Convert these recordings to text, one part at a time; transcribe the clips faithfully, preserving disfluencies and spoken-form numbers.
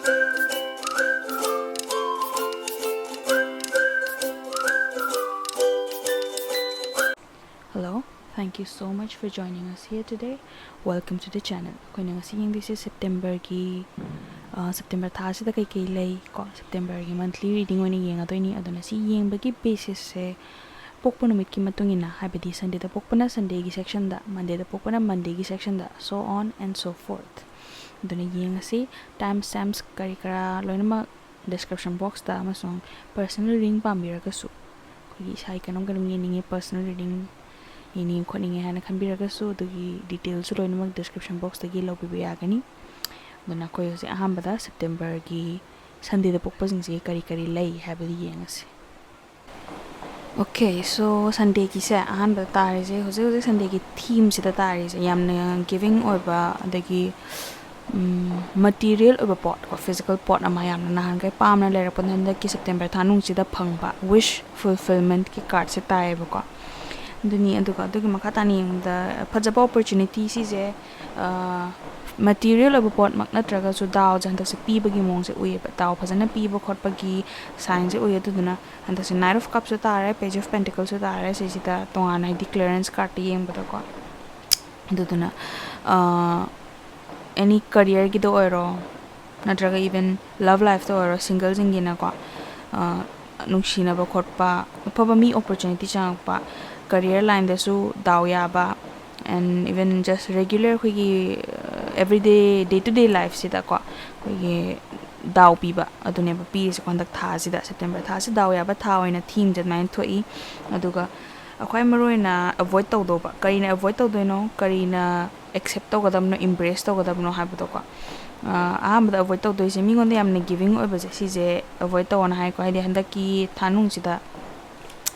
Hello, thank you so much for joining us here today. Welcome to the channel. ꯑꯩꯈꯣꯏꯅ ꯉꯁꯤ ꯌꯦꯡꯗꯣꯏꯁꯦ ꯁꯦꯞꯇꯦꯝꯕꯔꯒꯤ, ꯑ, September ꯊꯥꯁꯤꯗ ꯀꯩꯀꯩ ꯂꯩ ꯀꯣ, ꯁꯦꯞꯇꯦꯝꯕꯔꯒꯤ monthly reading ꯑꯣꯏꯅ ꯌꯦꯡꯉꯗꯣꯏꯅꯤ꯫ ꯑꯗꯨꯅ ꯁꯤ ꯌꯦꯡꯕꯒꯤ basisꯁꯦ ꯄꯣꯛꯄ ꯅꯨꯃꯤꯠꯀꯤ ꯃꯇꯨꯡ ꯏꯟꯅ, ꯍꯥꯏꯕꯗꯤ Sundayꯗ ꯄꯣꯛꯄꯅ Sundayꯒꯤ sectionꯗ, Mondayꯗ ꯄꯣꯛꯄꯅ Mondayꯒꯤ sectionꯗ, so on and so forth꯫ ꯑꯗꯨꯅ ꯌꯦꯡꯉꯁꯤ꯫ Time stamps ꯀꯔꯤ ꯀꯔꯥ ꯂꯣꯏꯅꯃꯛ description boxꯇ ꯑꯃꯁꯨꯡ personal reading ꯄꯥꯝꯕꯤꯔꯒꯁꯨ, ꯑꯩꯈꯣꯏꯒꯤ ꯏꯁꯥꯒꯤ ꯀꯩꯅꯣꯝ ꯀꯩꯅꯣꯝ ꯌꯦꯡꯅꯤꯡꯉꯦ, personal reading ꯌꯦꯡꯅꯤꯡꯉꯦ ꯈꯣꯠꯅꯤꯡꯉꯦ ꯍꯥꯏꯅ ꯈꯟꯕꯤꯔꯒꯁꯨ, ꯑꯗꯨꯒꯤ detailsꯁꯨ ꯂꯣꯏꯅꯃꯛ description boxꯇꯒꯤ ꯂꯧꯕꯤꯕ ꯌꯥꯒꯅꯤ꯫ ꯑꯗꯨꯅ ꯑꯩꯈꯣꯏ ꯍꯧꯖꯤꯛ ꯑꯍꯥꯟꯕꯗ ꯁꯦꯞꯇꯦꯝꯕꯔꯒꯤ Sundayꯗ ꯄꯣꯛꯄꯁꯤꯡꯁꯤ ꯀꯔꯤ ꯀꯔꯤ ꯂꯩ ꯍꯥꯏꯕꯗꯨ ꯌꯦꯡꯉꯁꯤ꯫ Okay, so Sundayꯒꯤꯁꯦ ꯑꯍꯥꯟꯕꯗ ꯇꯥꯔꯤꯁꯦ, ꯍꯧꯖꯤꯛ ꯍꯧꯖꯤꯛ Sundayꯒꯤ themeꯁꯤꯗ ꯇꯥꯔꯤꯁꯦ ꯌꯥꯝꯅ giving ꯑꯣꯏꯕ, ꯑꯗꯒꯤ, ꯎꯝ, material ꯑꯣꯏꯕ ꯄꯣꯠ ꯀꯣ, physical ꯄꯣꯠ ꯑꯃ ꯌꯥꯝꯅ ꯅꯍꯥꯟꯈꯩ ꯄꯥꯝꯅ ꯂꯩꯔꯛꯄꯗ ꯍꯟꯗꯛꯀꯤ ꯁꯦꯞꯇꯦꯝꯕꯔ ꯊꯥꯅꯨꯡꯁꯤꯗ ꯐꯪꯕ, wish fulfillmentꯀꯤ cardꯁꯦ ꯇꯥꯏꯌꯦꯕꯀꯣ꯫ ꯑꯗꯨꯅꯤ, ꯑꯗꯨꯒ ꯑꯗꯨꯒꯤ ꯃꯈꯥ ꯇꯥꯅ ꯌꯦꯡꯕꯗ ꯐꯖꯕ opportunity ꯁꯤꯁꯦ, ꯑ, material ꯑꯣꯏꯕ ꯄꯣꯠꯃꯛ ꯅꯠꯇ꯭ꯔꯒꯁꯨ ꯗꯥꯎꯁꯦ ꯍꯟꯗꯛꯁꯦ ꯄꯤꯕꯒꯤ ꯃꯑꯣꯡꯁꯦ ꯎꯏꯌꯦꯕ, ꯗꯥꯎ ꯐꯖꯅ ꯄꯤꯕ ꯈꯣꯠꯄꯒꯤ signꯁꯦ ꯎꯏ꯫ ꯑꯗꯨꯗꯨꯅ ꯍꯟꯗꯛꯁꯦ Knight of Cupꯁꯨ ꯇꯥꯔꯦ, Page of Pentaclesꯁꯨ ꯇꯥꯔꯦ꯫ ꯁꯤꯁꯤꯗ ꯇꯣꯉꯥꯟꯅ ꯍꯥꯏꯗꯤ clearance cardꯇ ꯌꯦꯡꯕꯗꯀꯣ꯫ ꯑꯗꯨꯗꯨꯅ, ꯑ, any careerꯒꯤꯗ ꯑꯣꯏꯔꯣ, ꯅꯠꯇ꯭ꯔꯒ even love lifeꯇ ꯑꯣꯏꯔꯣ, singleꯁꯤꯡꯒꯤꯅꯀꯣ, ꯑ, ꯅꯨꯡꯁꯤꯅꯕ ꯈꯣꯠꯄ, ꯑꯐꯕ ꯃꯤ opportunity ꯆꯪꯉꯛꯄ, career lineꯗꯁꯨ ꯗꯥꯎ ꯌꯥꯕ, and even just regular ꯑꯩꯈꯣꯏꯒꯤ, ꯑ, everyday, day to day lifeꯁꯤꯗꯀꯣ ꯑꯩꯈꯣꯏꯒꯤ ꯗꯥꯎ ꯄꯤꯕ ꯑꯗꯨꯅꯦꯕ ꯄꯤꯔꯤꯁꯦꯀꯣ꯫ ꯍꯟꯗꯛ ꯊꯥꯁꯤꯗ, ꯁꯦꯞꯇꯦꯝꯕꯔ ꯊꯥꯁꯤ ꯗꯥꯎ ꯌꯥꯕ ꯊꯥ ꯑꯣꯏꯅ themeꯁꯦ ꯑꯗꯨꯃꯥꯏꯅ ꯊꯣꯛꯏ꯫ ꯑꯗꯨꯒ ꯈ꯭ꯋꯥꯏ ꯃꯔꯨꯑꯣꯏꯅ avoid ꯇꯧꯗꯧꯕ, ꯀꯔꯤꯅ avoid ꯇꯧꯗꯣꯏꯅꯣ, ꯀꯔꯤꯅ accept ꯇꯧꯒꯗꯕꯅꯣ, embrace ꯇꯧꯒꯗꯕꯅꯣ ꯍꯥꯏꯕꯗꯣꯀꯣ꯫ ꯑ, ꯑꯍꯥꯟꯕꯗ avoid ꯇꯧꯗꯣꯏꯁꯦ, ꯃꯤꯉꯣꯟꯗ ꯌꯥꯝꯅ giving ꯑꯣꯏꯕꯁꯦ, ꯁꯤꯁꯦ avoid ꯇꯧꯑꯣꯅ ꯍꯥꯏꯀꯣ꯫ ꯍꯥꯏꯗꯤ ꯍꯟꯗꯛꯀꯤ ꯊꯥꯅꯨꯡꯁꯤꯗ,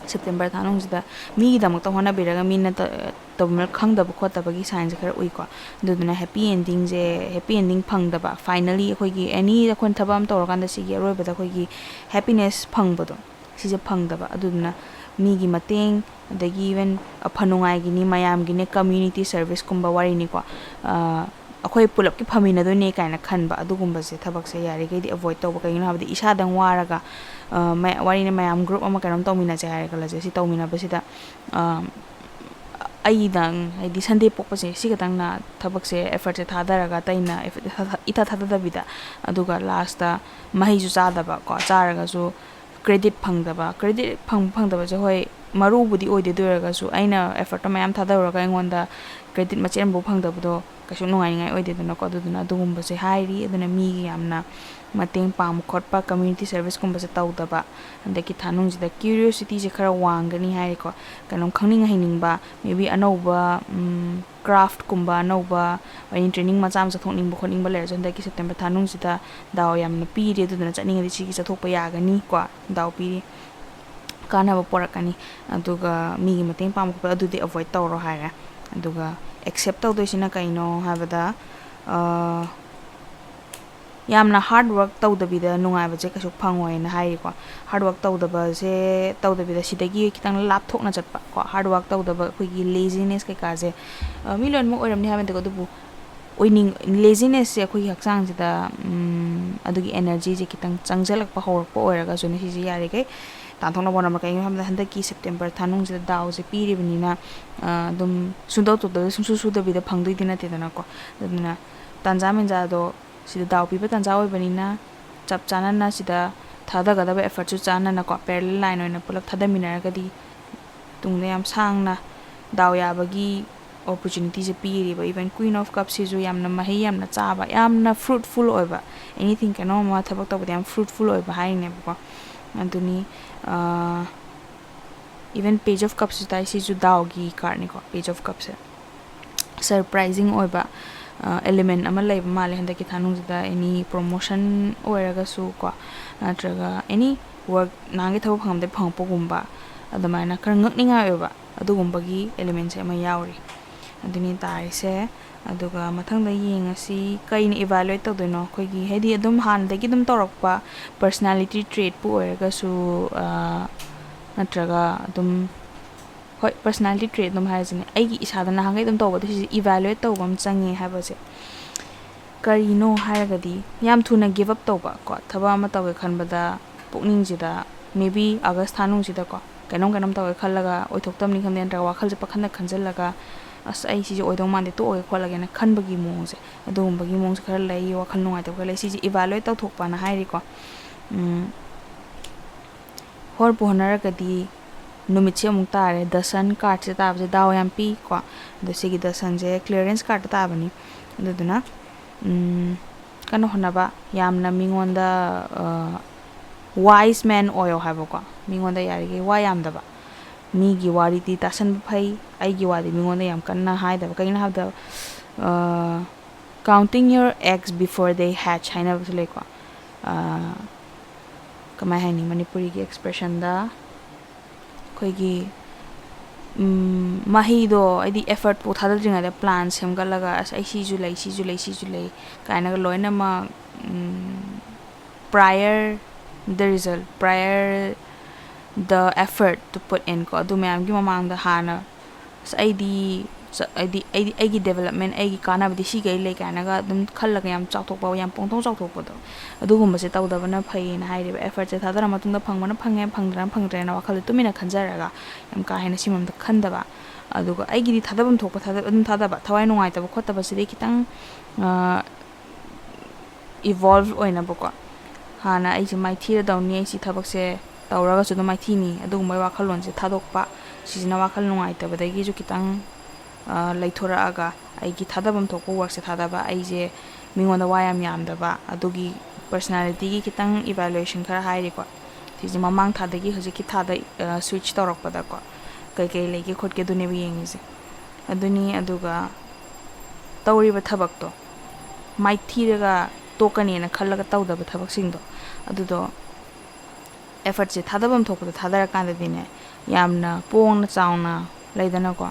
ꯁꯦꯞꯇꯦꯝꯕꯔ ꯊꯥꯅꯨꯡꯁꯤꯗ ꯃꯤꯒꯤꯗꯃꯛꯇ ꯍꯣꯠꯅꯕꯤꯔꯒ ꯃꯤꯅ ꯇ-, ꯇꯧꯕꯤꯃꯜ ꯈꯪꯗꯕ ꯈꯣꯠꯇꯕꯒꯤ signꯁꯦ ꯈꯔ ꯎꯏꯀꯣ꯫ ꯑꯗꯨꯗꯨꯅ happy endingꯁꯦ, happy ending ꯐꯪꯗꯕ, finally ꯑꯩꯈꯣꯏꯒꯤ any ꯑꯩꯈꯣꯏꯅ ꯊꯕꯛ ꯑꯃ ꯇꯧꯔꯀꯥꯟꯗ ꯁꯤꯒꯤ ꯑꯔꯣꯏꯕꯗ ꯑꯩꯈꯣꯏꯒꯤ happiness ꯐꯪꯕꯗꯣ, ꯁꯤꯁꯦ ꯐꯪꯗꯕ꯫ ꯑꯗꯨꯗꯨꯅ ꯃꯤꯒꯤ ꯃꯇꯦꯡ, ꯑꯗꯒꯤ even ꯑꯐ ꯅꯨꯡꯉꯥꯏꯒꯤꯅꯤ, ꯃꯌꯥꯝꯒꯤꯅꯦ, community serviceꯀꯨꯝꯕ ꯋꯥꯔꯤꯅꯤꯀꯣ꯫ ꯑ, ꯑꯩꯈꯣꯏ ꯄꯨꯂꯞꯀꯤ ꯐꯃꯤꯟꯅꯗꯣꯏꯅꯦ ꯀꯥꯏꯅ ꯈꯟꯕ, ꯑꯗꯨꯒꯨꯝꯕꯁꯦ, ꯊꯕꯛꯁꯦ ꯌꯥꯔꯤꯈꯩꯗꯤ ꯑꯦꯚꯣꯏꯗ ꯇꯧꯕ꯫ ꯀꯩꯒꯤꯅꯣ ꯍꯥꯏꯕꯗꯤ ꯏꯁꯥꯗꯪ ꯋꯥꯔꯒ, ꯑ, ꯃ-, ꯋꯥꯔꯤꯅ ꯃꯌꯥꯝ ꯒ꯭ꯔꯨꯞ ꯑꯃ ꯀꯩꯅꯣꯝ ꯇꯧꯃꯤꯟꯅꯁꯦ ꯍꯥꯏꯔꯦ ꯈꯜꯂꯁꯦ, ꯁꯤ ꯇꯧꯃꯤꯟꯅꯕꯁꯤꯗ, ꯑ, ꯑꯩꯗꯪ, ꯍꯥꯏꯗꯤ ꯁꯟꯗꯦ ꯄꯣꯛꯄꯁꯦ, ꯁꯤ ꯈꯛꯇꯪꯅ ꯊꯕꯛꯁꯦ, ꯑꯦꯐꯔꯠꯁꯦ ꯊꯥꯗꯔꯒ, ꯑꯇꯩꯅ ꯑꯦꯐꯔꯠ ꯏꯊꯥ ꯊꯥ-, ꯏꯊꯥ ꯊꯥꯗꯗꯕꯤꯗ, ꯑꯗꯨꯒ ꯂꯥꯁꯇ ꯃꯍꯩꯁꯨ ꯆꯥꯗꯕ ꯀꯣ, ꯆꯥꯔꯒꯁꯨ ꯀ꯭ꯔꯦꯗꯤꯠ ꯐꯪꯗꯕ꯫ ꯀ꯭ꯔꯦꯗꯤꯠ ꯐꯪ-, ꯐꯪꯗꯕꯁꯦ, ꯍꯣꯏ, ꯃꯔꯨꯕꯨꯗꯤ ꯑꯣꯏꯗꯦ, ꯑꯗꯨ ꯑꯣꯏꯔꯒꯁꯨ ꯑꯩꯅ ꯑꯦꯐꯔꯠꯇꯣ ꯃꯌꯥꯝ ꯊꯥꯗꯔꯨꯔꯒ ꯑꯩꯉꯣꯟꯗ ꯀ꯭ꯔꯦꯗꯤꯠ ꯃꯆꯦꯠ ꯑꯃꯐꯥꯎ ꯐꯪꯗꯕꯗꯣ ꯀꯩꯁꯨ ꯅꯨꯡꯉꯥꯏꯅꯤꯡꯉꯥꯏ ꯑꯣꯏꯗꯦꯗꯅꯀꯣ꯫ ꯑꯗꯨꯗꯨꯅ ꯑꯗꯨꯒꯨꯝꯕꯁꯦ ꯍꯥꯏꯔꯤ꯫ ꯑꯗꯨꯅ ꯃꯤꯒꯤ ꯌꯥꯝꯅ ꯃꯇꯦꯡ ꯄꯥꯡꯕ ꯈꯣꯠꯄ, ꯀꯝꯃ꯭ꯌꯨꯅꯤꯇꯤ ꯁꯔꯚꯤꯁꯀꯨꯝꯕꯁꯦ ꯇꯧꯗꯕ, ꯍꯟꯗꯛꯀꯤ ꯊꯥꯅꯨꯡꯁꯤꯗ ꯀ꯭ꯌꯨꯔꯤꯌꯣꯁꯤꯇꯤꯁꯦ ꯈꯔ ꯋꯥꯡꯒꯅꯤ ꯍꯥꯏꯔꯤꯀꯣ꯫ ꯀꯩꯅꯣꯝ ꯈꯪꯅꯤꯡ ꯍꯩꯅꯤꯡꯕ, maybe ꯑꯅꯧꯕ, ꯎꯝ, ꯀ꯭ꯔꯥꯐꯀꯨꯝꯕ, ꯑꯅꯧꯕ, ꯑꯩꯅ ꯇ꯭ꯔꯦꯅꯤꯡ ꯃꯆꯥ ꯑꯃ ꯆꯠꯊꯣꯛꯅꯤꯡꯕ ꯈꯣꯠꯅꯤꯡꯕ ꯂꯩꯔꯁꯨ, ꯍꯟꯗꯛꯀꯤ ꯁꯦꯞꯇꯦꯝꯕꯔ ꯊꯥꯅꯨꯡꯁꯤꯗ ꯗꯥꯎ ꯌꯥꯝꯅ ꯄꯤꯔꯤ꯫ ꯑꯗꯨꯗꯨꯅ ꯆꯠꯅꯤꯡꯉꯗꯤ ꯁꯤꯒꯤ ꯆꯠꯊꯣꯛꯄ ꯌꯥꯒꯅꯤꯀꯣ, ꯗꯥꯎ ꯄꯤꯔꯤ, ꯀꯥꯟꯅꯕ ꯄꯣꯔꯛꯀꯅꯤ꯫ ꯑꯗꯨꯒ ꯃꯤꯒꯤ ꯃꯇꯦꯡ ꯄꯥꯡꯕ ꯈꯣꯠꯄ ꯑꯗꯨꯗꯤ ꯑꯦꯚꯣꯏꯗ ꯇꯧꯔꯣ ꯍꯥꯏꯔꯦ꯫ ꯑꯗꯨꯒ ꯑꯦꯛꯁꯦꯞ ꯇꯧꯗꯣꯏꯁꯤꯅ ꯀꯩꯅꯣ ꯍꯥꯏꯕꯗ, ꯑ, ꯌꯥꯝꯅ ꯍꯥꯔꯗ ꯋꯥꯔꯛ ꯇꯧꯗꯕꯤꯗ ꯅꯨꯡꯉꯥꯏꯕꯁꯦ ꯀꯩꯁꯨ ꯐꯪꯉꯣꯏꯅ ꯍꯥꯏꯔꯤꯀꯣ꯫ ꯍꯥꯔꯗ ꯋꯥꯔꯛ ꯇꯧꯗꯕꯁꯦ, ꯇꯧꯗꯕꯤꯗ ꯁꯤꯗꯒꯤ ꯈꯤꯇꯪ ꯂꯥꯞꯊꯣꯛꯅ ꯆꯠꯄ ꯀꯣ꯫ ꯍꯥꯔꯗ ꯋꯥꯔꯛ ꯇꯧꯗꯕ, ꯑꯩꯈꯣꯏꯒꯤ ꯂꯦꯖꯤꯅꯦꯁ ꯀꯩꯀꯥꯁꯦ, ꯑ, ꯃꯤ ꯂꯣꯏꯅꯃꯛ ꯑꯣꯏꯔꯝꯅꯤ ꯍꯥꯏꯕ ꯅꯠꯇꯦꯀꯣ, ꯑꯗꯨꯕꯨ ꯑꯣꯏꯅꯤꯡ-, ꯂꯦꯖꯤꯅꯦꯁꯁꯦ ꯑꯩꯈꯣꯏꯒꯤ ꯍꯛꯆꯥꯡꯁꯤꯗ, ꯎꯝ, ꯑꯗꯨꯒꯤ ꯑꯦꯅꯔꯖꯤꯁꯦ ꯈꯤꯇꯪ ꯆꯪꯁꯤꯜꯂꯛꯄ ꯍꯧꯔꯛꯄ ꯑꯣꯏꯔꯒꯁꯨꯅꯦ, ꯁꯤꯁꯦ ꯌꯥꯔꯤꯈꯩ ꯇꯥꯟꯊꯣꯛꯅꯕ ꯍꯣꯠꯅꯕ꯫ ꯀꯩꯒꯤꯅꯣ ꯍꯥꯏꯕꯗ ꯍꯟꯗꯛꯀꯤ ꯁꯦꯞꯇꯦꯝꯕꯔ ꯊꯥꯅꯨꯡꯁꯤꯗ ꯗꯥꯎꯁꯦ ꯄꯤꯔꯤꯕꯅꯤꯅ, ꯑ, ꯑꯗꯨꯝ ꯁꯨꯡꯇꯧ ꯇꯧꯗꯕꯗ ꯁꯨꯡꯁꯨ ꯁꯨꯗꯕꯤꯗ ꯐꯪꯗꯣꯏꯗꯤ ꯅꯠꯇꯦꯗꯅꯀꯣ꯫ ꯑꯗꯨꯅ ꯇꯥꯟꯖꯥ ꯃꯦꯟꯖꯥꯗꯣ, ꯁꯤꯗ ꯗꯥꯎ ꯄꯤꯕ ꯇꯥꯟꯖꯥ ꯑꯣꯏꯕꯅꯤꯅ, ꯆꯞ ꯆꯥꯅꯅ ꯁꯤꯗ ꯊꯥꯗꯒꯗꯕ ꯑꯦꯐꯔꯠꯁꯨ ꯆꯥꯅꯅꯀꯣ, ꯄꯦꯔꯦꯂꯦꯜ ꯂꯥꯏꯟ ꯑꯣꯏꯅ ꯄꯨꯂꯞ ꯊꯥꯗꯃꯤꯟꯅꯔꯒꯗꯤ ꯇꯨꯡꯗ ꯌꯥꯝ ꯁꯥꯡꯅ ꯗꯥꯎ ꯌꯥꯕꯒꯤ ꯑꯣꯄꯣꯔꯆꯨꯅꯤꯇꯤꯁꯦ ꯄꯤꯔꯤꯕ꯫ Even Queen of Cupꯁꯤꯁꯨ ꯌꯥꯝꯅ ꯃꯍꯩ ꯌꯥꯝꯅ ꯆꯥꯕ, ꯌꯥꯝꯅ ꯐ꯭ꯔꯨꯠꯐꯨꯜ ꯑꯣꯏꯕ, ꯑꯦꯅꯤꯊꯤꯡ, ꯀꯩꯅꯣꯝ ꯑꯃ ꯊꯕꯛ ꯇꯧꯕꯗ ꯌꯥꯝ ꯐ꯭ꯔꯨꯠꯐꯨꯜ ꯑꯣꯏꯕ ꯍꯥꯏꯅꯦꯕꯀꯣ꯫ ꯑꯗꯨꯅꯤ, ꯑ, even Page of Cupꯁꯨ ꯇꯥꯏ, ꯁꯤꯁꯨ ꯗꯥꯎꯒꯤ ꯀꯥꯔꯠꯅꯤꯀꯣ, Page of Cupꯁꯦ꯫ ꯁꯔꯄ꯭ꯔꯥꯏꯖꯤꯡ ꯑꯣꯏꯕ, ꯑ, ꯑꯦꯂꯤꯃꯦꯟ ꯑꯃ ꯂꯩꯕ ꯃꯥꯜꯂꯦ ꯍꯟꯗꯛꯀꯤ ꯊꯥꯅꯨꯡꯁꯤꯗ꯫ ꯑꯦꯅꯤ ꯄ꯭ꯔꯣꯃꯣꯁꯟ ꯑꯣꯏꯔꯒꯁꯨ ꯀꯣ, ꯅꯠꯇ꯭ꯔꯒ ꯑꯦꯅꯤ ꯋꯥꯔꯛ, ꯅꯍꯥꯟꯒꯤ ꯊꯕꯛ ꯐꯪꯉꯝꯗꯩ ꯐꯪꯉꯛꯄꯒꯨꯝꯕ, ꯑꯗꯨꯃꯥꯏꯅ ꯈꯔ ꯉꯛꯅꯤꯡꯉꯥꯏ ꯑꯣꯏꯕ ꯑꯗꯨꯒꯨꯝꯕꯒꯤ ꯑꯦꯂꯤꯃꯦꯟꯁꯦ ꯑꯃ ꯌꯥꯎꯔꯤ꯫ ꯑꯗꯨꯅꯤ ꯇꯥꯔꯤꯁꯦ꯫ ꯑꯗꯨꯒ ꯃꯊꯪꯗ ꯌꯦꯡꯉꯁꯤ ꯀꯩꯅ ꯏꯚꯥꯂꯨꯑꯦꯠ ꯇꯧꯗꯣꯏꯅꯣ ꯑꯩꯈꯣꯏꯒꯤ, ꯍꯥꯏꯗꯤ ꯑꯗꯨꯝ ꯍꯥꯟꯅꯗꯒꯤ ꯑꯗꯨꯝ ꯇꯧꯔꯛꯄ ꯄꯔꯁꯅꯦꯂꯤꯇꯤ ꯇ꯭ꯔꯦꯠꯄꯨ ꯑꯣꯏꯔꯒꯁꯨ, ꯑ, ꯅꯠꯇ꯭ꯔꯒ ꯑꯗꯨꯝ ꯍꯣꯏ, personality trait ꯑꯗꯨꯝ ꯍꯥꯏꯔꯁꯤꯅꯦ, ꯑꯩꯒꯤ ꯏꯁꯥꯗ ꯅꯍꯥꯟꯈꯩ ꯑꯗꯨꯝ ꯇꯧꯕꯗꯣ ꯁꯤꯁꯦ evaluate ꯇꯧꯕ ꯑꯃ ꯆꯪꯉꯦ ꯍꯥꯏꯕꯁꯦ꯫ ꯀꯔꯤꯅꯣ ꯍꯥꯏꯔꯒꯗꯤ, ꯌꯥꯝ ꯊꯨꯅ give up ꯇꯧꯕ ꯀꯣ, ꯊꯕꯛ ꯑꯃ ꯇꯧꯒꯦ ꯈꯟꯕꯗ ꯄꯨꯛꯅꯤꯡꯁꯤꯗ, maybe August ꯊꯥ ꯅꯨꯡꯁꯤꯗꯀꯣ, ꯀꯩꯅꯣꯝ ꯀꯩꯅꯣꯝ ꯇꯧꯒꯦ ꯈꯜꯂꯒ ꯑꯣꯏꯊꯣꯛꯇꯕꯅꯤ ꯈꯪꯗꯦ, ꯅꯠꯇ꯭ꯔꯒ ꯋꯥꯈꯜꯁꯦ ꯄꯥꯈꯠꯅ ꯈꯟꯖꯜꯂꯒ, "ꯑꯁ, ꯑꯩ ꯁꯤꯁꯦ ꯑꯣꯏꯗꯧ ꯃꯥꯟꯗꯦ, ꯇꯣꯛꯑꯒꯦ ꯈꯣꯠꯂꯒꯦꯅ" ꯈꯟꯕꯒꯤ ꯃꯑꯣꯡꯁꯦ, ꯑꯗꯨꯒꯨꯝꯕꯒꯤ ꯃꯑꯣꯡꯁꯦ ꯈꯔ ꯂꯩ, ꯋꯥꯈꯜ ꯅꯨꯡꯉꯥꯏꯇꯕ ꯈꯔ ꯂꯩ꯫ ꯁꯤꯁꯦ evaluate ꯇꯧꯊꯣꯛꯄꯅ ꯍꯥꯏꯔꯤꯀꯣ꯫ ꯎꯝ, ꯍꯣꯠꯄꯨ ꯍꯣꯠꯅꯔꯒꯗꯤ ꯅꯨꯃꯤꯠꯁꯦ ꯑꯃꯨꯛ ꯇꯥꯔꯦ, the sun cardꯁꯦ ꯇꯥꯕꯁꯦ ꯗꯥꯎ ꯌꯥꯝ ꯄꯤ ꯀꯣ꯫ ꯑꯗꯣ ꯁꯤꯒꯤ the sunꯁꯦ clearance cardꯇ ꯇꯥꯕꯅꯤ꯫ ꯑꯗꯨꯗꯨꯅ, ꯎꯝ, ꯀꯟꯅ ꯍꯣꯠꯅꯕ, ꯌꯥꯝꯅ ꯃꯤꯉꯣꯟꯗ, ꯑ, wise man ꯑꯣꯏꯌꯣ ꯍꯥꯏꯕꯀꯣ꯫ ꯃꯤꯉꯣꯟꯗ ꯌꯥꯔꯤꯈꯩ ꯋꯥ ꯌꯥꯝꯗꯕ꯫ ꯃꯤꯒꯤ ꯋꯥꯔꯤꯗꯤ ꯇꯥꯁꯟꯕ ꯐꯩ, ꯑꯩꯒꯤ ꯋꯥꯗꯤ ꯃꯤꯉꯣꯟꯗ ꯌꯥꯝ ꯀꯟꯅ ꯍꯥꯏꯗꯕ꯫ ꯀꯩꯒꯤꯅꯣ ꯍꯥꯏꯕꯗ, ꯑ, "Counting your eggs before they hatch" ꯍꯥꯏꯅꯕꯁꯨ ꯂꯩꯀꯣ꯫ ꯑ, ꯀꯃꯥꯏ ꯍꯥꯏꯅꯤ, ꯃꯅꯤꯄꯨꯔꯤꯒꯤ expressionꯗ ꯑꯩꯈꯣꯏꯒꯤ, ꯎꯝ, ꯃꯍꯩꯗꯣ, ꯍꯥꯏꯗꯤ effortꯄꯨ ꯊꯥꯗꯗ꯭ꯔꯤꯉꯩꯗ plan ꯁꯦꯝꯒꯠꯂꯒ, "ꯑꯁ, ꯑꯩ ꯁꯤꯁꯨ ꯂꯩ, ꯁꯤꯁꯨ ꯂꯩ, ꯁꯤꯁꯨ ꯂꯩ" ꯀꯥꯏꯅꯒ ꯂꯣꯏꯅꯃꯛ, ꯎꯝ, prior the result, prior the effort to put in ꯀꯣ, ꯑꯗꯨ ꯃꯌꯥꯝꯒꯤ ꯃꯃꯥꯡꯗ ꯍꯥꯟꯅ, "ꯑꯁ, ꯑꯩꯗꯤ, ꯆ-, ꯑꯩꯗꯤ, ꯑꯩꯗꯤ, ꯑꯩꯒꯤ development, ꯑꯩꯒꯤ ꯀꯥꯟꯅꯕꯗꯤ ꯁꯤꯈꯩ ꯂꯩ" ꯀꯥꯏꯅꯒ ꯑꯗꯨꯝ ꯈꯜꯂꯒ ꯌꯥꯝ ꯆꯥꯎꯊꯣꯛꯄ, ꯌꯥꯝ ꯄꯣꯡꯊꯣꯛ ꯆꯥꯎꯊꯣꯛꯄꯗꯣ, ꯑꯗꯨꯒꯨꯝꯕꯁꯦ ꯇꯧꯗꯕꯅ ꯐꯩꯌꯦꯅ ꯍꯥꯏꯔꯤꯕ꯫ Effortꯁꯦ ꯊꯥꯗꯔ ꯃꯇꯨꯡꯗ ꯐꯪꯕꯅ ꯐꯪꯉꯦ, ꯐꯪꯗ꯭ꯔꯒꯅ ꯐꯪꯗ꯭ꯔꯦꯅ ꯋꯥꯈꯜꯗ ꯇꯨꯃꯤꯟꯅ ꯈꯟꯖꯔꯒ ꯌꯥꯝ ꯀꯥ ꯍꯦꯟꯅ ꯁꯤꯃꯝꯗ ꯈꯟꯗꯕ꯫ ꯑꯗꯨꯒ ꯑꯩꯒꯤꯗꯤ ꯊꯥꯗꯐꯝ ꯊꯣꯛꯄ ꯊꯥꯗ-, ꯑꯗꯨꯝ ꯊꯥꯗꯕ, ꯊꯋꯥꯏ ꯅꯨꯡꯉꯥꯏꯇꯕ ꯈꯣꯠꯇꯕꯁꯤꯗꯤ ꯈꯤꯇꯪ, ꯑ, evolve ꯑꯣꯏꯅꯕꯀꯣ꯫ ꯍꯥꯟꯅ ꯑꯩꯁꯦ ꯃꯥꯏꯊꯤꯔꯗꯧꯅꯤ, ꯑꯩ ꯁꯤ ꯊꯕꯛꯁꯦ ꯇꯧꯔꯒꯁꯨ ꯑꯗꯨꯝ ꯃꯥꯏꯊꯤꯅꯤ, ꯑꯗꯨꯒꯨꯝꯕꯒꯤ ꯋꯥꯈꯜꯂꯣꯟꯁꯦ ꯊꯥꯗꯣꯛꯄ꯫ ꯁꯤꯁꯤꯅ ꯋꯥꯈꯜ ꯅꯨꯡꯉꯥꯏꯇꯕꯗꯒꯤꯁꯨ ꯈꯤꯇꯪ, ꯑ, ꯂꯩꯊꯣꯔꯛꯑꯒ ꯑꯩꯒꯤ ꯊꯥꯗꯐꯝ ꯊꯣꯛꯄ workꯁꯦ ꯊꯥꯗꯕ, ꯑꯩꯁꯦ ꯃꯤꯉꯣꯟꯗ ꯋꯥ ꯌꯥꯝ ꯌꯥꯝꯗꯕ, ꯑꯗꯨꯒꯤ personalityꯒꯤ ꯈꯤꯇꯪ evaluation ꯈꯔ ꯍꯥꯏꯔꯤꯀꯣ꯫ ꯁꯤꯁꯦ ꯃꯃꯥꯡ ꯊꯥꯗꯒꯤ ꯍꯧꯖꯤꯛꯀꯤ ꯊꯥꯗ, ꯑ, switch ꯇꯧꯔꯛꯄꯗꯀꯣ, ꯀꯩꯀꯩ ꯂꯩꯒꯦ ꯈꯣꯠꯀꯦ ꯑꯗꯨꯅꯦꯕ ꯌꯦꯡꯉꯤꯁꯦ꯫ ꯑꯗꯨꯅꯤ, ꯑꯗꯨꯒ ꯇꯧꯔꯤꯕ ꯊꯕꯛꯇꯣ ꯃꯥꯏꯊꯤꯔꯒ ꯇꯣꯛꯀꯅꯦꯅ ꯈꯜꯂꯒ ꯇꯧꯗꯕ ꯊꯕꯛꯁꯤꯡꯗꯣ, ꯑꯗꯨꯗꯣ effortꯁꯦ ꯊꯥꯗꯐꯝ ꯊꯣꯛꯄꯗ ꯊꯥꯗꯔꯀꯥꯟꯗꯗꯤꯅꯦ, ꯌꯥꯝꯅ ꯄꯣꯡꯅ ꯆꯥꯎꯅ ꯂꯩꯗꯅꯀꯣ,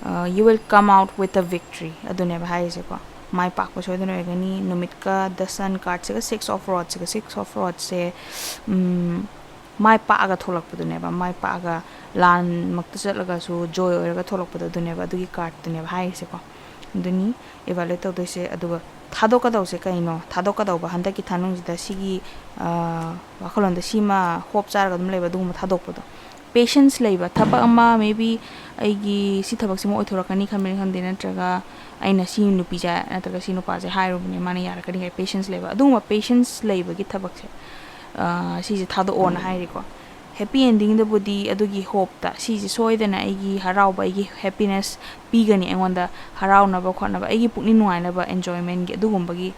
ꯑ, "You will come out with a victory" ꯑꯗꯨꯅꯦꯕ ꯍꯥꯏꯔꯤꯁꯦꯀꯣ꯫ ꯃꯥꯏ ꯄꯥꯛꯄ ꯁꯣꯏꯗꯅ ꯑꯣꯏꯒꯅꯤ꯫ ꯅꯨꯃꯤꯠꯀ the sun cardꯁꯤꯒ six of rodꯁꯤꯒ, six of rodꯁꯦ, ꯎꯝ, ꯃꯥꯏ ꯄꯥꯛꯑꯒ ꯊꯣꯛꯂꯛꯄꯗꯨꯅꯦꯕ, ꯃꯥꯏ ꯄꯥꯛꯑꯒ ꯂꯥꯟꯃꯛꯇ ꯆꯠꯂꯒꯁꯨ ꯖꯣꯏ ꯑꯣꯏꯔꯒ ꯊꯣꯛꯂꯛꯄꯗꯣ, ꯑꯗꯨꯅꯦꯕ ꯑꯗꯨꯒꯤ ꯀꯥꯔꯠꯇꯨꯅꯦꯕ ꯍꯥꯏꯔꯤꯁꯦꯀꯣ꯫ ꯑꯗꯨꯅꯤ ꯏꯚꯥꯂꯨꯑꯦꯠ ꯇꯧꯗꯣꯏꯁꯦ꯫ ꯑꯗꯨꯒ ꯊꯥꯗꯣꯛꯀꯗꯧꯁꯦ ꯀꯩꯅꯣ? ꯊꯥꯗꯣꯛꯀꯗꯧꯕ ꯍꯟꯗꯛꯀꯤ ꯊꯥꯅꯨꯡꯁꯤꯗ ꯁꯤꯒꯤ, ꯑ, ꯋꯥꯈꯜꯂꯣꯟꯗ ꯁꯤꯃ ꯍꯣꯞ ꯆꯥꯔꯒ ꯑꯗꯨꯝ ꯂꯩꯕ, ꯑꯗꯨꯒꯨꯝꯕ ꯊꯥꯗꯣꯛꯄꯗꯣ꯫ ꯄꯦꯁꯦꯟꯁ ꯂꯩꯕ ꯊꯕꯛ ꯑꯃ, maybe ꯑꯩꯒꯤ ꯁꯤ ꯊꯕꯛꯁꯤꯃ ꯑꯣꯏꯊꯣꯔꯛꯀꯅꯤ ꯈꯟꯕꯅꯤ ꯈꯪꯗꯦ, ꯅꯠꯇ꯭ꯔꯒ ꯑꯩꯅ ꯁꯤ ꯅꯨꯄꯤꯁꯦ ꯅꯠꯇ꯭ꯔꯒ ꯁꯤ ꯅꯨꯄꯥꯁꯦ ꯍꯥꯏꯔꯨꯕꯅꯦ, ꯃꯥꯅ ꯌꯥꯔꯛꯀꯅꯤ ꯀꯥꯏ, ꯄꯦꯁꯦꯟꯁ ꯂꯩꯕ, ꯑꯗꯨꯒꯨꯝꯕ ꯄꯦꯁꯦꯟꯁ ꯂꯩꯕꯒꯤ ꯊꯕꯛꯁꯦ, ꯑ, ꯁꯤꯁꯦ ꯊꯥꯗꯣꯛꯑꯣꯅ ꯍꯥꯏꯔꯤꯀꯣ꯫ ꯍꯦꯄꯤ ꯑꯦꯟꯗꯤꯡꯗꯕꯨꯗꯤ ꯑꯗꯨꯒꯤ ꯍꯣꯞꯇ ꯁꯤꯁꯦ ꯁꯣꯏꯗꯅ ꯑꯩꯒꯤ ꯍꯔꯥꯎꯕ, ꯑꯩꯒꯤ ꯍꯦꯄꯤꯅꯦꯁ ꯄꯤꯒꯅꯤ, ꯑꯩꯉꯣꯟꯗ ꯍꯔꯥꯎꯅꯕ ꯈꯣꯠꯅꯕ, ꯑꯩꯒꯤ ꯄꯨꯛꯅꯤꯡ ꯅꯨꯡꯉꯥꯏꯅꯕ, ꯑꯦꯟꯖꯣꯏꯃꯦꯟꯒꯤ ꯑꯗꯨꯒꯨꯝꯕꯒꯤ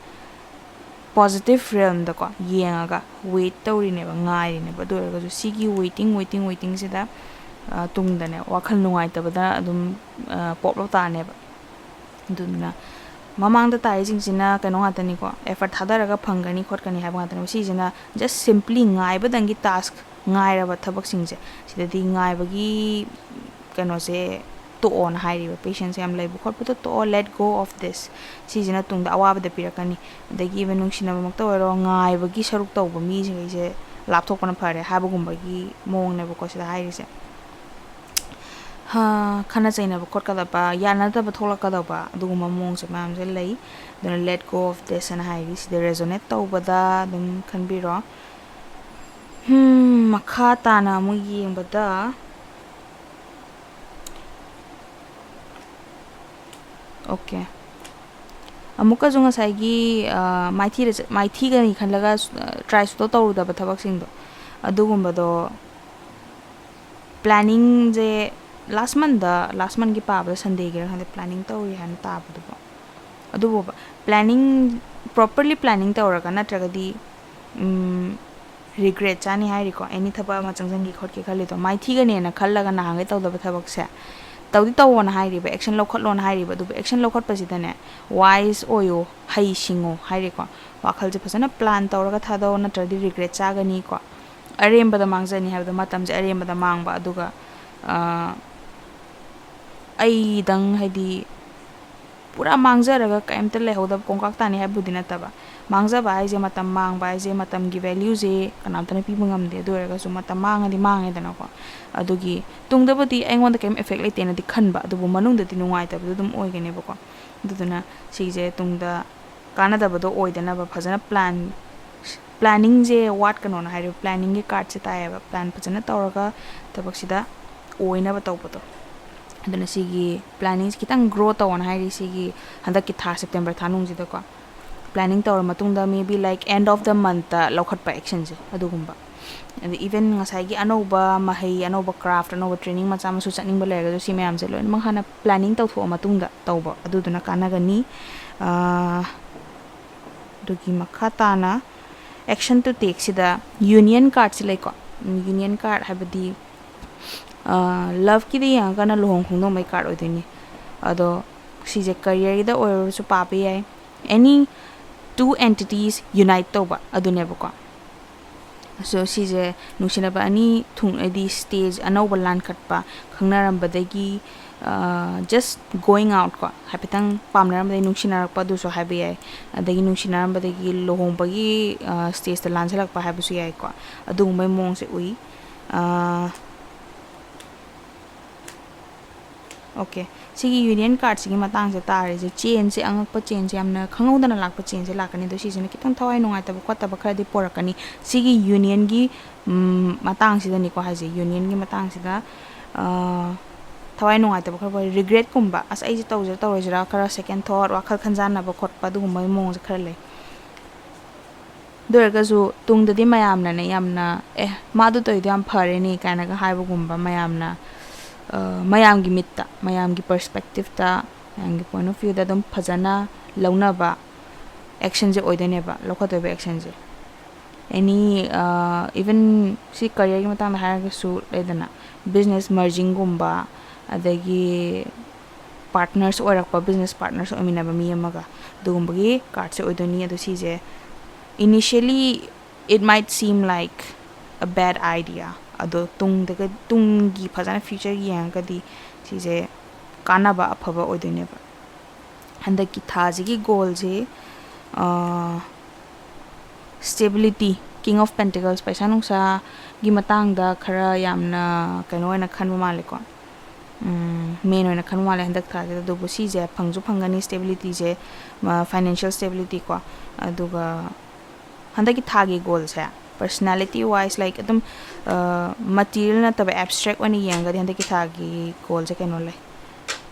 ꯄꯣꯖꯤꯇꯤꯚ ꯔꯦꯜꯝꯗꯀꯣ ꯌꯦꯡꯉꯒ ꯋꯦꯠ ꯇꯧꯔꯤꯅꯦꯕ, ꯉꯥꯏꯔꯤꯅꯦꯕ꯫ ꯑꯗꯨ ꯑꯣꯏꯔꯒꯁꯨ ꯁꯤꯒꯤ ꯋꯦꯇꯤꯡ, ꯋꯦꯇꯤꯡ, ꯋꯦꯇꯤꯡꯁꯤꯗ, ꯑ, ꯇꯨꯡꯗꯅꯦ ꯋꯥꯈꯜ ꯅꯨꯡꯉꯥꯏꯇꯕꯗ ꯑꯗꯨꯝ, ꯑ, ꯄꯣꯞꯂꯣ ꯇꯥꯅꯦꯕ꯫ ꯑꯗꯨꯗꯨꯅ ꯃꯃꯥꯡꯗ ꯇꯥꯔꯤꯁꯤꯡꯁꯤꯅ ꯀꯩꯅꯣ ꯉꯥꯛꯇꯅꯤꯀꯣ, ꯑꯦꯐꯔꯠ ꯊꯥꯗꯔꯒ ꯐꯪꯒꯅꯤ ꯈꯣꯠꯀꯅꯤ ꯍꯥꯏꯕ ꯉꯥꯛꯇꯅꯦꯕ꯫ ꯁꯤꯁꯤꯅ just simply ꯉꯥꯏꯕꯗꯪꯒꯤ ꯇꯥꯁꯛ, ꯉꯥꯏꯔꯕ ꯊꯕꯛꯁꯤꯡꯁꯦ, ꯁꯤꯗꯗꯤ ꯉꯥꯏꯕꯒꯤ ꯀꯩꯅꯣꯁꯦ ꯇꯣꯛꯑꯣꯅ ꯍꯥꯏꯔꯤꯕ, ꯄꯦꯁꯦꯟꯁ ꯌꯥꯝ ꯂꯩꯕ ꯈꯣꯠꯄꯗꯣ ꯇꯣꯛꯑꯣ, let go of this꯫ ꯁꯤꯁꯤꯅ ꯇꯨꯡꯗ ꯑꯋꯥꯕꯗ ꯄꯤꯔꯛꯀꯅꯤ꯫ ꯑꯗꯒꯤ even ꯅꯨꯡꯁꯤꯅꯕꯃꯛꯇ ꯑꯣꯏꯔꯣ, ꯉꯥꯏꯕꯒꯤ ꯁꯔꯨꯛ ꯇꯧꯕ ꯃꯤꯁꯤꯡꯈꯩꯁꯦ ꯂꯥꯞꯊꯣꯛꯄꯅ ꯐꯔꯦ ꯍꯥꯏꯕꯒꯨꯝꯕꯒꯤ ꯃꯑꯣꯡꯅꯦꯕꯀꯣ ꯁꯤꯗ ꯍꯥꯏꯔꯤꯁꯦ꯫ ꯍꯥ, ꯈꯠꯅ ꯆꯩꯅꯕ ꯈꯣꯠꯀꯗꯕ, ꯌꯥꯅꯗꯕ ꯊꯣꯛꯂꯛꯀꯗꯕ ꯑꯗꯨꯒꯨꯝꯕ ꯃꯑꯣꯡꯁꯦ ꯃꯌꯥꯝꯁꯦ ꯂꯩ꯫ ꯑꯗꯨꯅ let go of this ꯑꯅ ꯍꯥꯏꯔꯤ꯫ ꯁꯤꯗ ꯔꯦꯖꯣꯅꯦꯠ ꯇꯧꯕꯗ ꯑꯗꯨꯝ ꯈꯟꯕꯤꯔꯣ꯫ ꯍꯝ, ꯃꯈꯥ ꯇꯥꯅ ꯑꯃꯨꯛ ꯌꯦꯡꯕꯗ, ꯑꯣꯀꯦ, ꯑꯃꯨꯛꯀꯁꯨ ꯉꯁꯥꯏꯒꯤ, ꯑ, ꯃꯥꯏꯊꯤꯔ-, ꯃꯥꯏꯊꯤꯒꯅꯤ ꯈꯜꯂꯒ, ꯑ, ꯇ꯭ꯔꯥꯏ ꯁꯨꯡꯇꯧ ꯇꯧꯔꯨꯗꯕ ꯊꯕꯛꯁꯤꯡꯗꯣ, ꯑꯗꯨꯒꯨꯝꯕꯗꯣ ꯄ꯭ꯂꯥꯅꯤꯡꯁꯦ ꯂꯥꯁ ꯃꯟꯗ, ꯂꯥꯁ ꯃꯟꯒꯤ ꯄꯥꯕꯗ ꯁꯟꯗꯦꯒꯤꯔ ꯈꯪꯗꯦ, ꯄ꯭ꯂꯥꯅꯤꯡ ꯇꯧꯔꯤ ꯍꯥꯏꯅ ꯇꯥꯕꯗꯨꯕꯣ꯫ ꯑꯗꯨꯕꯨꯕ ꯄ꯭ꯂꯥꯅꯤꯡ, ꯄ꯭ꯔꯣꯄꯔꯂꯤ ꯄ꯭ꯂꯥꯅꯤꯡ ꯇꯧꯔꯒ, ꯅꯠꯇ꯭ꯔꯒꯗꯤ, ꯎꯝ, ꯔꯤꯒ꯭ꯔꯦꯠ ꯆꯥꯅꯤ ꯍꯥꯏꯔꯤꯀꯣ, ꯑꯦꯅꯤ ꯊꯕꯛ ꯑꯃ ꯆꯪꯁꯤꯟꯒꯦ ꯈꯣꯠꯀꯦ ꯈꯜꯂꯤꯗꯣ, ꯃꯥꯏꯊꯤꯒꯅꯦꯅ ꯈꯜꯂꯒ ꯅꯍꯥꯟꯈꯩ ꯇꯧꯗꯕ ꯊꯕꯛꯁꯦ ꯇꯧꯗꯤ ꯇꯧꯋꯣꯅ ꯍꯥꯏꯔꯤꯕ, ꯑꯦꯛꯁꯟ ꯂꯧꯈꯠꯂꯣꯅ ꯍꯥꯏꯔꯤꯕ꯫ ꯑꯗꯨꯕꯨ ꯑꯦꯛꯁꯟ ꯂꯧꯈꯠꯄꯁꯤꯗꯅꯦ, ꯋꯥꯏꯁ ꯑꯣꯏꯌꯣ, ꯍꯩ ꯁꯤꯡꯉꯣ ꯍꯥꯏꯔꯤꯀꯣ꯫ ꯋꯥꯈꯜꯁꯦ ꯐꯖꯅ ꯄ꯭ꯂꯥꯟ ꯇꯧꯔꯒ ꯊꯥꯗꯧ, ꯅꯠꯇ꯭ꯔꯗꯤ ꯔꯤꯒ꯭ꯔꯦꯠ ꯆꯥꯒꯅꯤꯀꯣ꯫ ꯑꯔꯦꯝꯕꯗ ꯃꯥꯡꯖꯅꯤ ꯍꯥꯏꯕꯗꯣ, ꯃꯇꯝꯁꯦ ꯑꯔꯦꯝꯕꯗ ꯃꯥꯡꯕ, ꯑꯗꯨꯒ, ꯑ, ꯑꯩꯗꯪ ꯍꯥꯏꯗꯤ ꯄꯨꯔꯥ ꯃꯥꯡꯖꯔꯒ ꯀꯩꯝꯇ ꯂꯩꯍꯧꯗꯕ ꯀꯣꯡꯀꯥꯛ ꯇꯥꯅꯤ ꯍꯥꯏꯕꯨꯗꯤ ꯅꯠꯇꯕ, ꯃꯥꯡꯖꯕ ꯍꯥꯏꯁꯦ, ꯃꯇꯝ ꯃꯥꯡꯕ ꯍꯥꯏꯁꯦ ꯃꯇꯝꯒꯤ ꯚꯦꯂ꯭ꯌꯨꯁꯦ ꯀꯅꯥꯝꯇꯅ ꯄꯤꯕ ꯉꯝꯗꯦ꯫ ꯑꯗꯨ ꯑꯣꯏꯔꯒꯁꯨ ꯃꯇꯝ ꯃꯥꯡꯉꯗꯤ ꯃꯥꯡꯉꯦꯗꯅꯀꯣ꯫ ꯑꯗꯨꯒꯤ ꯇꯨꯡꯗꯕꯨꯗꯤ ꯑꯩꯉꯣꯟꯗ ꯀꯩꯝ ꯑꯦꯐꯦꯛ ꯂꯩꯇꯦꯅꯗꯤ ꯈꯟꯕ, ꯑꯗꯨꯕꯨ ꯃꯅꯨꯡꯗꯗꯤ ꯅꯨꯡꯉꯥꯏꯇꯕꯗꯣ ꯑꯗꯨꯝ ꯑꯣꯏꯒꯅꯦꯕꯀꯣ꯫ ꯑꯗꯨꯗꯨꯅ ꯁꯤꯁꯦ ꯇꯨꯡꯗ ꯀꯥꯟꯅꯗꯕꯗꯣ ꯑꯣꯏꯗꯅꯕ ꯐꯖꯅ ꯄ꯭ꯂꯥꯟ ꯄ꯭ꯂꯥꯅꯤꯡꯁꯦ ꯋꯥꯠꯀꯅꯣꯅ ꯍꯥꯏꯔꯤꯕ ꯄ꯭ꯂꯥꯅꯤꯡꯒꯤ ꯀꯥꯔꯠꯁꯦ ꯇꯥꯏꯌꯦꯕ꯫ ꯄ꯭ꯂꯥꯟ ꯐꯖꯅ ꯇꯧꯔꯒ ꯊꯕꯛꯁꯤꯗ ꯑꯣꯏꯅꯕ ꯇꯧꯕꯗꯣ꯫ ꯑꯗꯨꯅ ꯁꯤꯒꯤ ꯄ꯭ꯂꯥꯅꯤꯡꯁꯦ ꯈꯤꯇꯪ ꯒ꯭ꯔꯣ ꯇꯧꯑꯣꯅ ꯍꯥꯏꯔꯤ ꯁꯤꯒꯤ ꯍꯟꯗꯛꯀꯤ ꯊꯥ, ꯁꯦꯞꯇꯦꯝꯕꯔ ꯊꯥ ꯅꯨꯡꯁꯤꯗꯀꯣ꯫ ꯄ꯭ꯂꯥꯅꯤꯡ ꯇꯧꯔ ꯃꯇꯨꯡꯗ maybe like end of the monthꯗ ꯂꯧꯈꯠꯄ ꯑꯦꯛꯁꯟꯁꯦ ꯑꯗꯨꯒꯨꯝꯕ꯫ ꯑꯗ even ꯉꯁꯥꯏꯒꯤ ꯑꯅꯧꯕ ꯃꯍꯩ, ꯑꯅꯧꯕ ꯀ꯭ꯔꯥꯐ, ꯑꯅꯧꯕ ꯇ꯭ꯔꯦꯅꯤꯡ ꯃꯆꯥ ꯃꯁꯨ ꯆꯠꯅꯤꯡꯕ ꯂꯩꯔꯒꯁꯨ ꯁꯤ ꯃꯌꯥꯝꯁꯦ ꯂꯣꯏꯅꯃꯛ ꯍꯥꯟꯅ ꯄ꯭ꯂꯥꯅꯤꯡ ꯇꯧꯊꯣꯛꯑ ꯃꯇꯨꯡꯗ ꯇꯧꯕ ꯑꯗꯨꯗꯨꯅ ꯀꯥꯟꯅꯒꯅꯤ꯫ ꯑꯥ, ꯑꯗꯨꯒꯤ ꯃꯈꯥ ꯇꯥꯅ action to takeꯁꯤꯗ ꯌꯨꯅꯤꯌꯟ ꯀꯥꯔꯠꯁꯤ ꯂꯩꯀꯣ꯫ ꯌꯨꯅꯤꯌꯟ ꯀꯥꯔꯠ ꯍꯥꯏꯕꯗꯤ ꯂꯞꯀꯤꯗ ꯌꯦꯡꯉꯒꯅ ꯂꯨꯍꯣꯡ ꯈꯣꯡꯗꯣꯡꯕꯒꯤ ꯀꯥꯔꯠ ꯑꯣꯏꯗꯣꯏꯅꯤ꯫ ꯑꯗꯣ ꯁꯤꯁꯦ ꯀꯔꯤꯌꯔꯒꯤꯗ ꯑꯣꯏꯔꯁꯨ ꯄꯥꯕ ꯌꯥꯏ꯫ Any two entities unite ꯇꯧꯕ ꯑꯗꯨꯅꯦꯕꯀꯣ꯫ So ꯁꯤꯁꯦ ꯅꯨꯡꯁꯤꯅꯕ ꯑꯅꯤ ꯊꯨꯡ, ꯍꯥꯏꯗꯤ ꯁ꯭ꯇꯦꯖ ꯑꯅꯧꯕ ꯂꯥꯟꯈꯠꯄ, ꯈꯪꯅꯔꯝꯕꯗꯒꯤ just going out ꯀꯣ, ꯍꯥꯏꯐꯦꯠꯇꯪ ꯄꯥꯝꯅꯔꯝꯕꯗꯒꯤ ꯅꯨꯡꯁꯤꯅꯔꯛꯄ ꯑꯗꯨꯁꯨ ꯍꯥꯏꯕ ꯌꯥꯏ꯫ ꯑꯗꯒꯤ ꯅꯨꯡꯁꯤꯅꯔꯝꯕꯗꯒꯤ ꯂꯨꯍꯣꯡꯕꯒꯤ ꯁ꯭ꯇꯦꯖꯇ ꯂꯥꯟꯁꯤꯜꯂꯛꯄ ꯍꯥꯏꯕꯁꯨ ꯌꯥꯏꯀꯣ꯫ ꯑꯗꯨꯒꯨꯝꯕꯩ ꯃꯑꯣꯡꯁꯦ ꯎꯏ꯫ ꯑꯣꯀꯦ, ꯁꯤꯒꯤ ꯌꯨꯅꯤꯌꯟ ꯀꯥꯔꯠꯁꯤꯒꯤ ꯃꯇꯥꯡꯁꯦ ꯇꯥꯔꯤꯁꯦ, ꯆꯦꯟꯁꯦ, ꯑꯉꯛꯄ ꯆꯦꯟꯁꯦ, ꯌꯥꯝꯅ ꯈꯪꯍꯧꯗꯅ ꯂꯥꯛꯄ ꯆꯦꯟꯁꯦ ꯂꯥꯛꯀꯅꯤ꯫ ꯑꯗꯣ ꯁꯤꯁꯤꯅ ꯈꯤꯇꯪ ꯊꯋꯥꯏ ꯅꯨꯡꯉꯥꯏꯇꯕ ꯈꯣꯠꯇꯕ ꯈꯔꯗꯤ ꯄꯣꯔꯛꯀꯅꯤ꯫ ꯁꯤꯒꯤ ꯌꯨꯅꯤꯌꯟꯒꯤ ꯃꯇꯥꯡꯁꯤꯗꯅꯤꯀꯣ ꯍꯥꯏꯁꯦ, ꯌꯨꯅꯤꯌꯟꯒꯤ ꯃꯇꯥꯡꯁꯤꯗ ꯊꯋꯥꯏ ꯅꯨꯡꯉꯥꯏꯇꯕ ꯈꯔ ꯄꯣꯛꯑꯦ꯫ ꯔꯤꯒ꯭ꯔꯦꯠꯀꯨꯝꯕ, ꯑꯁ, ꯑꯩꯁꯦ ꯇꯧꯁꯤꯔꯥ ꯇꯧꯔꯣꯏꯁꯤꯔꯥ, ꯈꯔ ꯁꯦꯀꯦꯟ ꯊꯣꯠ, ꯋꯥꯈꯜ ꯈꯟꯖꯥꯟꯅꯕ ꯈꯣꯠꯄ ꯑꯗꯨꯒꯨꯝꯕꯒꯤ ꯃꯑꯣꯡꯁꯦ ꯈꯔ ꯂꯩ꯫ ꯑꯗꯨ ꯑꯣꯏꯔꯒꯁꯨ ꯇꯨꯡꯗꯗꯤ ꯃꯌꯥꯝꯅꯅꯦ ꯌꯥꯝꯅ, "ꯑꯦ, ꯃꯥꯗꯨ ꯇꯧꯔꯤꯗꯣ ꯌꯥꯝ ꯐꯔꯦꯅꯦ" ꯀꯥꯏꯅꯒ ꯍꯥꯏꯕꯒꯨꯝꯕ, ꯃꯌꯥꯝꯅ, ꯑ, ꯃꯌꯥꯝꯒꯤ ꯃꯤꯠꯇ, ꯃꯌꯥꯝꯒꯤ ꯄꯔꯁꯄꯦꯛꯇꯤꯞꯇ, ꯃꯌꯥꯝꯒꯤ ꯄꯣꯏꯟ ꯑꯣꯐ ꯚ꯭ꯌꯨꯗ ꯑꯗꯨꯝ ꯐꯖꯅ ꯂꯧꯅꯕ ꯑꯦꯛꯁꯟꯁꯦ ꯑꯣꯏꯗꯣꯏꯅꯦꯕ, ꯂꯧꯈꯠꯇꯣꯏꯕ ꯑꯦꯛꯁꯟꯁꯦ꯫ ꯑꯦꯅꯤ, ꯑ, ꯏꯚꯟ ꯁꯤ ꯀꯔꯤꯌꯔꯒꯤ ꯃꯇꯥꯡꯗ ꯍꯥꯏꯔꯒꯁꯨ ꯂꯩꯗꯅ, ꯕꯤꯖꯤꯅꯦꯁ ꯃꯔꯖꯤꯡꯒꯨꯝꯕ, ꯑꯗꯒꯤ ꯄꯥꯔꯠꯅꯔꯁ ꯑꯣꯏꯔꯛꯄ, ꯕꯤꯖꯤꯅꯦꯁ ꯄꯥꯔꯠꯅꯔꯁ ꯑꯣꯏꯃꯤꯟꯅꯕ ꯃꯤ ꯑꯃꯒ, ꯑꯗꯨꯒꯨꯝꯕꯒꯤ ꯀꯥꯔꯠꯁꯦ ꯑꯣꯏꯗꯣꯏꯅꯤ꯫ ꯑꯗꯣ ꯁꯤꯁꯦ initially it might seem like a bad idea, ꯑꯗꯣ ꯇꯨꯡꯗꯒ, ꯇꯨꯡꯒꯤ ꯐꯖꯅ ꯐ꯭ꯌꯨꯆꯔ ꯌꯦꯡꯉꯒꯗꯤ ꯁꯤꯁꯦ ꯀꯥꯟꯅꯕ ꯑꯐꯕ ꯑꯣꯏꯗꯣꯏꯅꯦꯕ꯫ ꯍꯟꯗꯛꯀꯤ ꯊꯥꯁꯤꯒꯤ ꯒꯣꯜꯁꯤ ꯁ꯭ꯇꯦꯕꯤꯂꯤꯇꯤ, ꯀꯤꯡ ꯑꯣꯐ ꯄꯦꯟꯇꯤꯀꯜꯁ, ꯄꯩꯁꯥ ꯅꯨꯡꯁꯥꯒꯤ ꯃꯇꯥꯡꯗ ꯈꯔ ꯌꯥꯝꯅ ꯀꯩꯅꯣ ꯑꯣꯏꯅ ꯈꯟꯕ ꯃꯥꯜꯂꯦꯀꯣ꯫ ꯃꯦꯟ ꯑꯣꯏꯅ ꯈꯟꯕ ꯃꯥꯜꯂꯦ ꯍꯟꯗꯛ ꯊꯥꯁꯤꯗ꯫ ꯑꯗꯨꯕꯨ ꯁꯤꯁꯦ ꯐꯪꯁꯨ ꯐꯪꯒꯅꯤ, ꯁ꯭ꯇꯦꯕꯤꯂꯤꯇꯤꯁꯦ, ꯐꯥꯏꯅꯥꯟꯁꯤꯌꯦꯜ ꯁ꯭ꯇꯦꯕꯤꯂꯤꯇꯤ ꯀꯣ꯫ ꯑꯗꯨꯒ ꯍꯟꯗꯛꯀꯤ ꯊꯥꯒꯤ ꯒꯣꯜꯁꯦ ꯄꯔꯁꯅꯦꯂꯤꯇꯤ ꯋꯥꯏꯁ, ꯂꯥꯏꯛ, ꯑꯗꯨꯝ ꯃꯇꯤꯔꯤꯌꯦꯜ ꯅꯠꯇꯕ ꯑꯦꯞꯁꯇ꯭ꯔꯦꯛ ꯑꯣꯏꯅ ꯌꯦꯡꯉꯒꯗꯤ ꯍꯟꯗꯛꯀꯤ ꯊꯥꯒꯤ ꯒꯣꯜꯁꯦ ꯀꯩꯅꯣ ꯂꯩ,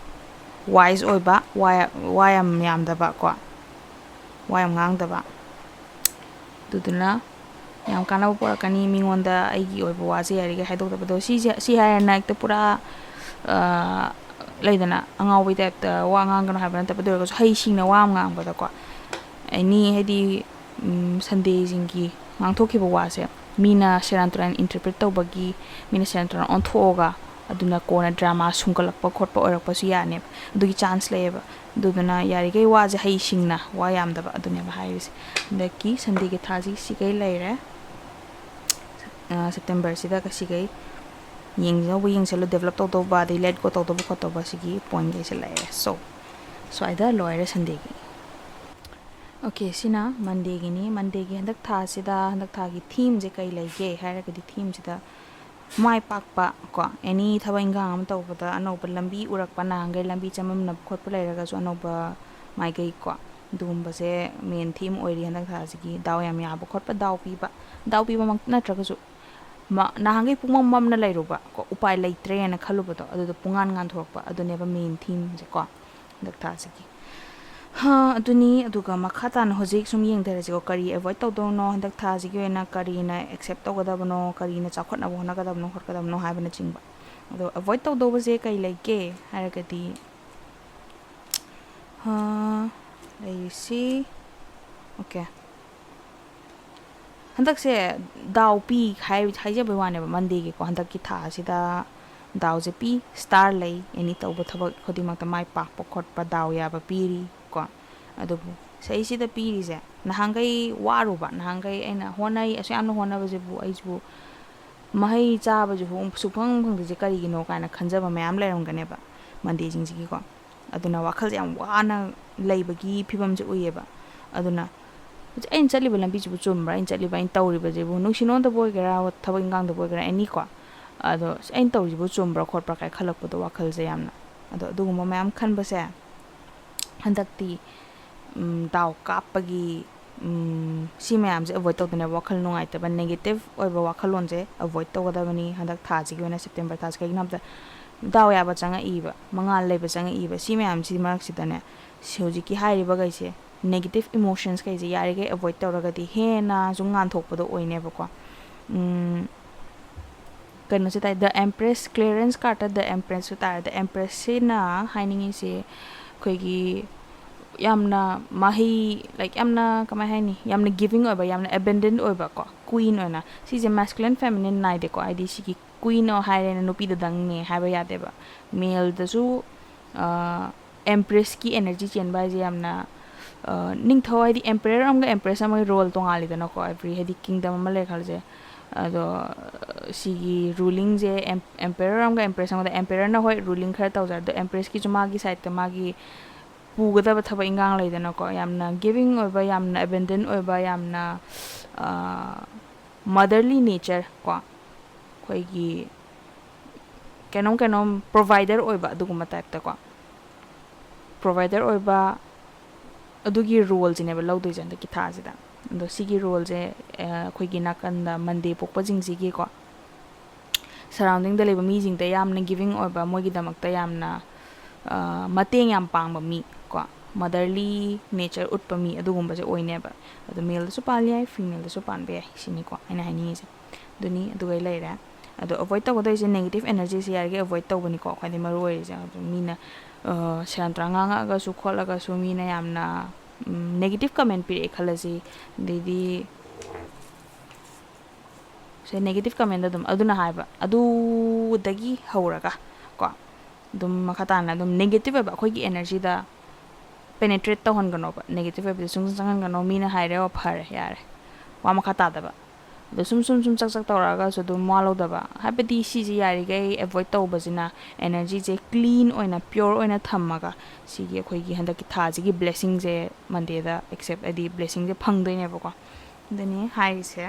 ꯋꯥꯏꯁ ꯑꯣꯏꯕ, ꯋꯥ ꯋꯥ ꯌꯥꯝ ꯌꯥꯝꯗꯕ ꯀꯣ, ꯋꯥ ꯌꯥꯝ ꯉꯥꯡꯗꯕ꯫ ꯑꯗꯨꯗꯨꯅ ꯌꯥꯝ ꯀꯥꯟꯅꯕ ꯄꯨꯔꯛꯀꯅꯤ꯫ ꯃꯤꯉꯣꯟꯗ ꯑꯩꯒꯤ ꯑꯣꯏꯕ ꯋꯥꯁꯦ ꯌꯥꯔꯤꯈꯩ ꯍꯥꯏꯗꯣꯛꯇꯕꯗꯣ꯫ ꯁꯤꯁꯦ, ꯁꯤ ꯍꯥꯏꯔꯦꯅ ꯍꯦꯛꯇ ꯄꯨꯔꯥ, ꯑ, ꯂꯩꯗꯅ, ꯑꯉꯥꯎꯕꯩ ꯇꯥꯏꯞꯇ ꯋꯥ ꯉꯥꯡꯒꯅꯨ ꯍꯥꯏꯕ ꯅꯠꯇꯕ, ꯑꯗꯨ ꯑꯣꯏꯔꯒꯁꯨ ꯍꯩꯁꯤꯡꯅ ꯋꯥ ꯑꯃ ꯉꯥꯡꯕꯗꯀꯣ, ꯑꯦꯅꯤ, ꯍꯥꯏꯗꯤ, ꯎꯝ, ꯁꯟꯗꯦꯁꯤꯡꯒꯤ ꯉꯥꯡꯊꯣꯛꯈꯤꯕ ꯋꯥꯁꯦ ꯃꯤꯅ ꯁꯦꯔꯥꯟ ꯇꯨꯔꯥꯟ ꯏꯟꯇꯔꯄ꯭ꯔꯤꯠ ꯇꯧꯕꯒꯤ, ꯃꯤꯅ ꯁꯦꯔꯥꯟ ꯇꯨꯔꯥꯟ ꯑꯣꯟꯊꯣꯛꯑꯒ ꯑꯗꯨꯅ ꯀꯣꯟꯅ ꯗ꯭ꯔꯃꯥ ꯁꯨꯡꯒꯠꯂꯛꯄ ꯈꯣꯠꯄ ꯑꯣꯏꯔꯛꯄꯁꯨ ꯌꯥꯅꯦꯕ꯫ ꯑꯗꯨꯒꯤ ꯆꯥꯟꯁ ꯂꯩꯌꯦꯕ꯫ ꯑꯗꯨꯗꯨꯅ ꯌꯥꯔꯤꯈꯩ ꯋꯥꯁꯦ ꯍꯩꯁꯤꯡꯅ, ꯋꯥ ꯌꯥꯝꯗꯕ, ꯑꯗꯨꯅꯦꯕ ꯍꯥꯏꯔꯤꯁꯦ꯫ ꯍꯟꯗꯛꯀꯤ ꯁꯟꯗꯦꯒꯤ ꯊꯥꯁꯤ ꯁꯤꯈꯩ ꯂꯩꯔꯦ꯫ ꯑ, ꯁꯦꯞꯇꯦꯝꯕꯔꯁꯤꯗ ꯁꯤꯈꯩ ꯌꯦꯡꯗꯧꯕ, ꯌꯦꯡꯁꯜꯂꯨ, ꯗꯦꯕꯂꯞ ꯇꯧꯗꯧꯕ, ꯑꯗꯩ ꯂꯦꯠ ꯒꯣ ꯇꯧꯗꯧꯕ ꯈꯣꯠꯇꯧꯕ, ꯁꯤꯒꯤ ꯄꯣꯏꯟꯈꯩꯁꯦ ꯂꯩꯔꯦ꯫ ꯁꯣ, ꯁ꯭ꯋꯥꯏꯗ ꯂꯣꯏꯔꯦ ꯁꯟꯗꯦꯒꯤ꯫ ꯑꯣꯀꯦ, ꯁꯤꯅ ꯃꯟꯗꯦꯒꯤꯅꯤ꯫ ꯃꯟꯗꯦꯒꯤ ꯍꯟꯗꯛ ꯊꯥꯁꯤꯗ, ꯍꯟꯗꯛ ꯊꯥꯒꯤ ꯊꯤꯝꯁꯦ ꯀꯩ ꯂꯩꯒꯦ ꯍꯥꯏꯔꯒꯗꯤ, ꯊꯤꯝꯁꯤꯗ ꯃꯥꯏ ꯄꯥꯛꯄ ꯀꯣ, ꯑꯦꯅꯤ ꯊꯕꯛ ꯏꯟꯈꯥꯡ ꯑꯃ ꯇꯧꯕꯗ ꯑꯅꯧꯕ ꯂꯝꯕꯤ ꯎꯔꯛꯄ, ꯅꯍꯥꯟꯈꯩ ꯂꯝꯕꯤ ꯆꯃꯝꯅꯕ ꯈꯣꯠꯄ ꯂꯩꯔꯒꯁꯨ ꯑꯅꯧꯕ ꯃꯥꯏꯀꯩ ꯀꯣ, ꯑꯗꯨꯒꯨꯝꯕꯁꯦ ꯃꯦꯟ ꯊꯤꯝ ꯑꯣꯏꯔꯤ ꯍꯟꯗꯛ ꯊꯥꯁꯤꯒꯤ꯫ ꯗꯥꯎ ꯌꯥꯝ ꯌꯥꯕ ꯈꯣꯠꯄ, ꯗꯥꯎ ꯄꯤꯕ, ꯗꯥꯎ ꯄꯤꯕꯃꯛ ꯅꯠꯇ꯭ꯔꯒꯁꯨ ꯃ-, ꯅꯍꯥꯟꯈꯩ ꯄꯨꯡꯃꯝ ꯃꯝꯅ ꯂꯩꯔꯨꯕ ꯀꯣ, ꯎꯄꯥꯏ ꯂꯩꯇ꯭ꯔꯦꯅ ꯈꯜꯂꯨꯕꯗꯣ, ꯑꯗꯨꯗ ꯄꯨꯡꯉꯥꯟ ꯉꯥꯟꯊꯣꯔꯛꯄ, ꯑꯗꯨꯅꯦꯕ ꯃꯦꯟ ꯊꯤꯝꯁꯦ ꯀꯣ, ꯍꯟꯗꯛ ꯊꯥꯁꯤꯒꯤ꯫ ꯍꯥ, ꯑꯗꯨꯅꯤ꯫ ꯑꯗꯨꯒ ꯃꯈꯥ ꯇꯥꯅ ꯍꯧꯖꯤꯛ ꯁꯨꯝ ꯌꯦꯡꯊꯔꯁꯤꯀꯣ, ꯀꯔꯤ ꯑꯦꯚꯣꯏꯗ ꯇꯧꯗꯧꯅꯣ ꯍꯟꯗꯛ ꯊꯥꯁꯤꯒꯤ ꯑꯣꯏꯅ, ꯀꯔꯤꯅ ꯑꯦꯛꯁꯦꯞ ꯇꯧꯒꯗꯕꯅꯣ, ꯀꯔꯤꯅ ꯆꯥꯎꯈꯠꯅꯕ ꯍꯣꯠꯅꯒꯗꯕꯅꯣ ꯈꯣꯠꯀꯗꯕꯅꯣ ꯍꯥꯏꯕꯅꯆꯤꯡꯕ꯫ ꯑꯗꯣ ꯑꯦꯚꯣꯏꯗ ꯇꯧꯗꯧꯕꯁꯦ ꯀꯩ ꯂꯩꯒꯦ ꯍꯥꯏꯔꯒꯗꯤ, ꯍꯥ, ꯂꯩꯔꯤꯁꯤ, ꯑꯣꯀꯦ꯫ ꯍꯟꯗꯛꯁꯦ ꯗꯥꯎ ꯄꯤ ꯍꯥꯏ-, ꯍꯥꯏꯖꯕꯩ ꯋꯥꯅꯦꯕ, ꯃꯟꯗꯦꯒꯤꯀꯣ, ꯍꯟꯗꯛꯀꯤ ꯊꯥ ꯑꯁꯤꯗ ꯗꯥꯎꯁꯦ ꯄꯤ, ꯁ꯭ꯇꯥꯔ ꯂꯩ, ꯑꯦꯅꯤ ꯇꯧꯕ ꯊꯕꯛ ꯈꯨꯗꯤꯡꯃꯛꯇ ꯃꯥꯏ ꯄꯥꯛꯄ ꯈꯣꯠꯄ, ꯗꯥꯎ ꯌꯥꯕ ꯄꯤꯔꯤ ꯀꯣ꯫ ꯑꯗꯨꯕꯨ ꯁꯤꯁꯤꯗ ꯄꯤꯔꯤꯁꯦ, ꯅꯍꯥꯟꯈꯩ ꯋꯥꯔꯨꯕ, ꯅꯍꯥꯟꯈꯩ ꯑꯩꯅ ꯍꯣꯠꯅꯩ, ꯑꯁꯨꯛ ꯌꯥꯝꯅ ꯍꯣꯠꯅꯕꯁꯤꯕꯨ ꯑꯩꯁꯤꯕꯨ ꯃꯍꯩ ꯆꯥꯕꯁꯤꯕꯨ ꯁꯨꯛꯐꯪ ꯐꯪꯗ꯭ꯔꯤꯁꯦ ꯀꯔꯤꯒꯤꯅꯣ ꯀꯥꯏꯅ ꯈꯟꯖꯕ ꯃꯌꯥꯝ ꯂꯩꯔꯝꯒꯅꯦꯕ ꯃꯟꯗꯦꯁꯤꯡꯁꯤꯒꯤꯀꯣ꯫ ꯑꯗꯨꯅ ꯋꯥꯈꯜꯁꯦ ꯌꯥꯝ ꯋꯥꯅ ꯂꯩꯕꯒꯤ ꯐꯤꯕꯝꯁꯦ ꯎꯏꯌꯦꯕ꯫ ꯑꯗꯨꯅ ꯍꯧꯖꯤꯛ ꯑꯩꯅ ꯆꯠꯂꯤꯕ ꯂꯝꯕꯤꯁꯤꯕꯨ ꯆꯨꯝꯕ꯭ꯔꯥ, ꯑꯩꯅ ꯆꯠꯂꯤꯕ, ꯑꯩꯅ ꯇꯧꯔꯤꯕꯁꯤꯕꯨ, ꯅꯨꯡꯁꯤ ꯅꯨꯡꯉꯣꯟꯗꯕꯨ ꯑꯣꯏꯒꯦꯔꯥ, ꯊꯕꯛ ꯏꯟꯈꯥꯡꯗꯕꯨ ꯑꯣꯏꯒꯦꯔꯥ, ꯑꯦꯅꯤ ꯀꯣ, ꯑꯗꯣ ꯑꯁ, ꯑꯩꯅ ꯇꯧꯔꯤꯁꯤꯕꯨ ꯆꯨꯝꯕ꯭ꯔꯥ ꯈꯣꯠꯄ꯭ꯔꯥ ꯀꯥꯏ ꯈꯜꯂꯛꯄꯗꯣ ꯋꯥꯈꯜꯁꯦ ꯌꯥꯝꯅ꯫ ꯑꯗꯣ ꯑꯗꯨꯒꯨꯝꯕ ꯃꯌꯥꯝ ꯈꯟꯕꯁꯦ ꯍꯟꯗꯛꯇꯤ ꯗꯥꯎ ꯀꯥꯞꯄꯒꯤ ꯁꯤ ꯃꯌꯥꯝꯁꯦ ꯑꯦꯕꯣꯏꯗ ꯇꯧꯗꯅꯕ, ꯋꯥꯈꯜ ꯅꯨꯡꯉꯥꯏꯇꯕ, ꯅꯦꯒꯦꯇꯤꯞ ꯑꯣꯏꯕ ꯋꯥꯈꯜꯂꯣꯟꯁꯦ ꯑꯦꯕꯣꯏꯗ ꯇꯧꯒꯗꯕꯅꯤ ꯍꯟꯗꯛ ꯊꯥꯁꯤꯒꯤ ꯑꯣꯏꯅ, ꯁꯦꯞꯇꯦꯝꯕꯔ ꯊꯥꯁꯤ꯫ ꯀꯩꯒꯤꯅꯣ ꯍꯥꯏꯕꯗ ꯗꯥꯎ ꯌꯥꯕ ꯆꯪꯉꯛꯏꯕ, ꯃꯉꯥꯜ ꯂꯩꯕ ꯆꯪꯉꯛꯏꯕ꯫ ꯁꯤ ꯃꯌꯥꯝꯁꯤ ꯃꯔꯛꯁꯤꯗꯅꯦ, ꯁꯤ ꯍꯧꯖꯤꯛꯀꯤ ꯍꯥꯏꯔꯤꯕꯈꯩꯁꯦ, ꯅꯦꯒꯦꯇꯤꯞ ꯏꯃꯣꯁꯟꯁꯈꯩꯁꯦ ꯌꯥꯔꯤꯈꯩ ꯑꯦꯕꯣꯏꯗ ꯇꯧꯔꯒꯗꯤ ꯍꯦꯟꯅꯁꯨ ꯉꯥꯟꯊꯣꯛꯄꯗꯣ ꯑꯣꯏꯅꯦꯕꯀꯣ꯫ ꯀꯩꯅꯣꯁꯦ ꯇꯥꯏ, ꯗ ꯑꯦꯝꯄ꯭ꯔꯦꯁ, ꯀ꯭ꯂꯤꯌꯔꯦꯟꯁ ꯀꯥꯔꯠꯇ ꯗ ꯑꯦꯝꯄ꯭ꯔꯦꯁꯁꯨ ꯇꯥꯔꯦ꯫ ꯗ ꯑꯦꯝꯄ꯭ꯔꯦꯁꯁꯤꯅ ꯍꯥꯏꯅꯤꯡꯉꯤꯁꯦ ꯑꯩꯈꯣꯏꯒꯤ ꯌꯥꯝꯅ ꯃꯍꯩ, ꯂꯥꯏꯛ, ꯌꯥꯝꯅ ꯀꯃꯥꯏ ꯍꯥꯏꯅꯤ, ꯌꯥꯝꯅ ꯒꯤꯚꯤꯡ ꯑꯣꯏꯕ, ꯌꯥꯝꯅ ꯑꯦꯕꯦꯟꯗꯟ ꯑꯣꯏꯕꯀꯣ, ꯀ꯭ꯋꯤꯟ ꯑꯣꯏꯅ꯫ ꯁꯤꯁꯦ ꯃꯦꯁꯀꯨꯂꯤꯟ ꯐꯦꯃꯤꯅꯤꯟ ꯅꯥꯏꯗꯦꯀꯣ, ꯍꯥꯏꯗꯤ ꯁꯤꯒꯤ ꯀ꯭ꯋꯤꯟ ꯍꯥꯏꯔꯦꯅ ꯅꯨꯄꯤꯗꯗꯪꯅꯦ ꯍꯥꯏꯕ ꯌꯥꯗꯦꯕ꯫ ꯃꯦꯜꯗꯁꯨ ꯑꯦꯝꯄ꯭ꯔꯦꯁꯀꯤ ꯑꯦꯅꯔꯖꯤ ꯆꯦꯟꯕ ꯍꯥꯏꯁꯦ ꯌꯥꯝꯅ ꯅꯤꯡꯊꯧ, ꯍꯥꯏꯗꯤ ꯑꯦꯝꯄꯔꯔ ꯑꯃꯒ ꯑꯦꯝꯄ꯭ꯔꯦꯁ ꯑꯃꯒꯤ ꯔꯣꯜ ꯇꯣꯉꯥꯜꯂꯤꯗꯅꯀꯣ꯫ ꯑꯦꯕ꯭ꯔꯤ, ꯍꯥꯏꯗꯤ ꯀꯤꯡꯗꯝ ꯑꯃ ꯂꯩ ꯈꯜꯂꯁꯦ, ꯑꯗꯣ ꯁꯤꯒꯤ ꯔꯨꯂꯤꯡꯁꯦ ꯑꯦꯝꯄꯔꯔ ꯑꯃꯒ ꯑꯦꯝꯄ꯭ꯔꯦꯁ ꯑꯃꯒꯗ, ꯑꯦꯝꯄꯔꯔꯅ ꯍꯣꯏ ꯔꯨꯂꯤꯡ ꯈꯔ ꯇꯧꯖꯔꯦ, ꯑꯗꯣ ꯑꯦꯝꯄ꯭ꯔꯦꯁꯀꯤꯁꯨ ꯃꯥꯒꯤ ꯁꯥꯏꯠꯇ ꯃꯥꯒꯤ ꯄꯨꯒꯗꯕ ꯊꯕꯛ ꯏꯟꯈꯥꯡ ꯂꯩꯗꯅꯀꯣ꯫ ꯌꯥꯝꯅ ꯒꯤꯚꯤꯡ ꯑꯣꯏꯕ, ꯌꯥꯝꯅ ꯑꯦꯕꯦꯟꯗꯟ ꯑꯣꯏꯕ, ꯌꯥꯝꯅ ꯃꯗꯔꯂꯤ ꯅꯦꯆꯔ ꯀꯣ, ꯑꯩꯈꯣꯏꯒꯤ ꯀꯩꯅꯣꯝ ꯀꯩꯅꯣꯝ ꯄ꯭ꯔꯣꯚꯥꯏꯗꯔ ꯑꯣꯏꯕ ꯑꯗꯨꯒꯨꯝꯕ ꯇꯥꯏꯞꯇꯀꯣ, ꯄ꯭ꯔꯣꯚꯥꯏꯗꯔ ꯑꯣꯏꯕ ꯑꯗꯨꯒꯤ ꯔꯣꯜꯁꯤꯅꯦꯕ ꯂꯧꯗꯣꯏꯁꯦ ꯍꯟꯗꯛꯀꯤ ꯊꯥꯁꯤꯗ꯫ ꯑꯗꯣ ꯁꯤꯒꯤ ꯔꯣꯜꯁꯦ ꯑꯩꯈꯣꯏꯒꯤ ꯅꯥꯀꯟꯗ ꯃꯟꯗꯦ ꯄꯣꯛꯄꯁꯤꯡꯁꯤꯒꯤꯀꯣ, ꯁꯔꯥꯎꯟꯗꯤꯡꯗ ꯂꯩꯕ ꯃꯤꯁꯤꯡꯗ ꯌꯥꯝꯅ ꯒꯤꯚꯤꯡ ꯑꯣꯏꯕ, ꯃꯣꯏꯒꯤꯗꯃꯛꯇ ꯌꯥꯝꯅ ꯃꯇꯦꯡ ꯌꯥꯝ ꯄꯥꯡꯕ ꯃꯤ ꯀꯣ, ꯃꯗꯔꯂꯤ ꯅꯦꯆꯔ ꯎꯠꯄ ꯃꯤ ꯑꯗꯨꯒꯨꯝꯕꯁꯦ ꯑꯣꯏꯅꯦꯕ꯫ ꯑꯗꯣ ꯃꯦꯜꯗꯁꯨ ꯄꯥꯟ ꯌꯥꯏ, ꯐꯤꯃꯦꯜꯗꯁꯨ ꯄꯥꯟꯕ ꯌꯥꯏ, ꯁꯤꯅꯤꯀꯣ ꯑꯩꯅ ꯍꯥꯏꯅꯤꯡꯉꯤꯁꯦ꯫ ꯑꯗꯨꯅꯤ, ꯑꯗꯨꯒꯩ ꯂꯩꯔꯦ꯫ ꯑꯗꯣ ꯑꯦꯕꯣꯏꯗ ꯇꯧꯒꯗꯣꯏꯁꯦ ꯅꯦꯒꯦꯇꯤꯞ ꯑꯦꯅꯔꯖꯤꯁꯦ ꯌꯥꯔꯤꯈꯩ ꯑꯦꯕꯣꯏꯗ ꯇꯧꯕꯅꯤꯀꯣ, ꯈ꯭ꯋꯥꯏꯗꯒꯤ ꯃꯔꯨ ꯑꯣꯏꯔꯤꯁꯦ꯫ ꯑꯗꯨ ꯃꯤꯅ ꯁꯦꯔꯥꯟ ꯇꯨꯔꯥꯟ ꯉꯥꯡꯉꯛꯑꯒꯁꯨ ꯈꯣꯠꯂꯒꯁꯨ, ꯃꯤꯅ ꯌꯥꯝꯅ ꯅꯦꯒꯦꯇꯤꯞ ꯀꯃꯦꯟ ꯄꯤꯔꯛꯑꯦ ꯈꯜꯂꯁꯤ, ꯑꯗꯩꯗꯤ ꯁꯦ ꯅꯦꯒꯦꯇꯤꯞ ꯀꯃꯦꯟꯗ ꯑꯗꯨꯝ ꯑꯗꯨꯅ ꯍꯥꯏꯕ, ꯑꯗꯨꯗꯒꯤ ꯍꯧꯔꯒ ꯀꯣ, ꯑꯗꯨꯝ ꯃꯈꯥ ꯇꯥꯅ ꯑꯗꯨꯝ ꯅꯦꯒꯦꯇꯤꯞ ꯑꯣꯏꯕ ꯑꯩꯈꯣꯏꯒꯤ ꯑꯦꯅꯔꯖꯤꯗ ꯄꯦꯅꯦꯇ꯭ꯔꯦꯠ ꯇꯧꯍꯟꯒꯅꯣꯕ꯫ ꯅꯦꯒꯦꯇꯤꯞ ꯑꯣꯏꯕꯗꯤ ꯁꯨꯡꯆꯪ ꯆꯪꯍꯟꯒꯅꯣ꯫ ꯃꯤꯅ ꯍꯥꯏꯔꯦ, "ꯑꯣ, ꯐꯔꯦ, ꯌꯥꯔꯦ", ꯋꯥ ꯃꯈꯥ ꯇꯥꯗꯕ꯫ ꯑꯗꯣ ꯁꯨꯝ ꯁꯨꯝ ꯁꯨꯝ ꯆꯛ ꯆꯛ ꯇꯧꯔꯛꯑꯒꯁꯨ ꯑꯗꯨꯝ ꯃꯋꯥ ꯂꯧꯗꯕ, ꯍꯥꯏꯕꯗꯤ ꯁꯤꯁꯦ ꯌꯥꯔꯤꯈꯩ ꯑꯦꯚꯣꯏꯗ ꯇꯧꯕꯁꯤꯅ, ꯑꯦꯅꯔꯖꯤꯁꯦ ꯀ꯭ꯂꯤꯟ ꯑꯣꯏꯅ, ꯄ꯭ꯌꯣꯔ ꯑꯣꯏꯅ ꯊꯝꯃꯒ, ꯁꯤꯒꯤ ꯑꯩꯈꯣꯏꯒꯤ ꯍꯟꯗꯛꯀꯤ ꯊꯥꯁꯤꯒꯤ ꯕ꯭ꯂꯦꯁꯤꯡꯁꯦ ꯃꯟꯗꯦꯗ ꯑꯦꯛꯁꯦꯞ, ꯍꯥꯏꯗꯤ ꯕ꯭ꯂꯦꯁꯤꯡꯁꯦ ꯐꯪꯗꯣꯏꯅꯦꯕꯀꯣ꯫ ꯑꯗꯨꯅꯤ ꯍꯥꯏꯔꯤꯁꯦ꯫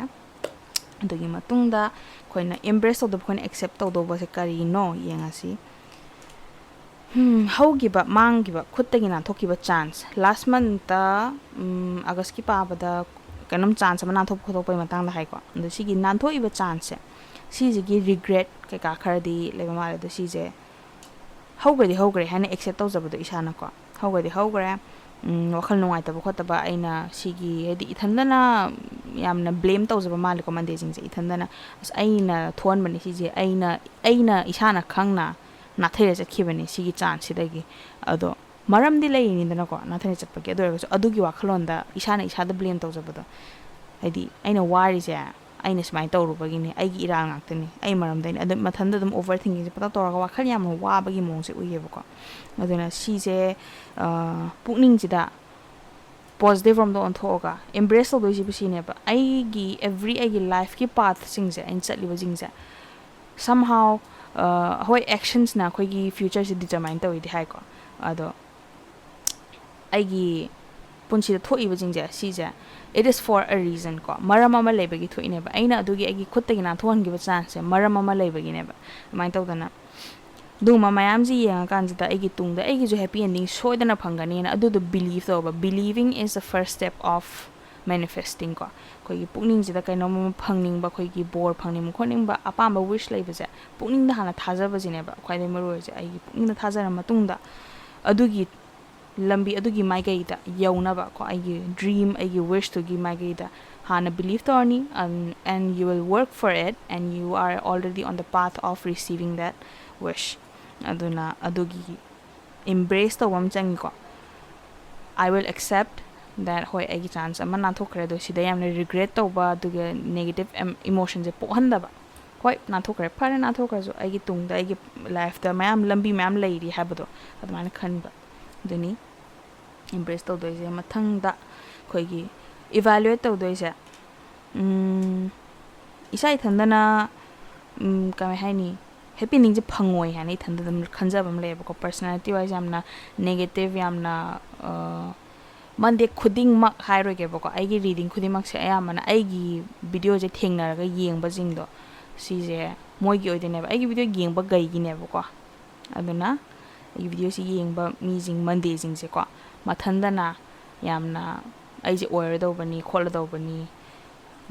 ꯑꯗꯨꯒꯤ ꯃꯇꯨꯡꯗ ꯑꯩꯈꯣꯏꯅ ꯏꯝꯕ꯭ꯔꯦꯁ ꯇꯧꯗꯕ, ꯑꯩꯈꯣꯏꯅ ꯑꯦꯛꯁꯦꯞ ꯇꯧꯗꯧꯕꯁꯦ ꯀꯔꯤꯅꯣ ꯌꯦꯡꯉꯁꯤ꯫ ꯍꯝ, ꯍꯧꯈꯤꯕ, ꯃꯥꯡꯈꯤꯕ, ꯈꯨꯠꯇꯒꯤ ꯅꯥꯟꯊꯣꯛꯈꯤꯕ ꯆꯥꯟꯁ꯫ ꯂꯥꯁ ꯃꯟꯠꯇ, ꯎꯝ, ꯑꯥꯒꯁꯀꯤ ꯄꯥꯕꯗ ꯀꯩꯅꯣꯝ ꯆꯥꯟꯁ ꯑꯃ ꯅꯥꯟꯊꯣꯛꯄ ꯈꯣꯠꯇꯣꯛꯄꯒꯤ ꯃꯇꯥꯡꯗ ꯍꯥꯏꯀꯣ꯫ ꯑꯗꯣ ꯁꯤꯒꯤ ꯅꯥꯟꯊꯣꯛꯏꯕ ꯆꯥꯟꯁꯁꯦ, ꯁꯤꯁꯤꯒꯤ ꯔꯤꯒ꯭ꯔꯦꯠ ꯀꯩꯀꯥ ꯈꯔꯗꯤ ꯂꯩꯕ ꯃꯥꯜꯂꯦ꯫ ꯑꯗꯣ ꯁꯤꯁꯦ ꯍꯧꯈ꯭ꯔꯗꯤ ꯍꯧꯈ꯭ꯔꯦ ꯍꯥꯏꯅ ꯑꯦꯛꯁꯦꯞ ꯇꯧꯖꯕꯗꯣ ꯏꯁꯥꯅꯀꯣ꯫ ꯍꯧꯈ꯭ꯔꯗꯤ ꯍꯧꯈ꯭ꯔꯦ꯫ ꯎꯝ, ꯋꯥꯈꯜ ꯅꯨꯡꯉꯥꯏꯇꯕ ꯈꯣꯠꯇꯕ, ꯑꯩꯅ ꯁꯤꯒꯤ, ꯍꯥꯏꯗꯤ ꯏꯊꯟꯗꯅ ꯌꯥꯝꯅ ꯕ꯭ꯂꯦꯝ ꯇꯧꯖꯕ ꯃꯥꯜꯂꯦꯀꯣ ꯃꯟꯗꯦꯁꯤꯡꯁꯦ꯫ ꯏꯊꯟꯗꯅ, "ꯑꯁ, ꯑꯩꯅ ꯊꯣꯛꯍꯟꯕꯅꯤ ꯁꯤꯁꯦ, ꯑꯩꯅ, ꯑꯩꯅ ꯏꯁꯥꯅ ꯈꯪꯅ ꯅꯥꯊꯩꯔ ꯆꯠꯈꯤꯕꯅꯤ ꯁꯤꯒꯤ ꯆꯥꯟꯁꯁꯤꯗꯒꯤ"꯫ ꯑꯗꯣ ꯃꯔꯝꯗꯤ ꯂꯩꯔꯤꯅꯤꯗꯅꯀꯣ ꯅꯥꯊꯩꯔ ꯆꯠꯄꯒꯤ꯫ ꯑꯗꯨ ꯑꯣꯏꯔꯒꯁꯨ ꯑꯗꯨꯒꯤ ꯋꯥꯈꯜꯂꯣꯟꯗ ꯏꯁꯥꯅ ꯏꯁꯥꯗ ꯕ꯭ꯂꯦꯝ ꯇꯧꯖꯕꯗꯣ, ꯍꯥꯏꯗꯤ ꯑꯩꯅ ꯋꯥꯔꯤꯁꯦ ꯑꯩꯅ ꯁꯨꯃꯥꯏꯅ ꯇꯧꯔꯨꯕꯒꯤꯅꯤ, ꯑꯩꯒꯤ ꯏꯔꯥꯜ ꯉꯥꯛꯇꯅꯤ, ꯑꯩ ꯃꯔꯝꯗꯩꯅꯤ꯫ ꯑꯗꯨ ꯃꯊꯟꯇ ꯑꯗꯨꯝ ꯑꯣꯚꯔ ꯊꯤꯡꯀꯤꯡꯁꯦ ꯄꯪꯇꯧ ꯇꯧꯔꯒ ꯋꯥꯈꯜ ꯌꯥꯝꯅ ꯋꯥꯕꯒꯤ ꯃꯑꯣꯡꯁꯦ ꯎꯏꯌꯦꯕꯀꯣ꯫ ꯑꯗꯨꯅ ꯁꯤꯁꯦ, ꯑ, ꯄꯨꯛꯅꯤꯡꯁꯤꯗ ꯄꯣꯖꯤꯇꯤꯚ ꯔꯣꯝꯗ ꯑꯣꯟꯊꯣꯛꯑꯒ ꯏꯝꯕ꯭ꯔꯦꯁ ꯇꯧꯗꯣꯏꯁꯤꯕꯨ ꯁꯤꯅꯦꯕ꯫ ꯑꯩꯒꯤ ꯑꯦꯚ꯭ꯔꯤ, ꯑꯩꯒꯤ ꯂꯥꯏꯐꯀꯤ ꯄꯥꯊꯁꯤꯡꯁꯦ, ꯑꯩꯅ ꯆꯠꯂꯤꯕꯁꯤꯡꯁꯦ, somehow, ꯑ, ꯍꯣꯏ, ꯑꯦꯛꯁꯟꯁꯅ ꯑꯩꯈꯣꯏꯒꯤ ꯐ꯭ꯌꯨꯆꯔꯁꯦ ꯗꯤꯇꯔꯃꯥꯏꯟ ꯇꯧꯋꯤꯗꯤ ꯍꯥꯏꯀꯣ, ꯑꯗꯣ ꯑꯩꯒꯤ ꯄꯨꯟꯁꯤꯗ ꯊꯣꯛꯏꯕꯁꯤꯡꯁꯦ ꯁꯤꯁꯦ, it is for a reason ꯀꯣ, ꯃꯔꯝ ꯑꯃ ꯂꯩꯕꯒꯤ ꯊꯣꯛꯏꯅꯦꯕ꯫ ꯑꯩꯅ ꯑꯗꯨꯒꯤ ꯑꯩꯒꯤ ꯈꯨꯠꯇꯒꯤ ꯅꯥꯟꯊꯣꯛꯍꯟꯈꯤꯕ ꯆꯥꯟꯁꯁꯦ ꯃꯔꯝ ꯑꯃ ꯂꯩꯕꯒꯤꯅꯦꯕ꯫ ꯑꯗꯨꯃꯥꯏꯅ ꯇꯧꯗꯅ ꯑꯗꯨꯒꯨꯝꯕ ꯃꯌꯥꯝꯁꯤ ꯌꯦꯡꯉꯀꯥꯟꯁꯤꯗ ꯑꯩꯒꯤ ꯇꯨꯡꯗ ꯑꯩꯒꯤꯁꯨ ꯍꯦꯄꯤ ꯑꯦꯟꯗꯤꯡ ꯁꯣꯏꯗꯅ ꯐꯪꯒꯅꯤꯅ ꯑꯗꯨꯗꯣ ꯕꯤꯂꯤꯚ ꯇꯧꯕ꯫ Believing is the first step of manifesting ꯀꯣ꯫ ꯑꯩꯈꯣꯏꯒꯤ ꯄꯨꯛꯅꯤꯡꯁꯤꯗ ꯀꯩꯅꯣꯝ ꯑꯃ ꯐꯪꯅꯤꯡꯕ, ꯑꯩꯈꯣꯏꯒꯤ ꯕꯣꯔ ꯐꯪꯅꯤꯡꯕ ꯈꯣꯠꯅꯤꯡꯕ, ꯑꯄꯥꯝꯕ ꯋꯤꯁ ꯂꯩꯕꯁꯦ ꯄꯨꯛꯅꯤꯡꯗ ꯍꯥꯟꯅ ꯊꯥꯖꯕꯁꯤꯅꯦꯕ ꯈ꯭ꯋꯥꯏꯗꯒꯤ ꯃꯔꯨ ꯑꯣꯏꯔꯤꯁꯦ꯫ ꯑꯩꯒꯤ ꯄꯨꯛꯅꯤꯡꯗ ꯊꯥꯖꯔ ꯃꯇꯨꯡꯗ ꯑꯗꯨꯒꯤ ꯂꯝꯕꯤ ꯑꯗꯨꯒꯤ ꯃꯥꯏꯀꯩꯗ ꯌꯧꯅꯕ ꯀꯣ, ꯑꯩꯒꯤ ꯗ꯭ꯔꯤꯝ, ꯑꯩꯒꯤ ꯋꯤꯁꯇꯨꯒꯤ ꯃꯥꯏꯀꯩꯗ ꯍꯥꯟꯅ ꯕꯤꯂꯤꯚ ꯇꯧꯔꯅꯤ, and, and you will work for it, and you are already on the path of receiving that wish. ꯑꯗꯨꯅ ꯑꯗꯨꯒꯤ ꯏꯝꯕ꯭ꯔꯦꯁ ꯇꯧꯕ ꯑꯃ ꯆꯪꯉꯤꯀꯣ꯫ I will accept that, ꯍꯣꯏ, ꯑꯩꯒꯤ ꯆꯥꯟꯁ ꯑꯃ ꯅꯥꯟꯊꯣꯛꯈ꯭ꯔꯦ, ꯑꯗꯣ ꯁꯤꯗ ꯌꯥꯝꯅ ꯔꯤꯒ꯭ꯔꯦꯠ ꯇꯧꯕ, ꯑꯗꯨꯒ ꯅꯦꯒꯦꯇꯤꯞ ꯏꯃꯣꯁꯟꯁꯦ ꯄꯣꯛꯍꯟꯗꯕ꯫ ꯍꯣꯏ, ꯅꯥꯟꯊꯣꯛꯈ꯭ꯔꯦ, ꯐꯔꯦ, ꯅꯥꯟꯊꯣꯛꯈ꯭ꯔꯁꯨ ꯑꯩꯒꯤ ꯇꯨꯡꯗ, ꯑꯩꯒꯤ ꯂꯥꯏꯐꯇ ꯃꯌꯥꯝ, ꯂꯝꯕꯤ ꯃꯌꯥꯝ ꯂꯩꯔꯤ ꯍꯥꯏꯕꯗꯣ ꯑꯗꯨꯃꯥꯏꯅ ꯈꯟꯕ꯫ ꯑꯗꯨꯅꯤ ꯏꯝꯕ꯭ꯔꯦꯁ ꯇꯧꯗꯣꯏꯁꯦ꯫ ꯃꯊꯪꯗ ꯑꯩꯈꯣꯏꯒꯤ ꯏꯚꯥꯂꯨꯋꯦꯠ ꯇꯧꯗꯣꯏꯁꯦ, ꯎꯝ, ꯏꯁꯥ ꯏꯊꯟꯗꯅ ꯎꯝ, ꯀꯃꯥꯏ ꯍꯥꯏꯅꯤ, ꯍꯦꯄꯤ ꯑꯦꯟꯗꯤꯡꯁꯦ ꯐꯪꯉꯣꯏ ꯍꯥꯏꯅ ꯏꯊꯟꯗ ꯑꯗꯨꯝ ꯈꯟꯖꯕ ꯑꯃ ꯂꯩꯌꯦꯕꯀꯣ꯫ ꯄꯔꯁꯅꯦꯂꯤꯇꯤ ꯋꯥꯏꯁ ꯌꯥꯝꯅ ꯅꯦꯒꯦꯇꯤꯞ, ꯌꯥꯝꯅ ꯃꯟꯗꯦ ꯈꯨꯗꯤꯡꯃꯛ ꯍꯥꯏꯔꯣꯏꯒꯦꯕꯀꯣ, ꯑꯩꯒꯤ ꯔꯤꯗꯤꯡ ꯈꯨꯗꯤꯡꯃꯛꯁꯦ ꯑꯌꯥꯝꯕꯅ ꯑꯩꯒꯤ ꯚꯤꯗꯤꯑꯣꯁꯦ ꯊꯦꯡꯅꯔꯒ ꯌꯦꯡꯕꯁꯤꯡꯗꯣ, ꯁꯤꯁꯦ ꯃꯣꯏꯒꯤ ꯑꯣꯏꯗꯣꯏꯅꯦꯕ꯫ ꯑꯩꯒꯤ ꯚꯤꯗꯤꯑꯣ ꯌꯦꯡꯕ ꯒꯩꯒꯤꯅꯦꯕꯀꯣ꯫ ꯑꯗꯨꯅ ꯑꯩꯒꯤ ꯚꯤꯗꯤꯑꯣꯁꯤ ꯌꯦꯡꯕ ꯃꯤꯁꯤꯡ, ꯃꯟꯗꯦꯁꯤꯡꯁꯦꯀꯣ, ꯃꯊꯟꯗꯅ ꯌꯥꯝꯅ ꯑꯩꯁꯦ ꯑꯣꯏꯔꯗꯧꯕꯅꯤ, ꯈꯣꯠꯂꯗꯧꯕꯅꯤ,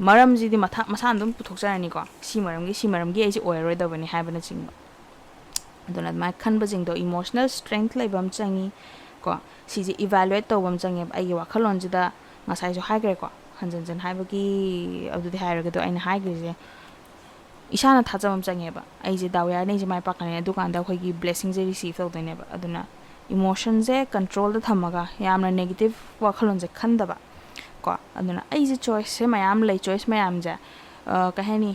ꯃꯔꯝꯁꯤꯗꯤ ꯃꯊꯥ ꯃꯁꯥꯅ ꯑꯗꯨꯝ ꯄꯨꯊꯣꯛꯆꯔꯅꯤꯀꯣ, ꯁꯤ ꯃꯔꯝꯒꯤ, ꯁꯤ ꯃꯔꯝꯒꯤ ꯑꯩꯁꯦ ꯑꯣꯏꯔꯔꯣꯏꯗꯕꯅꯤ ꯍꯥꯏꯕꯅꯆꯤꯡꯕ꯫ ꯑꯗꯨꯅ ꯑꯗꯨꯃꯥꯏꯅ ꯈꯟꯕꯁꯤꯡꯗꯣ ꯏꯃꯣꯁꯅꯦꯜ ꯁ꯭ꯇꯔꯦꯡꯊ ꯂꯩꯕ ꯑꯃ ꯆꯪꯉꯤ ꯀꯣ꯫ ꯁꯤꯁꯦ ꯏꯚꯥꯂꯨꯑꯦꯠ ꯇꯧꯕ ꯑꯃ ꯆꯪꯉꯦꯕ꯫ ꯑꯩꯒꯤ ꯋꯥꯈꯜꯂꯣꯟꯁꯤꯗ ꯉꯁꯥꯏꯁꯨ ꯍꯥꯏꯈ꯭ꯔꯦꯀꯣ, ꯍꯟꯖꯟ ꯍꯟꯖꯟ ꯍꯥꯏꯕꯒꯤ ꯑꯗꯨꯗꯤ ꯍꯥꯏꯔꯒꯗꯣ, ꯑꯩꯅ ꯍꯥꯏꯈ꯭ꯔꯤꯁꯦ ꯏꯁꯥꯅ ꯊꯥꯖꯕ ꯑꯃ ꯆꯪꯉꯦꯕ꯫ ꯑꯩꯁꯦ ꯗꯥꯎ ꯌꯥꯔꯅꯤ, ꯑꯩꯁꯦ ꯃꯥꯏ ꯄꯥꯛꯀꯅꯤ, ꯑꯗꯨꯀꯥꯟꯗ ꯑꯩꯈꯣꯏꯒꯤ ꯕ꯭ꯂꯦꯁꯤꯡꯁꯦ ꯔꯤꯁꯤꯞ ꯇꯧꯗꯣꯏꯅꯦꯕ꯫ ꯑꯗꯨꯅ ꯏꯃꯣꯁꯟꯁꯦ ꯀꯟꯇ꯭ꯔꯣꯜꯗ ꯊꯝꯃꯒ ꯌꯥꯝꯅ ꯅꯦꯒꯦꯇꯤꯞ ꯋꯥꯈꯜꯂꯣꯟꯁꯦ ꯈꯟꯗꯕ ꯀꯣ꯫ ꯑꯗꯨꯅ ꯑꯩꯁꯦ ꯆꯣꯏꯁꯁꯦ ꯃꯌꯥꯝ ꯂꯩ, ꯆꯣꯏꯁ ꯃꯌꯥꯝꯁꯦ, ꯑ, ꯀꯩ ꯍꯥꯏꯅꯤ,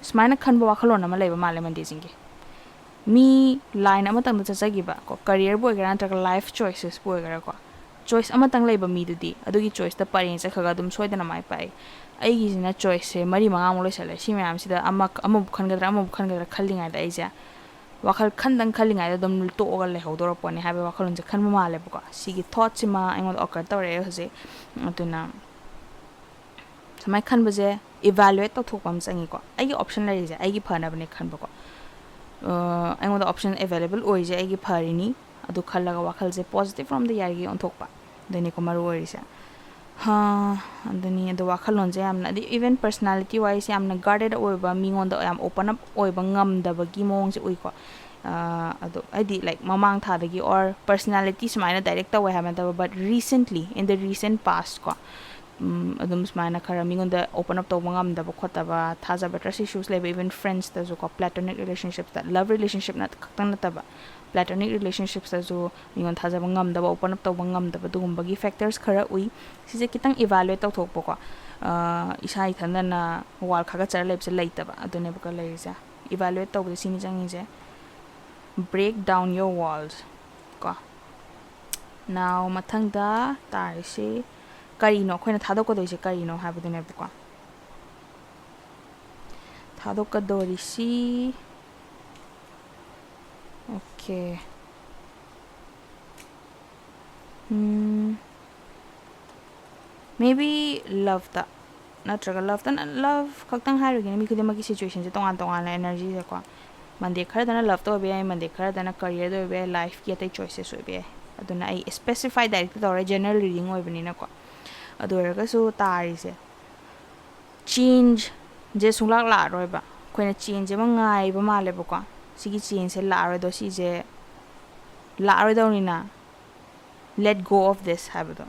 ꯁꯨꯃꯥꯏꯅ ꯈꯟꯕ ꯋꯥꯈꯜꯂꯣꯟ ꯑꯃ ꯂꯩꯕ ꯃꯥꯜꯂꯦ ꯃꯟꯗꯦꯁꯤꯡꯒꯤ꯫ ꯃꯤ ꯂꯥꯏꯟ ꯑꯃꯇꯪꯗ ꯆꯠꯆꯈꯤꯕ ꯀꯣ, ꯀꯔꯤꯌꯔꯕꯨ ꯑꯣꯏꯒꯦꯔꯥ ꯅꯠꯇ꯭ꯔꯒ ꯂꯥꯏꯐ ꯆꯣꯏꯁꯦꯁꯄꯨ ꯑꯣꯏꯒꯦꯔꯥꯀꯣ, ꯆꯣꯏꯁ ꯑꯃꯇꯪ ꯂꯩꯕ ꯃꯤꯗꯨꯗꯤ ꯑꯗꯨꯒꯤ ꯆꯣꯏꯁꯇ ꯄꯔꯦꯡ ꯆꯠꯈ꯭ꯔꯒ ꯑꯗꯨꯝ ꯁꯣꯏꯗꯅ ꯃꯥꯏ ꯄꯥꯛꯏ꯫ ꯑꯩꯒꯤꯁꯤꯅ ꯆꯣꯏꯁꯁꯦ ꯃꯔꯤ ꯃꯉꯥꯃꯨꯛ ꯂꯩꯁꯜꯂꯦ꯫ ꯁꯤ ꯃꯌꯥꯝꯁꯤꯗ ꯑꯃ, ꯑꯃꯕꯨ ꯈꯟꯒꯗ꯭ꯔꯥ, ꯑꯃꯕꯨ ꯈꯟꯒꯗ꯭ꯔꯥ ꯈꯜꯂꯤꯉꯩꯗ ꯑꯩꯁꯦ ꯋꯥꯈꯜ ꯈꯟꯗꯪ ꯈꯜꯂꯤꯉꯩꯗ ꯑꯗꯨꯝ ꯇꯣꯛꯑꯒ ꯂꯩꯍꯧꯗꯧꯔ ꯄꯣꯠꯅꯤ ꯍꯥꯏꯕꯒꯤ ꯋꯥꯈꯜꯂꯣꯟꯁꯦ ꯈꯟꯕ ꯃꯥꯜꯂꯦꯕꯀꯣ꯫ ꯁꯤꯒꯤ ꯊꯣꯠꯁꯤꯃ ꯑꯩꯉꯣꯟꯗ ꯑꯣꯀꯔ ꯇꯧꯔꯛꯑꯦ ꯍꯧꯖꯤꯛ꯫ ꯑꯗꯨꯅ ꯁꯨꯃꯥꯏꯅ ꯈꯟꯕꯁꯦ ꯏꯚꯥꯂꯨꯑꯦꯠ ꯇꯧꯊꯣꯛꯄ ꯑꯃ ꯆꯪꯉꯤꯀꯣ꯫ ꯑꯩꯒꯤ ꯑꯣꯞꯁꯟ ꯂꯩꯔꯤꯁꯦ ꯑꯩꯒꯤ ꯐꯅꯕꯅꯦ ꯈꯟꯕꯀꯣ꯫ ꯑ, ꯑꯩꯉꯣꯟꯗ ꯑꯣꯞꯁꯟ ꯑꯦꯕꯥꯏꯂꯦꯕꯜ ꯑꯣꯏꯔꯤꯁꯦ ꯑꯩꯒꯤ ꯐꯔꯤꯅꯤ꯫ ꯑꯗꯨ ꯈꯜꯂꯒ ꯋꯥꯈꯜꯁꯦ ꯄꯣꯖꯤꯇꯤꯚ ꯔꯣꯝꯗ ꯌꯥꯔꯤꯈꯩ ꯑꯣꯟꯊꯣꯛꯄ꯫ ꯑꯗꯨꯅꯤꯀꯣ ꯃꯔꯨ ꯑꯣꯏꯔꯤꯁꯦ꯫ ꯍꯥ, ꯑꯗꯨꯅꯤ꯫ ꯑꯗꯣ ꯋꯥꯈꯜꯂꯣꯟꯁꯦ ꯌꯥꯝꯅ, ꯑꯗꯩ ꯏꯚꯟ ꯄꯔꯁꯅꯦꯂꯤꯇꯤ ꯋꯥꯏꯁ ꯌꯥꯝꯅ ꯒꯥꯔꯗꯦꯠ ꯑꯣꯏꯕ, ꯃꯤꯉꯣꯟꯗ ꯌꯥꯝ ꯑꯣꯄꯟ ꯑꯞ ꯑꯣꯏꯕ ꯉꯝꯗꯕꯒꯤ ꯃꯑꯣꯡꯁꯦ ꯎꯏꯀꯣ꯫ ꯑ, ꯑꯗꯣ ꯍꯥꯏꯗꯤ, ꯂꯥꯏꯛ, ꯃꯃꯥꯡ ꯊꯥꯗꯒꯤ ꯑꯣꯔ ꯄꯔꯁꯅꯦꯂꯤꯇꯤ ꯁꯨꯃꯥꯏꯅ ꯗꯥꯏꯔꯦꯛ ꯇꯧꯋꯦ ꯍꯥꯏꯕ ꯅꯠꯇꯕ, but recently, in the recent past ꯀꯣ, ꯎꯝ, ꯑꯗꯨꯝ ꯁꯨꯃꯥꯏꯅ ꯈꯔ ꯃꯤꯉꯣꯟꯗ ꯑꯣꯄꯟ ꯑꯞ ꯇꯧꯕ ꯉꯝꯗꯕ ꯈꯣꯠꯇꯕ, ꯊꯥꯖꯕ, ꯇ꯭ꯔꯁ ꯏꯁꯨꯁ ꯂꯩꯕ, ꯏꯚꯟ ꯐ꯭ꯔꯦꯟꯁꯇꯁꯨ ꯀꯣ, ꯄ꯭ꯂꯦꯇꯣꯅꯤꯛ ꯔꯤꯂꯦꯁꯟꯁꯤꯞꯇ, ꯂꯚ ꯔꯤꯂꯦꯁꯟꯁꯤꯞꯅ ꯈꯛꯇꯪ ꯅꯠꯇꯕ, ꯄ꯭ꯂꯦꯇꯣꯅꯤꯛ ꯔꯤꯂꯦꯁꯟꯁꯤꯞꯁꯇꯁꯨ ꯃꯤꯉꯣꯟꯗ ꯊꯥꯖꯕ ꯉꯝꯗꯕ, ꯑꯣꯄꯟ ꯑꯞ ꯇꯧꯕ ꯉꯝꯗꯕ, ꯑꯗꯨꯒꯨꯝꯕꯒꯤ ꯐꯦꯛꯇꯔꯁ ꯈꯔ ꯎꯏ꯫ ꯁꯤꯁꯦ ꯈꯤꯇꯪ ꯏꯚꯥꯂꯨꯑꯦꯠ ꯇꯧꯊꯣꯛꯄꯀꯣ꯫ ꯑ, ꯏꯁꯥ ꯏꯊꯟꯗꯅ ꯋꯥꯜ ꯈꯥꯒꯠꯆꯔ ꯂꯩꯕꯁꯦ ꯂꯩꯇꯕ, ꯑꯗꯨꯅꯦꯕꯀꯣ ꯂꯩꯔꯤꯁꯦ꯫ ꯏꯚꯥꯂꯨꯑꯦꯠ ꯇꯧꯕꯗ ꯁꯤꯅꯤ ꯆꯪꯉꯤꯁꯦ꯫ Break down your walls ꯀꯣ꯫ Now, ꯃꯊꯪꯗ ꯇꯥꯔꯤꯁꯤ ꯀꯔꯤꯅꯣ, ꯑꯩꯈꯣꯏꯅ ꯊꯥꯗꯣꯛꯀꯗꯣꯏꯁꯦ ꯀꯔꯤꯅꯣ ꯍꯥꯏꯕꯗꯨꯅꯦꯕꯀꯣ꯫ ꯊꯥꯗꯣꯛꯀꯗꯧꯔꯤꯁꯤ꯫ Okay. ꯎꯝ, maybe loveꯇ, ꯅꯠꯇ꯭ꯔꯒ loveꯇ, love ꯈꯛꯇꯪ ꯍꯥꯏꯔꯣꯏꯒꯦꯅꯦ, ꯃꯤ ꯈꯨꯗꯤꯡꯃꯛꯀꯤ situationꯁꯦ ꯇꯣꯉꯥꯟ ꯇꯣꯉꯥꯟꯅ energyꯁꯦꯀꯣ꯫ Monday ꯈꯔꯗꯅ loveꯇ ꯑꯣꯏꯕ ꯌꯥꯏ, Monday ꯈꯔꯗꯅ careerꯗ ꯑꯣꯏꯕ ꯌꯥꯏ, lifeꯀꯤ ꯑꯇꯩ choicesꯁꯨ ꯑꯣꯏꯕ ꯌꯥꯏ꯫ ꯑꯗꯨꯅ ꯑꯩ specify directly ꯇꯧꯔꯦ, general reading ꯑꯣꯏꯕꯅꯤꯅꯀꯣ꯫ ꯑꯗꯨ ꯑꯣꯏꯔꯒꯁꯨ ꯇꯥꯔꯤꯁꯦ changeꯁꯦ ꯁꯨꯡꯂꯥꯛ ꯂꯥꯛꯑꯔꯣꯏꯕ꯫ ꯑꯩꯈꯣꯏꯅ change ꯑꯃ ꯉꯥꯏꯕ ꯃꯥꯜꯂꯦꯕꯀꯣ꯫ ꯁꯤꯒꯤ changeꯁꯦ ꯂꯥꯛꯑꯔꯣꯏꯗꯣ, ꯁꯤꯁꯦ ꯂꯥꯛꯑꯔꯣꯏꯗꯧꯅꯤꯅ, let go of this ꯍꯥꯏꯕꯗꯣ꯫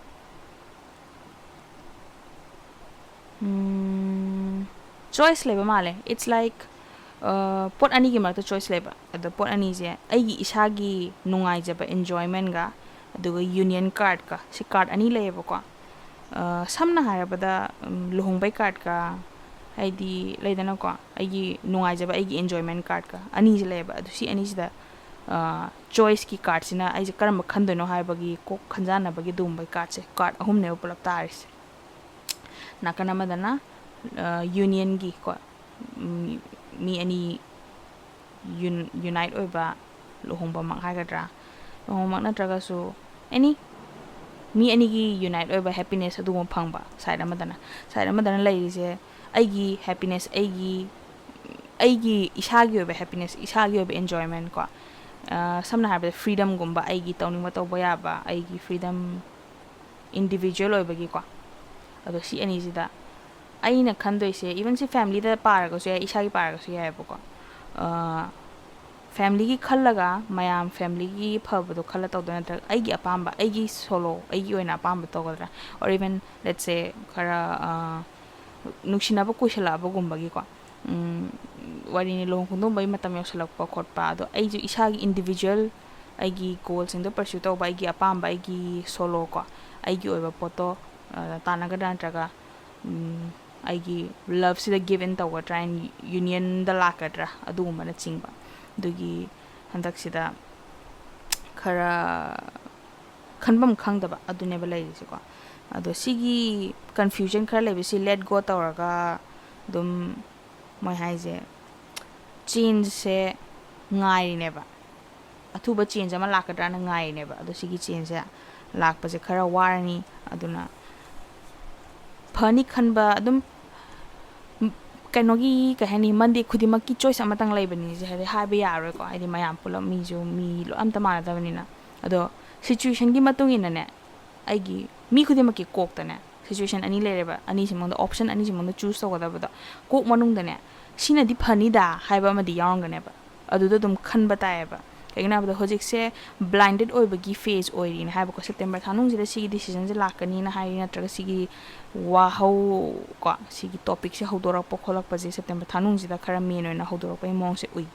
ꯎꯝ, choice ꯂꯩꯕ ꯃꯥꯜꯂꯦ꯫ It's like, ꯑ, ꯄꯣꯠ ꯑꯅꯤꯒꯤ ꯃꯔꯛꯇ choice ꯂꯩꯕ꯫ ꯑꯗꯣ ꯄꯣꯠ ꯑꯅꯤꯁꯦ ꯑꯩꯒꯤ ꯏꯁꯥꯒꯤ ꯅꯨꯡꯉꯥꯏꯖꯕ enjoymentꯒ, ꯑꯗꯨꯒ union cardꯀ, ꯁꯤ card ꯑꯅꯤ ꯂꯩꯌꯦꯕꯀꯣ꯫ ꯑ, ꯁꯝꯅ ꯍꯥꯏꯔꯕꯗ, ꯎꯝ, ꯂꯨꯍꯣꯡꯕꯩ cardꯀ, ꯍꯥꯏꯗꯤ ꯂꯩꯗꯅꯀꯣ, ꯑꯩꯒꯤ ꯅꯨꯡꯉꯥꯏꯖꯕ, ꯑꯩꯒꯤ enjoyment cardꯀ ꯑꯅꯤꯁꯦ ꯂꯩꯌꯦꯕ꯫ ꯑꯗꯨ ꯁꯤ ꯑꯅꯤꯁꯤꯗ, ꯑ, choiceꯀꯤ cardꯁꯤꯅ ꯑꯩꯁꯦ ꯀꯔꯝꯕ ꯈꯟꯗꯣꯏꯅꯣ ꯍꯥꯏꯕꯒꯤ ꯀꯣꯛ ꯈꯟꯖꯥꯟꯅꯕꯒꯤ ꯑꯗꯨꯒꯨꯝꯕꯒꯤ cardꯁꯦ, card ꯑꯍꯨꯝꯅꯦꯕ ꯄꯨꯂꯞ ꯇꯥꯔꯤꯁꯦ꯫ ꯅꯥꯀꯟ ꯑꯃꯗꯅ, ꯑ, unionꯒꯤ ꯀꯣ, ꯎꯝ, ꯃꯤ ꯑꯅꯤ un-, unite ꯑꯣꯏꯕ ꯂꯨꯍꯣꯡꯕꯃꯛ ꯍꯥꯏꯒꯗ꯭ꯔꯥ, ꯂꯨꯍꯣꯡꯕꯃꯛ ꯅꯠꯇ꯭ꯔꯒꯁꯨ any ꯃꯤ ꯑꯅꯤꯒꯤ unite ꯑꯣꯏꯕ happiness ꯑꯗꯨꯒꯨꯝꯕ ꯐꯪꯕ side ꯑꯃꯗꯅ꯫ Side ꯑꯃꯗꯅ ꯂꯩꯔꯤꯁꯦ ꯑꯩꯒꯤ happiness, ꯑꯩꯒꯤ, ꯑꯩꯒꯤ ꯏꯁꯥꯒꯤ ꯑꯣꯏꯕ happiness, ꯏꯁꯥꯒꯤ ꯑꯣꯏꯕ enjoyment ꯀꯣ꯫ ꯑ, ꯁꯝꯅ ꯍꯥꯏꯔꯕꯗ freedomꯒꯨꯝꯕ, ꯑꯩꯒꯤ ꯇꯧꯅꯤꯡꯕ ꯇꯧꯕ ꯌꯥꯕ, ꯑꯩꯒꯤ freedom, individual ꯑꯣꯏꯕꯒꯤꯀꯣ꯫ ꯑꯗꯣ ꯁꯤ ꯑꯅꯤꯁꯤꯗ ꯑꯩꯅ ꯈꯟꯗꯣꯏꯁꯦ, even ꯁꯤ familyꯗ ꯄꯥꯔꯒꯁꯨ ꯌꯥꯏ, ꯏꯁꯥꯒꯤ ꯄꯥꯔꯒꯁꯨ ꯌꯥꯏꯑꯕꯀꯣ꯫ ꯑ, familyꯒꯤ ꯈꯜꯂꯒ, ꯃꯌꯥꯝ familyꯒꯤ ꯐꯕꯗꯣ ꯈꯜꯂ ꯇꯧꯗꯣꯏ ꯅꯠꯇ꯭ꯔꯒ ꯑꯩꯒꯤ ꯑꯄꯥꯝꯕ, ꯑꯩꯒꯤ solo, ꯑꯩꯒꯤ ꯑꯣꯏꯅ ꯑꯄꯥꯝꯕ ꯇꯧꯒꯗ꯭ꯔꯥ? Or even, let's say, ꯈꯔ, ꯑ, ꯅꯨꯡꯁꯤꯅꯕ ꯀꯨꯏꯁꯜꯂꯛꯑꯕꯒꯨꯝꯕꯒꯤꯀꯣ, ꯎꯝ, ꯋꯥꯔꯤꯅꯤ, ꯂꯨꯍꯣꯡ ꯈꯣꯡꯗꯣꯡꯕꯒꯤ ꯃꯇꯝ ꯌꯧꯁꯜꯂꯛꯄ ꯈꯣꯠꯄ, ꯑꯗꯣ ꯑꯩꯁꯨ ꯏꯁꯥꯒꯤ individual, ꯑꯩꯒꯤ goalꯁꯤꯡꯗꯣ pursue ꯇꯧꯕ, ꯑꯩꯒꯤ ꯑꯄꯥꯝꯕ, ꯑꯩꯒꯤ solo ꯀꯣ, ꯑꯩꯒꯤ ꯑꯣꯏꯕ ꯄꯣꯠꯇꯣ, ꯑ, ꯇꯥꯟꯅꯒꯗ꯭ꯔꯥ ꯅꯠꯇ꯭ꯔꯒ, ꯎꯝ, ꯑꯩꯒꯤ loveꯁꯤꯗ give in ꯇꯧꯒꯗ꯭ꯔꯥ, and unionꯗ ꯂꯥꯛꯀꯗ꯭ꯔꯥ, ꯑꯗꯨꯒꯨꯝꯕꯅꯆꯤꯡꯕ꯫ ꯑꯗꯨꯒꯤ ꯍꯟꯗꯛꯁꯤꯗ ꯈꯔ ꯈꯟꯐꯝ ꯈꯪꯗꯕ ꯑꯗꯨꯅꯦꯕ ꯂꯩꯔꯤꯁꯦꯀꯣ꯫ ꯑꯗꯣ ꯁꯤꯒꯤ confusion ꯈꯔ ꯂꯩꯕꯁꯤ let go ꯇꯧꯔꯒ ꯑꯗꯨꯝ ꯃꯣꯏ ꯍꯥꯏꯁꯦ ꯆꯦꯟꯖꯁꯦ ꯉꯥꯏꯔꯤꯅꯦꯕ꯫ ꯑꯊꯨꯕ ꯆꯦꯟꯖ ꯑꯃ ꯂꯥꯛꯀꯗ꯭ꯔꯥꯅ ꯉꯥꯏꯔꯤꯅꯦꯕ꯫ ꯑꯗꯣ ꯁꯤꯒꯤ ꯆꯦꯟꯖꯁꯦ ꯂꯥꯛꯄꯁꯦ ꯈꯔ ꯋꯥꯔꯅꯤ꯫ ꯑꯗꯨꯅ ꯐꯅꯤ ꯈꯟꯕ ꯑꯗꯨꯝ, ꯀꯩꯅꯣꯒꯤ, ꯀꯩ ꯍꯥꯏꯅꯤ, ꯃꯟꯗꯦ ꯈꯨꯗꯤꯡꯃꯛꯀꯤ ꯆꯣꯏꯁ ꯑꯃꯇꯪ ꯂꯩꯕꯅꯤꯁꯦ ꯍꯥꯏꯗꯤ ꯍꯥꯏꯕ ꯌꯥꯔꯣꯏꯀꯣ꯫ ꯍꯥꯏꯗꯤ ꯃꯌꯥꯝ ꯄꯨꯂꯞ, ꯃꯤꯁꯨ ꯃꯤ ꯂꯣꯏ ꯑꯝꯇ ꯃꯥꯟꯅꯗꯕꯅꯤꯅ꯫ ꯑꯗꯣ ꯁꯤꯆꯨꯋꯦꯁꯟꯒꯤ ꯃꯇꯨꯡ ꯏꯟꯅꯅꯦ, ꯑꯩꯒꯤ ꯃꯤ ꯈꯨꯗꯤꯡꯃꯛꯀꯤ ꯀꯣꯛꯇꯅꯦ ꯁꯤꯆꯨꯋꯦꯁꯟ ꯑꯅꯤ ꯂꯩꯔꯦꯕ, ꯑꯅꯤꯁꯤ ꯃꯅꯨꯡꯗ ꯑꯣꯞꯁꯟ ꯑꯅꯤꯁꯤ ꯃꯅꯨꯡꯗ ꯆꯨꯁ ꯇꯧꯒꯗꯕꯗꯣ, ꯀꯣꯛ ꯃꯅꯨꯡꯗꯅꯦ ꯁꯤꯅꯗꯤ ꯐꯅꯤꯗ ꯍꯥꯏꯕ ꯑꯃꯗꯤ ꯌꯥꯎꯔꯝꯒꯅꯦꯕ꯫ ꯑꯗꯨꯗ ꯑꯗꯨꯝ ꯈꯟꯕ ꯇꯥꯏꯌꯦꯕ꯫ ꯀꯩꯒꯤꯅꯣ ꯍꯥꯏꯕꯗ ꯍꯧꯖꯤꯛꯁꯦ ꯕ꯭ꯂꯥꯏꯟꯗꯦꯠ ꯑꯣꯏꯕꯒꯤ ꯐꯦꯖ ꯑꯣꯏꯔꯤꯅ ꯍꯥꯏꯕꯀꯣ꯫ ꯁꯦꯞꯇꯦꯝꯕꯔ ꯊꯥ ꯃꯅꯨꯡꯁꯤꯗ ꯁꯤꯒꯤ ꯗꯤꯁꯤꯖꯟꯁꯦ ꯂꯥꯛꯀꯅꯤꯅ ꯍꯥꯏꯔꯤ, ꯅꯠꯇ꯭ꯔꯒ ꯁꯤꯒꯤ ꯋꯥꯍꯧ ꯀꯣ, ꯁꯤꯒꯤ ꯇꯣꯄꯤꯛꯁꯦ ꯍꯧꯗꯣꯔꯛꯄ ꯈꯣꯠꯂꯛꯄꯁꯦ ꯁꯦꯞꯇꯦꯝꯕꯔ ꯊꯥ ꯃꯅꯨꯡꯁꯤꯗ ꯈꯔ ꯃꯦꯟ ꯑꯣꯏꯅ ꯍꯧꯗꯣꯔꯛꯄꯒꯤ ꯃꯑꯣꯡꯁꯦ ꯎꯏ꯫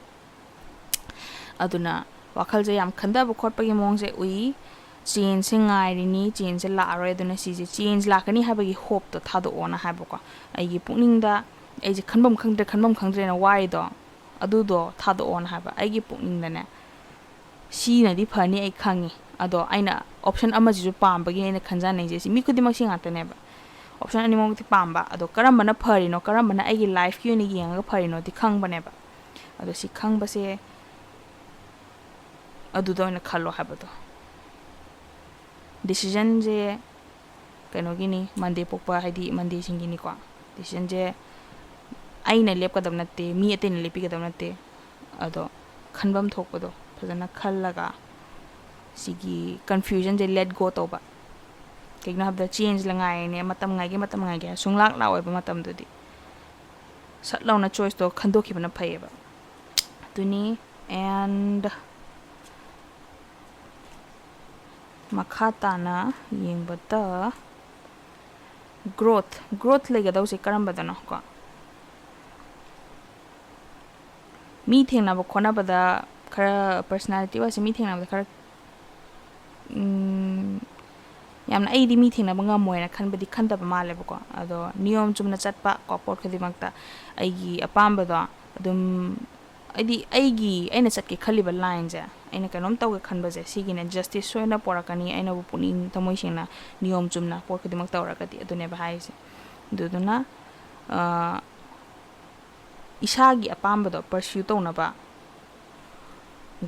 ꯑꯗꯨꯅ ꯋꯥꯈꯜꯁꯦ ꯌꯥꯝ ꯈꯟꯊꯕ ꯈꯣꯠꯄꯒꯤ ꯃꯑꯣꯡꯁꯦ ꯎꯏ꯫ ꯆꯦꯟꯖꯁꯦ ꯉꯥꯏꯔꯤꯅꯤ, ꯆꯦꯟꯖꯁꯦ ꯂꯥꯛꯑꯔꯣꯏ, ꯑꯗꯨꯅ ꯁꯤꯁꯦ ꯆꯦꯟꯖ ꯂꯥꯛꯀꯅꯤ ꯍꯥꯏꯕꯒꯤ ꯍꯣꯞꯇꯣ ꯊꯥꯗꯣꯛꯑꯣꯅ ꯍꯥꯏꯕꯀꯣ꯫ ꯑꯩꯒꯤ ꯄꯨꯛꯅꯤꯡꯗ ꯑꯩꯁꯦ ꯈꯟꯐꯝ ꯈꯪꯗ꯭ꯔꯦ, ꯈꯟꯐꯝ ꯈꯪꯗ꯭ꯔꯦꯅ ꯋꯥꯔꯤꯗꯣ, ꯑꯗꯨꯗꯣ ꯊꯥꯗꯣꯛꯑꯣꯅ ꯍꯥꯏꯕ꯫ ꯑꯩꯒꯤ ꯄꯨꯛꯅꯤꯡꯗꯅꯦ ꯁꯤꯅꯗꯤ ꯐꯅꯤ ꯑꯩ ꯈꯪꯉꯤ, ꯑꯗꯣ ꯑꯩꯅ ꯑꯣꯞꯁꯟ ꯑꯃꯁꯤꯁꯨ ꯄꯥꯝꯕꯒꯤ ꯑꯩꯅ ꯈꯟꯖꯅꯩꯁꯦ꯫ ꯁꯤ ꯃꯤ ꯈꯨꯗꯤꯡꯃꯛꯁꯤ ꯉꯥꯛꯇꯅꯦꯕ, ꯑꯣꯞꯁꯟ ꯑꯅꯤꯃꯛꯇꯤ ꯄꯥꯝꯕ꯫ ꯑꯗꯣ ꯀꯔꯝꯕꯅ ꯐꯔꯤꯅꯣ, ꯀꯔꯝꯕꯅ ꯑꯩꯒꯤ ꯂꯥꯏꯐꯀꯤ ꯑꯣꯏꯅ ꯌꯦꯡꯉꯒ ꯐꯔꯤꯅꯣꯗꯤ ꯈꯪꯕꯅꯦꯕ꯫ ꯑꯗꯣ ꯁꯤ ꯈꯪꯕꯁꯦ ꯑꯗꯨꯗ ꯑꯣꯏꯅ ꯈꯜꯂꯣ ꯍꯥꯏꯕꯗꯣ꯫ ꯗꯤꯁꯤꯖꯟꯁꯦ ꯀꯩꯅꯣꯒꯤꯅꯤ, ꯃꯟꯗꯦ ꯄꯣꯛꯄ ꯍꯥꯏꯗꯤ ꯃꯟꯗꯦꯁꯤꯡꯒꯤꯅꯤꯀꯣ꯫ ꯗꯤꯁꯤꯖꯟꯁꯦ ꯑꯩꯅ ꯂꯦꯞꯀꯗꯕ ꯅꯠꯇꯦ, ꯃꯤ ꯑꯇꯩꯅ ꯂꯦꯞꯄꯤꯒꯗꯕ ꯅꯠꯇꯦ꯫ ꯑꯗꯣ ꯈꯟꯐꯝ ꯊꯣꯛꯄꯗꯣ ꯐꯖꯅ ꯈꯜꯂꯒ ꯁꯤꯒꯤ ꯀꯟꯐ꯭ꯌꯨꯖꯟꯁꯦ ꯂꯦꯠ ꯒꯣ ꯇꯧꯕ꯫ ꯀꯩꯒꯤꯅꯣ ꯍꯥꯏꯕꯗ ꯆꯦꯟꯖ ꯉꯥꯏꯔꯤꯅꯦ, ꯃꯇꯝ ꯉꯥꯏꯒꯦ, ꯃꯇꯝ ꯉꯥꯏꯒꯦ, ꯁꯨꯡꯂꯥꯛ ꯂꯥꯛꯑꯣꯏꯕ ꯃꯇꯝꯗꯨꯗꯤ꯫ ꯁꯠ ꯂꯥꯎꯅ ꯆꯣꯏꯁꯇꯣ ꯈꯟꯗꯣꯛꯈꯤꯕꯅ ꯐꯩꯌꯦꯕ꯫ ꯑꯗꯨꯅꯤ꯫ And ꯃꯈꯥ ꯇꯥꯅ ꯌꯦꯡꯕꯗ ꯒ꯭ꯔꯣꯠ, ꯒ꯭ꯔꯣꯠ ꯂꯩꯒꯗꯧꯁꯦ ꯀꯔꯝꯕꯗꯅꯣ ꯀꯣ? ꯃꯤ ꯊꯦꯡꯅꯕ ꯈꯣꯠꯅꯕꯗ ꯈꯔ, personality wise ꯃꯤ ꯊꯦꯡꯅꯕꯗ ꯈꯔ, ꯎꯝ, ꯌꯥꯝꯅ ꯑꯩꯗꯤ ꯃꯤ ꯊꯦꯡꯅꯕ ꯉꯝꯃꯣꯏꯅ ꯈꯟꯕꯗꯤ ꯈꯟꯗꯕ ꯃꯥꯜꯂꯦꯕꯀꯣ꯫ ꯑꯗꯣ ꯅꯤꯌꯣꯝ ꯆꯨꯝꯅ ꯆꯠꯄ ꯀꯣ, ꯄꯣꯠ ꯈꯨꯗꯤꯡꯃꯛꯇ ꯑꯩꯒꯤ ꯑꯄꯥꯝꯕꯗꯣ ꯑꯗꯨꯝ, ꯍꯥꯏꯗꯤ ꯑꯩꯒꯤ, ꯑꯩꯅ ꯆꯠꯀꯦ ꯈꯜꯂꯤꯕ ꯂꯥꯏꯟꯁꯦ, ꯑꯩꯅ ꯀꯩꯅꯣꯝ ꯇꯧꯒꯦ ꯈꯟꯕꯁꯦ, ꯁꯤꯒꯤꯅꯦ ꯖꯁꯇꯤꯁ ꯁꯣꯏꯅ ꯄꯣꯔꯛꯀꯅꯤ, ꯑꯩꯅꯕꯨ ꯄꯨꯛꯅꯤꯡ ꯊꯃꯣꯏ ꯁꯦꯡꯅ ꯅꯤꯌꯣꯝ ꯆꯨꯝꯅ ꯄꯣꯠ ꯈꯨꯗꯤꯡꯃꯛ ꯇꯧꯔꯒꯗꯤ꯫ ꯑꯗꯨꯅꯦꯕ ꯍꯥꯏꯔꯤꯁꯦ꯫ ꯑꯗꯨꯗꯨꯅ, ꯑ, ꯏꯁꯥꯒꯤ ꯑꯄꯥꯝꯕꯗꯣ pursue ꯇꯧꯅꯕ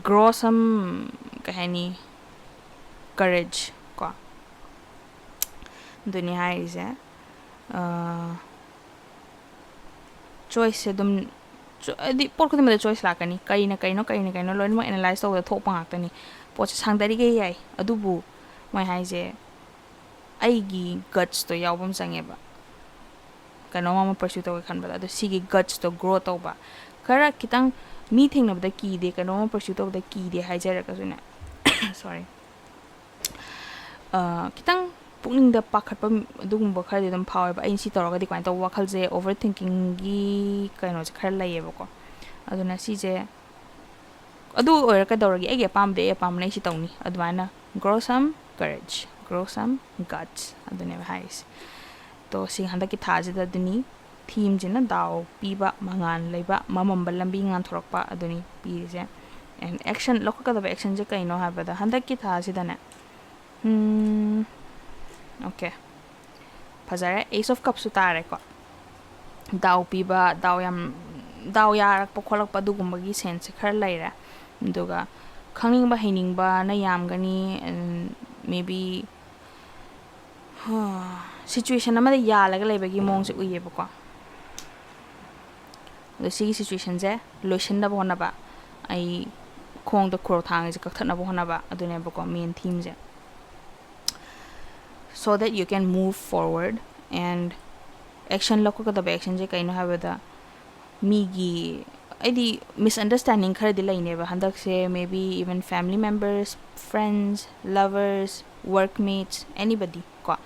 grow some, ꯀꯩ ꯍꯥꯏꯅꯤ, courage ꯀꯣ꯫ ꯑꯗꯨꯅꯤ ꯍꯥꯏꯔꯤꯁꯦ꯫ ꯆꯣꯏꯁꯁꯦ ꯑꯗꯨꯝ, ꯍꯥꯏꯗꯤ ꯄꯣꯠ ꯈꯨꯗꯤꯡꯃꯛꯇ ꯆꯣꯏꯁ ꯂꯥꯛꯀꯅꯤ꯫ ꯀꯔꯤꯅ ꯀꯩꯅꯣ, ꯀꯔꯤꯅ ꯀꯩꯅꯣ, ꯂꯣꯏꯅꯃꯛ ꯑꯦꯅꯥꯂꯥꯏꯁ ꯇꯧꯕꯗ ꯊꯣꯛꯄ ꯉꯥꯛꯇꯅꯤ꯫ ꯄꯣꯠꯁꯦ ꯁꯥꯡꯗꯔꯤꯈꯩ ꯌꯥꯏ, ꯑꯗꯨꯕꯨ ꯃꯣꯏ ꯍꯥꯏꯁꯦ ꯑꯩꯒꯤ ꯒꯠꯁꯇꯣ ꯌꯥꯎꯕ ꯑꯃ ꯆꯪꯉꯦꯕ꯫ ꯀꯩꯅꯣꯝ ꯑꯃ pursue ꯇꯧꯒꯦ ꯈꯟꯕꯗ, ꯑꯗꯣ ꯁꯤꯒꯤ ꯒꯠꯁꯇꯣ ꯒ꯭ꯔꯣ ꯇꯧꯕ꯫ ꯈꯔ ꯈꯤꯇꯪ ꯃꯤ ꯊꯦꯡꯅꯕꯗ ꯀꯤꯗꯦ, ꯀꯩꯅꯣꯝ ꯑꯃ pursue ꯇꯧꯕꯗ ꯀꯤꯗꯦ ꯍꯥꯏꯖꯔꯒꯁꯨꯅꯦ, ꯁꯣꯔꯤ, ꯈꯤꯇꯪ ꯄꯨꯛꯅꯤꯡꯗ ꯄꯥꯈꯠꯄ ꯑꯗꯨꯒꯨꯝꯕ ꯈꯔꯗꯤ ꯑꯗꯨꯝ ꯐꯥꯎꯋꯦꯕ꯫ ꯑꯩꯅ ꯁꯤ ꯇꯧꯔꯒꯗꯤ ꯀꯃꯥꯏꯅ ꯇꯧꯕ ꯋꯥꯈꯜꯁꯦ, ꯑꯣꯚꯔ ꯊꯤꯡꯀꯤꯡꯒꯤ ꯀꯩꯅꯣꯁꯦ ꯈꯔ ꯂꯩꯌꯦꯕꯀꯣ꯫ ꯑꯗꯨꯅ ꯁꯤꯁꯦ, ꯑꯗꯨ ꯑꯣꯏꯔ ꯀꯩꯗꯧꯔꯒꯦ, ꯑꯩꯒꯤ ꯑꯄꯥꯝꯕꯗꯤ ꯑꯩ ꯑꯄꯥꯝꯕꯅ ꯑꯩ ꯁꯤ ꯇꯧꯅꯤ꯫ ꯑꯗꯨꯃꯥꯏꯅ grow some courage, grow some guts ꯑꯗꯨꯅꯦꯕ ꯍꯥꯏꯔꯤꯁꯦ꯫ ꯇꯣ ꯁꯤ ꯍꯟꯗꯛꯀꯤ ꯊꯥꯁꯤꯗ ꯑꯗꯨꯅꯤ꯫ ꯊꯤꯝꯁꯤꯅ ꯗꯥꯎ ꯄꯤꯕ, ꯃꯉꯥꯜ ꯂꯩꯕ, ꯃꯃꯝꯕ ꯂꯝꯕꯤ ꯉꯥꯟꯊꯣꯔꯛꯄ ꯑꯗꯨꯅꯤ ꯄꯤꯔꯤꯁꯦ꯫ ꯑꯦꯟ ꯑꯦꯛꯁꯟ ꯂꯧꯈꯠꯀꯗꯕ ꯑꯦꯛꯁꯟꯁꯦ ꯀꯩꯅꯣ ꯍꯥꯏꯕꯗ, ꯍꯟꯗꯛꯀꯤ ꯊꯥꯁꯤꯗꯅꯦ, ꯎꯝ, ꯑꯣꯀꯦ, ꯐꯖꯔꯦ, Ace of Cupꯁꯨ ꯇꯥꯔꯦꯀꯣ꯫ ꯗꯥꯎ ꯄꯤꯕ, ꯗꯥꯎ ꯌꯥꯝ, ꯗꯥꯎ ꯌꯥꯔꯛꯄ ꯈꯣꯠꯂꯛꯄ ꯑꯗꯨꯒꯨꯝꯕꯒꯤ ꯁꯦꯟꯁꯁꯦ ꯈꯔ ꯂꯩꯔꯦ꯫ ꯑꯗꯨꯒ ꯈꯪꯅꯤꯡꯕ ꯍꯩꯅꯤꯡꯕꯅ ꯌꯥꯝꯒꯅꯤ꯫ ꯃꯦꯕꯤ ꯁꯤꯆꯨꯋꯦꯁꯟ ꯑꯃꯗ ꯌꯥꯜꯂꯒ ꯂꯩꯕꯒꯤ ꯃꯑꯣꯡꯁꯦ ꯎꯏꯌꯦꯕꯀꯣ꯫ ꯑꯗꯣ ꯁꯤꯒꯤ ꯁꯤꯆꯨꯋꯦꯁꯟꯁꯦ ꯂꯣꯏꯁꯤꯟꯅꯕ ꯍꯣꯠꯅꯕ, ꯑꯩ ꯈꯣꯡꯗ ꯈꯨꯔꯧ ꯊꯥꯡꯉꯤꯁꯦ ꯀꯛꯊꯠꯅꯕ ꯍꯣꯠꯅꯕ ꯑꯗꯨꯅꯦꯕꯀꯣ ꯃꯦꯟ ꯊꯤꯝꯁꯦ꯫ So that you can move forward and action ꯂꯧꯈꯠꯀꯗꯕ ꯑꯦꯛꯁꯟꯁꯦ ꯀꯩꯅꯣ ꯍꯥꯏꯕꯗ, ꯃꯤꯒꯤ, ꯑꯩꯗꯤ ꯃꯤꯁꯑꯟꯗꯔꯁ꯭ꯇꯦꯟꯗꯤꯡ ꯈꯔꯗꯤ ꯂꯩꯅꯦꯕ ꯍꯟꯗꯛꯁꯦ, maybe even family members, friends, lovers, workmates, anybody ꯀꯣ꯫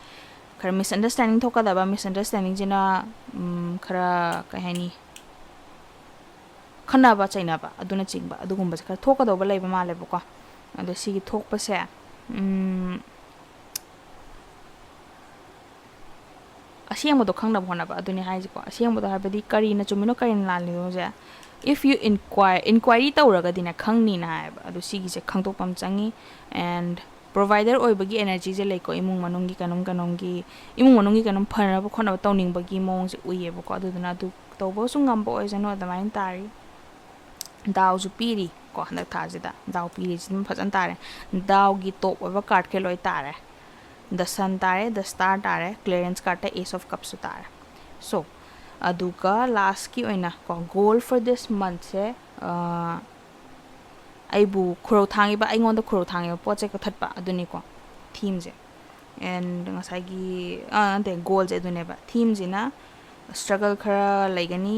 ꯈꯔ ꯃꯤꯁꯑꯟꯗꯔꯁ꯭ꯇꯦꯟꯗꯤꯡ ꯊꯣꯛꯀꯗꯕ, ꯃꯤꯁꯑꯟꯗꯔꯁ꯭ꯇꯦꯟꯗꯤꯡꯁꯤꯅ ꯈꯔ, ꯀꯩ ꯍꯥꯏꯅꯤ, ꯈꯟꯅꯕ ꯆꯩꯅꯕ ꯑꯗꯨꯅꯆꯤꯡꯕ ꯑꯗꯨꯒꯨꯝꯕꯁꯦ ꯈꯔ ꯊꯣꯛꯀꯗꯧꯕ ꯂꯩꯕ ꯃꯥꯜꯂꯦꯕꯀꯣ꯫ ꯑꯗꯣ ꯁꯤꯒꯤ ꯊꯣꯛꯄꯁꯦ, ꯎꯝ, ꯑꯁꯦꯡꯕꯗꯣ ꯈꯪꯅꯕ ꯍꯣꯠꯅꯕ ꯑꯗꯨꯅꯤ ꯍꯥꯏꯁꯦꯀꯣ꯫ ꯑꯁꯦꯡꯕꯗꯣ ꯍꯥꯏꯕꯗꯤ ꯀꯔꯤꯅ ꯆꯨꯝꯃꯤꯅꯣ, ꯀꯔꯤꯅ ꯂꯥꯜꯂꯤꯅꯣꯁꯦ, if you inquire, inquiry ꯇꯧꯔꯒꯗꯤꯅꯦ ꯈꯪꯅꯤꯅ ꯍꯥꯏꯌꯦꯕ꯫ ꯑꯗꯣ ꯁꯤꯒꯤꯁꯦ ꯈꯪꯗꯣꯛꯄ ꯑꯃ ꯆꯪꯉꯤ꯫ And provider ꯑꯣꯏꯕꯒꯤ energyꯁꯦ ꯂꯩꯀꯣ, ꯏꯃꯨꯡ ꯃꯅꯨꯡꯒꯤ ꯀꯩꯅꯣꯝ ꯀꯩꯅꯣꯝꯒꯤ, ꯏꯃꯨꯡ ꯃꯅꯨꯡꯒꯤ ꯀꯩꯅꯣꯝ ꯐꯅꯕ ꯈꯣꯠꯅꯕ ꯇꯧꯅꯤꯡꯕꯒꯤ ꯃꯑꯣꯡꯁꯦ ꯎꯏꯌꯦꯕꯀꯣ꯫ ꯑꯗꯨꯗꯨꯅ ꯑꯗꯨ ꯇꯧꯕꯁꯨ ꯉꯝꯕ ꯑꯣꯏꯁꯅꯨ ꯑꯗꯨꯃꯥꯏꯅ ꯇꯥꯔꯤ꯫ ꯗꯥꯎꯁꯨ ꯄꯤꯔꯤ ꯀꯣ, ꯍꯟꯗꯛ ꯊꯥꯁꯤꯗ ꯗꯥꯎ ꯄꯤꯔꯤꯁꯤ ꯑꯗꯨꯝ ꯐꯖꯅ ꯇꯥꯔꯦ꯫ ꯗꯥꯎꯒꯤ ꯇꯣꯞ ꯑꯣꯏꯕ ꯀꯥꯔꯠꯈꯩ ꯂꯣꯏ ꯇꯥꯔꯦ꯫ ꯗ ꯁꯟ ꯇꯥꯔꯦ, ꯗ ꯁ꯭ꯇꯥꯔ ꯇꯥꯔꯦ, ꯀ꯭ꯂꯤꯌꯔꯦꯟꯁ ꯀꯥꯔꯠꯇ ꯑꯦꯁ ꯑꯣꯐ ꯀꯞꯁꯨ ꯇꯥꯔꯦ꯫ ꯁꯣ ꯑꯗꯨꯒ ꯂꯥꯁꯀꯤ ꯑꯣꯏꯅ ꯀꯣ, ꯒꯣꯜ ꯐꯣꯔ ꯗꯤꯁ ꯃꯟꯠꯁꯦ ꯑꯩꯕꯨ ꯈꯨꯔꯧ ꯊꯥꯡꯉꯤꯕ, ꯑꯩꯉꯣꯟꯗ ꯈꯨꯔꯧ ꯊꯥꯡꯉꯤꯕ ꯄꯣꯠꯁꯦ ꯀꯛꯊꯠꯄ, ꯑꯗꯨꯅꯤꯀꯣ ꯊꯤꯝꯁꯦ꯫ ꯑꯦꯟ ꯉꯁꯥꯏꯒꯤ ꯑꯥ, ꯅꯠꯇꯦ, ꯒꯣꯜꯁꯦ ꯑꯗꯨꯅꯦꯕ꯫ ꯊꯤꯝꯁꯤꯅ ꯁ꯭ꯇ꯭ꯔꯒꯜ ꯈꯔ ꯂꯩꯒꯅꯤ,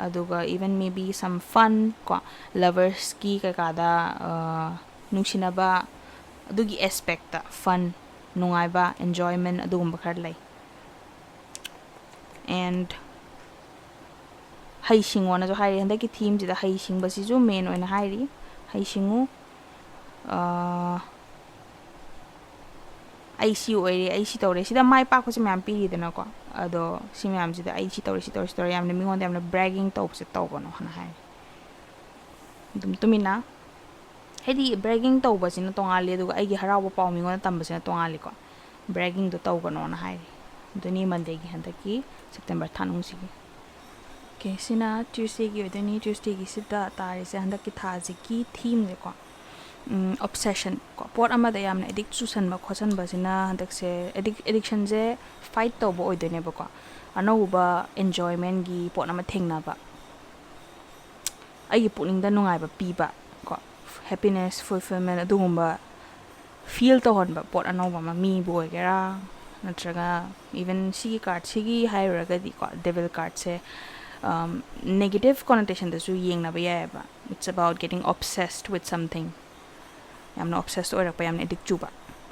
ꯑꯗꯨꯒ even maybe some fun ꯀꯣ, ꯂꯕꯔꯁꯀꯤ ꯀꯩꯀꯥꯗ ꯅꯨꯡꯁꯤꯅꯕ, ꯑꯗꯨꯒꯤ ꯑꯦꯁꯄꯦꯛꯇ ꯐꯟ, ꯅꯨꯡꯉꯥꯏꯕ, ꯑꯦꯟꯖꯣꯏꯃꯦꯟ ꯑꯗꯨꯒꯨꯝꯕ ꯈꯔ ꯂꯩ꯫ ꯑꯦꯟ ꯍꯩ ꯁꯤꯡꯉꯣꯅꯁꯨ ꯍꯥꯏꯔꯤ꯫ ꯍꯟꯗꯛꯀꯤ ꯊꯤꯝꯁꯤꯗ ꯍꯩ ꯁꯤꯡꯕꯁꯤꯁꯨ ꯃꯦꯟ ꯑꯣꯏꯅ ꯍꯥꯏꯔꯤ꯫ ꯍꯩ ꯁꯤꯡꯉꯨ꯫ ꯑꯩ ꯁꯤ ꯑꯣꯏꯔꯦ, ꯑꯩ ꯁꯤ ꯇꯧꯔꯦ, ꯁꯤꯗ ꯃꯥꯏ ꯄꯥꯛꯄꯁꯦ ꯃꯌꯥꯝ ꯄꯤꯔꯤꯗꯅꯀꯣ꯫ ꯑꯗꯣ ꯁꯤ ꯃꯌꯥꯝꯁꯤꯗ ꯑꯩ ꯁꯤ ꯇꯧꯔꯦ, ꯁꯤ ꯇꯧꯔꯦ, ꯁꯤ ꯇꯧꯔꯦ, ꯌꯥꯝꯅ ꯃꯤꯉꯣꯟꯗ ꯌꯥꯝꯅ ꯕ꯭ꯔꯦꯒꯤꯡ ꯇꯧꯕꯁꯦ ꯇꯧꯒꯅꯣ ꯍꯥꯏꯅ ꯍꯥꯏꯔꯤ꯫ ꯑꯗꯨꯝ ꯇꯨꯃꯤꯟꯅ, ꯍꯥꯏꯗꯤ ꯕ꯭ꯔꯦꯒꯤꯡ ꯇꯧꯕꯁꯤꯅ ꯇꯣꯉꯥꯜꯂꯤ, ꯑꯗꯨꯒ ꯑꯩꯒꯤ ꯍꯔꯥꯎꯕ ꯄꯥꯎ ꯃꯤꯉꯣꯟꯗ ꯇꯝꯕꯁꯤꯅ ꯇꯣꯉꯥꯜꯂꯤꯀꯣ꯫ ꯕ꯭ꯔꯦꯒꯤꯡꯗꯣ ꯇꯧꯒꯅꯣꯅ ꯍꯥꯏꯔꯤ꯫ ꯑꯗꯨꯅꯤ ꯃꯟꯗꯦꯒꯤ, ꯍꯟꯗꯛꯀꯤ ꯁꯦꯞꯇꯦꯝꯕꯔ ꯊꯥ ꯅꯨꯡꯁꯤꯒꯤ꯫ ꯑꯣꯀꯦ, ꯁꯤꯅ ꯇ꯭ꯌꯨꯁꯗꯦꯒꯤ ꯑꯣꯏꯗꯣꯏꯅꯤ꯫ ꯇ꯭ꯌꯨꯁꯗꯦꯒꯤꯁꯤꯗ ꯇꯥꯔꯤꯁꯦ ꯍꯟꯗꯛꯀꯤ ꯊꯥꯁꯤꯒꯤ ꯊꯤꯝꯁꯦꯀꯣ꯫ ꯑꯣꯞꯁꯦꯁꯟ ꯀꯣ, ꯄꯣꯠ ꯑꯃꯗ ꯌꯥꯝꯅ ꯑꯦꯗꯤꯛ ꯆꯨꯁꯟꯕ ꯈꯣꯠꯆꯟꯕꯁꯤꯅ ꯍꯟꯗꯛꯁꯦ ꯑꯦꯗꯤꯛ ꯑꯦꯗꯤꯛꯁꯟꯁꯦ ꯐꯥꯏꯠ ꯇꯧꯕ ꯑꯣꯏꯗꯣꯏꯅꯦꯕꯀꯣ꯫ ꯑꯅꯧꯕ ꯑꯦꯟꯖꯣꯏꯃꯦꯟꯒꯤ ꯄꯣꯠ ꯑꯃ ꯊꯦꯡꯅꯕ, ꯑꯩꯒꯤ ꯄꯨꯛꯅꯤꯡꯗ ꯅꯨꯡꯉꯥꯏꯕ ꯄꯤꯕ ꯀꯣ, ꯍꯦꯄꯤꯅꯦꯁ, ꯐꯨꯜꯐꯤꯜꯃꯦꯟ ꯑꯗꯨꯒꯨꯝꯕ ꯐꯤꯜ ꯇꯧꯍꯟꯕ ꯄꯣꯠ ꯑꯅꯧꯕ ꯑꯃ, ꯃꯤꯕꯨ ꯑꯣꯏꯒꯦꯔꯥ, ꯅꯠꯇ꯭ꯔꯒ even ꯁꯤꯒꯤ ꯀꯥꯔꯠꯁꯤꯒꯤ ꯍꯥꯏꯔꯨꯔꯒꯗꯤꯀꯣ, ꯗꯦꯚꯤꯜ ꯀꯥꯔꯠꯁꯦ ꯅꯦꯒꯦꯇꯤꯞ ꯀꯣꯅꯣꯇꯦꯁꯟꯗꯁꯨ ꯌꯦꯡꯅꯕ ꯌꯥꯏꯑꯕ꯫ It's about getting obsessed with something. ꯌꯥꯝꯅ ꯑꯣꯞꯁꯦꯁ ꯑꯣꯏꯔꯛꯄ, ꯌꯥꯝꯅ ꯑꯦꯗꯤꯛ ꯆꯨꯕ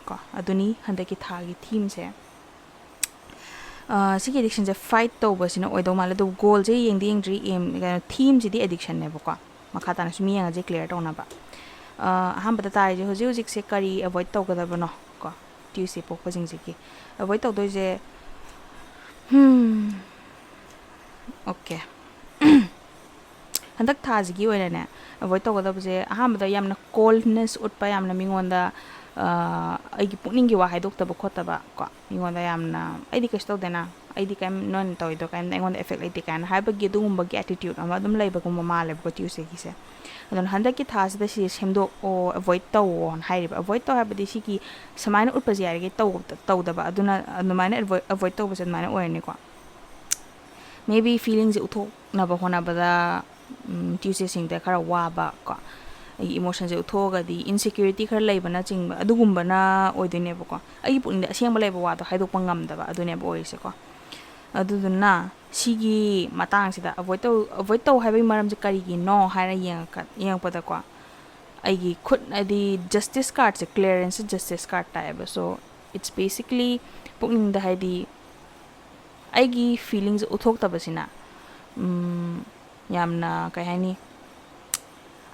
ꯀꯣ, ꯑꯗꯨꯅꯤ ꯍꯟꯗꯛꯀꯤ ꯊꯥꯒꯤ ꯊꯤꯝꯁꯦ꯫ ꯁꯤꯒꯤ ꯑꯦꯗꯤꯛꯁꯟꯁꯦ ꯐꯥꯏꯠ ꯇꯧꯕꯁꯤꯅ ꯑꯣꯏꯗꯧ ꯃꯥꯜꯂꯦ꯫ ꯑꯗꯨꯕꯨ ꯒꯣꯜꯁꯦ ꯌꯦꯡꯗꯤ ꯌꯦꯡꯗ꯭ꯔꯤ, ꯑꯦꯝ, ꯀꯩꯅꯣ, ꯊꯤꯝꯁꯤꯗꯤ ꯑꯦꯗꯤꯛꯁꯟꯅꯦꯕꯀꯣ꯫ ꯃꯈꯥ ꯇꯥꯅ ꯁꯨꯝ ꯌꯦꯡꯉꯁꯦ, ꯀ꯭ꯂꯤꯌꯥꯔ ꯇꯧꯅꯕ꯫ ꯑꯍꯥꯟꯕꯗ ꯇꯥꯔꯤꯁꯦ ꯍꯧꯖꯤꯛ ꯍꯧꯖꯤꯛꯁꯦ ꯀꯔꯤ ꯑꯦꯚꯣꯏꯗ ꯇꯧꯒꯗꯕꯅꯣ ꯀꯣ, ꯇ꯭ꯌꯨꯁꯗꯦ ꯄꯣꯛꯄꯁꯤꯡꯁꯤꯒꯤ ꯑꯦꯚꯣꯏꯗ ꯇꯧꯗꯣꯏꯁꯦ? ꯎꯝ, ꯑꯣꯀꯦ꯫ ꯍꯟꯗꯛ ꯊꯥꯁꯤꯒꯤ ꯑꯣꯏꯅꯅꯦ, ꯑꯦꯚꯣꯏꯗ ꯇꯧꯒꯗꯕꯁꯦ, ꯑꯍꯥꯟꯕꯗ ꯌꯥꯝꯅ ꯀꯣꯜꯅꯦꯁ ꯎꯠꯄ, ꯌꯥꯝꯅ ꯃꯤꯉꯣꯟꯗ ꯑꯩꯒꯤ ꯄꯨꯛꯅꯤꯡꯒꯤ ꯋꯥ ꯍꯥꯏꯗꯣꯛꯇꯕ ꯈꯣꯠꯇꯕ ꯀꯣ, ꯃꯤꯉꯣꯟꯗ ꯌꯥꯝꯅ, "ꯑꯩꯗꯤ ꯀꯩꯁꯨ ꯇꯧꯗꯦꯅ, ꯑꯩꯗꯤ ꯀꯩꯝ, ꯅꯣꯏꯅ ꯇꯧꯔꯤꯗꯣ ꯀꯩꯝꯇ ꯑꯩꯉꯣꯟꯗ effect ꯂꯩꯇꯦ ꯀꯥꯏꯅ ꯍꯥꯏꯕꯒꯤ ꯑꯗꯨꯒꯨꯝꯕꯒꯤ attitude ꯑꯃ ꯑꯗꯨꯝ ꯂꯩꯕꯒꯨꯝꯕ ꯃꯥꯜꯂꯦꯕꯀꯣ Tuesdayꯒꯤꯁꯦ꯫ ꯑꯗꯨꯅ ꯍꯟꯗꯛꯀꯤ ꯊꯥꯁꯤꯗ ꯁꯤꯁꯦ ꯁꯦꯝꯗꯣꯛꯑꯣ, avoid ꯇꯧꯑꯣꯅ ꯍꯥꯏꯔꯤꯕ꯫ Avoid ꯇꯧ ꯍꯥꯏꯕꯗꯤ ꯁꯤꯒꯤ ꯁꯨꯃꯥꯏꯅ ꯎꯠꯄꯁꯦ ꯌꯥꯔꯤꯈꯩ ꯇꯧ-, ꯇꯧꯗꯕ꯫ ꯑꯗꯨꯅ ꯑꯗꯨꯃꯥꯏꯅ avoid, avoid ꯇꯧꯕꯁꯦ ꯑꯗꯨꯃꯥꯏꯅ ꯑꯣꯏꯔꯅꯤꯀꯣ꯫ Maybe feelingꯁꯦ ꯎꯠꯊꯣꯛꯅꯕ ꯍꯣꯠꯅꯕꯗ Tuesdayꯁꯤꯡꯗ ꯈꯔ ꯋꯥꯕ ꯀꯣ, ꯑꯩꯒꯤ emotionꯁꯦ ꯎꯠꯊꯣꯛꯑꯒꯗꯤ insecurity ꯈꯔ ꯂꯩꯕꯅꯆꯤꯡꯕ ꯑꯗꯨꯒꯨꯝꯕꯅ ꯑꯣꯏꯗꯣꯏꯅꯦꯕꯀꯣ꯫ ꯑꯩꯒꯤ ꯄꯨꯛꯅꯤꯡꯗ ꯑꯁꯦꯡꯕ ꯂꯩꯕ ꯋꯥꯗꯣ ꯍꯥꯏꯗꯣꯛꯄ ꯉꯝꯗꯕ ꯑꯗꯨꯅꯦꯕ ꯑꯣꯏꯔꯤꯁꯦꯀꯣ꯫ ꯑꯗꯨꯗꯨꯅ ꯁꯤꯒꯤ ꯃꯇꯥꯡꯁꯤꯗ avoid ꯇꯧ, avoid ꯇꯧ ꯍꯥꯏꯕꯒꯤ ꯃꯔꯝꯁꯦ ꯀꯔꯤꯒꯤꯅꯣ ꯍꯥꯏꯅ ꯌꯦꯡꯉꯛꯀ-, ꯌꯦꯡꯉꯛꯄꯗꯀꯣ, ꯑꯩꯒꯤ ꯈꯨꯠ ꯍꯥꯏꯗꯤ justice cardꯁꯦ, clearance justice card ꯇꯥꯏꯌꯦꯕ꯫ So it's basically ꯄꯨꯛꯅꯤꯡꯗ ꯍꯥꯏꯗꯤ ꯑꯩꯒꯤ feelingꯁꯦ ꯎꯠꯊꯣꯛꯇꯕꯁꯤꯅ, ꯎꯝ, ꯌꯥꯝꯅ ꯀꯩ ꯍꯥꯏꯅꯤ,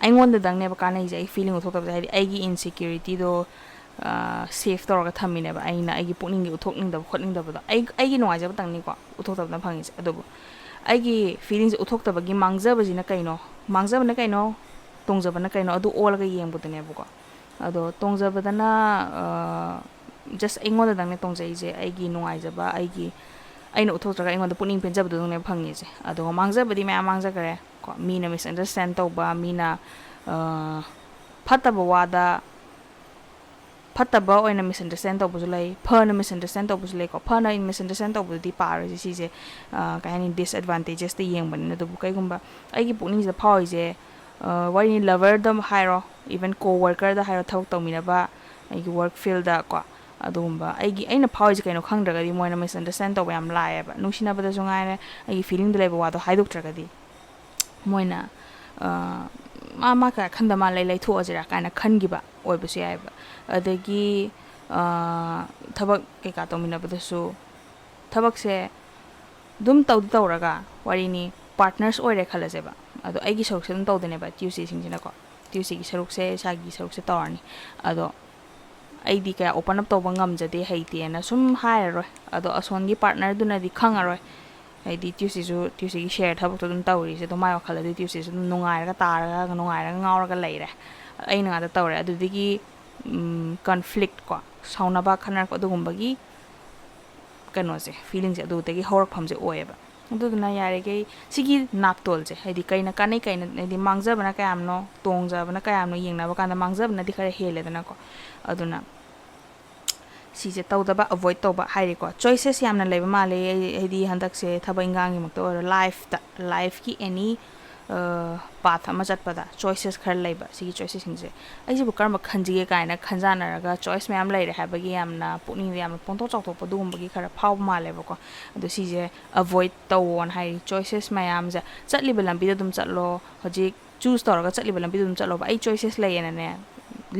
ꯑꯩꯉꯣꯟꯗꯗꯪꯅꯦꯕ ꯀꯥꯟꯅꯩꯁꯦ꯫ ꯑꯩ feeling ꯎꯠꯊꯣꯛꯇꯕꯁꯦ ꯍꯥꯏꯗꯤ ꯑꯩꯒꯤ insecurityꯗꯣ safe ꯇꯧꯔꯒ ꯊꯝꯃꯤꯅꯦꯕ꯫ ꯑꯩꯅ ꯑꯩꯒꯤ ꯄꯨꯛꯅꯤꯡꯒꯤ ꯎꯠꯊꯣꯛꯅꯤꯡꯗꯕ ꯈꯣꯠꯅꯤꯡꯗꯕꯗꯣ ꯑꯩ, ꯑꯩꯒꯤ ꯅꯨꯡꯉꯥꯏꯖꯕꯇꯪꯅꯤꯀꯣ ꯎꯠꯊꯣꯛꯇꯕꯅ ꯐꯪꯉꯤꯁꯦ꯫ ꯑꯗꯨꯕꯨ ꯑꯩꯒꯤ feelingꯁꯦ ꯎꯠꯊꯣꯛꯇꯕꯒꯤ ꯃꯥꯡꯖꯕꯁꯤꯅ ꯀꯩꯅꯣ, ꯃꯥꯡꯖꯕꯅ ꯀꯩꯅꯣ, ꯇꯣꯡꯖꯕꯅ ꯀꯩꯅꯣ, ꯑꯗꯨ ꯑꯣꯜꯂꯒ ꯌꯦꯡꯕꯗꯨꯅꯦꯕꯀꯣ꯫ ꯑꯗꯣ ꯇꯣꯡꯖꯕꯗꯅ, ꯑ, just ꯑꯩꯉꯣꯟꯗꯗꯪꯅꯦ ꯇꯣꯡꯖꯩꯁꯦ꯫ ꯑꯩꯒꯤ ꯅꯨꯡꯉꯥꯏꯖꯕ, ꯑꯩꯒꯤ, ꯑꯩꯅ ꯎꯠꯊꯣꯛꯇ꯭ꯔꯒ ꯑꯩꯉꯣꯟꯗ ꯄꯨꯛꯅꯤꯡ ꯄꯦꯟꯖꯕꯗꯨꯗꯪꯅꯦ ꯐꯪꯉꯤꯁꯦ꯫ ꯑꯗꯨꯒ ꯃꯥꯡꯖꯕꯗꯤ ꯃꯌꯥꯝ ꯃꯥꯡꯖꯈꯔꯦ ꯀꯣ꯫ ꯃꯤꯅ misunderstand ꯇꯧꯕ, ꯃꯤꯅ, ꯑ, ꯐꯠꯇꯕ ꯋꯥꯗ, ꯐꯠꯇꯕ ꯑꯣꯏꯅ misunderstand ꯇꯧꯕꯁꯨ ꯂꯩ, ꯐꯅ misunderstand ꯇꯧꯕꯁꯨ ꯂꯩꯀꯣ꯫ ꯐꯅ misunderstand ꯇꯧꯕꯗꯨꯗꯤ ꯄꯥꯔꯣꯏꯁꯦ, ꯁꯤꯁꯦ, ꯑ, ꯀꯩ ꯍꯥꯏꯅꯤ, disadvantagesꯇ ꯌꯦꯡꯕꯅꯤꯅ꯫ ꯑꯗꯨꯕꯨ ꯀꯩꯒꯨꯝꯕ ꯑꯩꯒꯤ ꯄꯨꯛꯅꯤꯡꯁꯤꯗ ꯐꯥꯎꯔꯤꯁꯦ, ꯑ, ꯋꯥꯔꯤꯅꯤ, loverꯗ ꯍꯥꯏꯔꯣ, even co-workerꯗ ꯍꯥꯏꯔꯣ, ꯊꯕꯛ ꯇꯧꯃꯤꯟꯅꯕ, ꯑꯩꯒꯤ work fieldꯗ ꯀꯣ, ꯑꯗꯨꯒꯨꯝꯕ ꯑꯩꯒꯤ, ꯑꯩꯅ ꯐꯥꯎꯔꯤꯁꯦ ꯀꯩꯅꯣ ꯈꯪꯗ꯭ꯔꯒꯗꯤ ꯃꯣꯏꯅ misunderstand ꯇꯧꯕ ꯌꯥꯝ ꯂꯥꯏꯌꯦꯕ꯫ ꯅꯨꯡꯁꯤꯅꯕꯗꯁꯨ ꯉꯥꯏꯔꯦ, ꯑꯩꯒꯤ feelingꯗ ꯂꯩꯕ ꯋꯥꯗꯣ ꯍꯥꯏꯗꯣꯛꯇ꯭ꯔꯒꯗꯤ ꯃꯣꯏꯅ, ꯑ, "ꯃꯥ, ꯃꯥ ꯀꯌꯥ ꯈꯟꯗ ꯃꯥꯜꯂꯦ, ꯂꯩꯊꯣꯛꯑꯁꯤꯔꯥ?" ꯀꯥꯏꯅ ꯈꯟꯈꯤꯕ ꯑꯣꯏꯕꯁꯨ ꯌꯥꯏꯌꯦꯕ꯫ ꯑꯗꯒꯤ, ꯑ, ꯊꯕꯛ ꯀꯩꯀꯥ ꯇꯧꯃꯤꯟꯅꯕꯗꯁꯨ ꯊꯕꯛꯁꯦ ꯑꯗꯨꯝ ꯇꯧꯗꯤ ꯇꯧꯔꯒ, ꯋꯥꯔꯤꯅꯤ, partners ꯑꯣꯏꯔꯦ ꯈꯜꯂꯁꯦꯕ꯫ ꯑꯗꯣ ꯑꯩꯒꯤ ꯁꯔꯨꯛꯁꯦ ꯑꯗꯨꯝ ꯇꯧꯗꯣꯏꯅꯦꯕ Tuesdayꯁꯤꯡꯁꯤꯅꯀꯣ꯫ Tuesdayꯒꯤ ꯁꯔꯨꯛꯁꯦ, ꯏꯁꯥꯒꯤ ꯁꯔꯨꯛꯁꯦ ꯇꯧꯔꯅꯤ꯫ ꯑꯗꯣ ꯑꯩꯗꯤ ꯀꯌꯥ open up ꯇꯧꯕ ꯉꯝꯖꯗꯦ, ꯍꯩꯇꯦꯅ ꯁꯨꯝ ꯍꯥꯏꯔꯔꯣꯏ꯫ ꯑꯗꯣ ꯑꯁꯣꯟꯒꯤ partnerꯗꯨꯅꯗꯤ ꯈꯪꯉꯔꯣꯏ꯫ ꯍꯥꯏꯗꯤ Tuesdayꯁꯨ, Tuesdayꯒꯤ share ꯊꯕꯛꯇꯣ ꯑꯗꯨꯝ ꯇꯧꯔꯤꯁꯦ꯫ ꯑꯗꯣ ꯃꯥꯏ ꯋꯥꯈꯜꯗꯗꯤ Tuesdayꯁꯨ ꯑꯗꯨꯝ ꯅꯨꯡꯉꯥꯏꯔꯒ ꯇꯥꯔꯒ, ꯅꯨꯡꯉꯥꯏꯔꯒ ꯉꯥꯎꯔꯒ ꯂꯩꯔꯦ꯫ ꯑꯩꯅ ꯉꯥꯛꯇ ꯇꯧꯔꯦ꯫ ꯑꯗꯨꯗꯒꯤ, ꯎꯝ, conflict ꯀꯣ, ꯁꯥꯎꯅꯕ, ꯈꯠꯅꯔꯛꯄ ꯑꯗꯨꯒꯨꯝꯕꯒꯤ ꯀꯩꯅꯣꯁꯦ, ꯐꯤꯂꯤꯡꯁꯦ ꯑꯗꯨꯗꯒꯤ ꯍꯧꯔꯛꯐꯝꯁꯦ ꯑꯣꯏꯌꯦꯕ꯫ ꯑꯗꯨꯗꯨꯅ ꯌꯥꯔꯤꯈꯩ ꯁꯤꯒꯤ ꯅꯥꯞꯇꯣꯜꯁꯦ, ꯍꯥꯏꯗꯤ ꯀꯩꯅ ꯀꯥꯟꯅꯩ, ꯀꯩꯅ, ꯍꯥꯏꯗꯤ ꯃꯥꯡꯖꯕꯅ ꯀꯌꯥꯝꯅꯣ, ꯇꯣꯡꯖꯕꯅ ꯀꯌꯥꯝꯅꯣ ꯌꯦꯡꯅꯕ ꯀꯥꯟꯗ ꯃꯥꯡꯖꯕꯅꯗꯤ ꯈꯔ ꯍꯦꯜꯂꯦꯗꯅꯀꯣ꯫ ꯑꯗꯨꯅ ꯁꯤꯁꯦ ꯇꯧꯗꯕ, ꯑꯦꯕꯣꯏꯗ ꯇꯧꯕ ꯍꯥꯏꯔꯦꯀꯣ꯫ ꯆꯣꯏꯁꯦꯁ ꯌꯥꯝꯅ ꯂꯩꯕ ꯃꯥꯜꯂꯦ, ꯑꯩ, ꯍꯥꯏꯗꯤ ꯍꯟꯗꯛꯁꯦ ꯊꯕꯛ ꯏꯟꯈꯥꯡꯒꯤꯃꯛꯇ ꯑꯣꯏꯔꯣ, ꯂꯥꯏꯐꯇ, ꯂꯥꯏꯐꯀꯤ ꯑꯦꯅꯤ ꯄꯥꯊ ꯑꯃ ꯆꯠꯄꯗ ꯆꯣꯏꯁꯦꯁ ꯈꯔ ꯂꯩꯕ꯫ ꯁꯤꯒꯤ ꯆꯣꯏꯁꯦꯁꯁꯤꯡꯁꯦ ꯑꯩꯁꯤꯕꯨ ꯀꯔꯝꯕ ꯈꯟꯁꯤꯒꯦ ꯀꯥꯏꯅ ꯈꯟꯖꯥꯟꯅꯔꯒ, ꯆꯣꯏꯁ ꯃꯌꯥꯝ ꯂꯩꯔꯦ ꯍꯥꯏꯕꯒꯤ ꯌꯥꯝꯅ ꯄꯨꯛꯅꯤꯡꯗ ꯌꯥꯝꯅ ꯄꯣꯡꯊꯣꯛ ꯆꯥꯎꯊꯣꯛꯄ, ꯑꯗꯨꯒꯨꯝꯕꯒꯤ ꯈꯔ ꯐꯥꯎꯕ ꯃꯥꯜꯂꯦꯕꯀꯣ꯫ ꯑꯗꯣ ꯁꯤꯁꯦ ꯑꯦꯕꯣꯏꯗ ꯇꯧꯋꯣꯅ ꯍꯥꯏꯔꯤ꯫ ꯆꯣꯏꯁꯦꯁ ꯃꯌꯥꯝꯁꯦ, ꯆꯠꯂꯤꯕ ꯂꯝꯕꯤꯗ ꯑꯗꯨꯝ ꯆꯠꯂꯣ꯫ ꯍꯧꯖꯤꯛ ꯆꯨꯁ ꯇꯧꯔꯒ ꯆꯠꯂꯤꯕ ꯂꯝꯕꯤꯗ ꯑꯗꯨꯝ ꯆꯠꯂꯣꯕ꯫ ꯑꯩ ꯆꯣꯏꯁꯦꯁ ꯂꯩꯌꯦꯅꯅꯦ,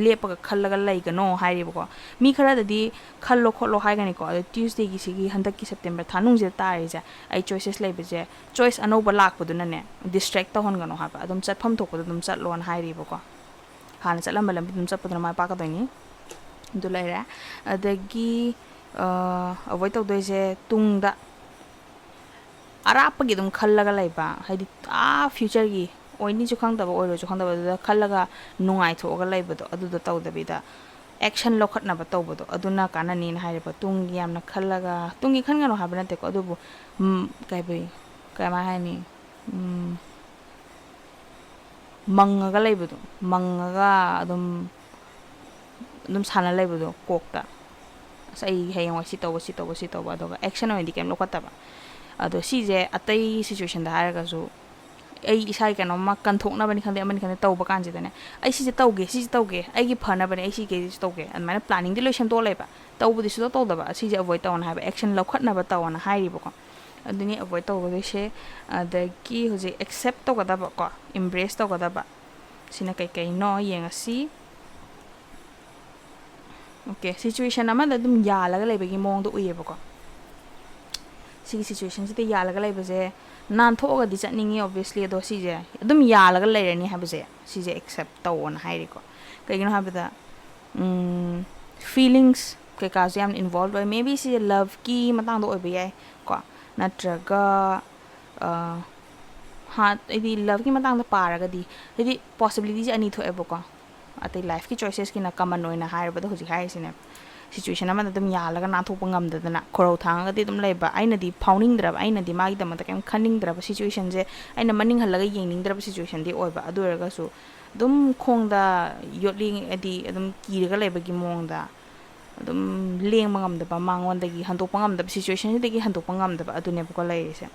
ꯂꯦꯞꯄꯒ ꯈꯜꯂꯒ ꯂꯩꯒꯅꯣ ꯍꯥꯏꯔꯤꯕꯀꯣ꯫ ꯃꯤ ꯈꯔꯗꯗꯤ ꯈꯜꯂꯣ ꯈꯣꯠꯂꯣ ꯍꯥꯏꯒꯅꯤꯀꯣ꯫ ꯑꯗꯣ ꯇ꯭ꯌꯨꯁꯗꯦꯒꯤ, ꯁꯤꯒꯤ ꯍꯟꯗꯛꯀꯤ ꯁꯦꯞꯇꯦꯝꯕꯔ ꯊꯥ ꯅꯨꯡꯁꯤꯗ ꯇꯥꯔꯤꯁꯦ, ꯑꯩ ꯆꯣꯏꯁꯦꯁ ꯂꯩꯕꯁꯦ, ꯆꯣꯏꯁ ꯑꯅꯧꯕ ꯂꯥꯛꯄꯗꯨꯅꯅꯦ, ꯗꯤꯁꯇ꯭ꯔꯦꯛ ꯇꯧꯍꯟꯒꯅꯣ ꯍꯥꯏꯕ꯫ ꯑꯗꯨꯝ ꯆꯠꯐꯝ ꯊꯣꯛꯄꯗ ꯑꯗꯨꯝ ꯆꯠꯂꯣꯅ ꯍꯥꯏꯔꯤꯕꯀꯣ꯫ ꯍꯥꯟꯅ ꯆꯠꯂꯝꯕ ꯂꯝꯕꯤꯗ ꯑꯗꯨꯝ ꯆꯠꯄꯗꯨꯅ ꯃꯥꯏ ꯄꯥꯛꯀꯗꯣꯏꯅꯤ꯫ ꯑꯗꯨ ꯂꯩꯔꯦ꯫ ꯑꯗꯒꯤ ꯑꯦꯕꯣꯏꯗ ꯇꯧꯗꯣꯏꯁꯦ, ꯇꯨꯡꯗ ꯑꯔꯥꯞꯄꯒꯤ ꯑꯗꯨꯝ ꯈꯜꯂꯒ ꯂꯩꯕ, ꯍꯥꯏꯗꯤ ꯑꯥ ꯐ꯭ꯌꯨꯆꯔꯒꯤ, ꯑꯣꯏꯅꯤꯁꯨ ꯈꯪꯗꯕ, ꯑꯣꯏꯔꯣꯏꯁꯨ ꯈꯪꯗꯕ, ꯑꯗꯨꯗ ꯈꯜꯂꯒ ꯅꯨꯡꯉꯥꯏꯊꯣꯛꯑꯒ ꯂꯩꯕꯗꯣ, ꯑꯗꯨꯗꯣ ꯇꯧꯗꯕꯤꯗ ꯑꯦꯛꯁꯟ ꯂꯧꯈꯠꯅꯕ ꯇꯧꯕꯗꯣ, ꯑꯗꯨꯅ ꯀꯥꯟꯅꯅꯤꯅ ꯍꯥꯏꯔꯤꯕ꯫ ꯇꯨꯡꯒꯤ ꯌꯥꯝꯅ ꯈꯜꯂꯒ, ꯇꯨꯡꯒꯤ ꯈꯟꯒꯅꯨ ꯍꯥꯏꯕ ꯅꯠꯇꯦꯀꯣ, ꯑꯗꯨꯕꯨ ꯎꯝ, ꯀꯩ ꯍꯥꯏꯕ, ꯀꯃꯥꯏ ꯍꯥꯏꯅꯤ, ꯎꯝ, ꯃꯪꯉꯒ ꯂꯩꯕꯗꯣ, ꯃꯪꯉꯒ ꯑꯗꯨꯝ, ꯑꯗꯨꯝ ꯁꯥꯟꯅ ꯂꯩꯕꯗꯣ ꯀꯣꯛꯇ, "ꯑꯁ, ꯑꯩ ꯍꯌꯦꯡꯋꯥꯏ ꯁꯤ ꯇꯧꯕ, ꯁꯤ ꯇꯧꯕ, ꯁꯤ ꯇꯧꯕ", ꯑꯗꯨꯒ ꯑꯦꯛꯁꯟ ꯑꯣꯏꯅꯗꯤ ꯀꯩꯝ ꯂꯧꯈꯠꯇꯕ꯫ ꯑꯗꯣ ꯁꯤꯁꯦ ꯑꯇꯩ ꯁꯤꯆꯨꯋꯦꯁꯟꯗ ꯍꯥꯏꯔꯒꯁꯨ, ꯑꯩ ꯏꯁꯥꯒꯤ ꯀꯩꯅꯣꯝꯃ ꯀꯟꯊꯣꯛꯅꯕꯅꯤ ꯈꯪꯗꯦ, ꯑꯃꯅꯤ ꯈꯪꯗꯦ, ꯇꯧꯕ ꯀꯥꯟꯁꯤꯗꯅꯦ, "ꯑꯩ ꯁꯤꯁꯦ ꯇꯧꯒꯦ, ꯁꯤꯁꯦ ꯇꯧꯒꯦ, ꯑꯩꯒꯤ ꯐꯅꯕꯅꯦ, ꯑꯩ ꯁꯤ ꯀꯩꯁꯦ ꯇꯧꯒꯦ", ꯑꯗꯨꯃꯥꯏꯅ ꯄ꯭ꯂꯥꯅꯤꯡꯗꯤ ꯂꯣꯏ ꯁꯦꯝꯗꯣꯛꯑ ꯂꯩꯕ, ꯇꯧꯕꯗꯤ ꯁꯨꯡꯇꯧ ꯇꯧꯗꯕ꯫ ꯑꯁꯤꯁꯦ ꯑꯦꯕꯣꯏꯗ ꯇꯧꯑꯣꯅ ꯍꯥꯏꯕ, ꯑꯦꯛꯁꯟ ꯂꯧꯈꯠꯅꯕ ꯇꯧꯑꯣꯅ ꯍꯥꯏꯔꯤꯕꯀꯣ꯫ ꯑꯗꯨꯅꯤ ꯑꯦꯕꯣꯏꯗ ꯇꯧꯒꯗꯣꯏꯁꯦ꯫ ꯑꯗꯒꯤ ꯍꯧꯖꯤꯛ ꯑꯦꯛꯁꯦꯞ ꯇꯧꯒꯗꯕꯀꯣ, ꯏꯝꯕ꯭ꯔꯦꯁ ꯇꯧꯒꯗꯕ, ꯁꯤꯅ ꯀꯩꯀꯩꯅꯣ ꯌꯦꯡꯉꯁꯤ꯫ ꯑꯣꯀꯦ, ꯁꯤꯆꯨꯋꯦꯁꯟ ꯑꯃꯗ ꯑꯗꯨꯝ ꯌꯥꯜꯂꯒ ꯂꯩꯕꯒꯤ ꯃꯑꯣꯡꯗ ꯎꯏꯌꯦꯕꯀꯣ꯫ ꯁꯤꯒꯤ ꯁꯤꯆꯨꯋꯦꯁꯟꯁꯤꯗ ꯌꯥꯜꯂꯒ ꯂꯩꯕꯁꯦ, ꯅꯥꯟꯊꯣꯛꯑꯒꯗꯤ ꯆꯠꯅꯤꯡꯉꯤ, ꯑꯣꯕꯤꯌꯁꯂꯤ, ꯑꯗꯣ ꯁꯤꯁꯦ ꯑꯗꯨꯝ ꯌꯥꯜꯂꯒ ꯂꯩꯔꯅꯤ ꯍꯥꯏꯕꯁꯦ, ꯁꯤꯁꯦ ꯑꯦꯛꯁꯦꯞ ꯇꯧꯑꯣꯅ ꯍꯥꯏꯔꯤꯀꯣ꯫ ꯀꯩꯒꯤꯅꯣ ꯍꯥꯏꯕꯗ, ꯐꯤꯂꯤꯡꯁ ꯀꯩꯀꯥꯁꯨ ꯌꯥꯝꯅ ꯏꯟꯚꯣꯜꯕ ꯑꯣꯏ꯫ ꯃꯦꯕꯤ ꯁꯤꯁꯦ ꯂꯞꯀꯤ ꯃꯇꯥꯡꯗ ꯑꯣꯏꯕ ꯌꯥꯏ ꯀꯣ, ꯅꯠꯇ꯭ꯔꯒ, ꯑ, ꯍꯥ-, ꯍꯥꯏꯗꯤ ꯂꯞꯀꯤ ꯃꯇꯥꯡꯗ ꯄꯥꯔꯒꯗꯤ, ꯍꯥꯏꯗꯤ ꯄꯣꯁꯤꯕꯤꯂꯤꯇꯤꯁꯦ ꯑꯅꯤ ꯊꯣꯛꯑꯦꯕꯀꯣ꯫ ꯑꯇꯩ ꯂꯥꯏꯐꯀꯤ ꯆꯣꯏꯁꯦꯁꯀꯤꯅ ꯀꯃꯟ ꯑꯣꯏꯅ ꯍꯥꯏꯔꯕꯗ ꯍꯧꯖꯤꯛ ꯍꯥꯏꯔꯤꯁꯤꯅꯦ꯫ ꯁꯤꯆꯨꯋꯦꯁꯟ ꯑꯃꯗ ꯑꯗꯨꯝ ꯌꯥꯜꯂꯒ ꯅꯥꯟꯊꯣꯛꯄ ꯉꯝꯗꯗꯅ ꯈꯣꯔꯧ ꯊꯥꯡꯉꯒꯗꯤ ꯑꯗꯨꯝ ꯂꯩꯕ, ꯑꯩꯅꯗꯤ ꯐꯥꯎꯅꯤꯡꯗ꯭ꯔꯕ, ꯑꯩꯅꯗꯤ ꯃꯥꯒꯤꯗꯃꯛꯇ ꯀꯩꯝ ꯈꯟꯅꯤꯡꯗ꯭ꯔꯕ ꯁꯤꯆꯨꯋꯦꯁꯟꯁꯦ, ꯑꯩꯅ ꯃꯅꯤꯡ ꯍꯜꯂꯒ ꯌꯦꯡꯅꯤꯡꯗ꯭ꯔꯕ ꯁꯤꯆꯨꯋꯦꯁꯟꯗꯤ ꯑꯣꯏꯕ꯫ ꯑꯗꯨ ꯑꯣꯏꯔꯒꯁꯨ ꯑꯗꯨꯝ ꯈꯣꯡꯗ ꯌꯣꯠꯂꯤ, ꯍꯥꯏꯗꯤ ꯑꯗꯨꯝ ꯀꯤꯔꯒ ꯂꯩꯕꯒꯤ ꯃꯑꯣꯡꯗ, ꯑꯗꯨꯝ ꯂꯦꯡꯕ ꯉꯝꯗꯕ, ꯃꯉꯣꯟꯗꯒꯤ ꯍꯟꯗꯣꯛꯄ ꯉꯝꯗꯕ, ꯁꯤꯆꯨꯋꯦꯁꯟꯁꯤꯗꯒꯤ ꯍꯟꯗꯣꯛꯄ ꯉꯝꯗꯕ, ꯑꯗꯨꯅꯦꯕꯀꯣ ꯂꯩꯔꯤꯁꯦ꯫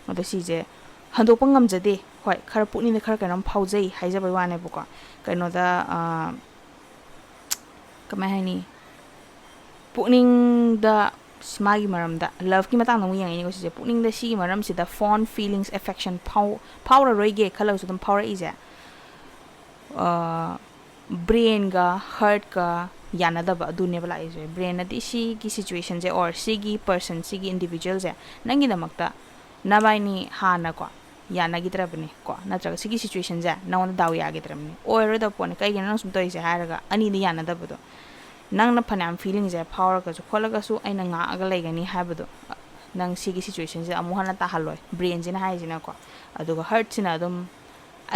ꯑꯗꯣ ꯁꯤꯁꯦ ꯍꯟꯗꯣꯛꯄ ꯉꯝꯖꯗꯦ꯫ ꯍꯣꯏ, ꯈꯔ ꯄꯨꯛꯅꯤꯡꯗ ꯈꯔ ꯀꯩꯅꯣꯝ ꯐꯥꯎꯖꯩ ꯍꯥꯏꯖꯕꯩ ꯋꯥꯅꯦꯕꯀꯣ꯫ ꯀꯩꯅꯣꯗ, ꯑꯥ, ꯀꯃꯥꯏ ꯍꯥꯏꯅꯤ, ꯄꯨꯛꯅꯤꯡꯗ ꯃꯥꯒꯤ ꯃꯔꯝꯗ, ꯂꯞꯀꯤ ꯃꯇꯥꯡꯗ ꯑꯃꯨꯛ ꯌꯦꯡꯉꯛꯏꯅꯦꯀꯣ ꯁꯤꯁꯦ꯫ ꯄꯨꯛꯅꯤꯡꯗ ꯁꯤꯒꯤ ꯃꯔꯝꯁꯤꯗ fond feelings, affection ꯐꯥꯎ-, ꯐꯥꯎꯔꯔꯣꯏꯒꯦ ꯈꯜꯂꯒꯁꯨ ꯑꯗꯨꯝ ꯐꯥꯎꯔꯛꯏꯁꯦ꯫ ꯕ꯭ꯔꯦꯟꯒ ꯍꯔꯠꯀ ꯌꯥꯅꯗꯕ ꯑꯗꯨꯅꯦꯕ ꯂꯥꯛꯏꯁꯦ꯫ ꯕ꯭ꯔꯦꯟꯅꯗꯤ ꯁꯤꯒꯤ ꯁꯤꯆꯨꯋꯦꯁꯟꯁꯦ, or ꯁꯤꯒꯤ ꯄꯔꯁꯟ, ꯁꯤꯒꯤ ꯏꯟꯗꯤꯕꯤꯖꯨꯋꯦꯜꯁꯦ ꯅꯪꯒꯤꯗꯃꯛꯇ, ꯅꯕꯥꯏꯅꯤ ꯍꯥꯟꯅꯀꯣ ꯌꯥꯅꯈꯤꯗ꯭ꯔꯕꯅꯤ ꯀꯣ, ꯅꯠꯇ꯭ꯔꯒ ꯁꯤꯒꯤ ꯁꯤꯆꯨꯋꯦꯁꯟꯁꯦ ꯅꯉꯣꯟꯗ ꯗꯥꯎ ꯌꯥꯈꯤꯗ꯭ꯔꯕꯅꯤ, ꯑꯣꯏꯔꯣꯏꯗꯕ ꯄꯣꯠꯅꯤ, ꯀꯩꯒꯤꯅꯣ ꯅꯪ ꯁꯨꯝ ꯇꯧꯔꯤꯁꯦ ꯍꯥꯏꯔꯒ ꯑꯅꯤꯗ ꯌꯥꯅꯗꯕꯗꯣ꯫ ꯅꯪꯅ ꯐꯅꯌꯥꯝ ꯐꯤꯂꯤꯡꯁꯦ ꯐꯥꯎꯔꯒꯁꯨ ꯈꯣꯠꯂꯒꯁꯨ ꯑꯩꯅ ꯉꯥꯛꯑꯒ ꯂꯩꯒꯅꯤ ꯍꯥꯏꯕꯗꯣ, ꯅꯪ ꯁꯤꯒꯤ ꯁꯤꯆꯨꯋꯦꯁꯟꯁꯤꯗ ꯑꯃꯨꯛ ꯍꯟꯅ ꯇꯥꯍꯜꯂꯣꯏ, ꯕ꯭ꯔꯦꯟꯁꯤꯅ ꯍꯥꯏꯁꯤꯅꯀꯣ꯫ ꯑꯗꯨꯒ ꯍꯔꯠꯁꯤꯅ ꯑꯗꯨꯝ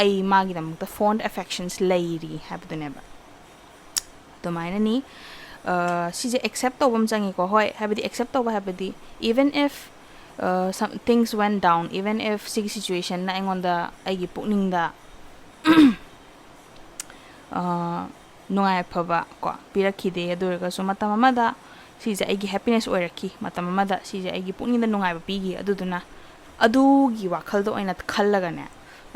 ꯑꯩ ꯃꯥꯒꯤꯗꯃꯛꯇ fond affections ꯂꯩꯔꯤ ꯍꯥꯏꯕꯗꯨꯅꯦꯕ꯫ ꯑꯗꯨꯃꯥꯏꯅꯅꯤ꯫ ꯑ, ꯁꯤꯁꯦ ꯑꯦꯛꯁꯦꯞ ꯇꯧꯕ ꯑꯃ ꯆꯪꯉꯤꯀꯣ꯫ ꯍꯣꯏ, ꯍꯥꯏꯕꯗꯤ ꯑꯦꯛꯁꯦꯞ ꯇꯧꯕ ꯍꯥꯏꯕꯗꯤ, even if, uh, some things went down, even if ꯁꯤꯒꯤ ꯁꯤꯆꯨꯋꯦꯁꯟꯅ ꯑꯩꯉꯣꯟꯗ, ꯑꯩꯒꯤ ꯄꯨꯛꯅꯤꯡꯗ, ꯑ, ꯅꯨꯡꯉꯥꯏ ꯑꯐꯕ ꯀꯣ ꯄꯤꯔꯛꯈꯤꯗꯦ, ꯑꯗꯨ ꯑꯣꯏꯔꯒꯁꯨ ꯃꯇꯝ ꯑꯃꯗ ꯁꯤꯁꯦ ꯑꯩꯒꯤ ꯍꯦꯄꯤꯅꯦꯁ ꯑꯣꯏꯔꯛꯈꯤ, ꯃꯇꯝ ꯑꯃꯗ ꯁꯤꯁꯦ ꯑꯩꯒꯤ ꯄꯨꯛꯅꯤꯡꯗ ꯅꯨꯡꯉꯥꯏꯕ ꯄꯤꯈꯤ, ꯑꯗꯨꯗꯨꯅ ꯑꯗꯨꯒꯤ ꯋꯥꯈꯜꯗꯣ ꯑꯣꯏꯅ ꯈꯜꯂꯒꯅꯦ,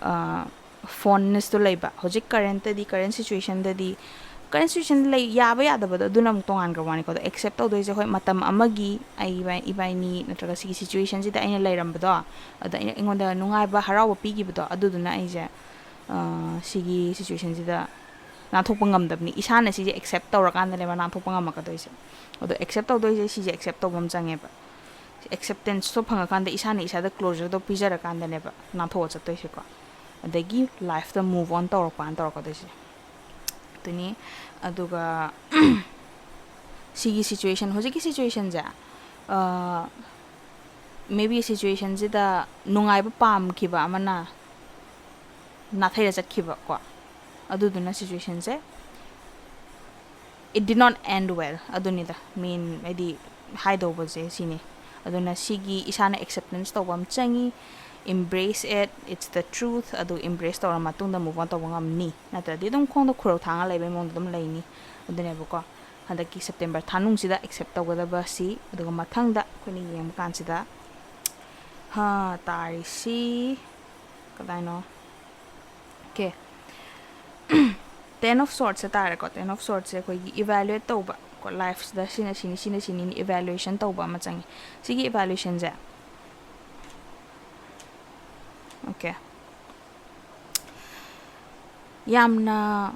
ꯑ, ꯐꯣꯟꯅꯦꯁꯇꯣ ꯂꯩꯕ꯫ ꯍꯧꯖꯤꯛ ꯀꯔꯦꯟꯇꯗꯤ, ꯀꯔꯦꯟ ꯁꯤꯆꯨꯋꯦꯁꯟꯗꯗꯤ, ꯀꯔꯦꯟ ꯁꯤꯆꯨꯋꯦꯁꯟꯗ ꯂꯩ, ꯌꯥꯕ ꯌꯥꯗꯕꯗꯣ ꯑꯗꯨꯅ ꯑꯃꯨꯛ ꯇꯣꯉꯥꯟꯈ꯭ꯔꯕ ꯋꯥꯅꯤꯀꯣ꯫ ꯑꯗꯣ ꯑꯦꯛꯁꯦꯞ ꯇꯧꯗꯣꯏꯁꯦ, ꯍꯣꯏ, ꯃꯇꯝ ꯑꯃꯒꯤ ꯑꯩ ꯏꯕꯥ-, ꯏꯕꯥꯏꯅꯤ ꯅꯠꯇ꯭ꯔꯒ ꯁꯤꯒꯤ ꯁꯤꯆꯨꯋꯦꯁꯟꯁꯤꯗ ꯑꯩꯅ ꯂꯩꯔꯝꯕꯗꯣ, ꯑꯗ ꯑꯩꯅ, ꯑꯩꯉꯣꯟꯗ ꯅꯨꯡꯉꯥꯏꯕ, ꯍꯔꯥꯎꯕ ꯄꯤꯈꯤꯕꯗꯣ, ꯑꯗꯨꯗꯨꯅ ꯑꯩꯁꯦ, ꯑ, ꯁꯤꯒꯤ ꯁꯤꯆꯨꯋꯦꯁꯟꯁꯤꯗ ꯅꯥꯟꯊꯣꯛꯄ ꯉꯝꯗꯕꯅꯤ꯫ ꯏꯁꯥꯅ ꯁꯤꯁꯦ ꯑꯦꯛꯁꯦꯞ ꯇꯧꯔꯀꯥꯟꯗꯅꯦꯕ ꯅꯥꯟꯊꯣꯛꯄ ꯉꯝꯃꯛꯀꯗꯣꯏꯁꯦ꯫ ꯑꯗꯣ ꯑꯦꯛꯁꯦꯞ ꯇꯧꯗꯣꯏꯁꯦ, ꯁꯤꯁꯦ ꯑꯦꯛꯁꯦꯞ ꯇꯧꯕ ꯑꯃ ꯆꯪꯉꯦꯕ꯫ ꯑꯦꯛꯁꯦꯞꯇꯦꯟꯁꯇꯣ ꯐꯪꯉꯀꯥꯟꯗ, ꯏꯁꯥꯅ ꯏꯁꯥꯗ ꯀ꯭ꯂꯣꯖꯔꯗꯣ ꯄꯤꯖꯔꯀꯥꯟꯗꯅꯦꯕ ꯅꯥꯟꯊꯣꯛꯑ ꯆꯠꯇꯣꯏꯁꯦꯀꯣ꯫ ꯑꯗꯒꯤ ꯂꯥꯏꯐꯇ ꯃꯨꯚ ꯑꯣꯟ ꯇꯧꯔꯛꯄꯅ ꯇꯧꯔꯛꯀꯗꯣꯏꯁꯦ꯫ ꯑꯗꯨꯅꯤ꯫ ꯑꯗꯨꯒ ꯁꯤꯒꯤ ꯁꯤꯆꯨꯋꯦꯁꯟ, ꯍꯧꯖꯤꯛꯀꯤ ꯁꯤꯆꯨꯋꯦꯁꯟꯁꯦ, ꯃꯦ ꯕꯤ ꯁꯤꯆꯨꯋꯦꯁꯟꯁꯤꯗ ꯅꯨꯡꯉꯥꯏꯕ ꯄꯥꯝꯈꯤꯕ ꯑꯃꯅ ꯅꯥꯊꯩꯔ ꯆꯠꯈꯤꯕꯀꯣ꯫ ꯑꯗꯨꯗꯨꯅ ꯁꯤꯆꯨꯋꯦꯁꯟꯁꯦ it did not end well. ꯑꯗꯨꯅꯤꯗ main ꯍꯥꯏꯗꯤ ꯍꯥꯏꯗꯧꯕꯁꯦ ꯁꯤꯅꯤ. ꯑꯗꯨꯅ ꯁꯤꯒꯤ ꯏꯁꯥꯅ acceptance ꯇꯧꯕ ꯑꯃ ꯆꯪꯉꯤ. Embrace it, it's the truth. ꯑꯗꯨ embrace ꯇꯧꯔ ꯃꯇꯨꯡꯗ move on ꯇꯧꯕ ꯉꯝꯅꯤ. ꯅꯠꯇ꯭ꯔꯗꯤ ꯑꯗꯨꯝ ꯈꯣꯡꯗ ꯈꯨꯔꯧ ꯊꯥꯡꯉ ꯂꯩꯕꯩ ꯃꯑꯣꯡꯗ ꯑꯗꯨꯝ ꯂꯩꯅꯤ. ꯑꯗꯨꯅꯦꯕꯀꯣ, ꯍꯟꯗꯛꯀꯤ September ꯊꯥꯅꯨꯡꯁꯤꯗ accept ꯇꯧꯒꯗꯕ ꯁꯤ. ꯑꯗꯨꯒ ꯃꯊꯪꯗ ꯑꯩꯈꯣꯏꯅ ꯌꯦꯡꯕ ꯀꯥꯟꯁꯤꯗ, ꯍꯥ, ꯇꯥꯔꯤꯁꯤ ꯀꯗꯥꯏꯅꯣ? Okay. Ten of Swords ꯁꯦ ꯇꯥꯔꯦꯀꯣ. Ten of Swords ꯁꯦ ꯑꯩꯈꯣꯏꯒꯤ evaluate ꯇꯧꯕ ꯀꯣ, life ꯁꯤꯗ ꯁꯤꯅ ꯁꯤꯅꯤ, ꯁꯤꯅ ꯁꯤꯅꯤ evaluation ꯇꯧꯕ ꯑꯃ ꯆꯪꯉꯤ. ꯁꯤꯒꯤ evaluation ꯁꯦ, okay, ꯌꯥꯝꯅ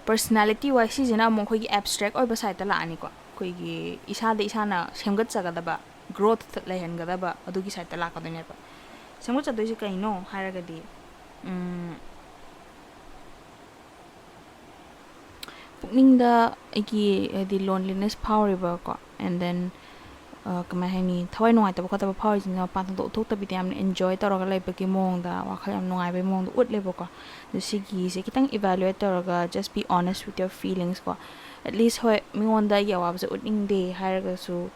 personality wise ꯁꯤꯁꯤꯅ ꯑꯃꯨꯛ ꯑꯩꯈꯣꯏꯒꯤ abstract ꯑꯣꯏꯕ side ꯇ ꯂꯥꯛꯑꯅꯤꯀꯣ. ꯑꯩꯈꯣꯏꯒꯤ ꯏꯁꯥꯗ ꯏꯁꯥꯅ ꯁꯦꯝꯒꯠꯆꯒꯗꯕ, growth ꯂꯩꯍꯟꯒꯗꯕ ꯑꯗꯨꯒꯤ side ꯇ ꯂꯥꯛꯀꯗꯣꯏꯅꯦꯕ. ꯁꯦꯝꯒꯠꯆꯗꯣꯏꯁꯦ ꯀꯩꯅꯣ ꯍꯥꯏꯔꯒꯗꯤ, ꯎꯝ, ꯄꯨꯛꯅꯤꯡꯗ ꯑꯩꯒꯤ ꯍꯥꯏꯗꯤ loneliness ꯐꯥꯎꯔꯤꯕꯀꯣ, and then, ꯑ, ꯀꯃꯥꯏ ꯍꯥꯏꯅꯤ, ꯊꯋꯥꯏ ꯅꯨꯡꯉꯥꯏꯇꯕ ꯈꯣꯠꯇꯕ ꯐꯥꯎꯔꯤꯁꯤꯡꯁꯤꯅ ꯃꯄꯥꯟ ꯊꯣꯛꯇꯣꯛ-, ꯊꯣꯛꯇꯕꯤꯗ ꯌꯥꯝꯅ enjoy ꯇꯧꯔꯒ ꯂꯩꯕꯒꯤ ꯃꯑꯣꯡꯗ, ꯋꯥꯈꯜ ꯌꯥꯝ ꯅꯨꯡꯉꯥꯏꯕꯒꯤ ꯃꯑꯣꯡꯗ ꯎꯠꯂꯦꯕꯀꯣ. ꯑꯗꯣ ꯁꯤꯒꯤꯁꯦ ꯈꯤꯇꯪ evaluate ꯇꯧꯔꯒ, just be honest with your feelings ꯀꯣ. At least, ꯍꯣꯏ, ꯃꯤꯉꯣꯟꯗ ꯑꯩꯒꯤ ꯑꯋꯥꯕꯁꯦ ꯎꯠꯅꯤꯡꯗꯦ ꯍꯥꯏꯔꯒꯁꯨ,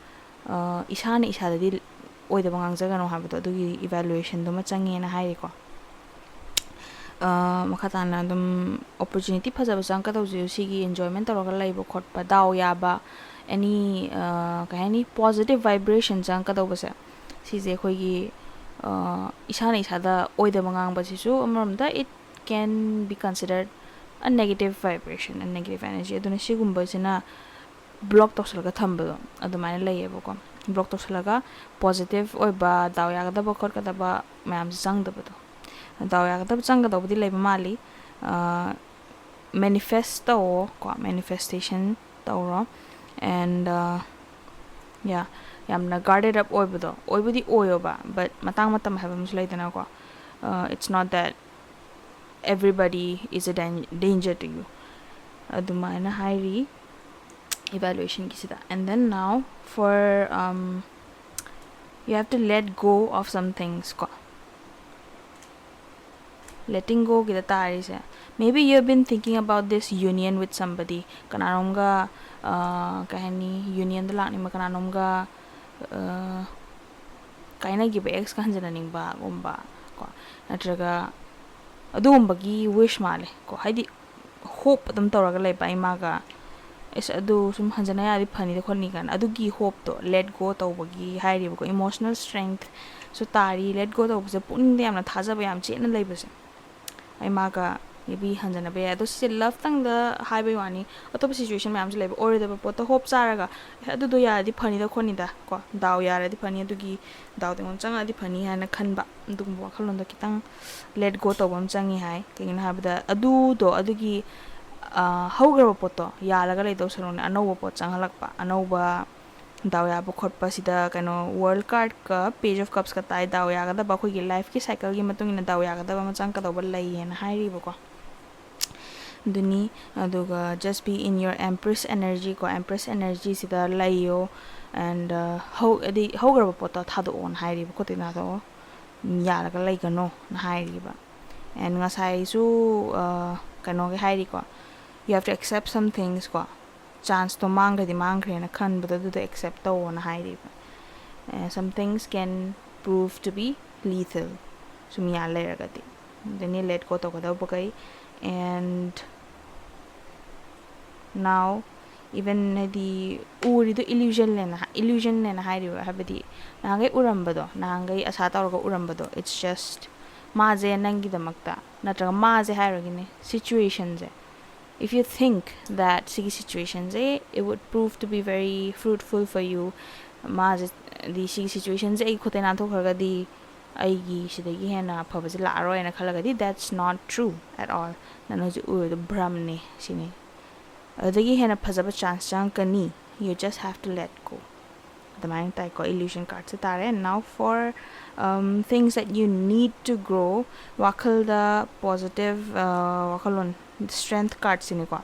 ꯑ, ꯏꯁꯥꯅ ꯏꯁꯥꯗꯗꯤ ꯑꯣꯏꯗꯕ ꯉꯥꯡꯖꯒꯅꯣ ꯍꯥꯏꯕꯗꯣ, ꯑꯗꯨꯒꯤ evaluation ꯗꯨꯃ ꯆꯪꯉꯦꯅ ꯍꯥꯏꯔꯤꯀꯣ. ꯑ, ꯃꯈꯥ ꯇꯥꯅ ꯑꯗꯨꯝ opportunity ꯐꯖꯕ ꯆꯪꯉꯛꯀꯗꯧꯁꯦ ꯁꯤꯒꯤ enjoyment ꯇꯧꯔꯒ ꯂꯩꯕ ꯈꯣꯠꯄ, ꯗꯥꯎ ꯌꯥꯕ, any, ꯑ, ꯀꯩ ꯍꯥꯏꯅꯤ, positive vibration ꯆꯪꯉꯛꯀꯗꯧꯕꯁꯦ, ꯁꯤꯁꯦ ꯑꯩꯈꯣꯏꯒꯤ, ꯑ, ꯏꯁꯥꯅ ꯏꯁꯥꯗ ꯑꯣꯏꯗꯕ ꯉꯥꯡꯕꯁꯤꯁꯨ ꯑꯃꯔꯣꯝꯗ it can be considered a negative vibration, a negative energy. ꯑꯗꯨꯅ ꯁꯤꯒꯨꯝꯕꯁꯤꯅ block ꯇꯧꯁꯜꯂꯒ ꯊꯝꯕꯗꯣ ꯑꯗꯨꯃꯥꯏꯅ ꯂꯩꯌꯦꯕꯀꯣ. Block ꯇꯧꯁꯜꯂꯒ positive ꯑꯣꯏꯕ, ꯗꯥꯎ ꯌꯥꯒꯗꯕ ꯈꯣꯠꯀꯗꯕ ꯃꯌꯥꯝꯁꯦ ꯆꯪꯗꯕꯗꯣ. ꯗꯥꯎ ꯌꯥꯒꯗꯕ ꯆꯪꯒꯗꯧꯕꯗꯤ ꯂꯩꯕ ꯃꯥꯜꯂꯤ. ꯑ, manifest ꯇꯧꯋꯣ ꯀꯣ, manifestation ꯇꯧꯔꯣ. And, ꯑ, yeah, ꯌꯥꯝꯅ guarded up ꯑꯣꯏꯕꯗꯣ, ꯑꯣꯏꯕꯨꯗꯤ ꯑꯣꯏꯌꯣꯕ, but ꯃꯇꯥꯡ ꯃꯇꯝ ꯍꯥꯏꯕ ꯑꯃꯁꯨ ꯂꯩꯗꯅꯀꯣ. ꯑ, it's not that everybody is a dan-, danger to you. ꯑꯗꯨꯃꯥꯏꯅ ꯍꯥꯏꯔꯤ evaluation ꯒꯤꯁꯤꯗ. And then now for, um, you have to let go of some things ꯀꯣ. letting goꯒꯤꯗ ꯇꯥꯔꯤꯁꯦ, maybe you have been thinking about this union with somebody. ꯀꯅꯥꯅꯣꯝꯒ, ꯑ, ꯀꯩ ꯍꯥꯏꯅꯤ, unionꯗ ꯂꯥꯛꯅꯤꯡꯕ, ꯀꯅꯥꯅꯣꯝꯒ, ꯑ, ꯀꯥꯏꯅꯈꯤꯕ exꯀ ꯍꯟꯖꯟꯅꯅꯤꯡꯕꯒꯨꯝꯕ ꯀꯣ, ꯅꯠꯇ꯭ꯔꯒ ꯑꯗꯨꯒꯨꯝꯕꯒꯤ wish ꯃꯥꯜꯂꯦ ꯀꯣ, ꯍꯥꯏꯗꯤ hope ꯑꯗꯨꯝ ꯇꯧꯔꯒ ꯂꯩꯕ ꯑꯩ ꯃꯥꯒ, ꯑꯁ ꯑꯗꯨ ꯁꯨꯝ ꯍꯟꯖꯟꯅ ꯌꯥꯔꯗꯤ ꯐꯅꯤꯗ ꯈꯣꯠꯅꯤ ꯀꯥꯏꯅ, ꯑꯗꯨꯒꯤ hopeꯇꯣ let go ꯇꯧꯕꯒꯤ ꯍꯥꯏꯔꯤꯕꯀꯣ, emotional strengthꯁꯨ ꯇꯥꯔꯤ꯫ Let go ꯇꯧꯕꯁꯦ ꯄꯨꯛꯅꯤꯡꯗ ꯌꯥꯝꯅ ꯊꯥꯖꯕ ꯌꯥꯝ ꯆꯦꯠꯅ ꯂꯩꯕꯁꯦ꯫ ꯑꯩ ꯃꯥꯒ maybe ꯍꯟꯖꯟꯅꯕ ꯌꯥꯏ꯫ ꯑꯗꯣ ꯁꯤꯁꯦ loveꯇꯪꯗ ꯍꯥꯏꯕꯩ ꯋꯥꯅꯤ, ꯑꯇꯣꯞꯄ situation ꯃꯌꯥꯝꯁꯨ ꯂꯩꯕ꯫ ꯑꯣꯏꯔꯣꯏꯗꯕ ꯄꯣꯠꯇ hope ꯆꯥꯔꯒ, "ꯑꯦ, ꯑꯗꯨꯗꯣ ꯌꯥꯔꯗꯤ ꯐꯅꯤꯗ ꯈꯣꯠꯅꯤꯗ ꯀꯣ, ꯗꯥꯎ ꯌꯥꯔꯗꯤ ꯐꯅꯤ, ꯑꯗꯨꯒꯤ ꯗꯥꯎꯗꯣ ꯑꯩꯉꯣꯟꯗ ꯆꯪꯉꯛꯑꯗꯤ ꯐꯅꯤ" ꯍꯥꯏꯅ ꯈꯟꯕ, ꯑꯗꯨꯒꯨꯝꯕ ꯋꯥꯈꯜꯂꯣꯟꯗꯣ ꯈꯤꯇꯪ let go ꯇꯧꯕ ꯑꯃ ꯆꯪꯉꯤ ꯍꯥꯏ꯫ ꯀꯩꯒꯤꯅꯣ ꯍꯥꯏꯕꯗ ꯑꯗꯨꯗꯣ, ꯑꯗꯨꯒꯤ, ꯑ, ꯍꯧꯈ꯭ꯔꯕ ꯄꯣꯠꯇꯣ ꯌꯥꯜꯂꯒ ꯂꯩꯗꯧ ꯁꯔꯨꯛꯅꯦ, ꯑꯅꯧꯕ ꯄꯣꯠ ꯆꯪꯍꯜꯂꯛꯄ, ꯑꯅꯧꯕ ꯗꯥꯎ ꯌꯥꯕ ꯈꯣꯠꯄ꯫ ꯁꯤꯗ ꯀꯩꯅꯣ, World Cardꯀ Page of Cupsꯀ ꯇꯥꯏ꯫ ꯗꯥꯎ ꯌꯥꯒꯗꯕ, ꯑꯩꯈꯣꯏꯒꯤ lifeꯀꯤ cycleꯒꯤ ꯃꯇꯨꯡ ꯏꯟꯅ ꯗꯥꯎ ꯌꯥꯒꯗꯕ ꯑꯃ ꯆꯪꯉꯛꯀꯗꯧꯕ ꯂꯩꯌꯦꯅ ꯍꯥꯏꯔꯤꯕꯀꯣ꯫ ꯑꯗꯨꯅꯤ꯫ ꯑꯗꯨꯒ just be in your Empress energy ꯀꯣ, Empress energyꯁꯤꯗ ꯂꯩꯌꯣ꯫ And, ꯑ, ꯍꯧ-, ꯍꯥꯏꯗꯤ ꯍꯧꯈ꯭ꯔꯕ ꯄꯣꯠꯇꯣ ꯊꯥꯗꯣꯛꯑꯣꯅ ꯍꯥꯏꯔꯤꯕ, ꯈꯣꯠꯇꯣꯏ ꯊꯥꯗꯣꯛꯑꯣ, ꯌꯥꯜꯂꯒ ꯂꯩꯒꯅꯣꯅ ꯍꯥꯏꯔꯤꯕ꯫ And ꯉꯁꯥꯏꯁꯨ, ꯑ, ꯀꯩꯅꯣꯒꯤ ꯍꯥꯏꯔꯤꯀꯣ, you have to accept some things ꯀꯣ, chanceꯇꯣ ꯃꯥꯡꯈ꯭ꯔꯗꯤ ꯃꯥꯡꯈ꯭ꯔꯦꯅ ꯈꯟꯕꯗꯣ, ꯑꯗꯨꯗꯣ accept ꯇꯧꯑꯣꯅ ꯍꯥꯏꯔꯤꯕ꯫ ꯑꯦ, some things can prove to be lethal, ꯁꯨꯝ ꯌꯥ ꯂꯩꯔꯒꯗꯤ꯫ ꯑꯗꯨꯅꯤ let go ꯇꯧꯒꯗꯧꯕꯈꯩ꯫ And now, even ꯍꯥꯏꯗꯤ ꯎꯔꯤꯗꯣ illusionꯅꯦꯅ ꯍꯥ-, illusionꯅꯦꯅ ꯍꯥꯏꯔꯤꯕ, ꯍꯥꯏꯕꯗꯤ ꯅꯍꯥꯟꯈꯩ ꯎꯔꯝꯕꯗꯣ, ꯅꯍꯥꯟꯈꯩ ꯑꯁꯥ ꯇꯧꯔꯒ ꯎꯔꯝꯕꯗꯣ, it's just ꯃꯥꯁꯦ ꯅꯪꯒꯤꯗꯃꯛꯇ, ꯅꯠꯇ꯭ꯔꯒ ꯃꯥꯁꯦ ꯍꯥꯏꯔꯒꯅꯦ, situationꯁꯦ, if you think that ꯁꯤꯒꯤ situationꯁꯦ, it would prove to be very fruitful for you, ꯃꯥꯁꯦ, ꯍꯥꯏꯗꯤ ꯁꯤꯒꯤ situationꯁꯦ ꯑꯩ ꯈꯨꯠꯇ ꯅꯥꯟꯊꯣꯛꯈ꯭ꯔꯒꯗꯤ ꯑꯩꯒꯤ ꯁꯤꯗꯒꯤ ꯍꯦꯟꯅ ꯑꯐꯕꯁꯦ ꯂꯥꯛꯑꯔꯣꯏꯅ ꯈꯜꯂꯒꯗꯤ, that's not true at all. ꯅꯪ ꯍꯧꯖꯤꯛ ꯎꯔꯤꯗꯣ ꯚ꯭ꯔꯝꯅꯦ ꯁꯤꯅꯤ꯫ ꯑꯗꯨꯗꯒꯤ ꯍꯦꯟꯅ ꯐꯖꯕ chance ꯆꯪꯉꯛꯀꯅꯤ, you just have to let go꯫ ꯑꯗꯨꯃꯥꯏꯅ ꯇꯥꯏꯀꯣ, illusion cardꯁꯦ ꯇꯥꯔꯦ꯫ And now for, um, things that you need to grow, ꯋꯥꯈꯜꯗ positive, ꯑ, ꯋꯥꯈꯜꯂꯣꯟ, strength cardꯁꯤꯅꯤꯀꯣ꯫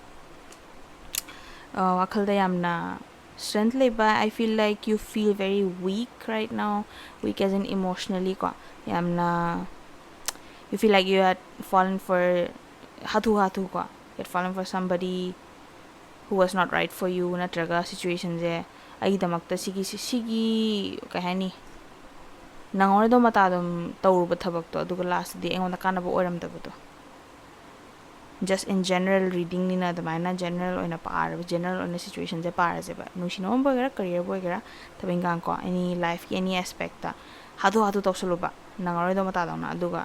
ꯑ, ꯋꯥꯈꯜꯗ ꯌꯥꯝꯅ strength ꯂꯩꯕ, I feel like you feel very weak right now, weak as in emotionally ꯀꯣ, ꯌꯥꯝꯅ you feel like you had fallen for ꯍꯥꯊꯨ ꯍꯥꯊꯨ ꯀꯣ, you had fallen for somebody who was not right for you, ꯅꯠꯇ꯭ꯔꯒ situationꯁꯦ ꯑꯩꯒꯤꯗꯃꯛꯇ ꯁꯤꯒꯤ ꯁꯤꯒꯤ ꯀꯩ ꯍꯥꯏꯅꯤ, ꯅꯪꯍꯧꯔꯗꯧ ꯃꯇꯥꯗꯣ ꯇꯧꯔꯨꯕ ꯊꯕꯛꯇꯣ ꯑꯗꯨꯒ lastꯇꯗꯤ ꯑꯩꯉꯣꯟꯗ ꯀꯥꯟꯅꯕ ꯑꯣꯏꯔꯝꯗꯕꯗꯣ꯫ Just in general readingꯅꯤꯅ ꯑꯗꯨꯃꯥꯏꯅ general ꯑꯣꯏꯅ ꯄꯥꯔꯕ, general ꯑꯣꯏꯅ situationꯁꯦ ꯄꯥꯔꯁꯦꯕ꯫ ꯅꯨꯡꯁꯤꯅꯕꯕꯨ ꯑꯣꯏꯒꯦꯔꯥ, careerꯕꯨ ꯑꯣꯏꯒꯦꯔꯥ, ꯊꯕꯛ ꯏꯪꯈꯥꯡꯀꯣ, any lifeꯀꯤ any aspectꯇ ꯍꯥꯊꯨ ꯍꯥꯊꯨ ꯇꯧꯁꯜꯂꯨꯕ, ꯅꯪꯉꯔꯣꯏꯗꯧ ꯃꯇꯥꯗꯧꯅ, ꯑꯗꯨꯒ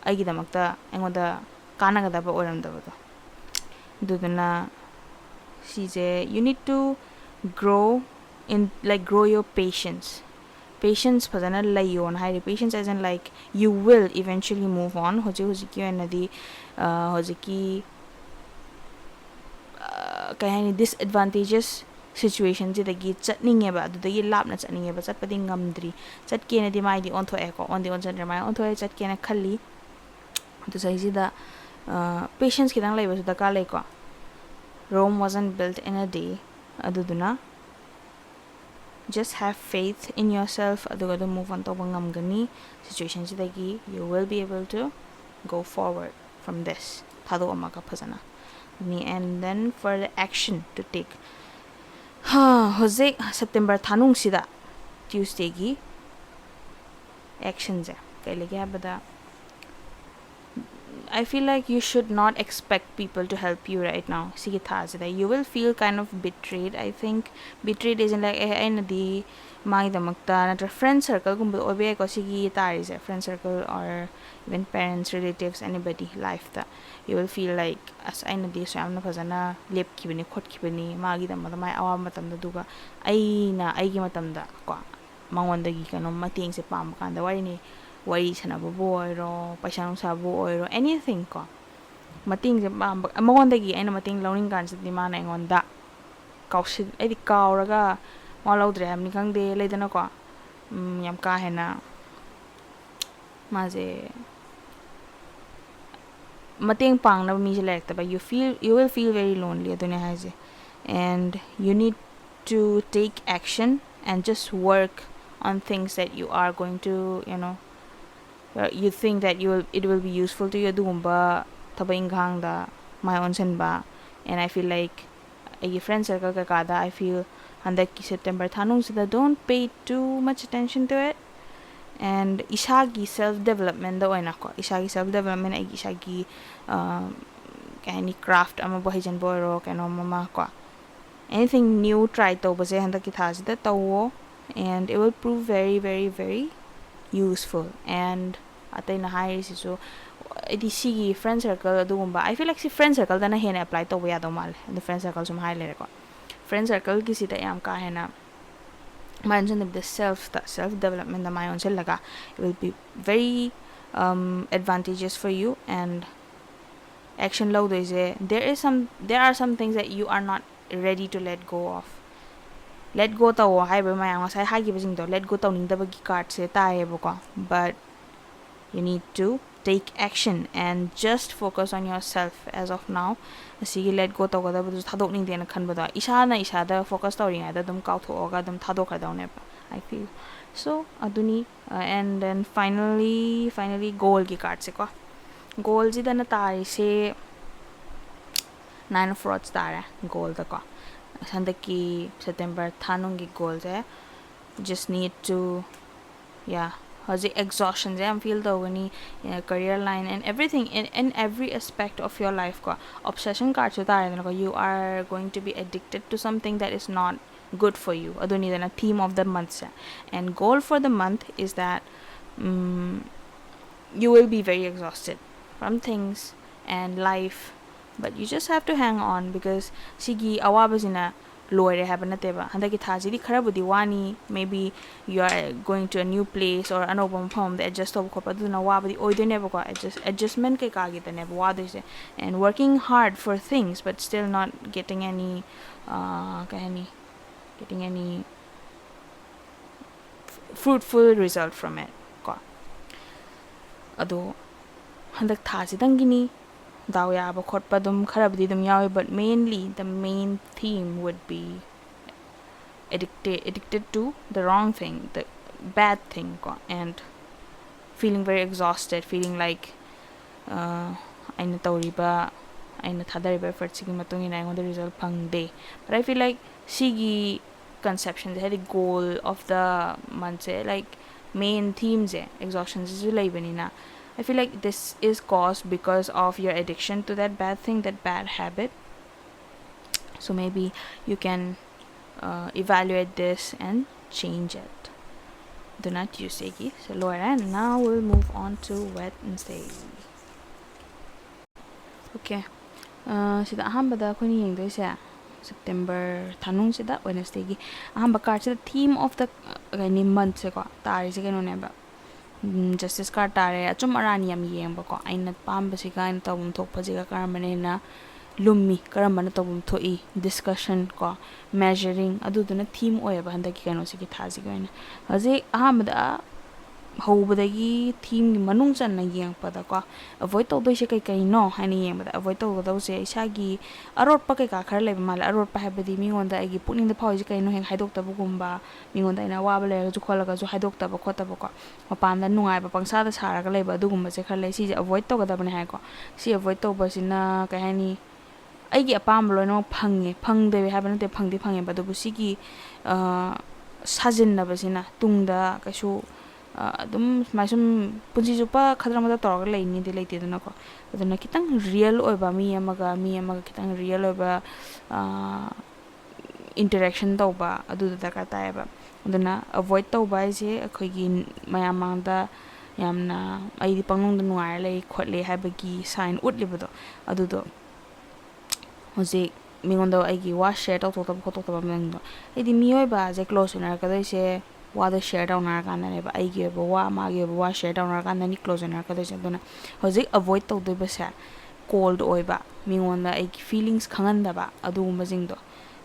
ꯑꯩꯒꯤꯗꯃꯛꯇ ꯑꯩꯉꯣꯟꯗ ꯀꯥꯟꯅꯒꯗꯕ ꯑꯣꯏꯔꯝꯗꯕꯗꯣ꯫ ꯑꯗꯨꯗꯨꯅ ꯁꯤꯁꯦ you need to grow in, like, grow your patience. Patience ꯐꯖꯅ ꯂꯩꯌꯣꯅ ꯍꯥꯏꯔꯤ꯫ Patience as in, like, you will eventually move on. ꯍꯧꯖꯤꯛ ꯍꯧꯖꯤꯛꯀꯤ ꯑꯣꯏꯅꯗꯤ ꯍꯧꯖꯤꯛꯀꯤ ꯀꯩ ꯍꯥꯏꯅꯤ, disadvantageous situationꯁꯤꯗꯒꯤ ꯆꯠꯅꯤꯡꯉꯦꯕ, ꯑꯗꯨꯗꯒꯤ ꯂꯥꯞꯅ ꯆꯠꯅꯤꯡꯉꯦꯕ, ꯆꯠꯄꯗꯤ ꯉꯝꯗ꯭ꯔꯤ꯫ ꯆꯠꯀꯦꯅꯗꯤ ꯃꯥꯏꯗꯤ ꯑꯣꯟꯊꯣꯛꯑꯦꯀꯣ, ꯑꯣꯟꯗꯤ ꯑꯣꯟꯁꯤꯟꯗ꯭ꯔꯦ, ꯃꯥꯏ ꯑꯣꯟꯊꯣꯛꯑꯦ, ꯆꯠꯀꯦꯅ ꯈꯜꯂꯤ꯫ ꯑꯗꯨ ꯁꯤꯗꯩꯁꯤꯗ patience ꯈꯤꯇꯪ ꯂꯩꯕꯁꯨ ꯗꯔꯀꯥꯔ ꯂꯩꯀꯣ꯫ Rome wasn't built in a day. ꯑꯗꯨꯗꯨꯅ just have faith in yourself, ꯑꯗꯨꯒ ꯑꯗꯨꯝ move on ꯇꯧꯕ ꯉꯝꯒꯅꯤ situationꯁꯤꯗꯒꯤ꯫ You will be able to go forward from this. ꯊꯥꯗꯣꯛꯑꯝꯃꯒ ꯐꯖꯅ꯫ And then for the action to take. ꯍꯧꯖꯤꯛ September ꯊꯥꯅꯨꯡꯁꯤꯗ Tuesdayꯒꯤ actionꯁꯦ ꯀꯩ ꯂꯩꯒꯦ ꯍꯥꯏꯕꯗ, I feel like you should not expect people to help you right now. ꯁꯤꯒꯤ ꯊꯥꯁꯤꯗ you will feel kind of betrayed, I think. Betrayed is in, like, ꯑꯦ, ꯑꯩꯅꯗꯤ ꯃꯥꯒꯤꯗꯃꯛꯇ, ꯅꯠꯇ꯭ꯔꯒ friend circleꯒꯨꯝꯕꯗ ꯑꯣꯏꯕ ꯌꯥꯏꯀꯣ ꯁꯤꯒꯤ ꯇꯥꯔꯤꯁꯦ, friend circle or even parents, relatives, anybody lifeꯇ you will feel like, ꯑꯁ, ꯑꯩꯅꯗꯤ ꯑꯁꯨꯛ ꯌꯥꯝꯅ ꯐꯖꯅ ꯂꯦꯞꯈꯤꯕꯅꯤ ꯈꯣꯠꯈꯤꯕꯅꯤ ꯃꯥꯒꯤꯗꯃꯛꯇ, ꯃꯥꯒꯤ ꯑꯋꯥꯕ ꯃꯇꯝꯗ, ꯑꯗꯨꯒ ꯑꯩꯅ ꯑꯩꯒꯤ ꯃꯇꯝꯗ ꯀꯣ ꯃꯉꯣꯟꯗꯒꯤ ꯀꯩꯅꯣꯝ ꯃꯇꯦꯡꯁꯦ ꯄꯥꯝꯕ ꯀꯥꯟꯗ, ꯋꯥꯔꯤꯅꯤ, ꯋꯥꯔꯤ ꯁꯥꯟꯅꯕꯕꯨ ꯑꯣꯏꯔꯣ, ꯄꯩꯁꯥ ꯅꯨꯡꯁꯥꯕꯨ ꯑꯣꯏꯔꯣ, anything ꯀꯣ, ꯃꯇꯦꯡꯁꯦ ꯄꯥꯝꯕ, ꯃꯉꯣꯟꯗꯒꯤ ꯑꯩꯅ ꯃꯇꯦꯡ ꯂꯧꯅꯤꯡ ꯀꯥꯟꯁꯤꯗꯗꯤ ꯃꯥꯅ ꯑꯩꯉꯣꯟꯗ ꯀꯥꯎꯁꯤꯟ-, ꯑꯩꯗꯤ ꯀꯥꯎꯔꯒ ꯃꯥ ꯂꯧꯗ꯭ꯔꯦ ꯍꯥꯏꯕꯅꯤ ꯈꯪꯗꯦ, ꯂꯩꯗꯅꯀꯣ, ꯎꯝ, ꯌꯥꯝ ꯀꯥ ꯍꯦꯟꯅ ꯃꯥꯁꯦ ꯃꯇꯦꯡ ꯄꯥꯡꯅꯕ ꯃꯤꯁꯦ ꯂꯩꯔꯛꯇꯕ꯫ You feel, you will feel very lonely, ꯑꯗꯨꯅꯦ ꯍꯥꯏꯁꯦ꯫ And you need to take action and just work on things that you are going to, you know, you think that you will, it will be useful to you ꯑꯗꯨꯒꯨꯝꯕ ꯊꯕꯛ ꯏꯪꯈꯥꯡꯗ ꯃꯥꯏ ꯑꯣꯟꯁꯤꯟꯕ. And I feel like ꯑꯩꯒꯤ friend circle ꯀꯩꯀꯥꯗ I feel ꯍꯟꯗꯛꯀꯤ September ꯊꯥꯅꯨꯡꯁꯤꯗ don't pay too much attention to it. And ꯏꯁꯥꯒꯤ self developmentꯗ ꯑꯣꯏꯅꯀꯣ, ꯏꯁꯥꯒꯤ self development, ꯑꯩꯒꯤ ꯏꯁꯥꯒꯤ ꯀꯩ ꯍꯥꯏꯅꯤ, craft ꯑꯃꯕꯨ ꯍꯩꯖꯤꯟꯕ ꯑꯣꯏꯔꯣ, ꯀꯩꯅꯣꯝ ꯑꯃ ꯀꯣ, anything new try ꯇꯧꯕꯁꯦ ꯍꯟꯗꯛꯀꯤ ꯊꯥꯁꯤꯗ ꯇꯧꯋꯣ. And it will prove very very very useful. And ꯑꯇꯩꯅ ꯍꯥꯏꯔꯤꯁꯤꯁꯨ, ꯑꯩꯗꯤ ꯁꯤꯒꯤ friend circle ꯑꯗꯨꯒꯨꯝꯕ, I feel like ꯁꯤ friend circleꯗꯅ ꯍꯦꯟꯅ apply ꯇꯧꯕ ꯌꯥꯗꯧ ꯃꯥꯜꯂꯦ꯫ ꯑꯗꯨ friend circle ꯁꯨꯝ ꯍꯥꯏ ꯂꯩꯔꯦꯀꯣ, friend circleꯒꯤꯁꯤꯗ ꯌꯥꯝ ꯀꯥ ꯍꯦꯟꯅ ꯃꯥꯏ ꯑꯣꯟꯁꯤꯟꯗꯕꯤꯗ selfꯇ, self developmentꯇ my ꯑꯣꯟꯁꯤꯜꯂꯒ it will be very um, advantageous for you. And action ꯂꯧꯗꯣꯏꯁꯦ, there is some, there are some things that you are not ready to let go of. Let go ꯇꯧꯋꯣ ꯍꯥꯏꯕ ꯃꯌꯥꯝ ꯉꯁꯥꯏ ꯍꯥꯏꯈꯤꯕꯁꯤꯡꯗꯣ let go ꯇꯧꯅꯤꯡꯗꯕꯒꯤ cardꯁꯦ ꯇꯥꯏꯌꯦꯕꯀꯣ, but you need to take action and just focus on yourself as of now. ꯑꯁꯤꯒꯤ let go ꯇꯧꯒꯗꯕꯗꯨꯁꯨ ꯊꯥꯗꯣꯛꯅꯤꯡꯗꯦꯅ ꯈꯟꯕꯗꯣ, ꯏꯁꯥꯅ ꯏꯁꯥꯗ focus ꯇꯧꯔꯤꯉꯩꯗ ꯑꯗꯨꯝ ꯀꯥꯎꯊꯣꯛꯑꯒ ꯑꯗꯨꯝ ꯊꯥꯗꯣꯛꯈ꯭ꯔꯗꯧꯅꯦꯕ, I feel. So ꯑꯗꯨꯅꯤ. And then finally, finally goalꯒꯤ cardꯁꯦꯀꯣ, goalꯁꯤꯗꯅ ꯇꯥꯔꯤꯁꯦ nine of rods ꯇꯥꯔꯦ goalꯗꯀꯣ. ꯍꯟꯗꯛꯀꯤ September ꯊꯥꯅꯨꯡꯒꯤ goalꯁꯦ, just need to, yeah, ꯍꯧꯖꯤꯛ exhaustionꯁꯦ ꯌꯥꯝ feel ꯇꯧꯒꯅꯤ, career line and everything, in, in every aspect of your life ꯀꯣ. Obsession cardꯁꯨ ꯇꯥꯔꯦꯗꯅꯀꯣ, you are going to be addicted to something that is not good for you. ꯑꯗꯨꯅꯤꯗꯅ theme of the monthꯁꯦ. And goal for the month is that um, you will be very exhausted from things and life, but you just have to hang on because ꯁꯤꯒꯤ ꯑꯋꯥꯕꯁꯤꯅ ꯂꯣꯏꯔꯦ ꯍꯥꯏꯕ ꯅꯠꯇꯦꯕ꯫ ꯍꯟꯗꯛꯀꯤ ꯊꯥꯁꯤꯗꯤ ꯈꯔꯕꯨꯗꯤ ꯋꯥꯅꯤ, maybe you are going to a new place or ꯑꯅꯧꯕ ꯃꯐꯝ ꯑꯃꯗ adjust ꯇꯧꯕ ꯈꯣꯠꯄ, ꯑꯗꯨꯅ ꯋꯥꯕꯗꯤ ꯑꯣꯏꯗꯣꯏꯅꯦꯕꯀꯣ, adjust adjustment ꯀꯩꯀꯥꯒꯤꯗꯅꯦꯕ ꯋꯥꯗꯣꯏꯁꯦ. And working hard for things but still not getting any uh, ꯀꯩ ꯍꯥꯏꯅꯤ, getting any fruitful result from it ꯀꯣ. ꯑꯗꯣ ꯍꯟꯗꯛ ꯊꯥꯁꯤꯗꯪꯒꯤꯅꯤ, ꯗꯥꯎ ꯌꯥꯕ ꯈꯣꯠꯄ ꯑꯗꯨꯝ ꯈꯔꯕꯨꯗꯤ ꯑꯗꯨꯝ ꯌꯥꯎꯋꯤ, but mainly the main theme would be addicted, addicted to the wrong thing, the bad thing ꯀꯣ. And feeling very exhausted, feeling like ꯑꯩꯅ ꯇꯧꯔꯤꯕ, ꯑꯩꯅ ꯊꯥꯗꯔꯤꯕ effortꯁꯤꯒꯤ ꯃꯇꯨꯡ ꯏꯟꯅ ꯑꯩꯉꯣꯟꯗ result ꯐꯪꯗꯦ. But I feel like ꯁꯤꯒꯤ conceptionꯁꯦ, ꯍꯥꯏꯗꯤ goal of the monthꯁꯦ, like main themeꯁꯦ exhaustionꯁꯤꯁꯨ ꯂꯩꯕꯅꯤꯅ, I feel like this is caused because of your addiction to that bad thing, that bad habit. So maybe you can uh, evaluate this and change it. ꯑꯗꯨꯅ Tuesdayꯒꯤ ꯁꯦ ꯂꯣꯏꯔꯦ. Now we'll move on to Wednesday. Okay. Uh, ꯁꯤꯗ ꯑꯍꯥꯟꯕꯗ ꯑꯩꯈꯣꯏꯅ ꯌꯦꯡꯗꯣꯏꯁꯦ September ꯊꯥꯅꯨꯡꯁꯤꯗ Wednesdayꯒꯤ ꯑꯍꯥꯟꯕ cardꯁꯤꯗ theme of the, uh, ꯀꯩꯅꯤ, monthꯁꯦꯀꯣ, ꯇꯥꯔꯤꯁꯦ ꯀꯩꯅꯣꯅꯦꯕ, Justice card ꯇꯥꯔꯦ. ꯑꯆꯨꯝ ꯑꯔꯥꯟ ꯌꯥꯝ ꯌꯦꯡꯕꯀꯣ, ꯑꯩꯅ ꯄꯥꯝꯕꯁꯤꯒ ꯑꯩꯅ ꯇꯧꯐꯝ ꯊꯣꯛꯄꯁꯤꯒ ꯀꯔꯝꯕꯅ ꯍꯦꯟꯅ ꯂꯨꯝꯃꯤ, ꯀꯔꯝꯕꯅ ꯇꯧꯐꯝ ꯊꯣꯛꯏ, discussion ꯀꯣ, measuring, ꯑꯗꯨꯗꯨꯅ theme ꯑꯣꯏꯌꯦꯕ ꯍꯟꯗꯛꯀꯤ ꯀꯩꯅꯣꯁꯤꯒꯤ ꯊꯥꯁꯤꯒꯤ ꯑꯣꯏꯅ. ꯍꯧꯖꯤꯛ ꯑꯍꯥꯟꯕꯗ ꯍꯧꯕꯗꯒꯤ themeꯒꯤ ꯃꯅꯨꯡ ꯆꯟꯅ ꯌꯦꯡꯉꯛꯄꯗꯀꯣ, avoid ꯇꯧꯗꯣꯏꯁꯦ ꯀꯩ ꯀꯩꯅꯣ ꯍꯥꯏꯅ ꯌꯦꯡꯕꯗ, avoid ꯇꯧꯒꯗꯧꯁꯦ ꯏꯁꯥꯒꯤ ꯑꯔꯣꯠꯄ ꯀꯩꯀꯥ ꯈꯔ ꯂꯩꯕ ꯃꯥꯜꯂꯦ. ꯑꯔꯣꯠꯄ ꯍꯥꯏꯕꯗꯤ ꯃꯤꯉꯣꯟꯗ ꯑꯩꯒꯤ ꯄꯨꯛꯅꯤꯡꯗ ꯐꯥꯎꯔꯤꯁꯦ ꯀꯩꯅꯣ ꯍꯦꯛ ꯍꯥꯏꯗꯣꯛꯇꯕꯒꯨꯝꯕ, ꯃꯤꯉꯣꯟꯗ ꯑꯩꯅ ꯑꯋꯥꯕ ꯂꯩꯔꯒꯁꯨ ꯈꯣꯠꯂꯒꯁꯨ ꯍꯥꯏꯗꯣꯛꯇꯕ ꯈꯣꯠꯇꯕꯀꯣ, ꯃꯄꯥꯟꯗ ꯅꯨꯡꯉꯥꯏꯕ ꯄꯪꯁꯥꯗ ꯁꯥꯔꯒ ꯂꯩꯕ, ꯑꯗꯨꯒꯨꯝꯕꯁꯦ ꯈꯔ ꯂꯩ. ꯁꯤꯁꯦ avoid ꯇꯧꯒꯗꯕꯅꯦ ꯍꯥꯏꯀꯣ. ꯁꯤ avoid ꯇꯧꯕꯁꯤꯅ ꯀꯩ ꯍꯥꯏꯅꯤ, ꯑꯩꯒꯤ ꯑꯄꯥꯝꯕ ꯂꯣꯏꯅꯃꯛ ꯐꯪꯉꯦ, ꯐꯪꯗꯦ ꯍꯥꯏꯕ ꯅꯠꯇꯦ, ꯐꯪꯗꯤ ꯐꯪꯉꯦꯕ, ꯑꯗꯨꯕꯨ ꯁꯤꯒꯤ, ꯑ, ꯁꯥꯖꯤꯟꯅꯕꯁꯤꯅ ꯇꯨꯡꯗ ꯀꯩꯁꯨ, ꯑ, ꯑꯗꯨꯝ ꯁꯨꯃꯥꯏ ꯁꯨꯝ ꯄꯨꯟꯁꯤ ꯆꯨꯞꯄ ꯈꯗ꯭ꯔꯛ ꯃꯗ꯭ꯔꯛ ꯇꯧꯔꯒ ꯂꯩꯅꯤꯗꯤ ꯂꯩꯇꯦꯗꯅꯀꯣ. ꯑꯗꯨꯅ ꯈꯤꯇꯪ real ꯑꯣꯏꯕ, ꯃꯤ ꯑꯃꯒ ꯃꯤ ꯑꯃꯒ ꯈꯤꯇꯪ real ꯑꯣꯏꯕ, ꯑ, interaction ꯇꯧꯕ, ꯑꯗꯨꯗꯣ ꯗꯔꯀꯥꯔ ꯇꯥꯏꯌꯦꯕ. ꯑꯗꯨꯅ avoid ꯇꯧꯕ ꯍꯥꯏꯁꯦ ꯑꯩꯈꯣꯏꯒꯤ ꯃꯌꯥꯝ ꯃꯥꯡꯗ ꯌꯥꯝꯅ "ꯑꯩꯗꯤ ꯄꯪꯅꯨꯡꯗ ꯅꯨꯡꯉꯥꯏꯔ ꯂꯩ ꯈꯣꯠꯂꯦ" ꯍꯥꯏꯕꯒꯤ sign ꯎꯠꯂꯤꯕꯗꯣ, ꯑꯗꯨꯗꯣ ꯍꯧꯖꯤꯛ ꯃꯤꯉꯣꯟꯗ ꯑꯩꯒꯤ ꯋꯥ share ꯇꯧꯊꯣꯛꯇꯕ ꯈꯣꯠꯇꯣꯛꯇꯕ ꯃꯌꯥꯝꯗꯣ, ꯑꯩꯗꯤ ꯃꯤꯑꯣꯏꯕꯁꯦ close ꯑꯣꯏꯅꯔꯛꯀꯗꯣꯏꯁꯦ ꯋꯥꯗꯣ share ꯇꯧꯅꯔꯀꯥꯟꯗꯅꯦꯕ, ꯑꯩꯒꯤ ꯑꯣꯏꯕ ꯋꯥ, ꯃꯥꯒꯤ ꯑꯣꯏꯕ ꯋꯥ share ꯇꯧꯅꯔꯀꯥꯟꯗꯅꯤ close ꯑꯣꯏꯅꯔꯛꯀꯗꯣꯏꯁꯦ. ꯑꯗꯨꯅ ꯍꯧꯖꯤꯛ avoid ꯇꯧꯗꯣꯏꯕꯁꯦ cold ꯑꯣꯏꯕ, ꯃꯤꯉꯣꯟꯗ ꯑꯩꯒꯤ feelings ꯈꯪꯍꯟꯗꯕ, ꯑꯗꯨꯒꯨꯝꯕꯁꯤꯡꯗꯣ,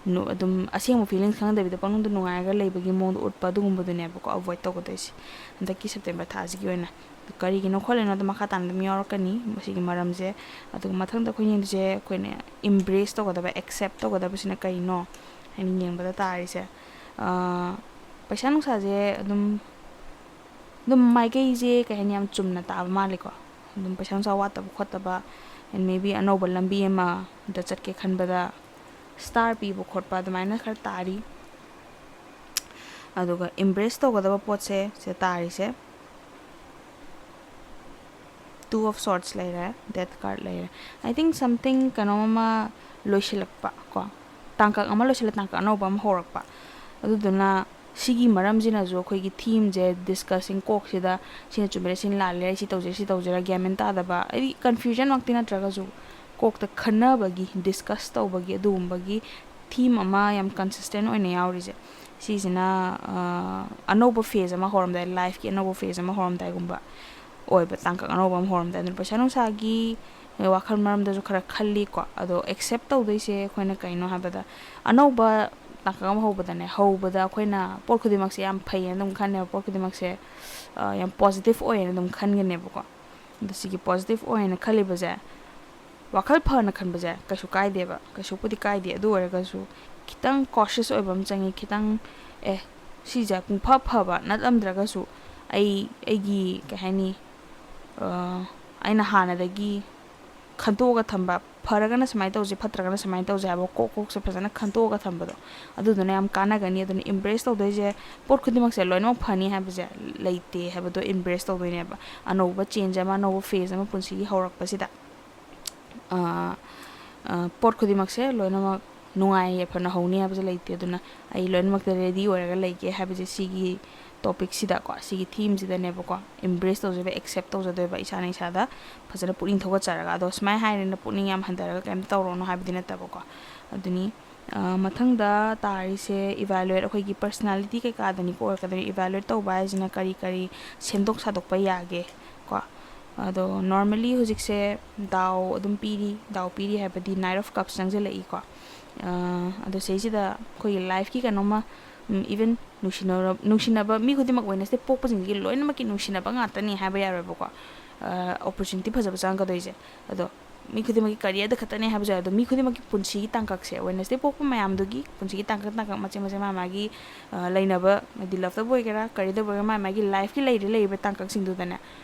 ꯅꯨ-, ꯑꯗꯨꯝ ꯑꯁꯦꯡꯕ feelings ꯈꯪꯍꯟꯗꯕꯤꯗ ꯄꯪꯅꯨꯡꯗ ꯅꯨꯡꯉꯥꯏꯔꯒ ꯂꯩꯕꯒꯤ ꯃꯑꯣꯡꯗ ꯎꯠꯄ, ꯑꯗꯨꯒꯨꯝꯕꯗꯨꯅꯦꯕꯀꯣ avoid ꯇꯧꯒꯗꯣꯏꯁꯦ ꯍꯟꯗꯛꯀꯤ September ꯊꯥꯁꯤꯒꯤ ꯑꯣꯏꯅ. ꯑꯗꯨ ꯀꯔꯤꯒꯤꯅꯣ ꯈꯣꯠꯂꯤꯅꯣꯗꯣ ꯃꯈꯥ ꯇꯥꯅ ꯑꯗꯨꯝ ꯌꯥꯎꯔꯛꯀꯅꯤ ꯃꯁꯤꯒꯤ ꯃꯔꯝꯁꯦ. ꯑꯗꯨꯒ ꯃꯊꯪꯗ ꯑꯩꯈꯣꯏ ꯌꯦꯡꯗꯣꯏꯁꯦ ꯑꯩꯈꯣꯏꯅ embrace ꯇꯧꯒꯗꯕ, accept ꯇꯧꯒꯗꯕꯁꯤꯅ ꯀꯩꯅꯣ ꯍꯥꯏꯅ ꯌꯦꯡꯕꯗ ꯇꯥꯔꯤꯁꯦ, ꯑꯥ, ꯄꯩꯁꯥ ꯅꯨꯡꯁꯥꯁꯦ ꯑꯗꯨꯝ ꯑꯗꯨꯝ ꯃꯥꯏꯀꯩꯁꯦ ꯀꯩ ꯍꯥꯏꯅꯤ, ꯌꯥꯝ ꯆꯨꯝꯅ ꯇꯥꯕ ꯃꯥꯜꯂꯦꯀꯣ꯫ ꯑꯗꯨꯝ ꯄꯩꯁꯥ ꯅꯨꯡꯁꯥ ꯋꯥꯠꯇꯕ ꯈꯣꯠꯇꯕ, and maybe ꯑꯅꯧꯕ ꯂꯝꯕꯤ ꯑꯃꯗ ꯆꯠꯀꯦ ꯈꯟꯕꯗ star ꯄꯤꯕ ꯈꯣꯠꯄ ꯑꯗꯨꯃꯥꯏꯅ ꯈꯔ ꯇꯥꯔꯤ꯫ ꯑꯗꯨꯒ embrace ꯇꯧꯒꯗꯕ ꯄꯣꯠꯁꯦ ꯁꯤꯗ ꯇꯥꯔꯤꯁꯦ, two of swords ꯂꯩꯔꯦ, death card ꯂꯩꯔꯦ꯫ I think something, ꯀꯩꯅꯣꯝ ꯑꯃ ꯂꯣꯏꯁꯤꯜꯂꯛꯄ ꯀꯣ, ꯇꯥꯡꯀꯛ ꯑꯃ ꯂꯣꯏꯁꯤꯜꯂ ꯇꯥꯡꯀꯛ ꯑꯅꯧꯕ ꯑꯃ ꯍꯧꯔꯛꯄ꯫ ꯑꯗꯨꯗꯨꯅ ꯁꯤꯒꯤ ꯃꯔꯝꯁꯤꯅꯁꯨ ꯑꯩꯈꯣꯏꯒꯤ themeꯁꯦ discussing, ꯀꯣꯛꯁꯤꯗ ꯁꯤꯅ ꯆꯨꯝꯃꯤꯔ, ꯁꯤꯅ ꯂꯥꯜꯂꯤꯔ, ꯁꯤ ꯇꯧꯁꯤꯔ, ꯁꯤ ꯇꯧꯁꯤꯔ, ꯒ꯭ꯌꯥꯟ ꯃꯦꯟ ꯇꯥꯗꯕ, ꯍꯥꯏꯗꯤ confusion ꯃꯛꯇꯤ ꯅꯠꯇ꯭ꯔꯒꯁꯨ ꯀꯣꯛꯇ ꯈꯟꯅꯕꯒꯤ, discuss ꯇꯧꯕꯒꯤ ꯑꯗꯨꯒꯨꯝꯕꯒꯤ theme ꯑꯃ ꯌꯥꯝ consistent ꯑꯣꯏꯅ ꯌꯥꯎꯔꯤꯁꯦ꯫ ꯁꯤꯁꯤꯅ, ꯑ, ꯑꯅꯧꯕ phase ꯑꯃ ꯍꯧꯔꯝꯗꯥꯏ, lifeꯀꯤ ꯑꯅꯧꯕ phase ꯑꯃ ꯍꯧꯔꯝꯗꯥꯏꯒꯨꯝꯕ ꯑꯣꯏꯕ, ꯇꯥꯡꯀꯛ ꯑꯅꯧꯕ ꯑꯃ ꯍꯧꯔꯝꯗꯥꯏ꯫ ꯑꯗꯨꯅ ꯄꯩꯁꯥ ꯅꯨꯡꯁꯥꯒꯤ ꯋꯥꯈꯜ ꯃꯔꯝꯗꯁꯨ ꯈꯔ ꯈꯜꯂꯤꯀꯣ꯫ ꯑꯗꯣ accept ꯇꯧꯗꯣꯏꯁꯦ ꯑꯩꯈꯣꯏꯅ ꯀꯩꯅꯣ ꯍꯥꯏꯕꯗ, ꯑꯅꯧꯕ ꯇꯥꯡꯀꯛ ꯑꯃ ꯍꯧꯕꯗꯅꯦ, ꯍꯧꯕꯗ ꯑꯩꯈꯣꯏꯅ ꯄꯣꯠ ꯈꯨꯗꯤꯡꯃꯛꯁꯦ ꯌꯥꯝ ꯐꯩꯌꯦꯅ ꯑꯗꯨꯝ ꯈꯟꯅꯦꯕ, ꯄꯣꯠ ꯈꯨꯗꯤꯡꯃꯛꯁꯦ, ꯑ, ꯌꯥꯝ positive ꯑꯣꯏꯌꯦꯅ ꯑꯗꯨꯝ ꯈꯟꯒꯅꯦꯕꯀꯣ꯫ ꯑꯗꯣ ꯁꯤꯒꯤ positive ꯑꯣꯏꯌꯦꯅ ꯈꯜꯂꯤꯕꯁꯦ, ꯋꯥꯈꯜ ꯐꯅ ꯈꯟꯕꯁꯦ ꯀꯩꯁꯨ ꯀꯥꯏꯗꯦꯕ, ꯀꯩꯁꯨꯕꯨꯗꯤ ꯀꯥꯏꯗꯦ꯫ ꯑꯗꯨ ꯑꯣꯏꯔꯒꯁꯨ ꯈꯤꯇꯪ cautious ꯑꯣꯏꯕ ꯑꯃ ꯆꯪꯉꯤ꯫ ꯈꯤꯇꯪ, ꯑꯦ, ꯁꯤꯁꯦ ꯄꯨꯡꯐ ꯐꯕ ꯅꯠꯂꯝꯗ꯭ꯔꯒꯁꯨ, ꯑꯩ, ꯑꯩꯒꯤ, ꯀꯩ ꯍꯥꯏꯅꯤ, ꯑ, ꯑꯩꯅ ꯍꯥꯟꯅꯗꯒꯤ ꯈꯟꯇꯣꯛꯑꯒ ꯊꯝꯕ, ꯐꯔꯒꯅ ꯁꯨꯃꯥꯏꯅ ꯇꯧꯁꯦ, ꯐꯠꯇ꯭ꯔꯒꯅ ꯁꯨꯃꯥꯏꯅ ꯇꯧꯁꯦ ꯍꯥꯏꯕ ꯀꯣꯛ ꯀꯣꯛꯁꯦ ꯐꯖꯅ ꯈꯟꯇꯣꯛꯑꯒ ꯊꯝꯕꯗꯣ, ꯑꯗꯨꯗꯨꯅ ꯌꯥꯝ ꯀꯥꯟꯅꯒꯅꯤ꯫ ꯑꯗꯨꯅ embrace ꯇꯧꯗꯣꯏꯁꯦ, ꯄꯣꯠ ꯈꯨꯗꯤꯡꯃꯛꯁꯦ ꯂꯣꯏꯅꯃꯛ ꯐꯅꯤ ꯍꯥꯏꯕꯁꯦ ꯂꯩꯇꯦ ꯍꯥꯏꯕꯗꯣ embrace ꯇꯧꯗꯣꯏꯅꯦꯕ꯫ ꯑꯅꯧꯕ change ꯑꯃ, ꯑꯅꯧꯕ phase ꯑꯃ ꯄꯨꯟꯁꯤꯒꯤ ꯍꯧꯔꯛꯄꯁꯤꯗ, ꯑ, ꯑ, ꯄꯣꯠ ꯈꯨꯗꯤꯡꯃꯛꯁꯦ ꯂꯣꯏꯅꯃꯛ ꯅꯨꯡꯉꯥꯏ ꯌꯥꯏꯐꯅ ꯍꯧꯅꯤ ꯍꯥꯏꯕꯁꯦ ꯂꯩꯇꯦ꯫ ꯑꯗꯨꯅ ꯑꯩ ꯂꯣꯏꯅꯃꯛꯇ ready ꯑꯣꯏꯔꯒ ꯂꯩꯒꯦ ꯍꯥꯏꯕꯁꯦ ꯁꯤꯒꯤ topicꯁꯤꯗꯀꯣ, ꯁꯤꯒꯤ themeꯁꯤꯗꯅꯦꯕꯀꯣ, embrace ꯇꯧꯖꯕ, accept ꯇꯧꯖꯗꯣꯏꯕ ꯏꯁꯥꯅ ꯏꯁꯥꯗ ꯐꯖꯅ ꯄꯨꯛꯅꯤꯡ ꯊꯧꯒꯠꯆꯔꯒ꯫ ꯑꯗꯣ ꯁꯨꯃꯥꯏꯅ ꯍꯥꯏꯔꯦꯅ ꯄꯨꯛꯅꯤꯡ ꯌꯥꯝ ꯍꯟꯊꯔꯒ ꯀꯩꯝꯇ ꯇꯧꯔꯣꯅꯣ ꯍꯥꯏꯕꯗꯤ ꯅꯠꯇꯕꯀꯣ꯫ ꯑꯗꯨꯅꯤ, ꯑ, ꯃꯊꯪꯗ ꯇꯥꯔꯤꯁꯦ evaluate, ꯑꯩꯈꯣꯏꯒꯤ personality ꯀꯩꯀꯥꯗꯅꯤꯀꯣ ꯑꯣꯏꯔꯛꯀꯗꯣꯏꯅꯤ꯫ Evaluate ꯇꯧꯕ ꯍꯥꯏꯁꯤꯅ ꯀꯔꯤ ꯀꯔꯤ ꯁꯦꯝꯗꯣꯛ ꯁꯥꯗꯣꯛꯄ ꯌꯥꯒꯦ ꯀꯣ꯫ ꯑꯗꯣ normally ꯍꯧꯖꯤꯛꯁꯦ ꯗꯥꯎ ꯑꯗꯨꯝ ꯄꯤꯔꯤ, ꯗꯥꯎ ꯄꯤꯔꯤ ꯍꯥꯏꯕꯗꯤ Knight of Cups ꯆꯪꯁꯤꯜꯂꯛꯏꯀꯣ꯫ ꯑ, ꯑꯗꯣ ꯁꯤꯁꯤꯗ ꯑꯩꯈꯣꯏꯒꯤ lifeꯀꯤ ꯀꯩꯅꯣꯝꯃ, ꯎꯝ, even ꯅꯨꯡꯁꯤꯅꯔ-, ꯅꯨꯡꯁꯤꯅꯕ, ꯃꯤ ꯈꯨꯗꯤꯡꯃꯛ Wednesday ꯄꯣꯛꯄꯁꯤꯡꯁꯤꯒꯤ ꯂꯣꯏꯅꯃꯛꯀꯤ ꯅꯨꯡꯁꯤꯅꯕ ꯉꯥꯛꯇꯅꯤ ꯍꯥꯏꯕ ꯌꯥꯔꯣꯏꯕꯀꯣ꯫ ꯑ, opportunity ꯐꯖꯕ ꯆꯪꯉꯛꯀꯗꯣꯏꯁꯦ꯫ ꯑꯗꯣ ꯃꯤ ꯈꯨꯗꯤꯡꯃꯛꯀꯤ ꯀꯔꯤꯌꯔꯗ ꯈꯛꯇꯅꯦ ꯍꯥꯏꯕꯁꯨ ꯌꯥꯏ, ꯑꯗꯣ ꯃꯤ ꯈꯨꯗꯤꯡꯃꯛꯀꯤ ꯄꯨꯟꯁꯤꯒꯤ ꯇꯥꯡꯀꯛꯁꯦ, ꯋꯦꯅꯁꯗꯦ ꯄꯣꯛꯄ ꯃꯌꯥꯝꯗꯨꯒꯤ ꯄꯨꯟꯁꯤꯒꯤ ꯇꯥꯡꯀꯛ ꯇꯥꯡꯀꯛ ꯃꯆꯦꯠ ꯃꯆꯦꯠ ꯃꯥ ꯃꯥꯒꯤ, ꯑ, ꯂꯩꯅꯕ, ꯍꯥꯏꯗꯤ ꯂꯞꯇꯕꯨ ꯑꯣꯏꯒꯦꯔꯥ ꯀꯔꯤꯗꯕꯨ ꯑꯣꯏꯒꯦꯔꯥ, ꯃꯥ ꯃꯥꯒꯤ ꯂꯥꯏꯐꯀꯤ ꯂꯩꯔꯤ ꯂꯩꯔꯤꯕ ꯇꯥꯡꯀꯛꯁꯤꯡꯗꯨꯗꯅꯦ,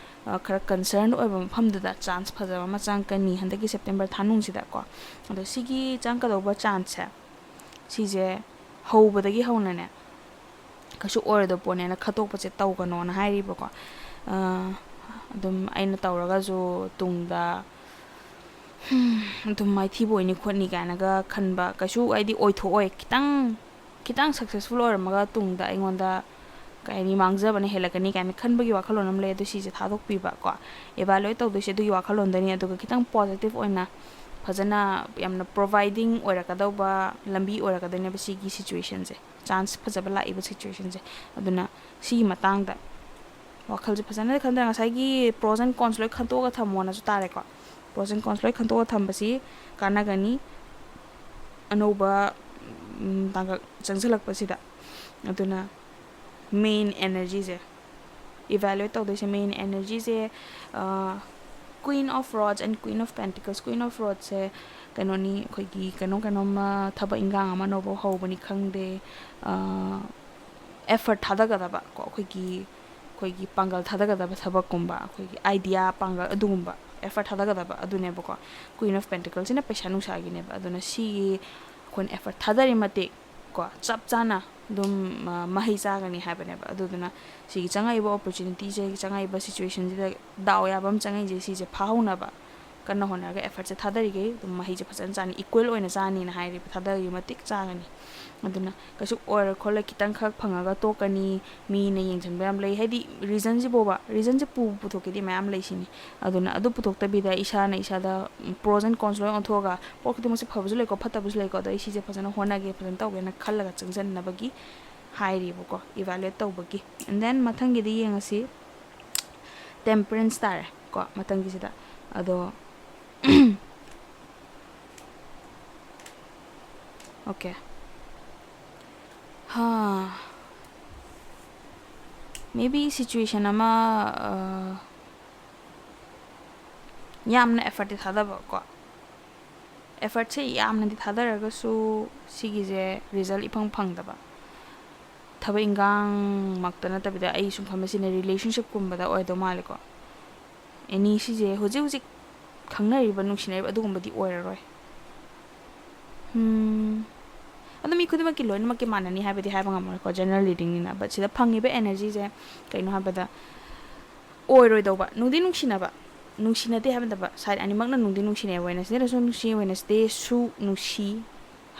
ꯑ, ꯈꯔ ꯀꯟꯁꯔꯟ ꯑꯣꯏꯕ ꯃꯐꯝꯗꯨꯗ ꯆꯥꯟꯁ ꯐꯖꯕ ꯑꯃ ꯆꯪꯉꯛꯀꯅꯤ ꯍꯟꯗꯛꯀꯤ ꯁꯦꯞꯇꯦꯝꯕꯔ ꯊꯥꯅꯨꯡꯁꯤꯗꯀꯣ꯫ ꯑꯗꯣ ꯁꯤꯒꯤ ꯆꯪꯉꯛꯀꯗꯧꯕ ꯆꯥꯟꯁꯁꯦ, ꯁꯤꯁꯦ ꯍꯧꯕꯗꯒꯤ ꯍꯧꯅꯅꯦ ꯀꯩꯁꯨ ꯑꯣꯏꯔꯣꯏꯗꯕ ꯄꯣꯠꯅꯦꯅ ꯈꯠꯇꯣꯛꯄꯁꯦ ꯇꯧꯒꯅꯣꯅ ꯍꯥꯏꯔꯤꯕꯀꯣ꯫ ꯑ, ꯑꯗꯨꯝ ꯑꯩꯅ ꯇꯧꯔꯒꯁꯨ ꯇꯨꯡꯗ ꯑꯗꯨꯝ ꯃꯥꯏꯊꯤꯕ ꯑꯣꯏꯅꯤ ꯈꯣꯠꯅꯤ ꯀꯥꯏꯅꯒ ꯈꯟꯕ ꯀꯩꯁꯨ, ꯍꯥꯏꯗꯤ, ꯑꯣꯏꯊꯣꯛꯑꯣꯏ꯫ ꯈꯤꯇꯪ, ꯈꯤꯇꯪ ꯁꯛꯁꯦꯁꯐꯨꯜ ꯑꯣꯏꯔꯝꯃꯒ ꯇꯨꯡꯗ ꯑꯩꯉꯣꯟꯗ, ꯀꯩ ꯍꯥꯏꯅꯤ, ꯃꯥꯡꯖꯕꯅ ꯍꯦꯜꯂꯛꯀꯅꯤ ꯀꯥꯏꯅ ꯈꯟꯕꯒꯤ ꯋꯥꯈꯜꯂꯣꯟ ꯑꯃ ꯂꯩ꯫ ꯑꯗꯨ ꯁꯤꯁꯦ ꯊꯥꯗꯣꯛꯄꯤꯕ ꯀꯣ, ꯏꯚꯥꯂꯨꯑꯦꯠ ꯇꯧꯗꯣꯏꯁꯦ ꯑꯗꯨꯒꯤ ꯋꯥꯈꯜꯂꯣꯟꯗꯅꯤ꯫ ꯑꯗꯨꯒ ꯈꯤꯇꯪ ꯄꯣꯖꯤꯇꯤꯚ ꯑꯣꯏꯅ, ꯐꯖꯅ, ꯌꯥꯝꯅ ꯄ꯭ꯔꯣꯚꯥꯏꯗꯤꯡ ꯑꯣꯏꯔꯛꯀꯗꯧꯕ ꯂꯝꯕꯤ ꯑꯣꯏꯔꯛꯀꯗꯣꯏꯅꯦꯕ ꯁꯤꯒꯤ ꯁꯤꯆꯨꯋꯦꯁꯟꯁꯦ, ꯆꯥꯟꯁ ꯐꯖꯕ ꯂꯥꯛꯏꯕ ꯁꯤꯆꯨꯋꯦꯁꯟꯁꯦ꯫ ꯑꯗꯨꯅ ꯁꯤꯒꯤ ꯃꯇꯥꯡꯗ ꯋꯥꯈꯜꯁꯦ ꯐꯖꯅ ꯈꯟꯊꯔ, ꯉꯁꯥꯏꯒꯤ ꯄ꯭ꯔꯣꯁ ꯑꯦꯟ ꯀꯣꯟꯁ ꯂꯣꯏ ꯈꯟꯇꯣꯛꯑꯒ ꯊꯝꯃꯣꯅꯁꯨ ꯇꯥꯔꯦꯀꯣ꯫ ꯄ꯭ꯔꯣꯁ ꯑꯦꯟ ꯀꯣꯟꯁ ꯂꯣꯏ ꯈꯟꯇꯣꯛꯑꯒ ꯊꯝꯕꯁꯤ ꯀꯥꯟꯅꯒꯅꯤ ꯑꯅꯧꯕ, ꯎꯝ, ꯇꯥꯡꯀꯛ ꯆꯪꯁꯤꯜꯂꯛꯄꯁꯤꯗ꯫ ꯑꯗꯨꯅ ꯃꯦꯟ ꯑꯦꯅꯔꯖꯤꯁꯦ ꯏꯚꯥꯂꯨꯑꯦꯠ ꯇꯧꯗꯣꯏꯁꯦ, ꯃꯦꯟ ꯑꯦꯅꯔꯖꯤꯁꯦ, Queen of Rods and Queen of Pentacles꯫ Queen of Rodsꯁꯦ ꯀꯩꯅꯣꯅꯤ, ꯑꯩꯈꯣꯏꯒꯤ ꯀꯩꯅꯣꯝ ꯀꯩꯅꯣꯝꯃ ꯊꯕꯛ ꯏꯟꯈꯥꯡ ꯑꯃ ꯑꯅꯧꯕ ꯍꯧꯕꯅꯤ ꯈꯪꯗꯦ, ꯑꯦꯐꯔꯠ ꯊꯥꯗꯒꯗꯕ ꯀꯣ, ꯑꯩꯈꯣꯏꯒꯤ, ꯑꯩꯈꯣꯏꯒꯤ ꯄꯥꯡꯒꯜ ꯊꯥꯗꯒꯗꯕ ꯊꯕꯛꯀꯨꯝꯕ, ꯑꯩꯈꯣꯏꯒꯤ ꯑꯥꯏꯗꯤꯌꯥ ꯄꯥꯡꯒꯜ, ꯑꯗꯨꯒꯨꯝꯕ ꯑꯦꯐꯔꯠ ꯊꯥꯗꯒꯗꯕ ꯑꯗꯨꯅꯦꯕꯀꯣ꯫ Queen of Pentaclesꯁꯤꯅ ꯄꯩꯁꯥ ꯅꯨꯡꯁꯥꯒꯤꯅꯦꯕ꯫ ꯑꯗꯨꯅ ꯁꯤꯒꯤ ꯑꯩꯈꯣꯏꯅ ꯑꯦꯐꯔꯠ ꯊꯥꯗꯔꯤ ꯃꯇꯤꯛ ꯀꯣ, ꯆꯞ ꯆꯥꯅ ꯑꯗꯨꯝ, ꯑ, ꯃꯍꯩ ꯆꯥꯒꯅꯤ ꯍꯥꯏꯕꯅꯦꯕ꯫ ꯑꯗꯨꯗꯨꯅ ꯁꯤꯒꯤ ꯆꯪꯉꯛꯏꯕ ꯑꯣꯄꯣꯔꯆꯨꯅꯤꯇꯤꯁꯦ, ꯆꯪꯉꯛꯏꯕ ꯁꯤꯆꯨꯋꯦꯁꯟꯁꯤꯗ ꯗꯥꯎ ꯌꯥꯕ ꯑꯃ ꯆꯪꯉꯛꯏꯁꯦ, ꯁꯤꯁꯦ ꯐꯥꯍꯧꯅꯕ ꯀꯟꯅ ꯍꯣꯠꯅꯔꯒ ꯑꯦꯐꯔꯠꯁꯦ ꯊꯥꯗꯔꯤꯈꯩ ꯑꯗꯨꯝ ꯃꯍꯩꯁꯦ ꯐꯖꯅ ꯆꯥꯅꯤ, ꯏꯀ꯭ꯋꯦꯜ ꯑꯣꯏꯅ ꯆꯥꯅꯤꯅ ꯍꯥꯏꯔꯤꯕ, ꯊꯥꯗꯔꯤ ꯃꯇꯤꯛ ꯆꯥꯒꯅꯤ꯫ ꯑꯗꯨꯅ ꯀꯩꯁꯨ ꯑꯣꯏꯔ ꯈꯣꯠꯂ ꯈꯤꯇꯪꯈꯛ ꯐꯪꯉꯒ ꯇꯣꯛꯀꯅꯤ, ꯃꯤꯅ ꯌꯦꯡꯁꯤꯟꯕ ꯌꯥꯝ ꯂꯩ, ꯍꯥꯏꯗꯤ ꯔꯤꯖꯟꯁꯤꯕꯣꯕ, ꯔꯤꯖꯟꯁꯦ ꯄꯨꯕ ꯄꯨꯊꯣꯛꯀꯦꯗꯤ ꯃꯌꯥꯝ ꯂꯩꯁꯤꯅꯤ꯫ ꯑꯗꯨꯅ ꯑꯗꯨ ꯄꯨꯊꯣꯛꯇꯕꯤꯗ ꯏꯁꯥꯅ ꯏꯁꯥꯗ ꯄ꯭ꯔꯣꯁ ꯑꯦꯟ ꯀꯣꯟꯁ ꯂꯣꯏ ꯑꯣꯟꯊꯣꯛꯑꯒ ꯄꯣꯠ ꯈꯨꯗꯤꯡꯃꯛꯁꯦ ꯐꯕꯁꯨ ꯂꯩꯀꯣ, ꯐꯠꯇꯕꯁꯨ ꯂꯩꯀꯣ, ꯑꯗꯣ ꯑꯩ ꯁꯤꯁꯦ ꯐꯖꯅ ꯍꯣꯠꯅꯒꯦ, ꯐꯖꯅ ꯇꯧꯒꯦꯅ ꯈꯜꯂꯒ ꯆꯪꯁꯤꯟꯅꯕꯒꯤ ꯍꯥꯏꯔꯤꯕꯀꯣ, ꯏꯚꯥꯂꯨꯑꯦꯠ ꯇꯧꯕꯒꯤ꯫ And then ꯃꯊꯪꯒꯤꯗꯤ ꯌꯦꯡꯉꯁꯤ, ꯇꯦꯝꯄꯔꯦꯟꯁ ꯇꯥꯔꯦ ꯀꯣ ꯃꯊꯪꯒꯤꯁꯤꯗ꯫ ꯑꯗꯣ, ꯑꯣꯀꯦ, ꯍꯥ, maybe ꯁꯤꯆꯨꯋꯦꯁꯟ ꯑꯃ, ꯑ, ꯌꯥꯝꯅ effort ꯇꯤ ꯊꯥꯗꯕ ꯀꯣ, effort ꯁꯦ ꯌꯥꯝꯅꯗꯤ ꯊꯥꯗꯔꯒꯁꯨ ꯁꯤꯒꯤꯁꯦ result ꯏꯐꯪ ꯐꯪꯗꯕ, ꯊꯕꯛ ꯏꯟꯈꯥꯡꯃꯛꯇ ꯅꯠꯇꯕꯤꯗ, ꯑꯩ ꯁꯨꯝ ꯈꯟꯕꯁꯤꯅ relationship ꯀꯨꯝꯕꯗ ꯑꯣꯏꯗꯧ ꯃꯥꯜꯂꯦꯀꯣ꯫ Any ꯁꯤꯁꯦ ꯍꯧꯖꯤꯛ ꯍꯧꯖꯤꯛ ꯈꯪꯅꯔꯤꯕ, ꯅꯨꯡꯁꯤꯅꯔꯤꯕ ꯑꯗꯨꯒꯨꯝꯕꯗꯤ ꯑꯣꯏꯔꯔꯣꯏ꯫ ꯎꯝ, ꯑꯗꯣ ꯃꯤ ꯈꯨꯗꯤꯡꯃꯛꯀꯤ ꯂꯣꯏꯅꯃꯛꯀꯤ ꯃꯥꯟꯅꯅꯤ ꯍꯥꯏꯕꯗꯤ ꯍꯥꯏꯕ ꯉꯝꯃꯣꯏꯀꯣ, general reading ꯅꯤꯅ꯫ But ꯁꯤꯗ ꯐꯪꯉꯤꯕ energy ꯁꯦ ꯀꯩꯅꯣ ꯍꯥꯏꯕꯗ, ꯑꯣꯏꯔꯣꯏꯗꯧꯕ, ꯅꯨꯡꯗꯤ ꯅꯨꯡꯁꯤꯅꯕ, ꯅꯨꯡꯁꯤꯅꯗꯦ ꯍꯥꯏꯕ ꯅꯠꯇꯕ, side ꯑꯅꯤꯃꯛꯅ ꯅꯨꯡꯗꯤ ꯅꯨꯡꯁꯤꯅꯩ, Wednesday ꯅꯁꯨ ꯅꯨꯡꯁꯤ, Wednesday ꯁꯨ ꯅꯨꯡꯁꯤ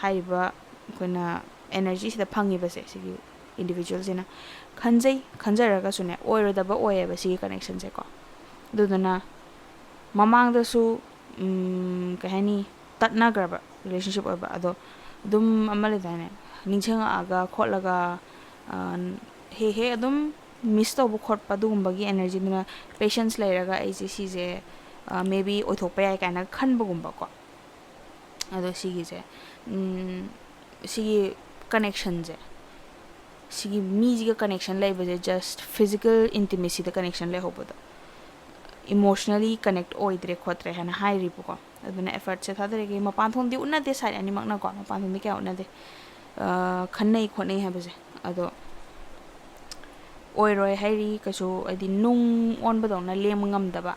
ꯍꯥꯏꯔꯤꯕ ꯑꯩꯈꯣꯏꯅ energy ꯁꯤꯗ ꯐꯪꯉꯤꯕꯁꯦ, ꯁꯤꯒꯤ individual ꯁꯤꯅ ꯈꯟꯖꯩ, ꯈꯟꯖꯔꯒꯁꯨꯅꯦ, ꯑꯣꯏꯔꯣꯏꯗꯕ ꯑꯣꯏꯌꯦꯕ ꯁꯤꯒꯤ connection ꯁꯦꯀꯣ꯫ ꯑꯗꯨꯗꯨꯅ ꯃꯃꯥꯡꯗꯁꯨ, ꯎꯝ, ꯀꯩ ꯍꯥꯏꯅꯤ, ꯇꯠꯅꯈ꯭ꯔꯕ relationship ꯑꯣꯏꯕ, ꯑꯗꯣ ꯑꯗꯨꯝ ꯑꯃ ꯂꯩꯗꯥꯏꯅꯦ, ꯅꯤꯡꯁꯤꯡꯉꯛꯑꯒ ꯈꯣꯠꯂꯒ, ꯑ, ꯍꯦꯛ ꯍꯦꯛ ꯑꯗꯨꯝ miss ꯇꯧꯕ ꯈꯣꯠꯄ, ꯑꯗꯨꯒꯨꯝꯕꯒꯤ energy ꯗꯨꯅ patience ꯂꯩꯔꯒ ꯑꯩꯁꯦ ꯁꯤꯁꯦ, ꯑ, maybe ꯑꯣꯏꯊꯣꯛꯄ ꯌꯥꯏ ꯀꯥꯏꯅ ꯈꯟꯕꯒꯨꯝꯕꯀꯣ꯫ ꯑꯗꯣ ꯁꯤꯒꯤꯁꯦ, ꯎꯝ, ꯁꯤꯒꯤ connection ꯁꯦ, ꯁꯤꯒꯤ ꯃꯤꯁꯤꯒ connection ꯂꯩꯕꯁꯦ just physical intimacy ꯗ connection ꯂꯩꯍꯧꯕꯗꯣ, emotionally connect ꯑꯣꯏꯗ꯭ꯔꯦ ꯈꯣꯠꯇ꯭ꯔꯦ ꯍꯥꯏꯅ ꯍꯥꯏꯔꯤꯕꯀꯣ꯫ ꯑꯗꯨꯅ effort ꯁꯦ ꯊꯥꯗꯔꯤꯒꯦ꯫ ꯃꯄꯥꯟ ꯊꯣꯡꯗꯤ ꯎꯠꯅꯗꯦ side ꯑꯅꯤꯃꯛꯅꯀꯣ, ꯃꯄꯥꯟ ꯊꯣꯡꯗꯤ ꯀꯌꯥ ꯎꯠꯅꯗꯦ, ꯑ, ꯈꯟꯅꯩ ꯈꯣꯠꯅꯩ ꯍꯥꯏꯕꯁꯦ꯫ ꯑꯗꯣ ꯑꯣꯏꯔꯣꯏ ꯍꯥꯏꯔꯤ ꯀꯩꯁꯨ, ꯍꯥꯏꯗꯤ ꯅꯨꯡ ꯑꯣꯟꯕꯗꯧꯅ ꯂꯦꯡꯕ ꯉꯝꯗꯕ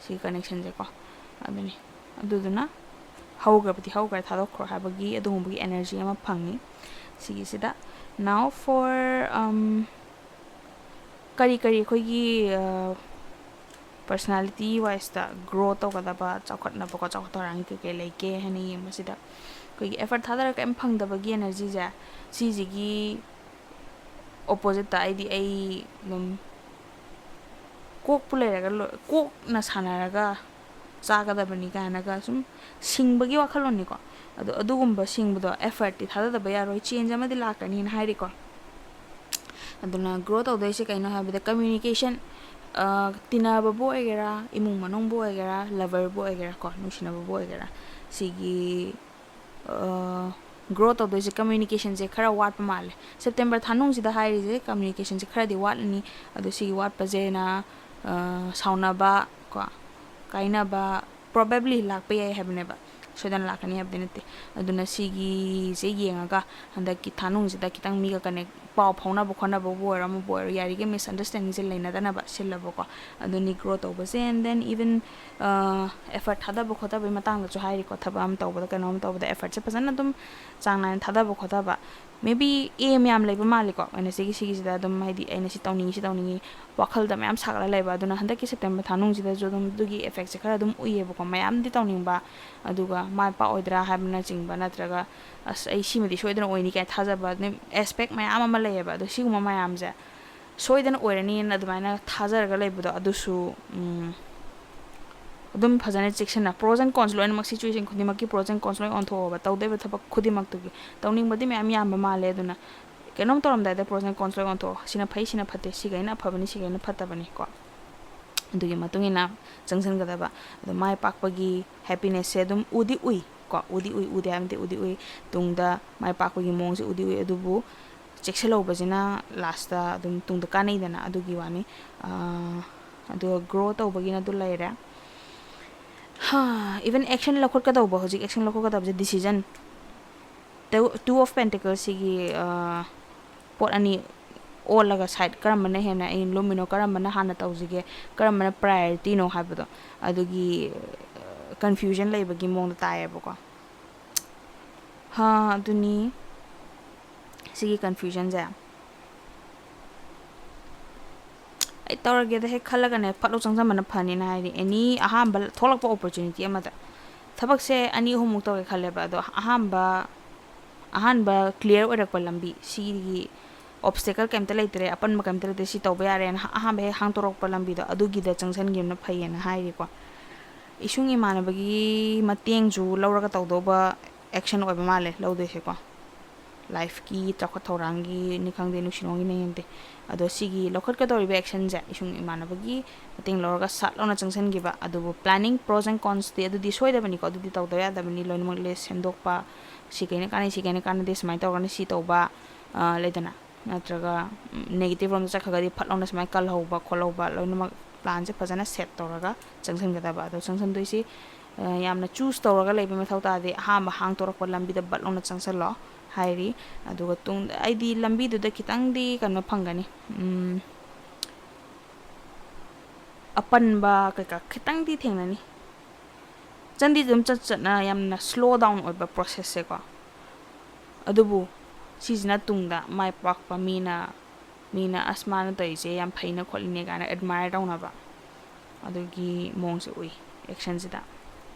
ꯁꯤꯒꯤ connection ꯁꯦꯀꯣ꯫ ꯑꯗꯨꯅꯤ꯫ ꯑꯗꯨꯗꯨꯅ ꯍꯧꯈ꯭ꯔꯕꯗꯤ ꯍꯧꯈ꯭ꯔꯦ, ꯊꯥꯗꯣꯛꯈ꯭ꯔꯣ ꯍꯥꯏꯕꯒꯤ ꯑꯗꯨꯒꯨꯝꯕꯒꯤ energy ꯑꯃ ꯐꯪꯉꯤ ꯁꯤꯒꯤꯁꯤꯗ꯫ Now for, um, ꯀꯔꯤ ꯀꯔꯤ ꯑꯩꯈꯣꯏꯒꯤ, ꯑ, personality wise ꯇ grow ꯇꯧꯒꯗꯕ, ꯆꯥꯎꯈꯠꯅꯕꯀꯣ, ꯆꯥꯎꯈꯠ ꯊꯧꯔꯥꯡꯒꯤ ꯀꯩ ꯀꯩ ꯂꯩꯒꯦ ꯍꯥꯏꯅ ꯌꯦꯡꯕꯁꯤꯗ, ꯑꯩꯈꯣꯏꯒꯤ effort ꯊꯥꯗꯔꯒ ꯀꯔꯤꯝ ꯐꯪꯗꯕꯒꯤ energy ꯁꯦ, ꯁꯤꯁꯤꯒꯤ opposite ꯇ ꯑꯩꯗꯤ, ꯑꯩ ꯑꯗꯨꯝ ꯀꯣꯛꯄꯨ ꯂꯩꯔꯒ ꯂꯣꯏ-, ꯀꯣꯛꯅ ꯁꯥꯟꯅꯔꯒ ꯆꯥꯒꯗꯕꯅꯤ ꯀꯥꯏꯅꯒ ꯁꯨꯝ ꯁꯤꯡꯕꯒꯤ ꯋꯥꯈꯜꯂꯣꯟꯅꯤꯀꯣ꯫ ꯑꯗꯣ ꯑꯗꯨꯒꯨꯝꯕ ꯁꯤꯡꯕꯗꯣ effort ꯇꯤ ꯊꯥꯗꯗꯕ ꯌꯥꯔꯣꯏ, change ꯑꯃꯗꯤ ꯂꯥꯛꯀꯅꯤꯅ ꯍꯥꯏꯔꯤꯀꯣ꯫ ꯑꯗꯨꯅ grow ꯇꯧꯗꯣꯏꯁꯦ ꯀꯩꯅꯣ ꯍꯥꯏꯕꯗ communication, ꯑ, ꯇꯤꯟꯅꯕꯕꯨ ꯑꯣꯏꯒꯦꯔꯥ, ꯏꯃꯨꯡ ꯃꯅꯨꯡꯕꯨ ꯑꯣꯏꯒꯦꯔꯥ, lover ꯕꯨ ꯑꯣꯏꯒꯦꯔꯥ ꯀꯣ, ꯅꯨꯡꯁꯤꯅꯕꯕꯨ ꯑꯣꯏꯒꯦꯔꯥ, ꯁꯤꯒꯤ, ꯑ, grow ꯇꯧꯗꯣꯏꯁꯦ communication ꯁꯦ ꯈꯔ ꯋꯥꯠꯄ ꯃꯥꯜꯂꯦ꯫ September ꯊꯥꯅꯨꯡꯁꯤꯗ ꯍꯥꯏꯔꯤꯁꯦ communication ꯁꯦ ꯈꯔꯗꯤ ꯋꯥꯠꯂꯅꯤ꯫ ꯑꯗꯣ ꯁꯤꯒꯤ ꯋꯥꯠꯄꯁꯦꯅ, ꯑ, ꯁꯥꯎꯅꯕ ꯀꯣ, ꯀꯥꯏꯅꯕ probably ꯂꯥꯛꯄ ꯌꯥꯏ ꯍꯥꯏꯕꯅꯦꯕ, ꯁꯣꯏꯗꯅ ꯂꯥꯛꯀꯅꯤ ꯍꯥꯏꯕꯗꯤ ꯅꯠꯇꯦ꯫ ꯑꯗꯨꯅ ꯁꯤꯒꯤꯁꯦ ꯌꯦꯡꯉꯒ ꯍꯟꯗꯛꯀꯤ ꯊꯥꯅꯨꯡꯁꯤꯗ ꯈꯤꯇꯪ ꯃꯤꯒ ꯀꯅꯦꯛ ꯄꯥꯎ ꯐꯥꯎꯅꯕ ꯈꯣꯠꯅꯕꯕꯨ ꯑꯣꯏꯔꯣ, ꯑꯃꯕꯨ ꯑꯣꯏꯔꯣ, ꯌꯥꯔꯤꯈꯩ misunderstandingꯁꯦ ꯂꯩꯅꯗꯅꯕ ꯁꯤꯜꯂꯕꯀꯣ꯫ ꯑꯗꯨꯅꯤ grow ꯇꯧꯕꯁꯦ꯫ And then even effort ꯊꯥꯗꯕ ꯈꯣꯠꯇꯕꯒꯤ ꯃꯇꯥꯡꯗꯁꯨ ꯍꯥꯏꯔꯤꯀꯣ, ꯊꯕꯛ ꯑꯃ ꯇꯧꯕꯗ ꯀꯩꯅꯣꯝ ꯇꯧꯕꯗ effortꯁꯦ ꯐꯖꯅ ꯑꯗꯨꯝ ꯆꯥꯡ ꯅꯥꯏꯅ ꯊꯥꯗꯕ ꯈꯣꯠꯊꯕ꯫ Maybe aim ꯌꯥꯝ ꯂꯩꯕ ꯃꯥꯜꯂꯤꯀꯣ, ꯑꯩꯅ ꯁꯤꯒꯤ ꯁꯤꯒꯤꯁꯤꯗ ꯑꯗꯨꯝ ꯍꯥꯏꯗꯤ ꯑꯩꯅ ꯁꯤ ꯇꯧꯅꯤꯡꯉꯤ ꯁꯤ ꯇꯧꯅꯤꯡꯉꯤ ꯋꯥꯈꯜꯗ ꯃꯌꯥꯝ ꯁꯥꯒꯠꯂ ꯂꯩꯕ꯫ ꯑꯗꯨꯅ ꯍꯟꯗꯛꯀꯤ September ꯊꯥꯅꯨꯡꯁꯤꯗꯁꯨ ꯑꯗꯨꯝ ꯑꯗꯨꯒꯤ effectꯁꯦ ꯈꯔ ꯑꯗꯨꯝ ꯎꯏꯌꯦꯕꯀꯣ꯫ ꯃꯌꯥꯝꯗꯤ ꯇꯧꯅꯤꯡꯕ, ꯑꯗꯨꯒ ꯃꯥꯏ ꯄꯥꯛꯑꯣꯏꯗ꯭ꯔꯥ ꯍꯥꯏꯕꯅꯆꯤꯡꯕ, ꯅꯠꯇ꯭ꯔꯒ ꯑꯁ ꯑꯩ ꯁꯤꯃꯗꯤ ꯁꯣꯏꯗꯅ ꯑꯣꯏꯅꯤ ꯀꯥꯏꯅ ꯊꯥꯖꯕ ꯑꯗꯨꯝ aspect ꯃꯌꯥꯝ ꯑꯃ ꯂꯩꯌꯦꯕ꯫ ꯑꯗꯣ ꯁꯤꯒꯨꯝꯕ ꯃꯌꯥꯝꯁꯦ ꯁꯣꯏꯗꯅ ꯑꯣꯏꯔꯅꯤꯅ ꯑꯗꯨꯃꯥꯏꯅ ꯊꯥꯖꯔꯒ ꯂꯩꯕꯗꯣ ꯑꯗꯨꯁꯨ ꯎꯝ, ꯑꯗꯨꯝ ꯐꯖꯅ ꯆꯦꯛꯁꯤꯟꯅ pros and cons ꯂꯣꯏꯅꯃꯛ situation ꯈꯨꯗꯤꯡꯃꯛꯀꯤ pros and cons ꯂꯣꯏ ꯑꯣꯟꯊꯣꯛꯑꯣꯕ꯫ ꯇꯧꯗꯣꯏꯕ ꯊꯕꯛ ꯈꯨꯗꯤꯡꯃꯛꯇꯨꯒꯤ꯫ ꯇꯧꯅꯤꯡꯕꯗꯤ ꯃꯌꯥꯝ ꯌꯥꯝꯕ ꯃꯥꯜꯂꯦ, ꯑꯗꯨꯅ ꯀꯩꯅꯣꯝ ꯇꯧꯔꯝꯗꯥꯏꯗ pros and cons ꯂꯣꯏ ꯑꯣꯟꯊꯣꯛꯑꯣ꯫ ꯁꯤꯅ ꯐꯩ, ꯁꯤꯅ ꯐꯠꯇꯦ, ꯁꯤꯒꯩꯅ ꯑꯐꯕꯅꯤ, ꯁꯤꯒꯩꯅ ꯐꯠꯇꯕꯅꯤ ꯀꯣ꯫ ꯑꯗꯨꯒꯤ ꯃꯇꯨꯡ ꯏꯟꯅ ꯆꯪꯁꯤꯟꯒꯗꯕ꯫ ꯑꯗꯣ ꯃꯥꯏ ꯄꯥꯛꯄꯒꯤ happinessꯁꯦ ꯑꯗꯨꯝ ꯎꯗꯤ ꯎꯏ ꯀꯣ, ꯎꯗꯤ ꯎꯏ, ꯎꯗꯦ ꯍꯥꯏꯕꯗꯤ ꯎꯗꯤ ꯎꯏ, ꯇꯨꯡꯗ ꯃꯥꯏ ꯄꯥꯛꯄꯒꯤ ꯃꯑꯣꯡꯁꯦ ꯎꯗꯤ ꯎꯏ꯫ ꯑꯗꯨꯕꯨ ꯆꯦꯛꯁꯤꯜꯍꯧꯕꯁꯤꯅ lastꯇ ꯑꯗꯨꯝ ꯇꯨꯡꯗ ꯀꯥꯟꯅꯩꯗꯅ, ꯑꯗꯨꯒꯤ ꯋꯥꯅꯤ꯫ ꯑꯥ, ꯑꯗꯨꯒ grow ꯇꯧꯕꯒꯤꯅ ꯑꯗꯨ ꯂꯩꯔꯦ꯫ ꯍꯥ, even action ꯂꯧꯈꯠꯀꯗꯧꯕ, ꯍꯧꯖꯤꯛ action ꯂꯧꯈꯠꯀꯗꯕꯁꯦ decision, two of Pentaclesꯁꯤꯒꯤ, ꯑꯥ, ꯄꯣꯠ ꯑꯅꯤ ꯑꯣꯜꯂꯒ side ꯀꯔꯝꯕꯅ ꯍꯦꯟꯅ ꯑꯩꯅ ꯂꯨꯝꯃꯤꯅꯣ, ꯀꯔꯝꯕꯅ ꯍꯥꯟꯅ ꯇꯧꯁꯤꯒꯦ, ꯀꯔꯝꯕꯅ priorityꯅꯣ ꯍꯥꯏꯕꯗꯣ, ꯑꯗꯨꯒꯤ, ꯑ, confusion ꯂꯩꯕꯒꯤ ꯃꯑꯣꯡꯗ ꯇꯥꯏꯌꯦꯕꯀꯣ꯫ ꯍꯥ, ꯑꯗꯨꯅꯤ ꯁꯤꯒꯤ confusionꯁꯦ꯫ ꯑꯩ ꯇꯧꯔꯒꯦꯗ ꯍꯦꯛ ꯈꯜꯂꯒꯅꯦ ꯐꯠ ꯂꯥꯎ ꯆꯪꯁꯟꯕꯅ ꯐꯅꯤꯅ ꯍꯥꯏꯗꯤ, any ꯑꯍꯥꯟꯕ ꯊꯣꯛꯂꯛꯄ opportunity ꯑꯃꯗ꯫ ꯊꯕꯛꯁꯦ ꯑꯅꯤ ꯑꯍꯨꯝꯃꯨꯛ ꯇꯧꯒꯦ ꯈꯜꯂꯦꯕ, ꯑꯗꯣ ꯑꯍꯥꯟꯕ, ꯑꯍꯥꯟꯕ clear ꯑꯣꯏꯔꯛꯄ ꯂꯝꯕꯤ, ꯁꯤꯒꯤ obstacle ꯀꯩꯝꯇ ꯂꯩꯇ꯭ꯔꯦ, ꯑꯄꯟꯕ ꯀꯩꯝꯇ ꯂꯩꯇ꯭ꯔꯦ, ꯁꯤ ꯇꯧꯕ ꯌꯥꯔꯦꯅ ꯑꯍꯥꯟꯕ ꯍꯦꯛ ꯍꯥꯡꯇꯣꯔꯛꯄ ꯂꯝꯕꯤꯗꯣ, ꯑꯗꯨꯒꯤꯗ ꯆꯪꯁꯟꯈꯤꯕꯅ ꯐꯩꯌꯦꯅ ꯍꯥꯏꯔꯤꯀꯣ꯫ ꯏꯁꯨꯡ ꯏꯃꯥꯟꯅꯕꯒꯤ ꯃꯇꯦꯡꯁꯨ ꯂꯧꯔꯒ ꯇꯧꯗꯧꯕ action ꯑꯣꯏꯕ ꯃꯥꯜꯂꯦ ꯂꯧꯗꯣꯏꯁꯦꯀꯣ꯫ Lifeꯀꯤ ꯆꯥꯎꯈꯠ ꯊꯧꯔꯥꯡꯒꯤꯅꯤ ꯈꯪꯗꯦ, ꯅꯨꯡꯁꯤ ꯅꯨꯡꯉꯣꯟꯒꯤꯅꯤ ꯈꯪꯗꯦ, ꯑꯗꯣ ꯁꯤꯒꯤ ꯂꯧꯈꯠꯀꯗꯧꯔꯤꯕ actionꯁꯦ ꯏꯁꯨꯡ ꯏꯃꯥꯟꯅꯕꯒꯤ ꯃꯇꯦꯡ ꯂꯧꯔꯒ ꯁꯠ ꯂꯥꯎꯅ ꯆꯪꯁꯟꯈꯤꯕ꯫ ꯑꯗꯨꯕꯨ planning, pros and consꯗꯤ ꯑꯗꯨꯗꯤ ꯁꯣꯏꯗꯕꯅꯤꯀꯣ, ꯑꯗꯨꯗꯤ ꯇꯧꯗꯕ ꯌꯥꯗꯕꯅꯤ꯫ ꯂꯣꯏꯅꯃꯛ list ꯁꯦꯝꯗꯣꯛꯄ, ꯁꯤ ꯀꯩꯅ ꯀꯥꯟꯅꯩ, ꯁꯤ ꯀꯩꯅ ꯀꯥꯟꯅꯗꯦ, ꯁꯨꯃꯥꯏꯅ ꯇꯧꯔꯒꯅ ꯁꯤ ꯇꯧꯕ, ꯑ, ꯂꯩꯗꯅ, ꯅꯠꯇ꯭ꯔꯒ, ꯎꯝ, negative ꯔꯣꯝꯗ ꯆꯠꯈ꯭ꯔꯒꯗꯤ ꯐꯠ ꯂꯥꯎꯅ ꯁꯨꯃꯥꯏꯅ ꯀꯜꯍꯧꯕ ꯈꯣꯠꯍꯧꯕ, ꯂꯣꯏꯅꯃꯛ ꯄ꯭ꯂꯥꯟꯁꯦ ꯐꯖꯅ ꯁꯦꯠ ꯇꯧꯔꯒ ꯆꯪꯁꯤꯟꯒꯗꯕ꯫ ꯑꯗꯣ ꯆꯪꯁꯤꯟꯗꯣꯏꯁꯤ ꯌꯥꯝꯅ ꯆꯨꯁ ꯇꯧꯔꯒ ꯂꯩꯕ ꯃꯊꯧ ꯇꯥꯗꯦ꯫ ꯑꯍꯥꯟꯕ ꯍꯥꯡꯗꯣꯔꯛꯄ ꯂꯝꯕꯤꯗ ꯕꯠ ꯂꯥꯎꯅ ꯆꯪꯁꯤꯜꯂꯣ ꯍꯥꯏꯔꯤ꯫ ꯑꯗꯨꯒ ꯇꯨꯡꯗ ꯑꯩꯗꯤ ꯂꯝꯕꯤꯗꯨꯗ ꯈꯤꯇꯪꯗꯤ ꯀꯩꯅꯣ ꯐꯪꯒꯅꯤ, ꯑꯄꯟꯕ ꯀꯩꯀꯥ ꯈꯤꯇꯪꯗꯤ ꯊꯦꯡꯅꯅꯤ꯫ ꯆꯟꯗꯤ ꯑꯗꯨꯝ ꯆꯠ ꯆꯠꯅ ꯌꯥꯝꯅ ꯁ꯭ꯂꯣ ꯗꯥꯎꯟ ꯑꯣꯏꯕ ꯄ꯭ꯔꯣꯁꯦꯁꯁꯦꯀꯣ꯫ ꯑꯗꯨꯕꯨ ꯁꯤꯁꯤꯅ ꯇꯨꯡꯗ ꯃꯥꯏ ꯄꯥꯛꯄ ꯃꯤꯅ, ꯃꯤꯅ "ꯑꯁ, ꯃꯥꯅ ꯇꯧꯔꯤꯁꯦ ꯌꯥꯝ ꯐꯩꯅ ꯈꯣꯠꯂꯤꯅꯦ" ꯀꯥꯏꯅ ꯑꯦꯗꯃꯥꯏꯌꯔ ꯇꯧꯅꯕ ꯑꯗꯨꯒꯤ ꯃꯑꯣꯡꯁꯦ ꯎꯏ ꯑꯦꯛꯁꯟꯁꯤꯗ,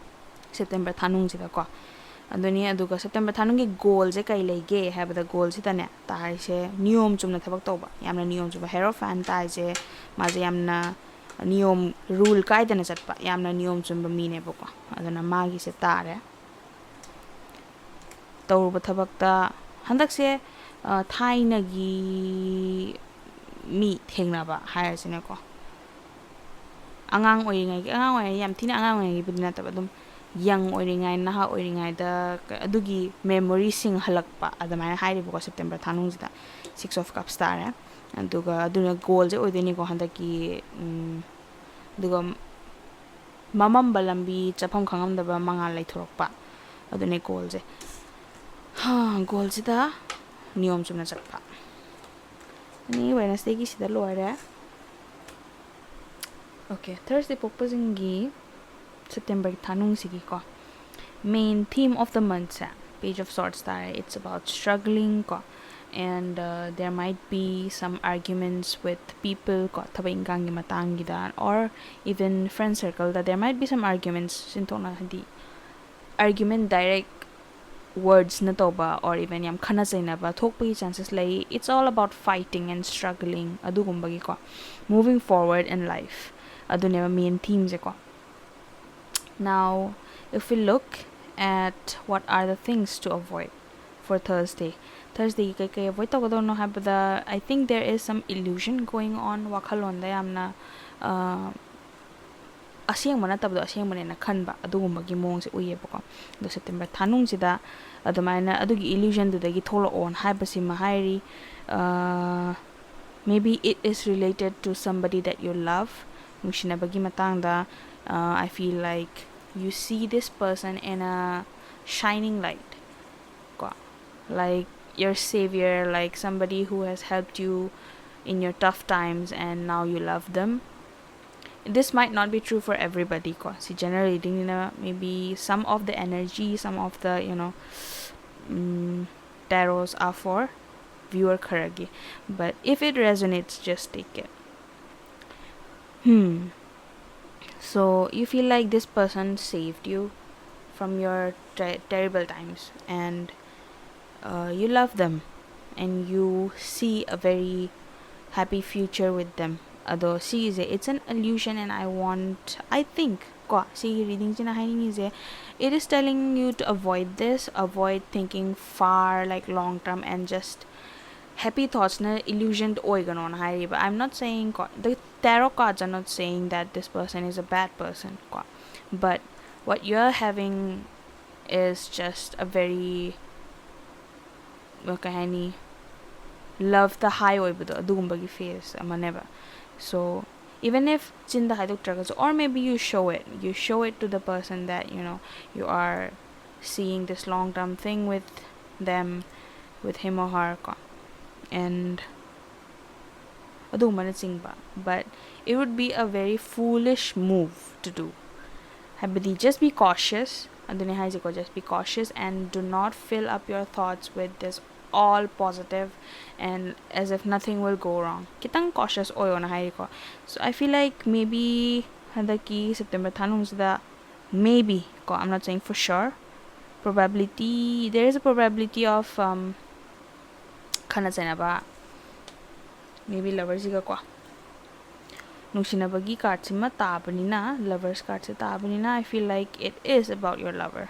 ꯁꯦꯞꯇꯦꯝꯕꯔ ꯊꯥꯅꯨꯡꯁꯤꯗꯀꯣ꯫ ꯑꯗꯨꯅꯤ꯫ ꯑꯗꯨꯒ ꯁꯦꯞꯇꯦꯝꯕꯔ ꯊꯥꯅꯨꯡꯒꯤ ꯒꯣꯜꯁꯦ ꯀꯩ ꯂꯩꯒꯦ ꯍꯥꯏꯕꯗ, ꯒꯣꯜꯁꯤꯗꯅꯦ ꯇꯥꯔꯤꯁꯦ ꯅꯤꯌꯣꯝ ꯆꯨꯝꯅ ꯊꯕꯛ ꯇꯧꯕ, ꯌꯥꯝꯅ ꯅꯤꯌꯣꯝ ꯆꯨꯝꯕ꯫ ꯍꯦꯔꯣꯐꯦꯟ ꯇꯥꯏꯁꯦ ꯃꯥꯁꯦ ꯌꯥꯝꯅ ꯅꯤꯌꯣꯝ, ꯔꯨꯜ ꯀꯥꯏꯗꯅ ꯆꯠꯄ, ꯌꯥꯝꯅ ꯅꯤꯌꯣꯝ ꯆꯨꯝꯕ ꯃꯤꯅꯦꯕꯀꯣ꯫ ꯑꯗꯨꯅ ꯃꯥꯒꯤꯁꯦ ꯇꯥꯔꯦ꯫ ꯇꯧꯔꯨꯕ ꯊꯕꯛꯇ ꯍꯟꯗꯛꯁꯦ, ꯑ, ꯊꯥꯏꯅꯒꯤ ꯃꯤ ꯊꯦꯡꯅꯕ ꯍꯥꯏꯔꯁꯤꯅꯦꯀꯣ꯫ ꯑꯉꯥꯡ ꯑꯣꯏꯔꯤꯉꯩꯒꯤ, ꯑꯉꯥꯡ ꯑꯣꯏꯔꯤꯉꯩ, ꯌꯥꯝ ꯊꯤꯅ ꯑꯉꯥꯡ ꯑꯣꯏꯔꯤꯉꯩꯒꯤꯕꯨꯗꯤ ꯅꯠꯇꯕ, ꯑꯗꯨꯝ ꯌꯪ ꯑꯣꯏꯔꯤꯉꯩ, ꯅꯍꯥ ꯑꯣꯏꯔꯤꯉꯩꯗ ꯀ-, ꯑꯗꯨꯒꯤ ꯃꯦꯃꯣꯔꯤꯁꯤꯡ ꯍꯜꯂꯛꯄ, ꯑꯗꯨꯃꯥꯏꯅ ꯍꯥꯏꯔꯤꯕꯀꯣ, ꯁꯦꯞꯇꯦꯝꯕꯔ ꯊꯥꯅꯨꯡꯁꯤꯗ꯫ Six of Cups ꯇꯥꯔꯦ꯫ ꯑꯗꯨꯒ ꯑꯗꯨꯅ ꯒꯣꯜꯁꯦ ꯑꯣꯏꯗꯣꯏꯅꯤꯀꯣ ꯍꯟꯗꯛꯀꯤ, ꯎꯝ, ꯑꯗꯨꯒ ꯃꯃꯝꯕ ꯂꯝꯕꯤ, ꯆꯠꯐꯝ ꯈꯪꯉꯝꯗꯕ ꯃꯉꯥꯜ ꯂꯩꯊꯣꯔꯛꯄ, ꯑꯗꯨꯅꯦ ꯒꯣꯜꯁꯦ꯫ ꯍꯥ, ꯒꯣꯜꯁꯤꯗ ꯅꯤꯌꯣꯝ ꯆꯨꯝꯅ ꯆꯠꯄ꯫ ꯑꯅꯤ ꯋꯦꯅꯁꯗꯦꯒꯤꯁꯤꯗ ꯂꯣꯏꯔꯦ꯫ ꯑꯣꯀꯦ, ꯊꯔꯁꯗꯦ ꯄꯣꯛꯄꯁꯤꯡꯒꯤ ꯁꯦꯞꯇꯦꯝꯕꯔꯒꯤ ꯊꯥꯅꯨꯡꯁꯤꯒꯤꯀꯣ main theme of the monthꯁꯦ Page of Swords ꯇꯥꯔꯦ꯫ It's about struggling ꯀꯣ, and uh, there might be some arguments with people ꯀꯣ, ꯊꯕꯛ ꯏꯟꯈꯥꯡꯒꯤ ꯃꯇꯥꯡꯒꯤꯗ, or even friend circleꯗ there might be some arguments, ꯆꯤꯟꯊꯣꯛꯅ, ꯍꯥꯏꯗꯤ argument direct wordsꯅ ꯇꯧꯕ, or even ꯌꯥꯝ ꯈꯠꯅ ꯆꯩꯅꯕ ꯊꯣꯛꯄꯒꯤ chances ꯂꯩ꯫ It's all about fighting and struggling, ꯑꯗꯨꯒꯨꯝꯕꯒꯤꯀꯣ, moving forward in life, ꯑꯗꯨꯅꯦꯕ main themeꯁꯦꯀꯣ꯫ Now, if we look at what are the things to avoid for Thursday, ꯊꯔꯁꯗꯦꯒꯤ ꯀꯩꯀꯩ ꯑꯦꯚꯣꯏꯗ ꯇꯧꯒꯗꯧꯅꯣ ꯍꯥꯏꯕꯗ, I think there is some illusion going on, ꯋꯥꯈꯜꯂꯣꯟꯗ ꯌꯥꯝꯅ, ꯑ, ꯑꯁꯦꯡꯕ ꯅꯠꯇꯕꯗꯣ ꯑꯁꯦꯡꯕꯅꯦꯅ ꯈꯟꯕ, ꯑꯗꯨꯒꯨꯝꯕꯒꯤ ꯃꯑꯣꯡꯁꯦ ꯎꯏꯌꯦꯕꯀꯣ꯫ ꯑꯗꯣ ꯁꯦꯞꯇꯦꯝꯕꯔ ꯊꯥꯅꯨꯡꯁꯤꯗ ꯑꯗꯨꯃꯥꯏꯅ ꯑꯗꯨꯒꯤ illusionꯗꯨꯗꯒꯤ ꯊꯣꯛꯂꯛꯑꯣꯅ ꯍꯥꯏꯕꯁꯤꯃ ꯍꯥꯏꯔꯤ꯫ ꯑ, maybe it is related to somebody that you love, ꯅꯨꯡꯁꯤꯅꯕꯒꯤ ꯃꯇꯥꯡꯗ, uh, I feel like you see this person in a shining light ꯀꯣ, like your savior, like somebody who has helped you in your tough times and now you love them. This might not be true for everybody ꯀꯣ, ꯁꯤ general reading ꯅꯤꯅ, maybe some of the energy, some of the, you know, um, tarots are for viewer ꯈꯔꯒꯤ, but if it resonates, just take it. Hmm. So you feel like this person saved you from your ter- terrible times, and uh, you love them, and you see a very happy future with them. ꯑꯗꯣ ꯁꯤꯒꯤꯁꯦ, it's an illusion, and I want, I think ꯀꯣ, ꯁꯤꯒꯤ reading ꯁꯤꯅ ꯍꯥꯏꯅꯤꯡꯉꯤꯁꯦ, it is telling you to avoid this, avoid thinking far, like, long term, and just happy thoughts ꯅ illusion ꯑꯣꯏꯒꯅꯣꯅ ꯍꯥꯏꯔꯤꯕ. I'm not saying ꯀꯣ, the tarot cards are not saying that this person is a bad person ꯀꯣ, but what you're having is just a very, ꯀꯩ ꯍꯥꯏꯅꯤ, love ꯇ high ꯑꯣꯏꯕꯗꯣ, ꯑꯗꯨꯒꯨꯝꯕꯒꯤ phase ꯑꯃꯅꯦꯕ. So even if ꯆꯤꯟꯗ ꯍꯥꯏꯗꯣꯛꯇ꯭ꯔꯒꯁꯨ, or maybe you show it, you show it to the person that, you know, you are seeing this long term thing with them, with him or her ꯀꯣ, and ꯑꯗꯨꯒꯨꯝꯕꯅꯆꯤꯡꯕ. But it would be a very foolish move to do. ꯍꯥꯏꯕꯗꯤ, just be cautious. ꯑꯗꯨꯅꯦ ꯍꯥꯏꯁꯦꯀꯣ, just be cautious and do not fill up your thoughts with this all positive and as if nothing will go wrong. ꯈꯤꯇꯪ cautious ꯑꯣꯏꯌꯣꯅ ꯍꯥꯏꯔꯤꯀꯣ. So I feel like maybe ꯍꯟꯗꯛꯀꯤ September ꯊꯥ ꯃꯅꯨꯡꯁꯤꯗ, maybe ꯀꯣ, I'm not saying for sure, probability, there is a probability of, um, ꯈꯠꯅ ꯆꯩꯅꯕ, maybe lover ꯁꯤꯒ ꯀꯣ, ꯅꯨꯡꯁꯤꯅꯕꯒꯤ card ꯁꯤꯃ ꯇꯥꯕꯅꯤꯅ, lovers card ꯁꯦ ꯇꯥꯕꯅꯤꯅ, I feel like it is about your lover.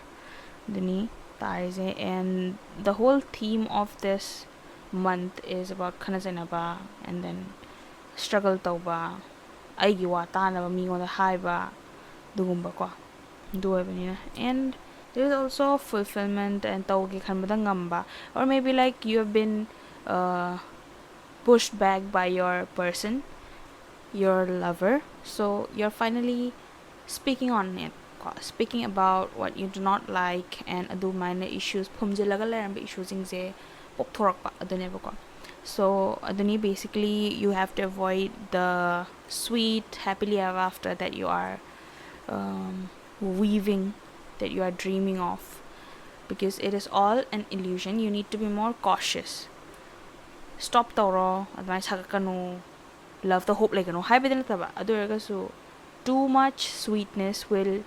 ꯑꯗꯨꯅꯤ ꯇꯥꯔꯤꯁꯦ, and the whole theme of this month is about ꯈꯠꯅ ꯆꯩꯅꯕ, and then struggle ꯇꯧꯕ, ꯑꯩꯒꯤ ꯋꯥ ꯇꯥꯅꯕ ꯃꯤꯉꯣꯟꯗ ꯍꯥꯏꯕ, ꯑꯗꯨꯒꯨꯝꯕꯀꯣ, ꯑꯗꯨ ꯑꯣꯏꯕꯅꯤꯅ. And there is also fulfillment, and ꯇꯧꯒꯦ ꯈꯟꯕꯗ ꯉꯝꯕ, or maybe, like, you have been, uh, pushed back by your person, your lover. So you're finally speaking on it, ꯀꯣ, speaking about what you do not like, and ꯑꯗꯨꯃꯥꯏꯅ issues, ꯐꯨꯝꯖꯤꯜꯂꯒ ꯂꯩꯔꯝꯕ issueꯁꯤꯡꯁꯦ ꯄꯣꯛꯊꯣꯔꯛꯄ ꯑꯗꯨꯅꯦꯕꯀꯣ. So ꯑꯗꯨꯅꯤ, basically you have to avoid the sweet happily ever after that you are um, weaving, that you are dreaming of, because it is all an illusion. You need to be more cautious. Stop ꯇꯧꯔꯣ, ꯑꯗꯨꯃꯥꯏꯅ ꯁꯥꯒꯠꯀꯅꯨ, loveꯇ hope ꯂꯩꯒꯅꯨ ꯍꯥꯏꯕꯗꯤ ꯅꯠꯇꯕ, ꯑꯗꯨ ꯑꯣꯏꯔꯒꯁꯨ too much sweetness will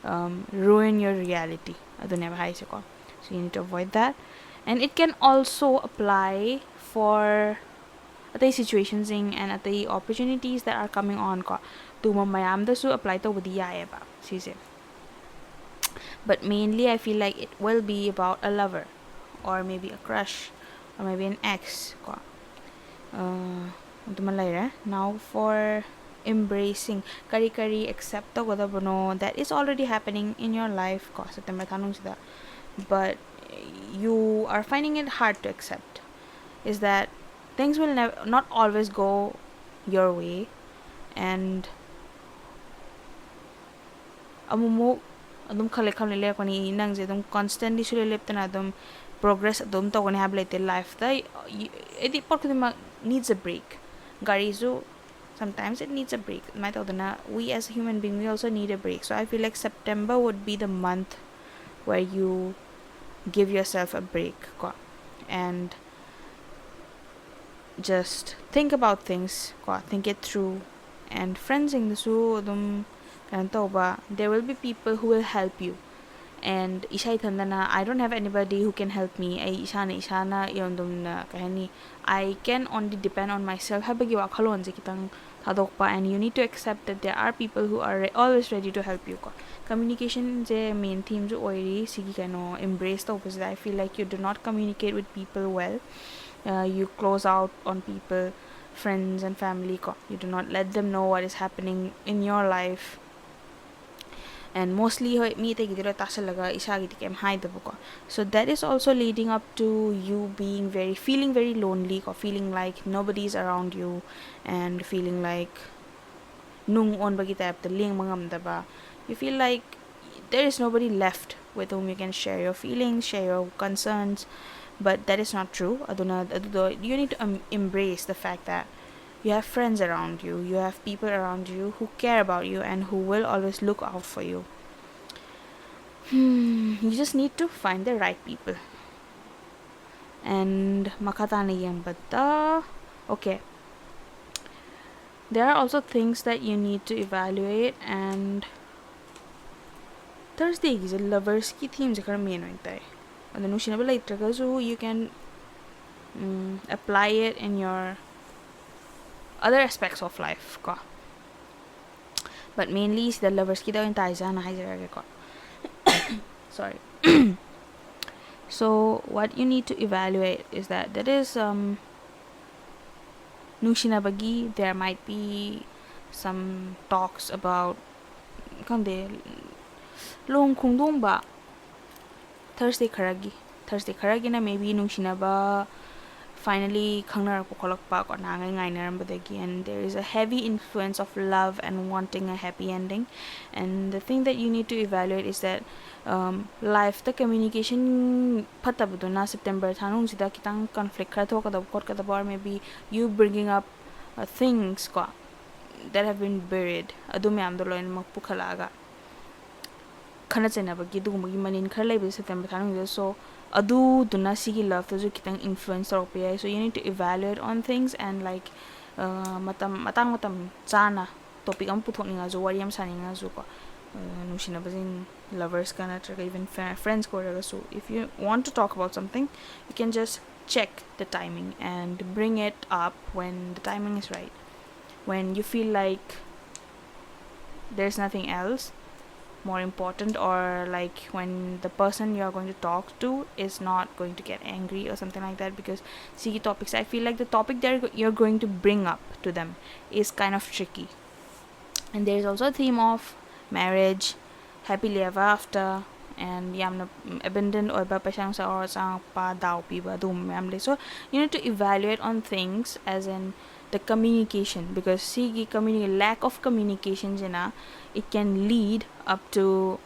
um, ruin your reality. ꯑꯗꯨꯅꯦꯕ ꯍꯥꯏꯁꯦꯀꯣ. So you need to avoid that. And it can also apply for ꯑꯇꯩ situationꯁꯤꯡ and ꯑꯇꯩ opportunities that are coming on ꯀꯣ, ꯑꯗꯨꯒꯨꯝꯕ ꯃꯌꯥꯝꯗꯁꯨ apply ꯇꯧꯕꯗꯤ ꯌꯥꯏꯑꯕ ꯁꯤꯁꯦ. But mainly I feel like it will be about a lover, or maybe a crush, or maybe an ex ꯀꯣ. ꯑꯗꯨꯃ ꯂꯩꯔꯦ. Now for embracing, ꯀꯔꯤ ꯀꯔꯤ accept ꯇꯧꯒꯗꯕꯅꯣ that is already happening in your life ꯀꯣ, September ꯊꯥ ꯅꯨꯡꯁꯤꯗ, but you are finding it hard to accept, is that things will nev- not always go your way, and ꯑꯃꯨꯛꯃꯨꯛ ꯑꯗꯨꯝ ꯈꯜꯂꯦ ꯈꯜꯂꯦ ꯂꯩꯔꯛꯄꯅꯤ, ꯅꯪꯁꯦ ꯑꯗꯨꯝ constantly ꯁꯨꯂꯦꯞ ꯂꯦꯞꯇꯅ ꯑꯗꯨꯝ progress ꯑꯗꯨꯝ ꯇꯧꯒꯅꯤ ꯍꯥꯏꯕ ꯂꯩꯇꯦ ꯂꯥꯏꯐꯇ. ꯍꯥꯏꯗꯤ ꯄꯣꯠ ꯈꯨꯗꯤꯡꯃꯛ needs a break. ꯒꯥꯔꯤꯁꯨ sometimes it needs a break. ꯑꯗꯨꯃꯥꯏꯅ ꯇꯧꯗꯅ, we as a human being, we also need a break. So I feel like September would be the month where you give yourself a break ꯀꯣ, and just think about things ꯀꯣ, think it through. And friendsꯁꯤꯡꯗꯁꯨ ꯑꯗꯨꯝ ꯀꯩꯅꯣ ꯇꯧꯕ, there will be people who will help you. And ꯏꯁꯥ ꯏꯊꯟꯗꯅ, I don't have anybody who can help me, ꯑꯩ ꯏꯁꯥꯅ ꯏꯁꯥꯅ ꯌꯥꯝꯗꯨꯝꯅ ꯀꯩ ꯍꯥꯏꯅꯤ, I can only depend on myself ꯍꯥꯏꯕꯒꯤ ꯋꯥꯈꯜꯂꯣꯟꯁꯦ ꯈꯤꯇꯪ ꯊꯥꯗꯣꯛꯄ, and you need to accept that there are people who are re- always ready to help you ꯀꯣ. Communicationꯁꯦ main themeꯁꯨ ꯑꯣꯏꯔꯤ ꯁꯤꯒꯤ ꯀꯩꯅꯣ embrace ꯇꯧꯕꯁꯤꯗ. I feel like you do not communicate with people well. Uh, you close out on people, friends and family ꯀꯣ. You do not let them know what is happening in your life. And mostly ꯍꯣꯏ ꯃꯤ ꯑꯇꯩꯒꯤꯗꯤ ꯂꯣꯏ ꯇꯥꯁꯜꯂꯒ ꯏꯁꯥꯒꯤꯗꯤ ꯀꯩꯝ ꯍꯥꯏꯗꯕꯀꯣ. So that is also leading up to you being very, feeling very lonely ꯀꯣ, feeling like nobody is around you and feeling like ꯅꯨꯡ ꯑꯣꯟꯕꯒꯤ type ꯇ ꯂꯦꯡꯕ ꯉꯝꯗꯕ. You feel like there is nobody left with whom you can share your feelings, share your concerns, but that is not true. ꯑꯗꯨꯅ ꯑꯗꯨꯗꯣ you need to um, embrace the fact that you have friends around you, you have people around you who care about you and who will always look out for you. Hmm, you just need to find the right people. And ꯃꯈꯥ ꯇꯥꯅ ꯌꯦꯡꯕꯗ, okay, there are also things that you need to evaluate. And Thursday ꯒꯤꯁꯦ lovers ꯀꯤ theme ꯁꯦ ꯈꯔ main ꯑꯣꯏꯅ ꯇꯥꯏ. ꯑꯗꯣ ꯅꯨꯡꯁꯤꯅꯕ ꯂꯩꯇ꯭ꯔꯒꯁꯨ you can, um, apply it in your other aspects of life ꯀꯣ. But mainly ꯁꯤꯗ lovers ꯀꯤꯗ ꯑꯣꯏꯅ ꯇꯥꯏꯁꯦ ꯍꯥꯟꯅ ꯍꯥꯏꯖꯔꯒꯦꯀꯣ. Sorry. So what you need to evaluate is that that is, um, ꯅꯨꯡꯁꯤꯅꯕꯒꯤ there might be some talks about, ꯈꯪꯗꯦ, ꯂꯨꯍꯣꯡ ꯈꯣꯡꯗꯣꯡꯕ. Thursday ꯈꯔꯒꯤ, Thursday ꯈꯔꯒꯤꯅ maybe ꯅꯨꯡꯁꯤꯅꯕ finally ꯈꯪꯅꯔꯛꯄ ꯈꯣꯠꯂꯛꯄ ꯀꯣ, ꯅꯍꯥꯟꯈꯩ ꯉꯥꯏꯅꯔꯝꯕꯗꯒꯤ, and there is a heavy influence of love and wanting a happy ending. And the thing that you need to evaluate is that, um, life ꯇ communication ꯐꯠꯇꯕꯗꯨꯅ September ꯊꯥꯅꯨꯡꯁꯤꯗ ꯈꯤꯇꯪ conflict ꯈꯔ ꯊꯣꯛꯀꯗꯕ ꯈꯣꯠꯀꯗꯕ, or maybe you bringing up uh, things ꯀꯣ, that have been buried, ꯑꯗꯨ ꯃꯌꯥꯝꯗꯣ ꯂꯣꯏꯅꯃꯛ ꯄꯨꯈꯠꯂꯛꯑꯒ ꯈꯠꯅ ꯆꯩꯅꯕꯒꯤ ꯑꯗꯨꯒꯨꯝꯕꯒꯤ ꯃꯅꯤꯟ ꯈꯔ ꯂꯩꯕꯁꯦ September ꯊꯥꯅꯨꯡꯁꯤꯗ. So ꯑꯗꯨꯗꯨꯅ ꯁꯤꯒꯤ love ꯇꯁꯨ ꯈꯤꯇꯪ influence ꯇꯧꯔꯛꯄ ꯌꯥꯏ. So you need to evaluate on things and, like, uh, ꯃꯇꯝ, ꯃꯇꯥꯡ ꯃꯇꯝ ꯆꯥꯅ topic ꯑꯃ ꯄꯨꯊꯣꯛꯅꯤꯡꯉꯁꯨ, ꯋꯥꯔꯤ ꯑꯃ ꯁꯥꯅꯤꯡꯉꯁꯨꯀꯣ, uh, ꯅꯨꯡꯁꯤꯅꯕꯁꯤꯡ, lovers ꯀ ꯅꯠꯇ꯭ꯔꯒ even friends ꯀ ꯑꯣꯏꯔꯒꯁꯨ, if you want to talk about something, you can just check the timing and bring it up when the timing is right, when you feel like there's nothing else more important, or, like, when the person you're going to talk to is not going to get angry or something like that, because ꯁꯤꯒꯤ topic say, I feel like the topic that you're going to bring up to them is kind of tricky. And there is also a theme of marriage, happily ever after and ꯌꯥꯝꯅ abundant ꯑꯣꯏꯕ, ꯄꯩꯁꯥ ꯅꯨꯡꯁꯥ or ꯆꯪꯉꯛꯄ, ꯗꯥꯎ ꯄꯤꯕ, ꯑꯗꯨꯒꯨꯝꯕ ꯃꯌꯥꯝ ꯂꯩ꯫ So you need to evaluate on things as in the communication, because ꯁꯤꯒꯤ communi lack of communication ꯁꯤꯅ, it can lead up to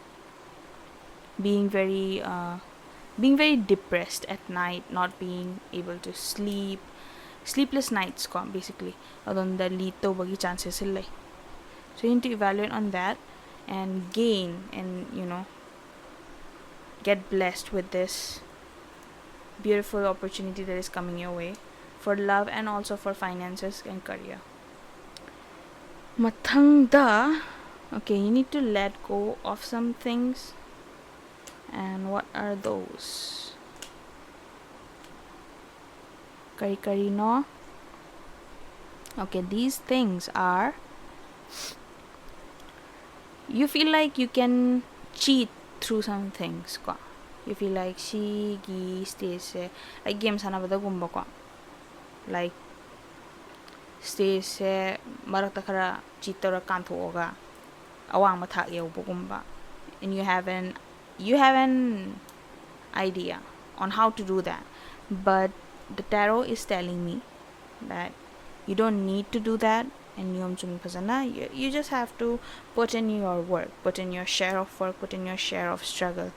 being very uh, being very depressed at night, not being able to sleep, sleepless nights ꯀꯣ, basically ꯑꯗꯣꯝꯗ lead ꯇꯧꯕꯒꯤ chances ꯁꯤ ꯂꯩ꯫ So you need to evaluate on that and gain and, you know, get blessed with this beautiful opportunity that is coming your way for love and also for finances and career. ꯃꯊꯪꯗ, okay, you need to let go of some things. And what are those? ꯀꯔꯤ ꯀꯔꯤꯅꯣ? Okay, these things are, you feel like you can cheat through some things ꯀꯣ. You feel like ꯁꯤꯒꯤ stage ꯁꯦ, like game ꯁꯥꯟꯅꯕꯗꯒꯨꯝꯕꯀꯣ, like stage ꯁꯦ ꯃꯔꯛꯇ ꯈꯔ cheat ꯇꯧꯔ ꯀꯥꯟꯊꯣꯛꯑꯒ ꯑꯋꯥꯡꯕ ꯊꯥꯛ ꯌꯧꯕꯒꯨꯝꯕ, and you have an you have an idea on how to do that, but the tarot is telling me that you don't need to do that, and ꯅꯤꯌꯣꯝ ꯆꯨꯝꯅ ꯐꯖꯅ, you, you just have to put in your work, put in your share of work, put in your share of struggle.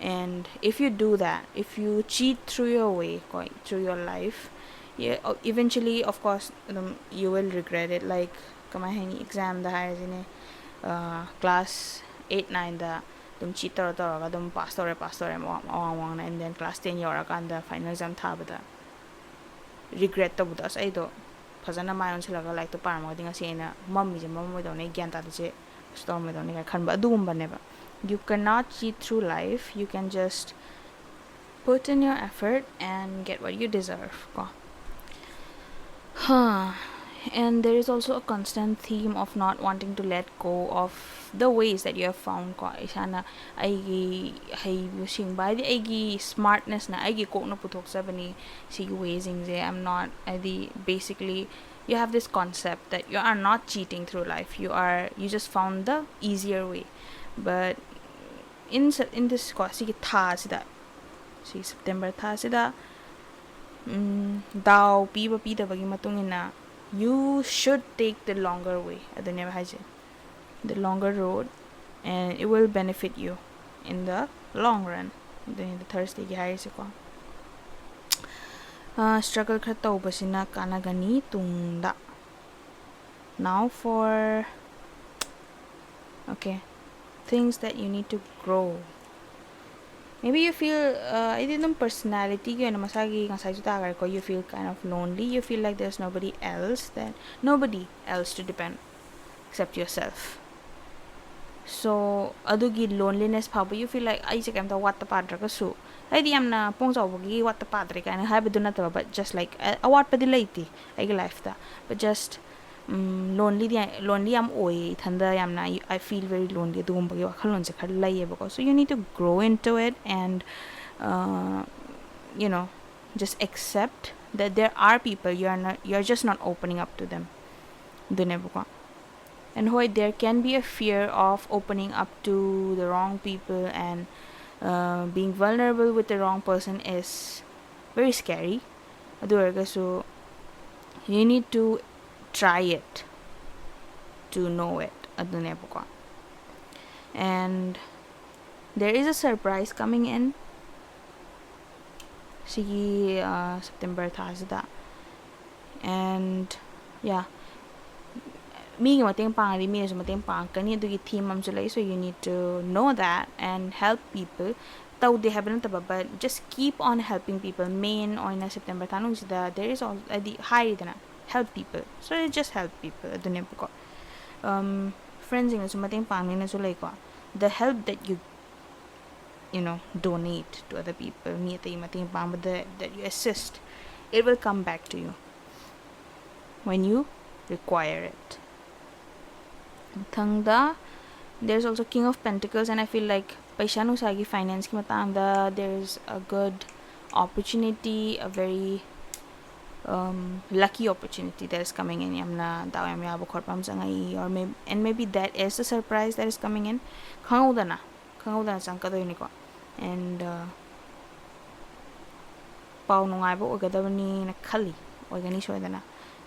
And if you do that, if you cheat through your way, ꯀꯣ, through your life, you, eventually, of course, ꯑꯗꯨꯝ you will regret it. Like, ꯀꯃꯥꯏ ꯍꯥꯏꯅꯤ, exam ꯗ ꯍꯥꯏꯔꯁꯤꯅꯦ, class eight nine ꯗ ꯑꯗꯨꯝ cheat ꯇꯧꯔ ꯇꯧꯔꯒ ꯑꯗꯨꯝ pass ꯇꯧꯔꯦ, pass ꯇꯧꯔꯦ, ꯑꯋꯥꯡ ꯑꯋꯥꯡ ꯋꯥꯡꯅ, and then class ten ꯌꯧꯔꯀꯥꯟꯗ final exam ꯊꯥꯕꯗ regret ꯇꯧꯕꯗꯣ, ꯑꯁ, ꯑꯩꯗꯣ ꯐꯖꯅ ꯃꯥꯏ ꯑꯣꯟꯁꯤꯜꯂꯒ ꯂꯥꯏꯔꯤꯛꯇꯣ ꯄꯥꯔꯝꯃꯒꯗꯤ ꯉꯁꯤ ꯑꯩꯅ ꯃꯝꯃꯤꯁꯦ ꯃꯝꯃꯣꯏꯗꯧꯅꯦ, ꯑꯩ ꯒ꯭ꯌꯥꯟ ꯇꯥꯗꯣꯏꯁꯦ ꯀꯩꯁꯨ ꯇꯧꯔꯝꯃꯣꯏꯗꯧꯅꯤ ꯀꯥꯏꯅ ꯈꯟꯕ, ꯑꯗꯨꯒꯨꯝꯕꯅꯦꯕ꯫ You cannot cheat through life, you can just put in your effort and get what you deserve ꯀꯣ. Huh. And there is also a constant theme of not wanting to let go of the ways that you have found ꯀꯣ. ꯏꯁꯥꯅ ꯑꯩꯒꯤ ꯍꯩꯕ ꯁꯤꯡꯕ, ꯍꯥꯏꯗꯤ ꯑꯩꯒꯤ smartness ꯅ, ꯑꯩꯒꯤ ꯀꯣꯛꯅ ꯄꯨꯊꯣꯛꯆꯕꯅꯤ ꯁꯤꯒꯤ way ꯁꯤꯡꯁꯦ, I'm not, ꯍꯥꯏꯗꯤ basically you have this concept that you are not cheating through life, you are, you just found the easier way. But in, in this ꯀꯣ, ꯁꯤꯒꯤ ꯊꯥꯁꯤꯗ, ꯁꯤ September ꯊꯥꯁꯤꯗ, ꯗꯥꯎ ꯄꯤꯕ ꯄꯤꯗꯕꯒꯤ ꯃꯇꯨꯡ ꯏꯟꯅ, you should take the longer way ꯑꯗꯨꯅꯦꯕ ꯍꯥꯏꯁꯦ, the longer road, and it will benefit you in the long run. ꯑꯗꯨꯅꯤꯗ Thursdayꯒꯤ ꯍꯥꯏꯔꯤꯁꯦꯀꯣ. Struggle ꯈꯔ ꯇꯧꯕꯁꯤꯅ ꯀꯥꯟꯅꯒꯅꯤ ꯇꯨꯡꯗ. Now for, okay, things that you need to grow. Maybe you feel, ꯑꯩꯗꯤ ꯑꯗꯨꯝ personalityꯒꯤ ꯑꯣꯏꯅ ꯃꯁꯥꯒꯤ ꯉꯁꯥꯏꯁꯨ ꯇꯥꯈ꯭ꯔꯦꯀꯣ, you feel kind of lonely, you feel like there's nobody else that, nobody else to depend except yourself. So ꯑꯗꯨꯒꯤ loneliness ꯐꯥꯎꯕ, you feel like ꯑꯩꯁꯦ ꯀꯩꯝꯇ ꯋꯥꯠꯇ ꯄꯥꯗ꯭ꯔꯒꯁꯨ, ꯍꯥꯏꯗꯤ ꯌꯥꯝꯅ ꯄꯣꯡ ꯆꯥꯎꯕꯒꯤ ꯋꯥꯠꯇ ꯄꯥꯗ꯭ꯔꯦ ꯀꯥꯏꯅ ꯍꯥꯏꯕꯗꯨ ꯅꯠꯇꯕ, but just like ꯑꯋꯥꯠꯄꯗꯤ ꯂꯩꯇꯦ ꯑꯩꯒꯤ lifeꯇ, but just lonelyꯗꯤ, lonely ꯌꯥꯝ ꯑꯣꯏꯌꯦ ꯏꯊꯟꯗ ꯌꯥꯝꯅ, I feel very lonely ꯑꯗꯨꯒꯨꯝꯕꯒꯤ ꯋꯥꯈꯜꯂꯣꯟꯁꯦ ꯈꯔ ꯂꯩꯌꯦꯕꯀꯣ. So you need to grow into it and, you know, just accept that there are people you are not, you are just not opening up to them. ꯑꯗꯨꯅꯦꯕꯀꯣ. And ꯍꯣꯏ, there can be a fear of opening up to the wrong people and being vulnerable with the wrong person is very scary. ꯑꯗꯨ ꯑꯣꯏꯔꯒꯁꯨ you need to try it to know it. ꯑꯗꯨꯅꯦꯕꯀꯣ. And there is a surprise coming in ꯁꯤꯒꯤ September ꯊꯥꯁꯤꯗ. And yeah, ꯃꯤꯒꯤ ꯃꯇꯦꯡ ꯄꯥꯡꯉꯗꯤ ꯃꯤꯅꯁꯨ ꯃꯇꯦꯡ ꯄꯥꯡꯉꯛꯀꯅꯤ, ꯑꯗꯨꯒꯤ theme ꯑꯃꯁꯨ ꯂꯩ. So you need to know that and help people. ꯇꯧꯗꯦ ꯍꯥꯏꯕ ꯅꯠꯇꯕ, but just keep on helping people. Main ꯑꯣꯏꯅ September ꯊꯥ ꯅꯨꯡꯁꯤꯗ there is all, ꯍꯥꯏꯗꯤ ꯍꯥꯏꯔꯤꯗꯅ, help people. So just help people ꯑꯗꯨꯅꯦꯕꯀꯣ. Friendsꯁꯤꯡꯅꯁꯨ ꯃꯇꯦꯡ ꯄꯥꯡꯅꯤꯅꯁꯨ ꯂꯩꯀꯣ. The help that you, you know, donate to other people, ꯃꯤ ꯑꯇꯩ ꯃꯇꯦꯡ ꯄꯥꯡꯕꯗ, that you assist, it will come back to you when you require it. ꯃꯊꯪꯗ, there's also King of Pentacles, and I feel like ꯄꯩꯁꯥ ꯅꯨꯡꯁꯥꯒꯤ, financeꯀꯤ ꯃꯇꯥꯡꯗ there's a good opportunity, a very um, lucky opportunity that is coming in. ꯌꯥꯝꯅ ꯗꯥꯎ ꯌꯥꯝ ꯌꯥꯕ ꯈꯣꯠꯄ ꯑꯃ ꯆꯪꯉꯛꯏ, or maybe, and maybe that is the surprise that is coming in. ꯈꯪꯍꯧꯗꯅ ꯈꯪꯍꯧꯗꯅ ꯆꯪꯉꯛꯀꯗꯣꯏꯅꯤꯀꯣ. And uh, ꯄꯥꯎ ꯅꯨꯡꯉꯥꯏꯕ ꯑꯣꯏꯒꯗꯕꯅꯤꯅ ꯈꯜꯂꯤ, ꯑꯣꯏꯒꯅꯤ ꯁꯣꯏꯗꯅ.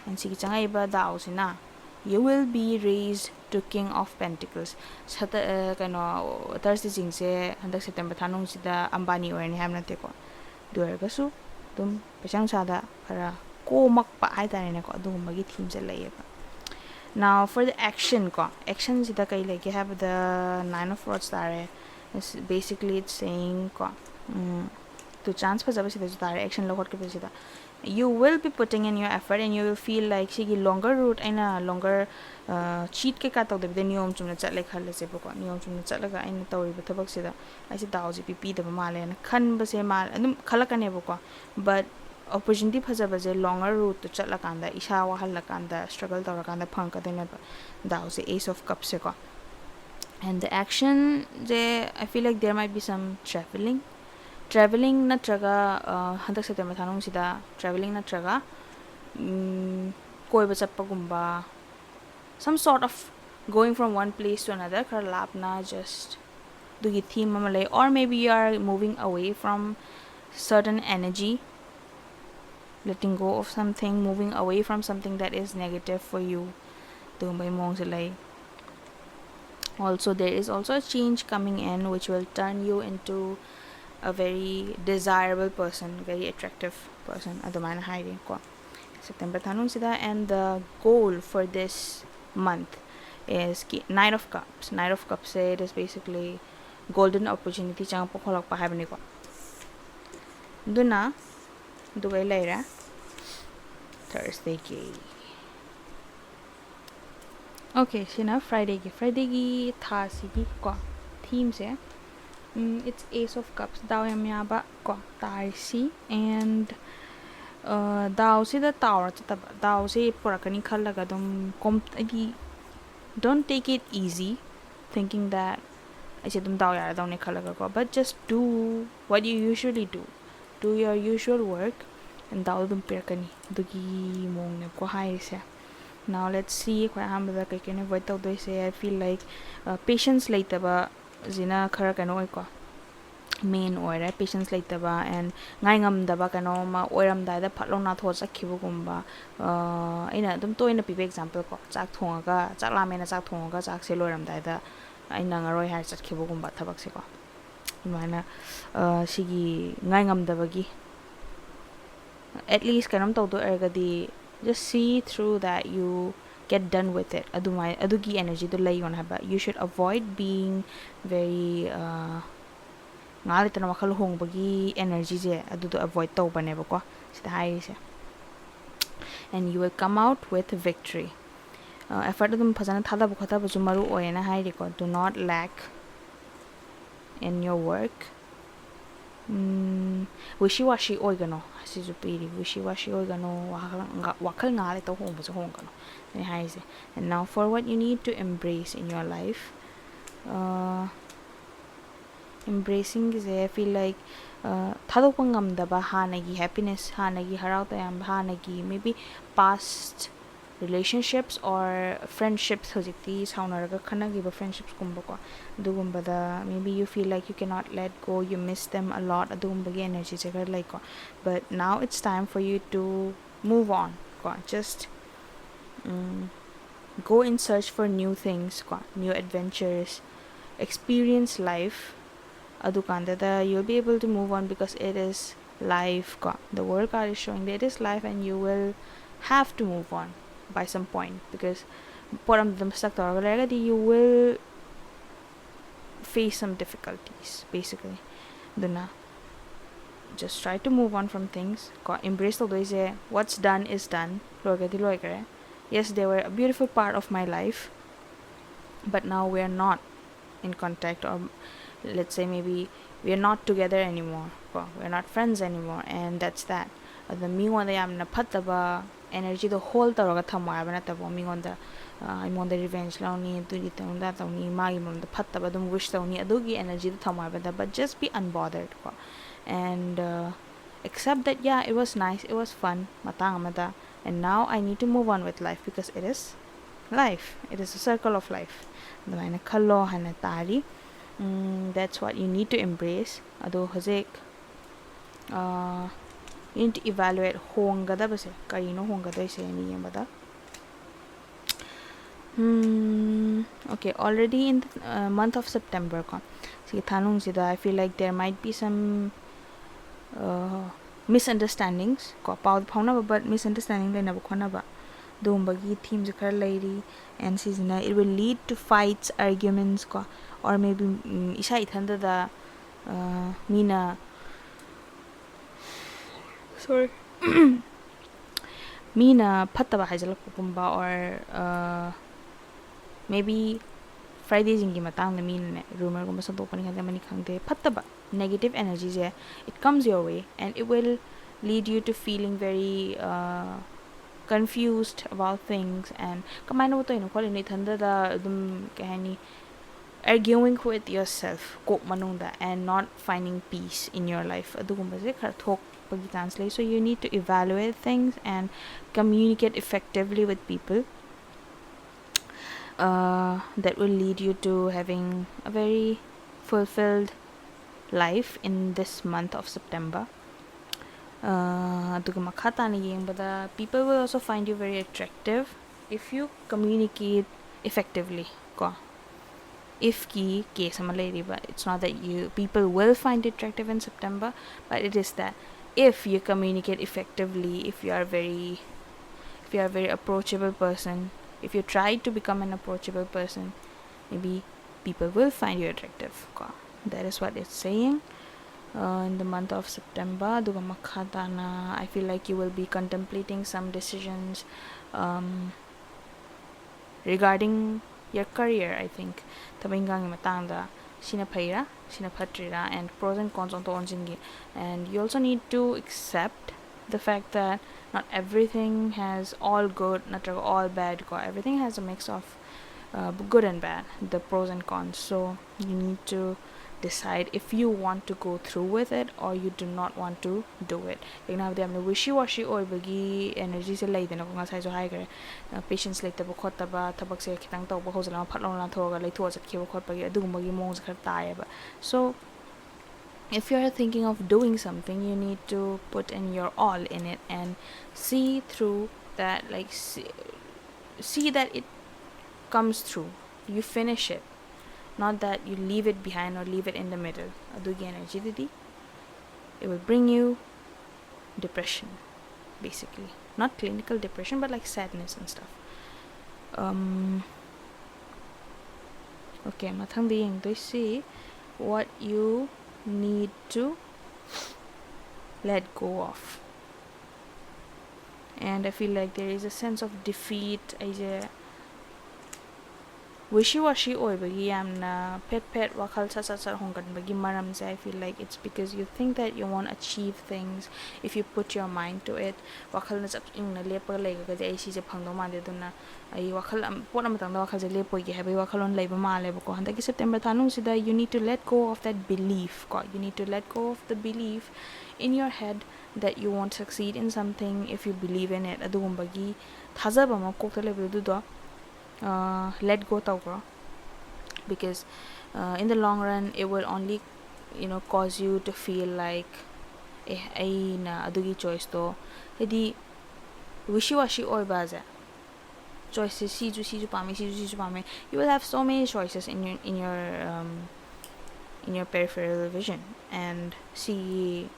And ꯁꯤꯒꯤ ꯆꯪꯉꯛꯏꯕ ꯗꯥꯎꯁꯤꯅ, you will be raised to King of Pentacles. ꯁꯇ ꯑ, ꯀꯩꯅꯣ, ꯊꯔꯁꯗꯦꯁꯤꯡꯁꯦ ꯍꯟꯗꯛ ꯁꯦꯞꯇꯦꯝꯕꯔ ꯊꯥ ꯅꯨꯡꯁꯤꯗ ꯑꯝꯕꯥꯅꯤ ꯑꯣꯏꯔꯅꯤ ꯍꯥꯏꯕ ꯅꯠꯇꯦꯀꯣ. ꯑꯗꯨ ꯑꯣꯏꯔꯒꯁꯨ ꯑꯗꯨꯝ ꯄꯩꯁꯥ ꯅꯨꯡꯁꯥꯗ ꯈꯔ ꯀꯣꯝꯃꯛꯄ ꯍꯥꯏꯇꯥꯔꯦꯅꯦꯀꯣ, ꯑꯗꯨꯒꯨꯝꯕꯒꯤ ꯊꯤꯝꯁꯦ ꯂꯩꯌꯦꯕ. Now for the action ꯀꯣ, ꯑꯦꯛꯁꯟꯁꯤꯗ ꯀꯩ ꯂꯩꯒꯦ ꯍꯥꯏꯕꯗ, Nine of Swords ꯇꯥꯔꯦ. It's basically it's saying ꯀꯣ, ꯎꯝ, ꯇꯨ, ꯆꯥꯟꯁ ꯐꯖꯕꯁꯤꯗꯁꯨ ꯇꯥꯔꯦ, action ꯂꯧꯈꯠꯈꯤꯕꯁꯤꯗ. You will be putting in your effort and you will feel like ꯁꯤꯒꯤ longer route, ꯑꯩꯅ longer ꯆꯤꯠ ꯀꯩꯀꯥ ꯇꯧꯗꯕꯤꯗ ꯅꯤꯌꯣꯝ ꯆꯨꯝꯅ ꯆꯠꯂꯦ ꯈꯜꯂꯁꯦꯕꯀꯣ. ꯅꯤꯌꯣꯝ ꯆꯨꯝꯅ ꯆꯠꯂꯒ ꯑꯩꯅ ꯇꯧꯔꯤꯕ ꯊꯕꯛꯁꯤꯗ ꯑꯩꯁꯦ ꯗꯥꯎꯁꯦ ꯄꯤꯕꯤꯗꯕ ꯃꯥꯜꯂꯦꯅ ꯈꯟꯕꯁꯦ ꯃꯥ ꯑꯗꯨꯝ ꯈꯜꯂꯛꯀꯅꯦꯕꯀꯣ. But opportunity ꯐꯖꯕꯁꯦ longer routeꯇ ꯆꯠꯂꯀꯥꯟꯗ, ꯏꯁꯥ ꯋꯥꯍꯜꯂꯀꯥꯟꯗ, struggle ꯇꯧꯔꯀꯥꯟꯗ ꯐꯪꯉꯛꯀꯗꯣꯏꯅꯦꯕ, ꯗꯥꯎꯁꯦ, Ace of Cupꯁꯦꯀꯣ. And the actionꯁꯦ, I feel like there might be some traveling. Traveling ꯅꯠꯇ꯭ꯔꯒ, ꯑ, ꯍꯟꯗꯛ ꯁꯦꯞꯇꯦꯝꯕꯔ ꯊꯥ ꯅꯨꯡꯁꯤꯗ traveling ꯅꯠꯇ꯭ꯔꯒ, ꯎꯝ, ꯀꯣꯏꯕ ꯆꯠꯄꯒꯨꯝꯕ, some sort of going from one place to another, ꯈꯔ ꯂꯥꯞꯅ, just ꯑꯗꯨꯒꯤ ꯊꯤꯝ ꯑꯃ ꯂꯩ. Or maybe you are moving away from certain energy, letting go of something, moving away from something that is negative for you. ꯑꯗꯨꯒꯨꯝꯕꯒꯤ ꯃꯑꯣꯡꯁꯨ ꯂꯩ. Also, there is also a change coming in which will turn you into a very desirable person, very attractive person, ꯑꯗꯨꯃꯥꯏꯅ ꯍꯥꯏꯔꯤꯀꯣ, September ꯊꯥ ꯅꯨꯡꯁꯤꯗ. And the goal for this month is Knight of Cups. Knight of Cupsꯁꯦ, it is basically golden opportunity ꯆꯪꯉꯛꯄ ꯈꯣꯠꯂꯛꯄ ꯍꯥꯏꯕꯅꯤꯀꯣ. ꯑꯗꯨꯅ ꯑꯗꯨꯒꯩ ꯂꯩꯔꯦ ꯊꯔꯁꯗꯦꯒꯤ. Okay, ꯁꯤꯅ ꯐ꯭ꯔꯥꯏꯗꯦꯒꯤ, ꯐ꯭ꯔꯥꯏꯗꯦꯒꯤ ꯊꯥꯁꯤꯒꯤ ꯀꯣ ꯊꯤꯝꯁꯦ, ꯎꯝ, it's Ace of Cups, ꯗꯥꯎ ꯌꯥꯝ ꯌꯥꯕ ꯀꯣ ꯇꯥꯔꯤꯁꯤ. And ꯗꯥꯎꯁꯤꯗ ꯇꯥꯎꯔ ꯆꯠꯇꯕ, ꯗꯥꯎꯁꯤ ꯄꯨꯔꯛꯀꯅꯤ ꯈꯜꯂꯒ ꯑꯗꯨꯝ ꯀꯣꯝ ꯍꯥꯏꯗꯤ, don't take it easy thinking that ꯑꯩꯁꯦ ꯑꯗꯨꯝ ꯗꯥꯎ ꯌꯥꯔꯗꯧꯅꯦ ꯈꯜꯂꯒꯀꯣ. But just do what you usually do, do your usual work. Doubt ꯑꯗꯨꯝ ꯄꯤꯔꯛꯀꯅꯤ꯫ ꯑꯗꯨꯒꯤ ꯃꯑꯣꯡꯅꯦꯕꯀꯣ ꯍꯥꯏꯔꯤꯁꯦ꯫ Now let's see, ꯑꯩꯈꯣꯏ ꯑꯍꯥꯟꯕꯗ ꯀꯩ ꯀꯩꯅꯣ ꯑꯦꯚꯣꯏꯗ ꯇꯧꯗꯣꯏꯁꯦ? I feel like patience ꯂꯩꯇꯕꯁꯤꯅ ꯈꯔ ꯀꯩꯅꯣ ꯑꯣꯏꯀꯣ, ꯃꯦꯟ ꯑꯣꯏꯔꯦ꯫ Patience ꯂꯩꯇꯕ and ꯉꯥꯏ ꯉꯝꯗꯕ, ꯀꯩꯅꯣꯝꯃ ꯑꯣꯏꯔꯝꯗꯥꯏꯗ ꯐꯠ ꯂꯥꯎ ꯅꯥꯊꯣꯛꯑ ꯆꯠꯈꯤꯕꯒꯨꯝꯕ꯫ ꯑꯩꯅ ꯑꯗꯨꯝ ꯇꯣꯏꯅ ꯄꯤꯕ ꯑꯦꯛꯖꯥꯝꯄꯜ ꯀꯣ, ꯆꯥꯛ ꯊꯣꯡꯉꯒ, ꯆꯥꯛ ꯂꯥꯝꯃꯦꯅ ꯆꯥꯛ ꯊꯣꯡꯉꯒ ꯆꯥꯛꯁꯦ ꯂꯣꯏꯔꯝꯗꯥꯏꯗ ꯑꯩ ꯅꯪꯉꯔꯣꯏ ꯍꯥꯏꯔ ꯆꯠꯈꯤꯕꯒꯨꯝꯕ ꯊꯕꯛꯁꯦꯀꯣ꯫ ꯑꯗꯨꯃꯥꯏꯅ ꯁꯤꯒꯤ ꯉꯥꯏ ꯉꯝꯗꯕꯒꯤ, at least ꯀꯩꯅꯣꯝ ꯇꯧꯗꯣꯏ ꯑꯣꯏꯔꯒꯗꯤ, just see through that, you get done with it꯫ ꯑꯗꯨꯃꯥꯏ, ꯑꯗꯨꯒꯤ ꯑꯦꯅꯔꯖꯤꯗꯣ ꯂꯩꯌꯣꯅ ꯍꯥꯏꯕ꯫ You should avoid being very ꯉꯥꯏꯍꯥꯛ ꯂꯩꯇꯅ ꯋꯥꯈꯜ ꯍꯣꯡꯕꯒꯤ ꯑꯦꯅꯔꯖꯤꯁꯦ, ꯑꯗꯨꯗꯣ ꯑꯦꯚꯣꯏꯗ ꯇꯧꯕꯅꯦꯕꯀꯣ ꯁꯤꯗ ꯍꯥꯏꯔꯤꯁꯦ꯫ And you will come out with victory꯫ Effort ꯑꯗꯨꯝ ꯐꯖꯅ ꯊꯥꯗꯕ ꯈꯣꯠꯊꯕꯁꯨ ꯃꯔꯨ ꯑꯣꯏꯌꯦꯅ ꯍꯥꯏꯔꯤꯀꯣ꯫ Do not lack in your work꯫ Wishy washy ꯑꯣꯏꯒꯅꯣ, ꯁꯤꯁꯨ ꯄꯤꯔꯤ꯫ Wishy washy ꯑꯣꯏꯒꯅꯣ, ꯋꯥꯈꯜ ꯉꯥ-, ꯋꯥꯈꯜ ꯉꯥꯏꯍꯥꯛ ꯂꯩꯇ ꯍꯣꯡꯕꯁꯨ ꯍꯣꯡꯒꯅꯣ, ꯑꯩ ꯍꯥꯏꯁꯦ꯫ And now for what you need to embrace in your life꯫ Embracingꯒꯤꯁꯦ, I feel like ꯊꯥꯗꯣꯛꯄ ꯉꯝꯗꯕ ꯍꯥꯟꯅꯒꯤ happiness, ꯍꯥꯟꯅꯒꯤ ꯍꯔꯥꯎ ꯇꯌꯥꯝꯕ, ꯍꯥꯟꯅꯒꯤ maybe past relationships or friendships, ꯍꯧꯖꯤꯛꯇꯤ ꯁꯥꯎꯅꯔꯒ ꯈꯠꯅꯈꯤꯕ friendshipsꯀꯨꯝꯕꯀꯣ, ꯑꯗꯨꯒꯨꯝꯕꯗ maybe you feel like you cannot let go, you miss them a lot, ꯑꯗꯨꯒꯨꯝꯕꯒꯤ ꯑꯦꯅꯔꯖꯤꯁꯦ ꯈꯔ ꯂꯩꯀꯣ꯫ But now it's time for you to move on ꯀꯣ꯫ Just go in search for new things ꯀꯣ, new adventures, experience life꯫ ꯑꯗꯨꯀꯥꯟꯗꯗ you'll be able to move on because it is life ꯀꯣ꯫ The world card is showing that it is life and you will have to move on by some point, because ꯄꯣꯠ ꯑꯃꯗ ꯑꯗꯨꯝ stuck ꯇꯧꯔꯒ ꯂꯩꯔꯒꯗꯤ you will face some difficulties basically꯫ ꯑꯗꯨꯅ just try to move on from things ꯀꯣ꯫ Embrace ꯇꯧꯗꯣꯏꯁꯦ, what's done is done, ꯂꯣꯏꯈ꯭ꯔꯗꯤ ꯂꯣꯏꯈ꯭ꯔꯦ꯫ Yes, they were a beautiful part of my life, but now we are not in contact, or let's say maybe we are not together anymore ꯀꯣ, we are not friends anymore, and that's that꯫ ꯑꯗ ꯃꯤꯉꯣꯟꯗ ꯌꯥꯝꯅ ꯐꯠꯇꯕ ꯑꯦꯅꯔꯖꯤꯗꯣ hall ꯇꯧꯔꯒ ꯊꯝꯃꯣ ꯍꯥꯏꯕ ꯅꯠꯇꯕ, ꯃꯤꯉꯣꯟꯗ ꯑꯩꯉꯣꯟꯗ revenge ꯂꯧꯅꯤ, ꯑꯗꯨꯒꯤ ꯇꯧꯅꯤ, ꯑꯗꯥ ꯇꯧꯅꯤ, ꯃꯥꯒꯤ ꯃꯔꯝꯗ ꯐꯠꯇꯕ ꯑꯗꯨꯝ wish ꯇꯧꯅꯤ, ꯑꯗꯨꯒꯤ ꯑꯦꯅꯔꯖꯤꯗꯣ ꯊꯝꯃꯣ ꯍꯥꯏꯕ ꯅꯠꯇꯕ, just be unbothered ꯀꯣ꯫ And Accept that, yeah, it was nice, it was fun ꯃꯇꯥꯡ ꯑꯃꯗ, and now I need to move on with life because it is life, it is a circle of life. ꯑꯗꯨꯃꯥꯏꯅ ꯈꯜꯂꯣ ꯍꯥꯏꯅ ꯇꯥꯔꯤ. That's what you need to embrace. ꯑꯗꯣ ꯍꯧꯖꯤꯛ you need to evaluate ꯍꯣꯡꯒꯗꯕꯁꯦ ꯀꯔꯤꯅꯣ ꯍꯣꯡꯒꯗꯣꯏꯁꯦ ꯍꯥꯏꯅ ꯌꯦꯡꯕꯗ. Okay, already in the month of September ꯀꯣ, ꯁꯤꯒꯤ ꯊꯥꯅꯨꯡꯁꯤꯗ I feel like there might be some misunderstandings ꯀꯣ, ꯄꯥꯎ ꯐꯥꯎꯅꯕ but misunderstanding ꯂꯩꯅꯕ ꯈꯣꯠꯅꯕ, ꯑꯗꯨꯒꯨꯝꯕꯒꯤ themeꯁꯦ ꯈꯔ ꯂꯩꯔꯤ. And ꯁꯤꯁꯤꯅ it will lead to fights, arguments ꯀꯣ, or maybe ꯏꯁꯥ ꯏꯊꯟꯗꯗ ꯃꯤꯅ sorry ꯃꯤꯅ ꯐꯠꯇꯕ ꯍꯥꯏꯖꯤꯜꯂꯛꯄꯒꯨꯝꯕ, or maybe Fridayꯁꯤꯡꯒꯤ ꯃꯇꯥꯡꯗ ꯃꯤꯅꯅꯦ ꯔꯨꯃꯔꯒꯨꯝꯕ ꯁꯟꯗꯣꯛꯄꯅꯤ ꯈꯪꯗꯦ, ꯑꯃꯅꯤ ꯈꯪꯗꯦ, ꯐꯠꯇꯕ negative energyꯁꯦ, it comes your way and it will lead you to feeling very confused about things and ꯀꯃꯥꯏꯅ ꯇꯧꯔꯤꯅꯣ ꯈꯣꯠꯂꯤꯅꯣ, ꯏꯊꯟꯗꯗ ꯑꯗꯨꯝ ꯀꯩ ꯍꯥꯏꯅꯤ, arguing with yourself ꯀꯣꯛ ꯃꯅꯨꯡꯗ and not finding peace in your life, ꯑꯗꯨꯒꯨꯝꯕꯁꯦ ꯈꯔ ꯊꯣꯛꯄꯒꯤ chance ꯂꯩ. So you need to evaluate things and communicate effectively with people. That will lead you to having a very fulfilled life in this month of September. ꯑꯗꯨꯒ ꯃꯈꯥ ꯇꯥꯅ ꯌꯦꯡꯕꯗ, people will also find you very attractive if you communicate effectively ꯀꯣ. Ifꯀꯤ case ꯑꯃ ꯂꯩꯔꯤꯕ, it's not that you people will find you attractive in September, but it is that if you communicate effectively, if you are very if you are a very approachable person, if you try to become an approachable person, maybe people will find you attractive ꯀꯣ. That is what it's saying. In the month of September, ꯑꯗꯨꯒ ꯃꯈꯥ ꯇꯥꯅ I feel like you will be contemplating some decisions regarding your career, I think. ꯊꯕꯛ ꯏꯪꯈꯥꯡꯒꯤ ꯃꯇꯥꯡꯗ ꯁꯤꯅ ꯐꯩꯔꯥ, ꯁꯤꯅ ꯐꯠꯇ꯭ꯔꯤꯔꯥ, and pros and cons ꯑꯣꯟꯊꯣꯛ ꯑꯣꯟꯁꯤꯟꯒꯤ. And you also need to accept the fact that not everything has all good ꯅꯠꯇ꯭ꯔꯒ all bad ꯀꯣ. Everything has a mix of good and bad, the pros and cons. So you need to decide if you want to go through with it or you do not want to do it. ꯀꯩꯒꯤꯅꯣ ꯍꯥꯏꯕꯗ ꯌꯥꯝꯅ wishy washy ꯑꯣꯏꯕꯒꯤ energyꯁꯦ ꯂꯩꯗꯅꯀꯣ, ꯉꯁꯥꯏꯁꯨ ꯍꯥꯏꯈ꯭ꯔꯦ, patience ꯂꯩꯇꯕ ꯈꯣꯠꯇꯕ, ꯊꯕꯛꯁꯦ ꯈꯤꯇꯪ ꯇꯧꯕ ꯍꯧꯖꯤꯜꯂꯒ ꯐꯠ ꯂꯥꯎꯅ ꯂꯥꯟꯊꯣꯛꯑꯒ ꯂꯩꯊꯣꯛꯑ ꯆꯠꯈꯤꯕ ꯈꯣꯠꯄꯒꯤ ꯑꯗꯨꯒꯨꯝꯕꯒꯤ ꯃꯑꯣꯡꯁꯦ ꯈꯔ ꯇꯥꯏꯌꯦꯕ. So if you are thinking of doing something, you need to put in your all in it and see through that, like, see, see that it comes through, you finish it, not that you leave it behind or leave it in the middle. ꯑꯗꯨꯒꯤ energyꯗꯨꯗꯤ, it will bring you depression, basically. Not clinical depression, but, like, sadness and stuff. Um, okay, ꯃꯊꯪꯗ ꯌꯦꯡꯗꯣꯏꯁꯤ what you need to let go of. And I feel like there is a sense of defeat. ꯑꯩꯁꯦ wishy washy ꯑꯣꯏꯕꯒꯤ, ꯌꯥꯝꯅ fat fat ꯋꯥꯈꯜ ꯁꯠ ꯁꯠ ꯁꯠ ꯍꯣꯡꯒꯟꯕꯒꯤ ꯃꯔꯝꯁꯦ, I feel like it's because you think that you won't achieve things if you put your mind to it. ꯋꯥꯈꯜꯅ ꯆꯞ ꯌꯨꯡꯅ ꯂꯦꯞꯄꯒ ꯂꯩꯔꯒꯗꯤ ꯑꯩ ꯁꯤꯁꯦ ꯐꯪꯗꯧ ꯃꯥꯟꯗꯦ, ꯑꯗꯨꯅ ꯑꯩ ꯋꯥꯈꯜ ꯑꯃ, ꯄꯣꯠ ꯑꯃꯇꯪꯗ ꯋꯥꯈꯜꯁꯦ ꯂꯦꯞꯄꯣꯏꯒꯦ ꯍꯥꯏꯕꯒꯤ ꯋꯥꯈꯜꯂꯣꯟ ꯂꯩꯕ ꯃꯥꯜꯂꯦꯕꯀꯣ. ꯍꯟꯗꯛꯀꯤ September ꯊꯥ ꯅꯨꯡꯁꯤꯗ you need to let go of that belief ꯀꯣ. You need to let go of the belief in your head that you won't succeed in something if you believe in it. ꯑꯗꯨꯒꯨꯝꯕꯒꯤ ꯊꯥꯖꯕ ꯑꯃ ꯀꯣꯛꯇ ꯂꯩꯕꯗꯣ, ꯑꯗꯨꯗꯣ let go ꯇꯧꯈ꯭ꯔꯣ. Because in the long run it will only, you know, cause you to feel like, ꯑꯦ, ꯑꯩꯅ ꯑꯗꯨꯒꯤ choiceꯇꯣ, ꯍꯥꯏꯗꯤ wishy washy ꯑꯣꯏꯕꯁꯦ, choiceꯁꯦ ꯁꯤꯁꯨ ꯁꯤꯁꯨ ꯄꯥꯝꯃꯦ, ꯁꯤꯁꯨ ꯁꯤꯁꯨ ꯄꯥꯝꯃꯦ, you will have so many choices in your, in your, um, in your peripheral vision. And ꯁꯤꯒꯤ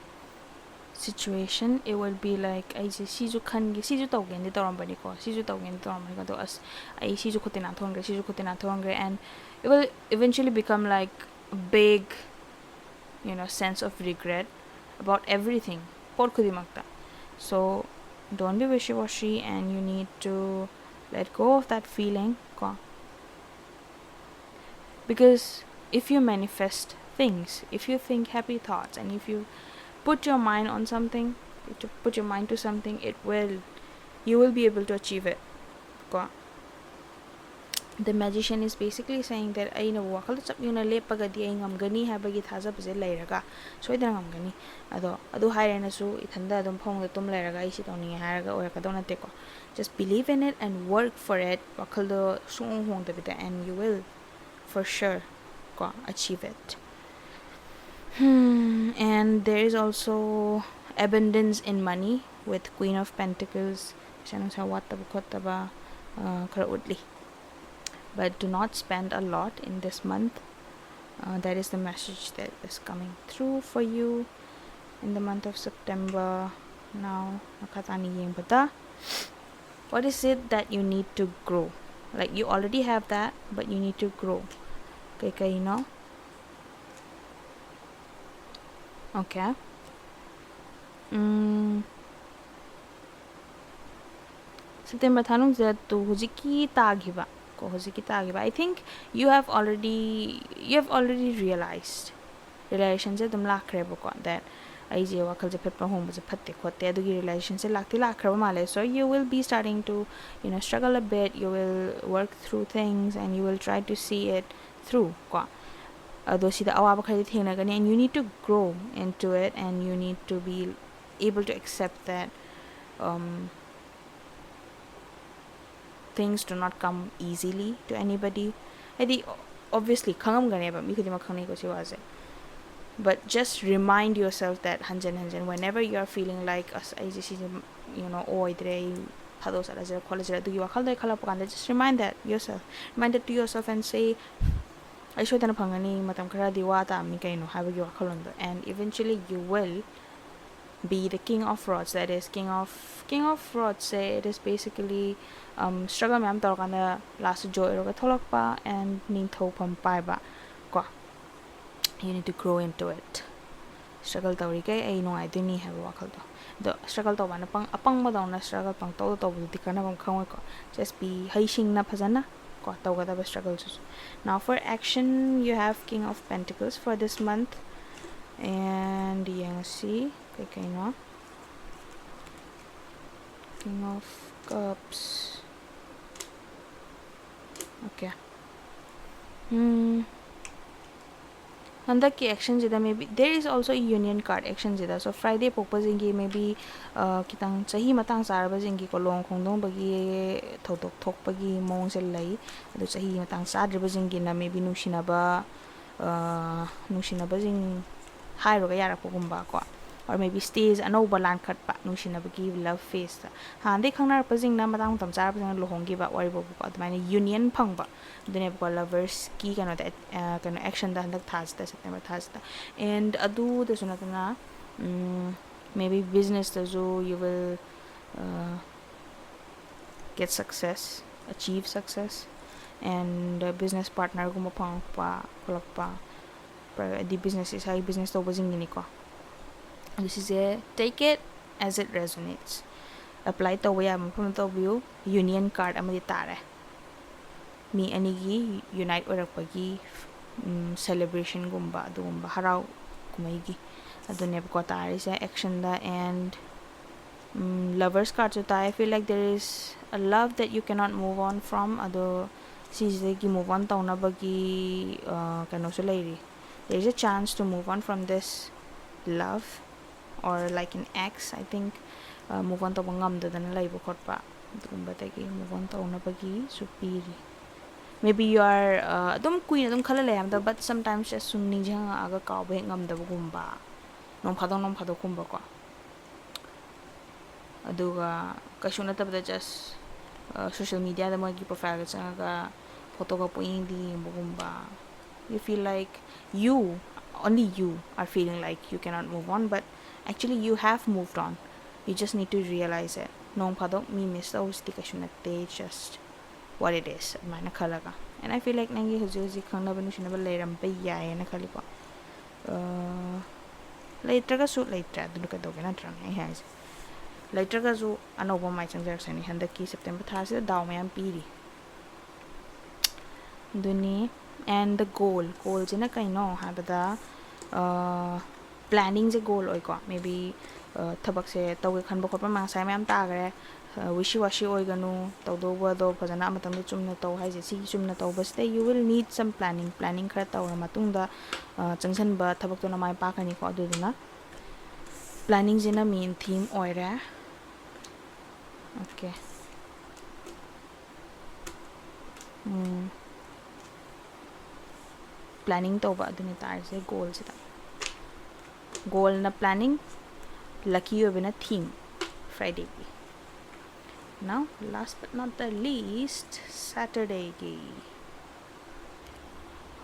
situation, it will be like, ꯑꯩꯁꯦ ꯁꯤꯁꯨ ꯈꯟꯒꯦ, ꯁꯤꯁꯨ ꯇꯧꯒꯦꯅꯗꯤ ꯇꯧꯔꯝꯕꯅꯤꯀꯣ, ꯁꯤꯁꯨ ꯇꯧꯒꯦꯅꯗꯤ ꯇꯧꯔꯝꯕꯅꯤꯀꯣ, ꯑꯗꯣ ꯑꯁ, ꯑꯩ ꯁꯤꯁꯨ ꯈꯨꯠꯇ ꯅꯥꯟꯊꯣꯛꯍꯟꯈ꯭ꯔꯦ, ꯁꯤꯁꯨ ꯈꯨꯠꯇ ꯅꯥꯟꯊꯣꯛꯍꯟꯈ꯭ꯔꯦ, and it will eventually become like a big, you know, sense of regret about everything, ꯄꯣꯠ ꯈꯨꯗꯤꯡꯃꯛꯇ. So don't be wishy washy, and you need to let go of that feeling ꯀꯣ. Because if you manifest things, if you think happy thoughts, and if you put your mind on something, to put your mind to something, it will, you will be able to achieve it ꯀꯣ. The magician is basically saying that ꯑꯩꯅ ꯋꯥꯈꯜꯗ ꯆꯞ ꯌꯨꯡꯅ ꯂꯦꯞꯄꯒꯗꯤ ꯑꯩ ꯉꯝꯒꯅꯤ ꯍꯥꯏꯕꯒꯤ ꯊꯥꯖꯕꯁꯦ ꯂꯩꯔꯒ ꯁꯣꯏꯗꯅ ꯉꯝꯒꯅꯤ꯫ ꯑꯗꯣ ꯑꯗꯨ ꯍꯥꯏꯔꯦꯅꯁꯨ ꯏꯊꯟꯗ ꯑꯗꯨꯝ ꯐꯃꯨꯡꯗ ꯇꯨꯝ ꯂꯩꯔꯒ ꯑꯩ ꯁꯤ ꯇꯧꯅꯤꯡꯉꯦ ꯍꯥꯏꯔꯒ ꯑꯣꯏꯔꯛꯀꯗꯧ ꯅꯠꯇꯦꯀꯣ꯫ Just believe in it and work for it. ꯋꯥꯈꯜꯗꯣ ꯁꯨꯡꯍꯣꯡ ꯍꯣꯡꯗꯕꯤꯗ, and you will for sure ꯀꯣ achieve it. Hmm, and there is also abundance in money with Queen of Pentacles. ꯄꯩꯁꯥ ꯅꯨꯡꯁꯥ ꯋꯥꯠꯇꯕ ꯈꯣꯠꯇꯕ ꯈꯔ ꯎꯠꯂꯤ꯫ But do not spend a lot in this month. Uh, that is the message that is coming through for you in the month of September. Now, ꯃꯈꯥ ꯇꯥꯅ ꯌꯦꯡꯕꯗ, what is it that you need to grow? Like, you already have that, but you need to grow. ꯀꯩ ꯀꯩꯅꯣ? Okay. ꯎꯝ, September ꯊꯥ ꯃꯅꯨꯡꯁꯤꯗ two ꯍꯧꯖꯤꯛꯀꯤ ꯇꯥꯈꯤꯕ ꯀꯣ, ꯍꯧꯖꯤꯛꯀꯤ ꯇꯥꯈꯤꯕ, I think you have already, you have already realized, realizationꯁꯦ ꯑꯗꯨꯝ ꯂꯥꯛꯈ꯭ꯔꯦꯕꯀꯣ, that ꯑꯩꯁꯦ ꯋꯥꯈꯜꯁꯦ ꯐꯠꯄ ꯍꯣꯡꯕꯁꯦ ꯐꯠꯇꯦ ꯈꯣꯠꯇꯦ, ꯑꯗꯨꯒꯤ realizationꯁꯦ ꯂꯥꯛꯇꯤ ꯂꯥꯛꯈ꯭ꯔꯕ ꯃꯥꯜꯂꯦ. So you will be starting to, you know, struggle a bit, you will work through things and you will try to see it through ꯀꯣ꯫ ꯑꯗꯣ ꯁꯤꯗ ꯑꯋꯥꯕ ꯈꯔꯗꯤ ꯊꯦꯡꯅꯒꯅꯤ, and you need to grow into it and you need to be able to accept that, um, things do not come easily to anybody. ꯍꯥꯏꯗꯤ, obviously ꯈꯪꯉꯝꯒꯅꯦꯕ, ꯃꯤ ꯈꯨꯗꯤꯡꯃꯛ ꯈꯪꯅꯩꯀꯣ ꯁꯤ ꯋꯥꯁꯦ. But just remind yourself that ꯍꯟꯖꯟ ꯍꯟꯖꯟ, whenever you are feeling like, ꯑꯁ, ꯑꯩꯁꯦ ꯁꯤꯁꯦ, you know, ꯑꯣꯏꯗ꯭ꯔꯦ, ꯑꯩ ꯊꯥꯗꯣꯛ ꯆꯠꯂꯁꯤꯔ ꯈꯣꯠꯂꯁꯤꯔ, ꯑꯗꯨꯒꯤ ꯋꯥꯈꯜꯗ ꯈꯜꯂꯛꯄ ꯀꯥꯟꯗ, just remind that yourself, remind that to yourself and say, ꯑꯩ ꯁꯣꯏꯗꯅ ꯐꯪꯒꯅꯤ, ꯃꯇꯝ ꯈꯔꯗꯤ ꯋꯥ ꯇꯥꯕꯅꯤ ꯀꯩꯅꯣ ꯍꯥꯏꯕꯒꯤ ꯋꯥꯈꯜꯂꯣꯟꯗꯣ. And eventually you will be the King of Rods, that is King of, King of Rodsꯁꯦ, it is basically, um, struggle ꯃꯌꯥꯝ ꯇꯧꯔꯀꯥꯟꯗ last joy ꯑꯣꯏꯔꯒ ꯊꯣꯛꯂꯛꯄ and ꯅꯤꯡꯊꯧꯐꯝ ꯄꯥꯏꯕ ꯀꯣ. You need to grow into it. Struggle ꯇꯧꯔꯤꯈꯩ ꯑꯩ ꯅꯨꯡꯉꯥꯏꯗꯣꯏꯅꯤ ꯍꯥꯏꯕ ꯋꯥꯈꯜꯗꯣ. ꯑꯗꯣ struggle ꯇꯧꯕꯅ ꯄꯪ-, ꯑꯄꯪꯕꯗꯧꯅ struggle ꯄꯪꯇꯧꯗ ꯇꯧꯕꯗꯨꯗꯤ ꯀꯥꯟꯅꯐꯝ ꯈꯪꯉꯣꯏꯀꯣ. Just be ꯍꯩꯁꯤꯡꯅ ꯐꯖꯅ ꯀꯣ ꯇꯧꯒꯗꯕ struggleꯁꯤꯁꯨ. Now for action, you have King of Pentacles for this month. And ꯌꯦꯡꯉꯁꯤ ꯀꯩ ꯀꯩꯅꯣ. King of Cups. Okay. ꯎꯝ, ꯍꯟꯗꯛꯀꯤ actionꯁꯤꯗ maybe there is also a union card actionꯁꯤꯗ. So Friday ꯄꯣꯛꯄꯁꯤꯡꯒꯤ maybe, ꯑ, ꯈꯤꯇꯪ ꯆꯍꯤ ꯃꯇꯥꯡ ꯆꯥꯔꯕꯁꯤꯡꯒꯤꯀꯣ, ꯂꯨꯍꯣꯡ ꯈꯣꯡꯗꯣꯡꯕꯒꯤ ꯊꯧꯗꯣꯛ ꯊꯣꯛꯄꯒꯤ ꯃꯑꯣꯡꯁꯦ ꯂꯩ꯫ ꯑꯗꯣ ꯆꯍꯤ ꯃꯇꯥꯡ ꯆꯥꯗ꯭ꯔꯤꯕꯁꯤꯡꯒꯤꯅ maybe ꯅꯨꯡꯁꯤꯅꯕ, ꯑ, ꯅꯨꯡꯁꯤꯅꯕꯁꯤꯡ ꯍꯥꯏꯔꯨꯔꯒ ꯌꯥꯔꯛꯄꯒꯨꯝꯕ ꯀꯣ, or maybe stage ꯑꯅꯧꯕ ꯂꯥꯟꯈꯠꯄ ꯅꯨꯡꯁꯤꯅꯕꯒꯤ love phaseꯇ꯫ ꯍꯥꯟꯅꯗꯒꯤ ꯈꯪꯅꯔꯛꯄꯁꯤꯡꯅ ꯃꯇꯥꯡ ꯃꯇꯝ ꯆꯥꯔꯕꯁꯤꯡꯅ ꯂꯨꯍꯣꯡꯈꯤꯕ, ꯋꯥꯔꯤꯕꯨꯕꯀꯣ, ꯑꯗꯨꯃꯥꯏꯅ union ꯐꯪꯕ꯫ ꯑꯗꯨꯅꯦꯕꯀꯣ, loversꯀꯤ ꯀꯩꯅꯣꯗ, ꯑ, ꯀꯩꯅꯣ, actionꯗ ꯍꯟꯗꯛ ꯊꯥꯁꯤꯗ, September ꯊꯥꯁꯤꯗ꯫ And ꯑꯗꯨꯗꯁꯨ ꯅꯠꯇꯅ, ꯎꯝ, maybe businessꯇꯁꯨ you will, ꯑ, get success, achieve success, and business partnerꯒꯨꯝꯕ ꯐꯪꯉꯛꯄ ꯈꯣꯠꯂꯛꯄ, ꯍꯥꯏꯗꯤ business, ꯏꯁꯥꯒꯤ business ꯇꯧꯕꯁꯤꯡꯒꯤꯅꯤꯀꯣ꯫ ꯑꯗꯨ ꯁꯤꯁꯦ take it as it resonates, apply ꯇꯧꯕ ꯌꯥꯕ ꯃꯐꯝꯗ ꯇꯧꯕꯤꯌꯨ꯫ Union card ꯑꯃꯗꯤ ꯇꯥꯔꯦ꯫ ꯃꯤ ꯑꯅꯤꯒꯤ unite ꯑꯣꯏꯔꯛꯄꯒꯤ, ꯎꯝ, celebrationꯒꯨꯝꯕ, ꯑꯗꯨꯒꯨꯝꯕ ꯍꯔꯥꯎ ꯀꯨꯝꯍꯩꯒꯤ ꯑꯗꯨꯅꯦꯕꯀꯣ ꯇꯥꯔꯤꯁꯦ actionꯗ꯫ And, ꯎꯝ, lovers cardꯁꯨ ꯇꯥꯏ꯫ I feel like there is a love that you cannot move on from. ꯑꯗꯣ ꯁꯤꯁꯤꯗꯒꯤ move on ꯇꯧꯅꯕꯒꯤ, ꯑ, ꯀꯩꯅꯣꯁꯨ ꯂꯩꯔꯤ꯫ There is a chance to move on from this love or like an ex, I think, uh, move on ꯇꯧꯕ ꯉꯝꯗꯗꯅ ꯂꯩꯕ ꯈꯣꯠꯄ, ꯑꯗꯨꯒꯨꯝꯕꯗꯒꯤ move on ꯇꯧꯅꯕꯒꯤꯁꯨ ꯄꯤꯔꯤ꯫ Maybe you are, uh, ꯑꯗꯨꯝ ꯀꯨꯏꯅ ꯑꯗꯨꯝ ꯈꯜꯂ ꯂꯩ ꯍꯥꯏꯕꯗ, but sometimes just ꯁꯨꯝ ꯅꯤꯡꯁꯤꯡꯉꯛꯑꯒ ꯀꯥꯎꯕ ꯍꯦꯛ ꯉꯝꯗꯕꯒꯨꯝꯕ, ꯅꯣꯡ ꯐꯥꯗꯣꯛ ꯅꯣꯡ ꯐꯥꯗꯣꯛꯀꯨꯝꯕꯀꯣ꯫ ꯑꯗꯨꯒ ꯀꯩꯁꯨ ꯅꯠꯇꯕꯗ just, uh, social mediaꯗ ꯃꯣꯏꯒꯤ profileꯒ ꯆꯪꯉꯒ photoꯒ ꯄꯨꯡꯌꯦꯡꯗ ꯌꯦꯡꯕꯒꯨꯝꯕ꯫ You feel like you, only you are feeling like you cannot move on, but actually you have moved on. You just need to realize it. ꯅꯣꯡ ꯐꯥꯗꯣꯛ ꯃꯤ miss ꯇꯧꯕꯁꯤꯗꯤ ꯀꯩꯁꯨ ꯅꯠꯇꯦ, just what it is, ꯑꯗꯨꯃꯥꯏꯅ ꯈꯜꯂꯒ꯫ And I feel like ꯅꯪꯒꯤ ꯍꯧꯖꯤꯛ ꯍꯧꯖꯤꯛ ꯈꯪꯅꯕ ꯅꯨꯡꯁꯤꯅꯕ ꯂꯩꯔꯝꯕ ꯌꯥꯏꯌꯦꯅ ꯈꯜꯂꯤꯀꯣ꯫ ꯑ, ꯂꯩꯇ꯭ꯔꯒꯁꯨ ꯂꯩꯇ꯭ꯔꯦ, ꯑꯗꯨꯅ ꯀꯩꯗꯧꯒꯦ ꯅꯠꯇ꯭ꯔꯅꯦ ꯑꯩ ꯍꯥꯏꯁꯦ? ꯂꯩꯇ꯭ꯔꯒꯁꯨ ꯑꯅꯧꯕ ꯃꯥꯏ ꯆꯪꯖꯔꯛꯁꯅꯤ꯫ ꯍꯟꯗꯛꯀꯤ September ꯊꯥꯁꯤꯗ ꯗꯥꯎ ꯃꯌꯥꯝ ꯄꯤꯔꯤ꯫ ꯑꯗꯨꯅꯤ꯫ And the goal, goalꯁꯤꯅ ꯀꯩꯅꯣ ꯍꯥꯏꯕꯗ, ꯑ, planningꯁꯦ goal ꯑꯣꯏꯀꯣ꯫ Maybe, ꯑ, ꯊꯕꯛꯁꯦ ꯇꯧꯒꯦ ꯈꯟꯕ ꯈꯣꯠꯄ ꯃꯌꯥꯝ, ꯉꯁꯥꯏ ꯃꯌꯥꯝ ꯇꯥꯈ꯭ꯔꯦ꯫ ꯋꯤꯁꯤ ꯋꯥꯁꯤ ꯑꯣꯏꯒꯅꯨ, ꯇꯧꯗꯧꯕꯗꯣ ꯐꯖꯅ ꯃꯇꯝꯗ ꯆꯨꯝꯅ ꯇꯧ ꯍꯥꯏꯁꯦ꯫ ꯁꯤꯒꯤ ꯆꯨꯝꯅ ꯇꯧꯕꯁꯤꯗ you will need some planning. Planning ꯈꯔ ꯇꯧꯔ ꯃꯇꯨꯡꯗ ꯑ, ꯆꯪꯁꯤꯟꯕ ꯊꯕꯛꯇꯨꯅ ꯃꯥꯏ ꯄꯥꯛꯀꯅꯤꯀꯣ꯫ ꯑꯗꯨꯗꯨꯅ planning ꯁꯤꯅ main theme ꯑꯣꯏꯔꯦ꯫ Okay. ꯎꯝ꯫ Planning ꯇꯧꯕ ꯑꯗꯨꯅꯤ ꯇꯥꯔꯤꯁꯦ goal ꯁꯤꯗ꯫ Goal ꯅ planning, lucky ꯑꯣꯏꯕꯅ theme Friday ꯒꯤ꯫ Now, last but not the least, Saturday ꯒꯤ꯫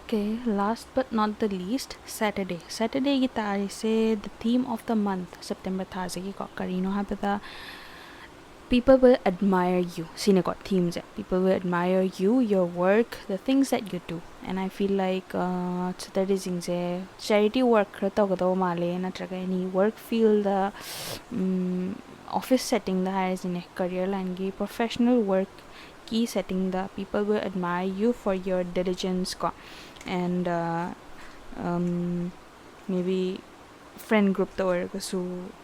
Okay, last but not the least, Saturday. Saturday ꯒꯤ ꯇꯥꯔꯤꯁꯦ the theme of the month, September ꯊꯥꯁꯤꯒꯤꯀꯣ, ꯀꯔꯤꯅꯣ ꯍꯥꯏꯕꯗ, people will admire you ꯁꯤꯅꯦꯀꯣ theme say. People will admire you, your work, the things that you do. And I feel like, uh, Saturday ꯁꯤꯡꯁꯦ charity work ꯈꯔ ꯇꯧꯒꯗꯧꯕ ꯃꯥꯜꯂꯦ, ꯅꯠꯇ꯭ꯔꯒ any work field ꯗ, ꯎꯝ, office setting ꯗ ꯍꯥꯏꯔꯁꯤꯅꯦ, career line ꯒꯤ professional work ꯀꯤ setting the people will admire you for your diligence ꯀꯣ꯫ And, uh, um, maybe friend group ꯇ ꯑꯣꯏꯔꯒꯁꯨ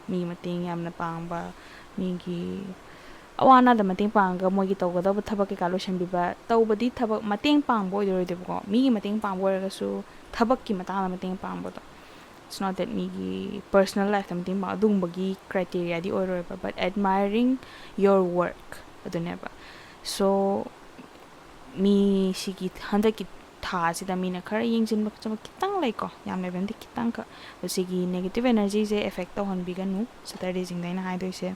ꯃꯤ ꯃꯇꯦꯡ ꯌꯥꯝꯅ ꯄꯥꯡꯕ, ꯃꯤꯒꯤ ꯑꯋꯥ ꯑꯅꯥꯗ ꯃꯇꯦꯡ ꯄꯥꯡꯉꯒ ꯃꯣꯏꯒꯤ ꯇꯧꯒꯗꯕ ꯊꯕꯛ ꯀꯩꯀꯥ ꯂꯣꯏꯁꯤꯟꯕꯤꯕ, ꯇꯧꯕꯗꯤ ꯊꯕꯛ ꯃꯇꯦꯡ ꯄꯥꯡꯕ ꯑꯣꯏꯗꯣꯏꯗꯣꯏꯕꯀꯣ, ꯃꯤꯒꯤ ꯃꯇꯦꯡ ꯄꯥꯡꯕ ꯑꯣꯏꯔꯒꯁꯨ ꯊꯕꯛꯀꯤ ꯃꯇꯥꯡꯗ ꯃꯇꯦꯡ ꯄꯥꯡꯕꯗꯣ꯫ It's not that ꯃꯤꯒꯤ personal life ꯇ ꯃꯇꯦꯡ ꯄꯥꯡ, ꯑꯗꯨꯒꯨꯝꯕꯒꯤ criteria D ꯑꯣꯏꯔꯣꯏꯕ, but admiring your work ꯑꯗꯨꯅꯦꯕ꯫ So, ꯃꯤ ꯁꯤꯒꯤ ꯍꯟꯗꯛꯀꯤ ꯊꯥꯁꯤꯗ ꯃꯤꯅ ꯈꯔ ꯌꯦꯡꯁꯤꯟꯕ ꯈꯣꯠꯆꯤꯟꯕ ꯈꯤꯇꯪ ꯂꯩꯀꯣ, ꯌꯥꯝ ꯂꯩꯕ ꯅꯠꯇꯦ, ꯈꯤꯇꯪꯈꯛ꯫ ꯑꯗꯣ ꯁꯤꯒꯤ negative energy ꯁꯦ effect ꯇꯧꯍꯟꯕꯤꯒꯅꯨ Saturday ꯁꯤꯡꯗ ꯑꯩꯅ ꯍꯥꯏꯗꯣꯏꯁꯦ꯫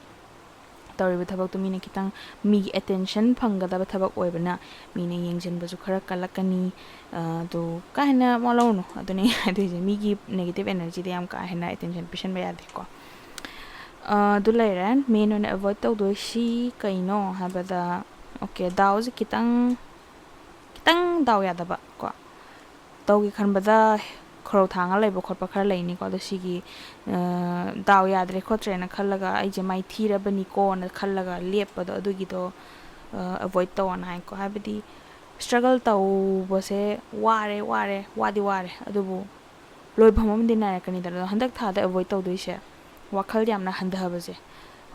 ꯇꯧꯔꯤꯕ ꯊꯕꯛꯇꯣ ꯃꯤꯅ ꯈꯤꯇꯪ, ꯃꯤꯒꯤ attention ꯐꯪꯒꯗꯕ ꯊꯕꯛ ꯑꯣꯏꯕꯅ ꯃꯤꯅ ꯌꯦꯡꯁꯤꯟꯕꯁꯨ ꯈꯔ ꯀꯜꯂꯛꯀꯅꯤ꯫ ꯑ, ꯑꯗꯨ ꯀꯥ ꯍꯦꯟꯅ ꯋꯥ ꯂꯧꯅꯨ, ꯑꯗꯨꯅꯦ ꯑꯩ ꯍꯥꯏꯗꯣꯏꯁꯦ꯫ ꯃꯤꯒꯤ negative energy ꯗ ꯌꯥꯝ ꯀꯥ ꯍꯦꯟꯅ attention ꯄꯤꯁꯟꯕ ꯌꯥꯗꯦꯀꯣ꯫ ꯑ, ꯑꯗꯨ ꯂꯩꯔꯦ꯫ Main ꯑꯣꯏꯅ avoid ꯇꯧꯗꯣꯏꯁꯤ ꯀꯩꯅꯣ ꯍꯥꯏꯕꯗ, okay, ꯗꯥꯎꯁꯦ ꯈꯤꯇꯪ, ꯈꯤꯇꯪ ꯗꯥꯎ ꯌꯥꯗꯕ ꯀꯣ꯫ ꯇꯧꯒꯦ ꯈꯟꯕꯗ ꯈꯣꯔꯧ ꯊꯥꯡꯉ ꯂꯩꯕ ꯈꯣꯠꯄ ꯈꯔ ꯂꯩꯅꯤꯀꯣ꯫ ꯑꯗꯣ ꯁꯤꯒꯤ, ꯑ, ꯗꯥꯎ ꯌꯥꯗ꯭ꯔꯦ ꯈꯣꯠꯇ꯭ꯔꯦꯅ ꯈꯜꯂꯒ, "ꯑꯩꯁꯦ ꯃꯥꯏꯊꯤꯔꯕꯅꯤꯀꯣꯅ" ꯈꯜꯂꯒ ꯂꯦꯞꯄꯗꯣ, ꯑꯗꯨꯒꯤꯗꯣ, ꯑ, avoid ꯇꯧꯑꯣꯅ ꯍꯥꯏꯀꯣ꯫ ꯍꯥꯏꯕꯗꯤ struggle ꯇꯧꯕꯁꯦ ꯋꯥꯔꯦ, ꯋꯥꯔꯦ, ꯋꯥꯗꯤ ꯋꯥꯔꯦ, ꯑꯗꯨꯕꯨ ꯂꯣꯏꯐꯝ ꯑꯃꯗꯤ ꯅꯥꯏꯔꯛꯀꯅꯤꯗꯅ꯫ ꯑꯗꯣ ꯍꯟꯗꯛ ꯊꯥꯗ avoid ꯇꯧꯗꯣꯏꯁꯦ ꯋꯥꯈꯜ ꯌꯥꯝꯅ ꯍꯟꯊꯕꯁꯦ꯫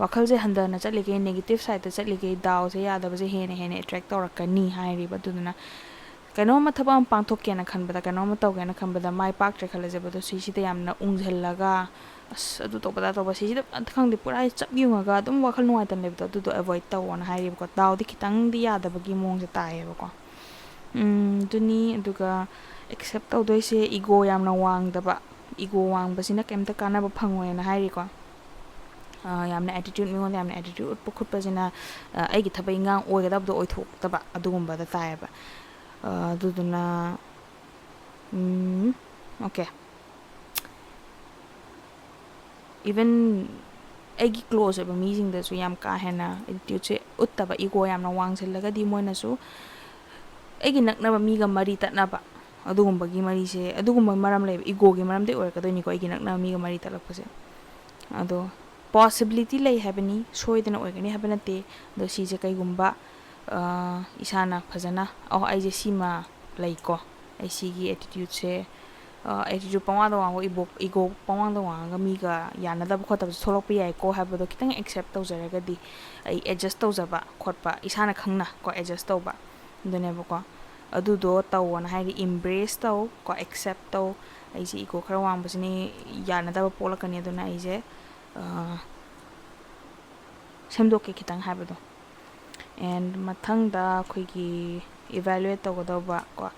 ꯋꯥꯈꯜꯁꯦ ꯍꯟꯊꯅ ꯆꯠꯂꯤꯈꯩ, negative sideꯇ ꯆꯠꯂꯤꯈꯩ, ꯗꯥꯎꯁꯦ ꯌꯥꯗꯕꯁꯦ ꯍꯦꯟꯅ ꯍꯦꯟꯅ attract ꯇꯧꯔꯛꯀꯅꯤ ꯍꯥꯏꯔꯤꯕ꯫ ꯑꯗꯨꯗꯨꯅ ꯀꯩꯅꯣꯝꯃ ꯊꯕꯛ ꯑꯃ ꯄꯥꯡꯊꯣꯛꯀꯦꯅ ꯈꯟꯕꯗ, ꯀꯩꯅꯣꯝꯃ ꯇꯧꯒꯦꯅ ꯈꯟꯕꯗ ꯃꯥꯏ ꯄꯥꯛꯇ꯭ꯔꯦ ꯈꯜꯂꯁꯦꯕ, ꯑꯗꯣ ꯁꯤꯁꯤꯗ ꯌꯥꯝꯅ ꯎꯪꯁꯤꯜꯂꯒ, "ꯑꯁ, ꯑꯗꯨ ꯇꯧꯕ, ꯑꯗꯥ ꯇꯧꯕ", ꯁꯤꯁꯤꯗ ꯑꯝꯇ ꯈꯪꯗꯦ, ꯄꯨꯔꯥ ꯆꯞ ꯌꯨꯡꯉꯒ ꯑꯗꯨꯝ ꯋꯥꯈꯜ ꯅꯨꯡꯉꯥꯏꯇꯅ ꯂꯩꯕꯗꯣ, ꯑꯗꯨꯗꯣ avoid ꯇꯧꯑꯣꯅ ꯍꯥꯏꯔꯤꯕꯀꯣ꯫ ꯗꯥꯎꯗꯤ ꯈꯤꯇꯪꯗꯤ ꯌꯥꯗꯕꯒꯤ ꯃꯑꯣꯡꯁꯦ ꯇꯥꯏꯌꯦꯕꯀꯣ꯫ ꯎꯝ, ꯑꯗꯨꯅꯤ꯫ ꯑꯗꯨꯒ accept ꯇꯧꯗꯣꯏꯁꯦ ego ꯌꯥꯝꯅ ꯋꯥꯡꯗꯕ꯫ Ego ꯋꯥꯡꯕꯁꯤꯅ ꯀꯩꯝꯇ ꯀꯥꯟꯅꯕ ꯐꯪꯉꯣꯏꯅ ꯍꯥꯏꯔꯤꯀꯣ꯫ ꯑꯥ, ꯌꯥꯝꯅ attitude, ꯃꯤꯉꯣꯟꯗ ꯌꯥꯝꯅ attitude ꯎꯠꯄ ꯈꯣꯠꯄꯁꯤꯅ, ꯑꯥ, ꯑꯩꯒꯤ ꯊꯕꯛ ꯏꯟꯈꯥꯡ ꯑꯣꯏꯒꯗꯕꯗꯣ ꯑꯣꯏꯊꯣꯛꯇꯕ, ꯑꯗꯨꯒꯨꯝꯕꯗ ꯇꯥꯏꯌꯦꯕ꯫ ꯑꯥ, ꯑꯗꯨꯗꯨꯅ, ꯎꯝ, okay꯫ Even ꯑꯩꯒꯤ close ꯑꯣꯏꯕ ꯃꯤꯁꯤꯡꯗꯁꯨ ꯌꯥꯝ ꯀꯥ ꯍꯦꯟꯅ attitudeꯁꯦ ꯎꯠꯇꯕ, ego ꯌꯥꯝꯅ ꯋꯥꯡꯁꯤꯜꯂꯒꯗꯤ ꯃꯣꯏꯅꯁꯨ ꯑꯩꯒꯤ ꯅꯛꯅꯕ ꯃꯤꯒ ꯃꯔꯤ ꯇꯠꯅꯕ, ꯑꯗꯨꯒꯨꯝꯕꯒꯤ ꯃꯔꯤꯁꯦ, ꯑꯗꯨꯒꯨꯝꯕ ꯃꯔꯝ ꯂꯩꯕ, egoꯒꯤ ꯃꯔꯝꯗꯒꯤ ꯑꯣꯏꯔꯛꯀꯗꯣꯏꯅꯤꯀꯣ ꯑꯩꯒꯤ ꯅꯛꯅꯕ ꯃꯤꯒ ꯃꯔꯤ ꯇꯠꯂꯛꯄꯁꯦ꯫ ꯑꯗꯣ possibility ꯂꯩ ꯍꯥꯏꯕꯅꯤ, ꯁꯣꯏꯗꯅ ꯑꯣꯏꯒꯅꯤ ꯍꯥꯏꯕ ꯅꯠꯇꯦ꯫ ꯑꯗꯣ ꯁꯤꯁꯦ ꯀꯩꯒꯨꯝꯕ, ꯑ, ꯏꯁꯥꯅ ꯐꯖꯅ, "ꯑꯣ, ꯑꯩꯁꯦ ꯁꯤꯃ ꯂꯩꯀꯣ, ꯑꯩ ꯁꯤꯒꯤ attitudeꯁꯦ, ꯑ, attitude ꯄꯪꯋꯥꯡꯗ ꯋꯥꯡꯕ, ego, ego ꯄꯪꯋꯥꯡꯗ ꯋꯥꯡꯉꯒ ꯃꯤꯒ ꯌꯥꯅꯗꯕ ꯈꯣꯠꯇꯕꯁꯨ ꯊꯣꯛꯂꯛꯄ ꯌꯥꯏꯀꯣ" ꯍꯥꯏꯕꯗꯣ ꯈꯤꯇꯪ accept ꯇꯧꯖꯔꯒꯗꯤ, ꯑꯩ adjust ꯇꯧꯖꯕ ꯈꯣꯠꯄ, ꯏꯁꯥꯅ ꯈꯪꯅ ꯀꯣ adjust ꯇꯧꯕ, ꯑꯗꯨꯅꯦꯕꯀꯣ꯫ ꯑꯗꯨꯗꯣ ꯇꯧꯑꯣꯅ ꯍꯥꯏꯗꯤ embrace ꯇꯧ ꯀꯣ, accept ꯇꯧ꯫ "ꯑꯩꯁꯦ ego ꯈꯔ ꯋꯥꯡꯕꯁꯤꯅꯤ, ꯌꯥꯅꯗꯕ ꯄꯣꯛꯂꯛꯀꯅꯤ, ꯑꯗꯨꯅ ꯑꯩꯁꯦ, ꯑ, ꯁꯦꯝꯗꯣꯛꯀꯦ ꯈꯤꯇꯪ" ꯍꯥꯏꯕꯗꯣ꯫ And ꯃꯊꯪꯗ ꯑꯩꯈꯣꯏꯒꯤ evaluate ꯇꯧꯒꯗꯧꯕ ꯀꯣ,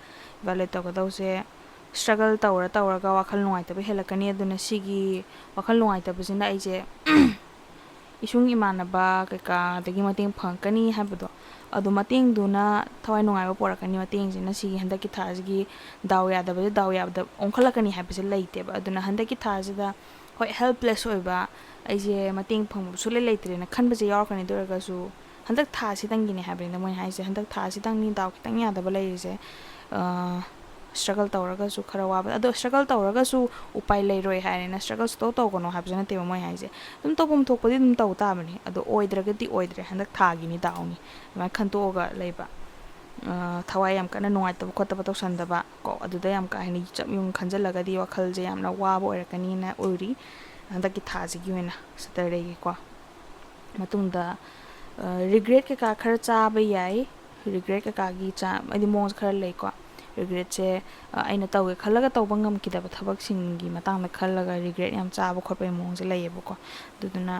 evaluate ꯇꯧꯒꯗꯧꯁꯦ struggle ꯇꯧꯔ ꯇꯧꯔꯒ ꯋꯥꯈꯜ ꯅꯨꯡꯉꯥꯏꯇꯕ ꯍꯦꯜꯂꯛꯀꯅꯤ꯫ ꯑꯗꯨꯅ ꯁꯤꯒꯤ ꯋꯥꯈꯜ ꯅꯨꯡꯉꯥꯏꯇꯕꯁꯤꯅ ꯑꯩꯁꯦ ꯏꯁꯨꯡ ꯏꯃꯥꯟꯅꯕ ꯀꯩꯀꯥꯗꯒꯤ ꯃꯇꯦꯡ ꯐꯪꯉꯛꯀꯅꯤ ꯍꯥꯏꯕꯗꯣ, ꯑꯗꯣ ꯃꯇꯦꯡꯗꯨꯅ ꯊꯋꯥꯏ ꯅꯨꯡꯉꯥꯏꯕ ꯄꯣꯔꯛꯀꯅꯤ꯫ ꯃꯇꯦꯡꯁꯤꯅ ꯁꯤꯒꯤ ꯍꯟꯗꯛꯀꯤ ꯊꯥꯁꯤꯒꯤ ꯗꯥꯎ ꯌꯥꯗꯕꯁꯦ ꯗꯥꯎ ꯌꯥꯕꯗ ꯑꯣꯟꯈꯠꯂꯛꯀꯅꯤ ꯍꯥꯏꯕꯁꯦ ꯂꯩꯇꯦꯕ꯫ ꯑꯗꯨꯅ ꯍꯟꯗꯛꯀꯤ ꯊꯥꯁꯤꯗ, ꯍꯣꯏ, helpless ꯑꯣꯏꯕ, ꯑꯩꯁꯦ ꯃꯇꯦꯡ ꯐꯪꯕ ꯁꯨꯡꯂꯩ ꯂꯩꯇ꯭ꯔꯦꯅ ꯈꯟꯕꯁꯦ ꯌꯥꯎꯔꯛꯀꯅꯤ꯫ ꯑꯗꯨ ꯑꯣꯏꯔꯒꯁꯨ ꯍꯟꯗꯛ ꯊꯥꯁꯤꯗꯪꯒꯤꯅꯦ ꯍꯥꯏꯕꯅꯤꯗ ꯃꯣꯏꯅ ꯍꯥꯏꯁꯦ, ꯍꯟꯗꯛ ꯊꯥꯁꯤꯗꯪꯅꯤ ꯗꯥꯎ ꯈꯤꯇꯪ ꯌꯥꯗꯕ ꯂꯩꯔꯤꯁꯦ꯫ ꯑ, struggle ꯇꯧꯔꯒꯁꯨ ꯈꯔ ꯋꯥꯕ, ꯑꯗꯣ struggle ꯇꯧꯔꯒꯁꯨ ꯎꯄꯥꯏ ꯂꯩꯔꯣꯏ ꯍꯥꯏꯔꯦꯅ struggle ꯁꯨꯡꯇꯧ ꯇꯧꯒꯅꯣ ꯍꯥꯏꯕꯁꯨ ꯅꯠꯇꯦꯕ ꯃꯣꯏ ꯍꯥꯏꯁꯦ꯫ ꯑꯗꯨꯝ ꯇꯧꯐꯝ ꯊꯣꯛꯄꯗꯤ ꯑꯗꯨꯝ ꯇꯧ ꯇꯥꯕꯅꯤ, ꯑꯗꯣ ꯑꯣꯏꯗ꯭ꯔꯒꯗꯤ ꯑꯣꯏꯗ꯭ꯔꯦ, ꯍꯟꯗꯛ ꯊꯥꯒꯤꯅꯤ ꯗꯥꯎꯅꯤ, ꯑꯗꯨꯃꯥꯏꯅ ꯈꯟꯇꯣꯛꯑꯒ ꯂꯩꯕ꯫ ꯑ, ꯊꯋꯥꯏ ꯌꯥꯝ ꯀꯟꯅ ꯅꯨꯡꯉꯥꯏꯇꯕ ꯈꯣꯠꯇꯕ ꯇꯧꯁꯟꯗꯕ ꯀꯣ, ꯑꯗꯨꯗ ꯌꯥꯝ ꯀꯥ ꯍꯦꯟꯅ ꯆꯞ ꯌꯨꯡ ꯈꯟꯖꯜꯂꯒꯗꯤ ꯋꯥꯈꯜꯁꯦ ꯌꯥꯝꯅ ꯋꯥꯕ ꯑꯣꯏꯔꯛꯀꯅꯤꯅ ꯎꯔꯤ ꯍꯟꯗꯛꯀꯤ ꯊꯥꯁꯤꯒꯤ ꯑꯣꯏꯅ, Saturdayꯒꯤꯀꯣ꯫ ꯃꯇꯨꯡꯗ ꯔꯤꯒ꯭ꯔꯦꯠ ꯀꯩꯀꯥ ꯈꯔ ꯆꯥꯕ ꯌꯥꯏ꯫ ꯔꯤꯒ꯭ꯔꯦꯠ ꯀꯩꯀꯥꯒꯤ ꯆꯥ ꯍꯥꯏꯗꯤ ꯃꯑꯣꯡꯁꯦ ꯈꯔ ꯂꯩꯀꯣ꯫ ꯔꯤꯒ꯭ꯔꯦꯠꯁꯦ ꯑꯩꯅ ꯇꯧꯒꯦ ꯈꯜꯂꯒ ꯇꯧꯕ ꯉꯝꯈꯤꯗꯕ ꯊꯕꯛꯁꯤꯡꯒꯤ ꯃꯇꯥꯡꯗ ꯈꯜꯂꯒ ꯔꯤꯒ꯭ꯔꯦꯠ ꯌꯥꯝ ꯆꯥꯕ ꯈꯣꯠꯄꯒꯤ ꯃꯑꯣꯡꯁꯦ ꯂꯩꯌꯦꯕꯀꯣ꯫ ꯑꯗꯨꯗꯨꯅ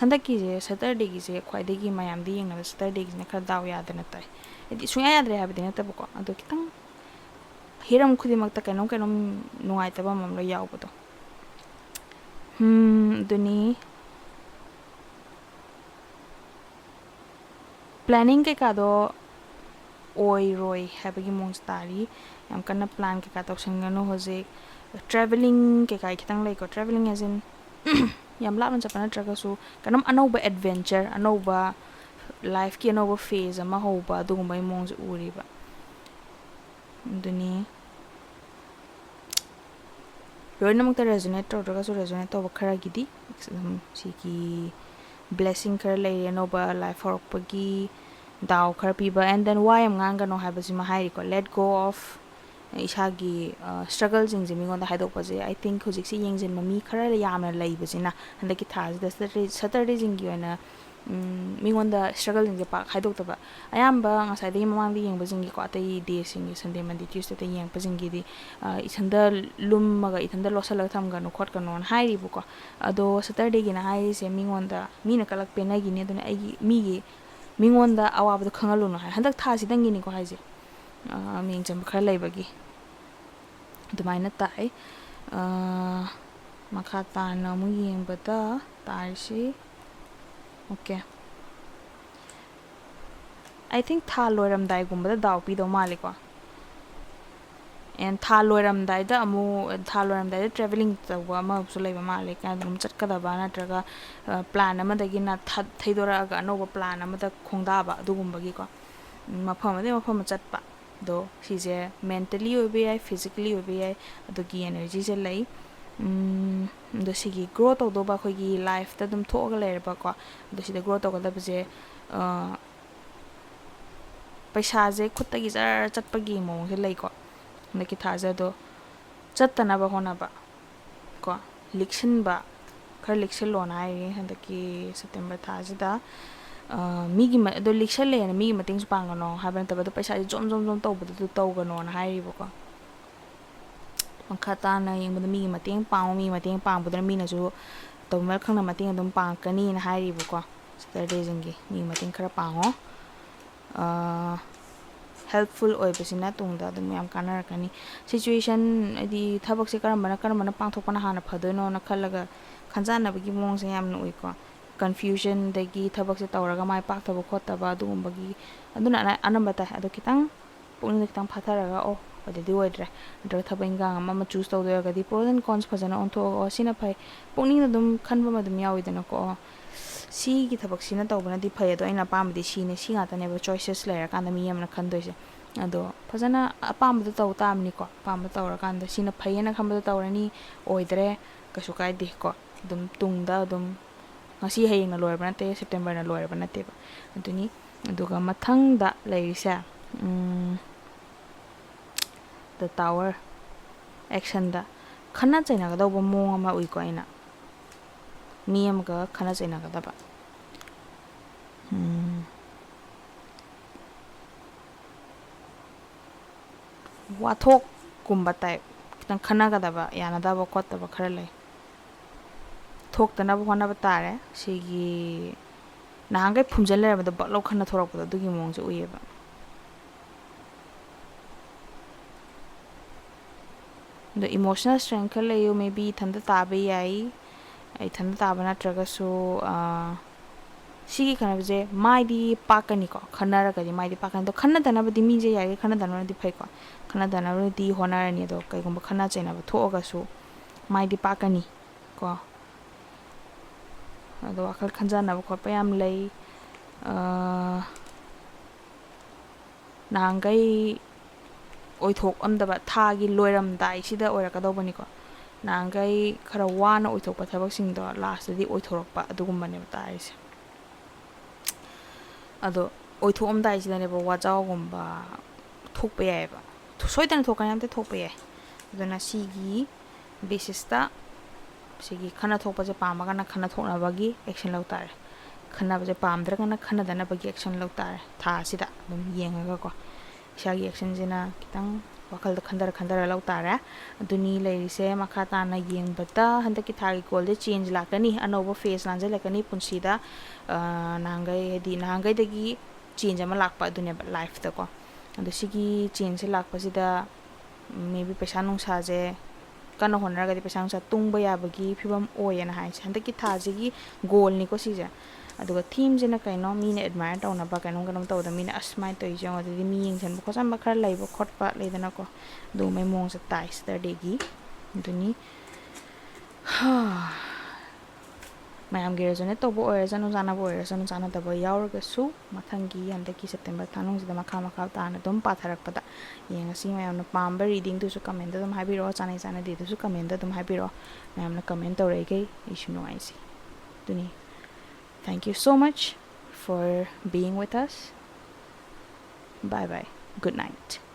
ꯍꯟꯗꯛꯀꯤꯁꯦ ꯁꯇꯔꯗꯦꯒꯤꯁꯦ ꯈ꯭ꯋꯥꯏꯗꯒꯤ ꯃꯌꯥꯝꯗꯤ ꯌꯦꯡꯅꯕ ꯁꯇꯔꯗꯦꯒꯤꯁꯤꯅ ꯈꯔ ꯗꯥꯎ ꯌꯥꯗꯅ ꯇꯥꯏ꯫ ꯍꯥꯏꯗꯤ ꯁꯨꯡꯌꯥ ꯌꯥꯗ꯭ꯔꯦ ꯍꯥꯏꯕꯗꯤ ꯅꯠꯇꯕꯀꯣ, ꯑꯗꯣ ꯈꯤꯇꯪ ꯍꯤꯔꯝ ꯈꯨꯗꯤꯡꯃꯛꯇ ꯀꯩꯅꯣꯝ ꯀꯩꯅꯣꯝ ꯅꯨꯡꯉꯥꯏꯇꯕ ꯑꯃꯃꯝ ꯂꯣꯏ ꯌꯥꯎꯕꯗꯣ꯫ ꯎꯝ, ꯑꯗꯨꯅꯤ꯫ ꯄ꯭ꯂꯥꯅꯤꯡ ꯀꯩꯀꯥꯗꯣ ꯑꯣꯏꯔꯣꯏ ꯍꯥꯏꯕꯒꯤ ꯃꯑꯣꯡꯁꯦ ꯇꯥꯔꯤ꯫ ꯌꯥꯝ ꯀꯟꯅ ꯄ꯭ꯂꯥꯟ ꯀꯩꯀꯥ ꯇꯧꯁꯤꯟꯒꯅꯨ ꯍꯧꯖꯤꯛ꯫ ꯇ꯭ꯔꯦꯚꯦꯂꯤꯡ ꯀꯩꯀꯥ ꯈꯤꯇꯪ ꯂꯩꯀꯣ꯫ ꯇ꯭ꯔꯦꯚꯦꯂꯤꯡ ꯑꯦꯖ ꯏꯟ ꯌꯥꯝ ꯂꯥꯞꯅ ꯆꯠꯄ ꯅꯠꯇ꯭ꯔꯒꯁꯨ ꯀꯩꯅꯣꯝ ꯑꯅꯧꯕ ꯑꯦꯗꯚꯦꯟꯆꯔ, ꯑꯅꯧꯕ ꯂꯥꯏꯐꯀꯤ ꯑꯅꯧꯕ ꯐꯦꯖ ꯑꯃ ꯍꯧꯕ, ꯑꯗꯨꯒꯨꯝꯕꯒꯤ ꯃꯑꯣꯡꯁꯦ ꯎꯔꯤꯕ꯫ ꯑꯗꯨꯅꯤ꯫ ꯂꯣꯏꯅꯃꯛꯇ ꯔꯦꯖꯣꯅꯦꯠ ꯇꯧꯗ꯭ꯔꯒꯁꯨ ꯔꯦꯖꯣꯅꯦꯠ ꯇꯧꯕ ꯈꯔꯒꯤꯗꯤ ꯑꯗꯨꯝ ꯁꯤꯒꯤ ꯕ꯭ꯂꯦꯁꯤꯡ ꯈꯔ ꯂꯩꯔꯦ, ꯑꯅꯧꯕ ꯂꯥꯏꯐ ꯍꯧꯔꯛꯄꯒꯤ ꯗꯥꯎ ꯈꯔ ꯄꯤꯕ꯫ And then ꯋꯥ ꯌꯥꯝ ꯉꯥꯡꯒꯅꯣ ꯍꯥꯏꯕꯁꯤꯃ ꯍꯥꯏꯔꯤꯀꯣ, let go of ꯏꯁꯥꯒꯤ ꯁ꯭ꯇ꯭ꯔꯒꯜꯁꯤꯡꯁꯦ ꯃꯤꯉꯣꯟꯗ ꯍꯥꯏꯗꯣꯛꯄꯁꯦ꯫ I think ꯍꯧꯖꯤꯛꯁꯦ ꯌꯦꯡꯁꯤꯟꯕ ꯃꯤ ꯈꯔ ꯌꯥꯝꯅ ꯂꯩꯕꯁꯤꯅ ꯍꯟꯗꯛꯀꯤ ꯊꯥꯁꯤꯗ ꯁꯇꯔꯗꯦ ꯁꯇꯔꯗꯦꯁꯤꯡꯒꯤ ꯑꯣꯏꯅ ꯃꯤꯉꯣꯟꯗ ꯁ꯭ꯇ꯭ꯔꯒꯜꯁꯤꯡꯁꯦ ꯄꯥꯛ ꯍꯥꯏꯗꯣꯛꯇꯕ꯫ ꯑꯌꯥꯝꯕ ꯉꯁꯥꯏꯗꯒꯤ ꯃꯃꯥꯡꯗ ꯌꯦꯡꯕꯁꯤꯡꯒꯤꯀꯣ, ꯑꯇꯩ ꯗꯦꯁꯤꯡꯒꯤ, ꯁꯟꯗꯦ, ꯃꯟꯗꯦ, ꯇ꯭ꯌꯨꯁꯗꯦꯗ ꯌꯦꯡꯉꯛꯄꯁꯤꯡꯒꯤꯗꯤ ꯏꯊꯟꯗ ꯂꯨꯝꯃꯒ ꯏꯊꯟꯗ ꯂꯣꯠꯁꯤꯜꯂꯒ ꯊꯝꯒꯅꯨ ꯈꯣꯠꯀꯅꯣꯅ ꯍꯥꯏꯔꯤꯕꯀꯣ꯫ ꯑꯗꯣ ꯁꯇꯔꯗꯦꯒꯤꯅ ꯍꯥꯏꯔꯤꯁꯦ ꯃꯤꯉꯣꯟꯗ, ꯃꯤꯅ ꯀꯂꯛ ꯄꯦꯟꯅꯈꯤꯅꯤ, ꯑꯗꯨꯅ ꯑꯩꯒꯤ ꯃꯤꯒꯤ ꯃꯤꯉꯣꯟꯗ ꯑꯋꯥꯕꯗꯣ ꯈꯪꯍꯜꯂꯨꯅꯨ ꯍꯥꯏ꯫ ꯍꯟꯗꯛ ꯊꯥꯁꯤꯗꯪꯒꯤꯅꯤꯀꯣ ꯍꯥꯏꯁꯦ꯫ ꯃꯤꯡ ꯆꯟꯕ ꯈꯔ ꯂꯩꯕꯒꯤ ꯑꯗꯨꯃꯥꯏꯅ ꯇꯥꯛꯑꯦ꯫ ꯃꯈꯥ ꯇꯥꯅ ꯑꯃꯨꯛ ꯌꯦꯡꯕꯗ ꯇꯥꯔꯤꯁꯤ, okay, I think ꯊꯥ ꯂꯣꯏꯔꯝꯗꯥꯏꯒꯨꯝꯕꯗ ꯗꯥꯎ ꯄꯤꯗꯧ ꯃꯥꯜꯂꯦꯀꯣ꯫ And ꯊꯥ ꯂꯣꯏꯔꯝꯗꯥꯏꯗ ꯑꯃꯨꯛ, ꯊꯥ ꯂꯣꯏꯔꯝꯗꯥꯏꯗ ꯇ꯭ꯔꯦꯚꯦꯂꯤꯡ ꯇꯧꯕ ꯑꯃꯁꯨ ꯂꯩꯕ ꯃꯥꯜꯂꯦ꯫ ꯀꯥꯏꯗꯅꯣꯝ ꯆꯠꯀꯗꯕ ꯅꯠꯇ꯭ꯔꯒ ꯄ꯭ꯂꯥꯟ ꯑꯃꯗꯒꯤ ꯊꯩꯗꯣꯔꯛꯑꯒ ꯑꯅꯧꯕ ꯄ꯭ꯂꯥꯟ ꯑꯃꯗ ꯈꯣꯡꯗꯥꯕ, ꯑꯗꯨꯒꯨꯝꯕꯒꯤꯀꯣ꯫ ꯃꯐꯝ ꯑꯃꯗꯒꯤ ꯃꯐꯝ ꯑꯃ ꯆꯠꯄ꯫ ꯑꯗꯣ ꯁꯤꯁꯦ ꯃꯦꯟꯇꯦꯜꯂꯤ ꯑꯣꯏꯕ ꯌꯥꯏ, ꯐꯤꯖꯤꯀꯦꯜꯂꯤ ꯑꯣꯏꯕ ꯌꯥꯏ, ꯑꯗꯨꯒꯤ ꯑꯦꯅꯔꯖꯤꯁꯦ ꯂꯩ꯫ ꯑꯗꯣ ꯁꯤꯒꯤ ꯒ꯭ꯔꯣ ꯇꯧꯗꯧꯕ ꯑꯩꯈꯣꯏꯒꯤ ꯂꯥꯏꯐꯇ ꯑꯗꯨꯝ ꯊꯣꯛꯑꯒ ꯂꯩꯔꯕꯀꯣ꯫ ꯑꯗꯣ ꯁꯤꯗ ꯒ꯭ꯔꯣ ꯇꯧꯒꯗꯕꯁꯦ ꯄꯩꯁꯥꯁꯦ ꯈꯨꯠꯇꯒꯤ ꯖꯔ ꯆꯠꯄꯒꯤ ꯃꯑꯣꯡꯁꯦ ꯂꯩꯀꯣ ꯍꯟꯗꯛꯀꯤ ꯊꯥꯁꯦ꯫ ꯑꯗꯣ ꯆꯠꯇꯅꯕ ꯍꯣꯠꯅꯕ ꯀꯣ꯫ ꯂꯤꯛꯁꯤꯟꯕ, ꯈꯔ ꯂꯤꯛꯁꯤꯜꯂꯣꯅ ꯍꯥꯏꯔꯤ ꯍꯟꯗꯛꯀꯤ ꯁꯦꯞꯇꯦꯝꯕꯔ ꯊꯥꯁꯤꯗ꯫ ꯑ, ꯃꯤꯒꯤ ꯃ-, ꯑꯗꯣ ꯂꯤꯛꯁꯜꯂꯦꯅ ꯃꯤꯒꯤ ꯃꯇꯦꯡꯁꯨ ꯄꯥꯡꯒꯅꯣ ꯍꯥꯏꯕ ꯅꯠꯇꯕ, ꯑꯗꯣ ꯄꯩꯁꯥꯁꯦ ꯖꯣꯝ ꯖꯣꯝ ꯖꯣꯝ ꯇꯧꯕꯗꯨꯗ ꯇꯧꯒꯅꯣꯅ ꯍꯥꯏꯔꯤꯕꯀꯣ꯫ ꯃꯈꯥ ꯇꯥꯅ ꯌꯦꯡꯕꯗ ꯃꯤꯒꯤ ꯃꯇꯦꯡ ꯄꯥꯡꯉꯨ, ꯃꯤꯒꯤ ꯃꯇꯦꯡ ꯄꯥꯡꯕꯗꯨꯅ ꯃꯤꯅꯁꯨ ꯇꯧꯕ ꯈꯪꯅ ꯃꯇꯦꯡ ꯑꯗꯨꯝ ꯄꯥꯡꯉꯛꯀꯅꯤꯅ ꯍꯥꯏꯔꯤꯕꯀꯣ꯫ ꯁꯦꯇꯔꯗꯦꯁꯤꯡꯒꯤ ꯃꯤꯒꯤ ꯃꯇꯦꯡ ꯈꯔ ꯄꯥꯡꯉꯣ꯫ ꯑ, ꯍꯦꯜꯞꯐꯨꯜ ꯑꯣꯏꯕꯁꯤꯅ ꯇꯨꯡꯗ ꯑꯗꯨꯝ ꯌꯥꯝ ꯀꯥꯟꯅꯔꯛꯀꯅꯤ꯫ ꯁꯤꯆꯨꯋꯦꯁꯟ, ꯍꯥꯏꯗꯤ ꯊꯕꯛꯁꯦ ꯀꯔꯝꯕꯅ, ꯀꯔꯝꯕꯅ ꯄꯥꯡꯊꯣꯛꯄꯅ ꯍꯥꯟꯅ ꯐꯗꯣꯏꯅꯣꯅ ꯈꯜꯂꯒ ꯈꯟꯖꯥꯟꯅꯕꯒꯤ ꯃꯑꯣꯡꯁꯦ ꯌꯥꯝꯅ ꯎꯏꯀꯣ꯫ ꯀꯟꯐ꯭ꯌꯨꯖꯟꯗꯒꯤ ꯊꯕꯛꯁꯦ ꯇꯧꯔꯒ ꯃꯥꯏ ꯄꯥꯛꯇꯕ ꯈꯣꯠꯇꯕ ꯑꯗꯨꯒꯨꯝꯕꯒꯤ, ꯑꯗꯨꯅ ꯑꯅ-, ꯑꯅꯝꯕ ꯇꯥꯏ꯫ ꯑꯗꯣ ꯈꯤꯇꯪ ꯄꯨꯛꯅꯤꯡꯗ ꯈꯤꯇꯪ ꯐꯥꯊꯔꯒ, "ꯑꯣ, ꯑꯣꯏꯗꯗꯤ ꯑꯣꯏꯗ꯭ꯔꯦ", ꯅꯠꯇ꯭ꯔꯒ ꯊꯕꯛ ꯏꯟꯈꯥꯡ ꯑꯃ ꯑꯃ ꯆꯨꯁ ꯇꯧꯗꯣꯏꯔꯒꯗꯤ pros and cons ꯐꯖꯅ ꯑꯣꯟꯊꯣꯛꯑꯒ, "ꯑꯣ, ꯁꯤꯅ ꯐꯩ", ꯄꯨꯛꯅꯤꯡꯗ ꯑꯗꯨꯝ ꯈꯟꯕ ꯑꯃ ꯑꯗꯨꯝ ꯌꯥꯎꯋꯤꯗꯅꯀꯣ꯫ "ꯑꯣ, ꯁꯤꯒꯤ ꯊꯕꯛꯁꯤꯅ ꯇꯧꯕꯅꯗꯤ ꯐꯩ, ꯑꯗꯣ ꯑꯩꯅ ꯑꯄꯥꯝꯕꯗꯤ ꯁꯤꯅꯦ", ꯁꯤ ꯉꯥꯛꯇꯅꯦꯕ ꯆꯣꯏꯁꯦꯁ ꯂꯩꯔꯀꯥꯟꯗ ꯃꯤ ꯑꯃꯅ ꯈꯟꯗꯣꯏꯁꯦ꯫ ꯑꯗꯣ ꯐꯖꯅ ꯑꯄꯥꯝꯕꯗꯣ ꯇꯧ ꯇꯥꯕꯅꯤꯀꯣ꯫ ꯑꯄꯥꯝꯕ ꯇꯧꯔꯀꯥꯟꯗ ꯁꯤꯅ ꯐꯩꯌꯦꯅ ꯈꯟꯕꯗꯣ ꯇꯧꯔꯅꯤ, ꯑꯣꯏꯗ꯭ꯔꯦ, ꯀꯩꯁꯨ ꯀꯥꯏꯗꯦꯀꯣ꯫ ꯑꯗꯨꯝ ꯇꯨꯡꯗ ꯑꯗꯨꯝ, ꯉꯁꯤ ꯍꯌꯦꯡꯅ ꯂꯣꯏꯔꯕ ꯅꯠꯇꯦ, ꯁꯦꯞꯇꯦꯝꯕꯔꯅ ꯂꯣꯏꯔꯕ ꯅꯠꯇꯦꯕ꯫ ꯑꯗꯨꯅꯤ, ꯑꯗꯨꯒ ꯃꯊꯪꯗ ꯂꯩꯔꯤꯁꯦ, ꯎꯝ, The Tower, ꯑꯦꯛꯁꯟꯗ ꯈꯠꯅ ꯆꯩꯅꯒꯗꯧꯕ ꯃꯑꯣꯡ ꯑꯃ ꯎꯏꯀꯣ ꯑꯩꯅ꯫ ꯃꯤ ꯑꯃꯒ ꯈꯠꯅ ꯆꯩꯅꯒꯗꯕ꯫ ꯎꯝ꯫ ꯋꯥꯊꯣꯛꯀꯨꯝꯕ ꯇꯥꯏꯞ, ꯈꯤꯇꯪ ꯈꯟꯅꯒꯗꯕ, ꯌꯥꯅꯗꯕ ꯈꯣꯠꯇꯕ ꯈꯔ ꯂꯩ꯫ ꯊꯣꯛꯇꯅꯕ ꯍꯣꯠꯅꯕ ꯇꯥꯔꯦ꯫ ꯁꯤꯒꯤ ꯅꯍꯥꯟꯈꯩ ꯐꯨꯝꯖꯤꯜ ꯂꯩꯔꯝꯕꯗꯣ ꯕꯛ ꯂꯧ ꯈꯟꯅ ꯊꯣꯔꯛꯄꯗꯣ, ꯑꯗꯨꯒꯤ ꯃꯑꯣꯡꯁꯦ ꯎꯏꯌꯦꯕ꯫ ꯑꯗꯣ ꯏꯃꯣꯁꯅꯦꯜ ꯁ꯭ꯇꯔꯦꯡ ꯈꯔ ꯂꯩꯌꯨ꯫ ꯃꯦꯕꯤ ꯏꯊꯟꯇ ꯇꯥꯕ ꯌꯥꯏ, ꯏꯊꯟꯇ ꯇꯥꯕ ꯅꯠꯇ꯭ꯔꯒꯁꯨ, ꯑꯥ, ꯁꯤꯒꯤ ꯈꯟꯅꯕꯁꯦ ꯃꯥꯏꯗꯤ ꯄꯥꯛꯀꯅꯤꯀꯣ, ꯈꯟꯅꯔꯒꯗꯤ ꯃꯥꯏꯗꯤ ꯄꯥꯛꯀꯅꯤ꯫ ꯑꯗꯣ ꯈꯟꯅꯗꯅꯕꯗꯤ ꯃꯤꯁꯦ ꯌꯥꯔꯤꯈꯩ ꯈꯟꯅꯗꯅꯕꯗꯤ ꯐꯩꯀꯣ, ꯈꯟꯅꯗꯅꯕꯗꯤ ꯍꯣꯠꯅꯔꯅꯤ꯫ ꯑꯗꯣ ꯀꯩꯒꯨꯝꯕ ꯈꯟꯅ ꯆꯩꯅꯕ ꯊꯣꯛꯑꯒꯁꯨ ꯃꯥꯏꯗꯤ ꯄꯥꯛꯀꯅꯤ ꯀꯣ꯫ ꯑꯗꯣ ꯋꯥꯈꯜ ꯈꯟꯖꯅꯕ ꯈꯣꯠꯄ ꯌꯥꯝ ꯂꯩ꯫ ꯑꯥ, ꯅꯍꯥꯟꯈꯩ ꯑꯣꯏꯊꯣꯛꯑꯝꯗꯕ, ꯊꯥꯒꯤ ꯂꯣꯏꯔꯝꯗꯥꯏꯁꯤꯗ ꯑꯣꯏꯔꯛꯀꯗꯧꯕꯅꯤꯀꯣ꯫ ꯅꯍꯥꯟꯈꯩ ꯈꯔ ꯋꯥꯅ ꯑꯣꯏꯊꯣꯛꯄ ꯊꯕꯛꯁꯤꯡꯗꯣ ꯂꯥꯁꯇꯗꯤ ꯑꯣꯏꯊꯣꯔꯛꯄ, ꯑꯗꯨꯒꯨꯝꯕꯅꯦꯕ ꯇꯥꯔꯤꯁꯦ꯫ ꯑꯗꯣ ꯑꯣꯏꯊꯣꯛꯑꯝꯗꯥꯏꯁꯤꯗꯅꯦꯕ ꯋꯥꯖꯥꯎꯒꯨꯝꯕ ꯊꯣꯛꯄ ꯌꯥꯏꯑꯕ꯫ ꯁꯣꯏꯗꯅ ꯊꯣꯛꯀꯅꯤ, ꯑꯝꯇ ꯊꯣꯛꯄ ꯌꯥꯏ꯫ ꯑꯗꯨꯅ ꯁꯤꯒꯤ ꯕꯦꯁꯤꯁꯇ ꯁꯤꯒꯤ ꯈꯟꯅ ꯊꯣꯛꯄꯁꯦ ꯄꯥꯝꯃꯒꯅ ꯈꯟꯅ ꯊꯣꯛꯅꯕꯒꯤ action ꯂꯧ ꯇꯥꯔꯦ, ꯈꯟꯅꯕꯁꯦ ꯄꯥꯝꯗ꯭ꯔꯒꯅ ꯈꯟꯅꯗꯅꯕꯒꯤ action ꯂꯧ ꯇꯥꯔꯦ꯫ ꯊꯥ ꯑꯁꯤꯗ ꯑꯗꯨꯝ ꯌꯦꯡꯉꯒꯀꯣ, ꯏꯁꯥꯒꯤ actionꯁꯤꯅ ꯈꯤꯇꯪ ꯋꯥꯈꯜꯗ ꯈꯟꯊꯔ ꯈꯟꯊꯔ ꯂꯧ ꯇꯥꯔꯦ꯫ ꯑꯗꯨꯅꯤ ꯂꯩꯔꯤꯁꯦ꯫ ꯃꯈꯥ ꯇꯥꯅ ꯌꯦꯡꯕꯗ ꯍꯟꯗꯛꯀꯤ ꯊꯥꯒꯤ goalꯗꯤ change ꯂꯥꯛꯀꯅꯤ, ꯑꯅꯧꯕ phase ꯂꯥꯟꯁꯤꯜꯂꯛꯀꯅꯤ ꯄꯨꯟꯁꯤꯗ꯫ ꯑ, ꯅꯍꯥꯟꯈꯩ, ꯍꯥꯏꯗꯤ ꯅꯍꯥꯟꯈꯩꯗꯒꯤ change ꯑꯃ ꯂꯥꯛꯄ ꯑꯗꯨꯅꯦꯕ lifeꯇꯀꯣ꯫ ꯑꯗꯣ ꯁꯤꯒꯤ changeꯁꯦ ꯂꯥꯛꯄꯁꯤꯗ maybe ꯄꯩꯁꯥ ꯅꯨꯡꯁꯥꯁꯦ ꯀꯟꯅ ꯍꯣꯠꯅꯔꯒꯗꯤ ꯄꯩꯁꯥ ꯅꯨꯡꯁꯥ ꯇꯨꯡꯕ ꯌꯥꯕꯒꯤ ꯐꯤꯕꯝ ꯑꯣꯏꯌꯦꯅ ꯍꯥꯏꯁꯦ꯫ ꯍꯟꯗꯛꯀꯤ ꯊꯥꯁꯤꯒꯤ goalꯅꯤꯀꯣ ꯁꯤꯁꯦ꯫ ꯑꯗꯨꯒ themeꯁꯤꯅ ꯀꯩꯅꯣ, ꯃꯤꯅ admire ꯇꯧꯅꯕ ꯀꯩꯅꯣꯝ ꯀꯩꯅꯣꯝ ꯇꯧꯕꯗ ꯃꯤꯅ "ꯑꯁ ꯃꯥꯏꯅ ꯇꯧꯔꯤꯁꯦ ꯌꯦꯡꯉꯣ", ꯑꯗꯨꯗꯤ ꯃꯤ ꯌꯦꯡꯁꯤꯟꯕ ꯈꯣꯠꯆꯟꯕ ꯈꯔ ꯂꯩꯕ ꯈꯣꯠꯄ ꯂꯩꯗꯅꯀꯣ, ꯑꯗꯨꯒꯨꯝꯕꯩ ꯃꯑꯣꯡꯁꯦ ꯇꯥꯏ Saturdayꯒꯤ꯫ ꯑꯗꯨꯅꯤ꯫ ꯃꯌꯥꯝꯒꯤ resonate ꯇꯧꯕ ꯑꯣꯏꯔꯁꯅꯨ, ꯆꯥꯟꯅꯕ ꯑꯣꯏꯔꯁꯅꯨ, ꯆꯥꯟꯅꯗꯕ ꯌꯥꯎꯔꯒꯁꯨ ꯃꯊꯪꯒꯤ ꯍꯟꯗꯛꯀꯤ September ꯊꯥꯅꯨꯡꯁꯤꯗ ꯃꯈꯥ ꯃꯈꯥ ꯇꯥꯅ ꯑꯗꯨꯝ ꯄꯥꯊꯔꯛꯄꯗ ꯌꯦꯡꯉꯁꯤ꯫ ꯃꯌꯥꯝꯅ ꯄꯥꯝꯕ readingꯗꯨꯁꯨ commentꯇ ꯑꯗꯨꯝ ꯍꯥꯏꯕꯤꯔꯛꯑꯣ, ꯆꯥꯅꯩ ꯆꯥꯟꯅꯗꯦꯗꯨꯁꯨ commentꯇ ꯑꯗꯨꯝ ꯍꯥꯏꯕꯤꯔꯛꯑꯣ꯫ ꯃꯌꯥꯝꯅ comment ꯇꯧꯔꯛꯏꯈꯩ ꯑꯩꯁꯨ ꯅꯨꯡꯉꯥꯏꯖꯩ꯫ ꯑꯗꯨꯅꯤ, thank you so much for being with us. Bye bye. Good night.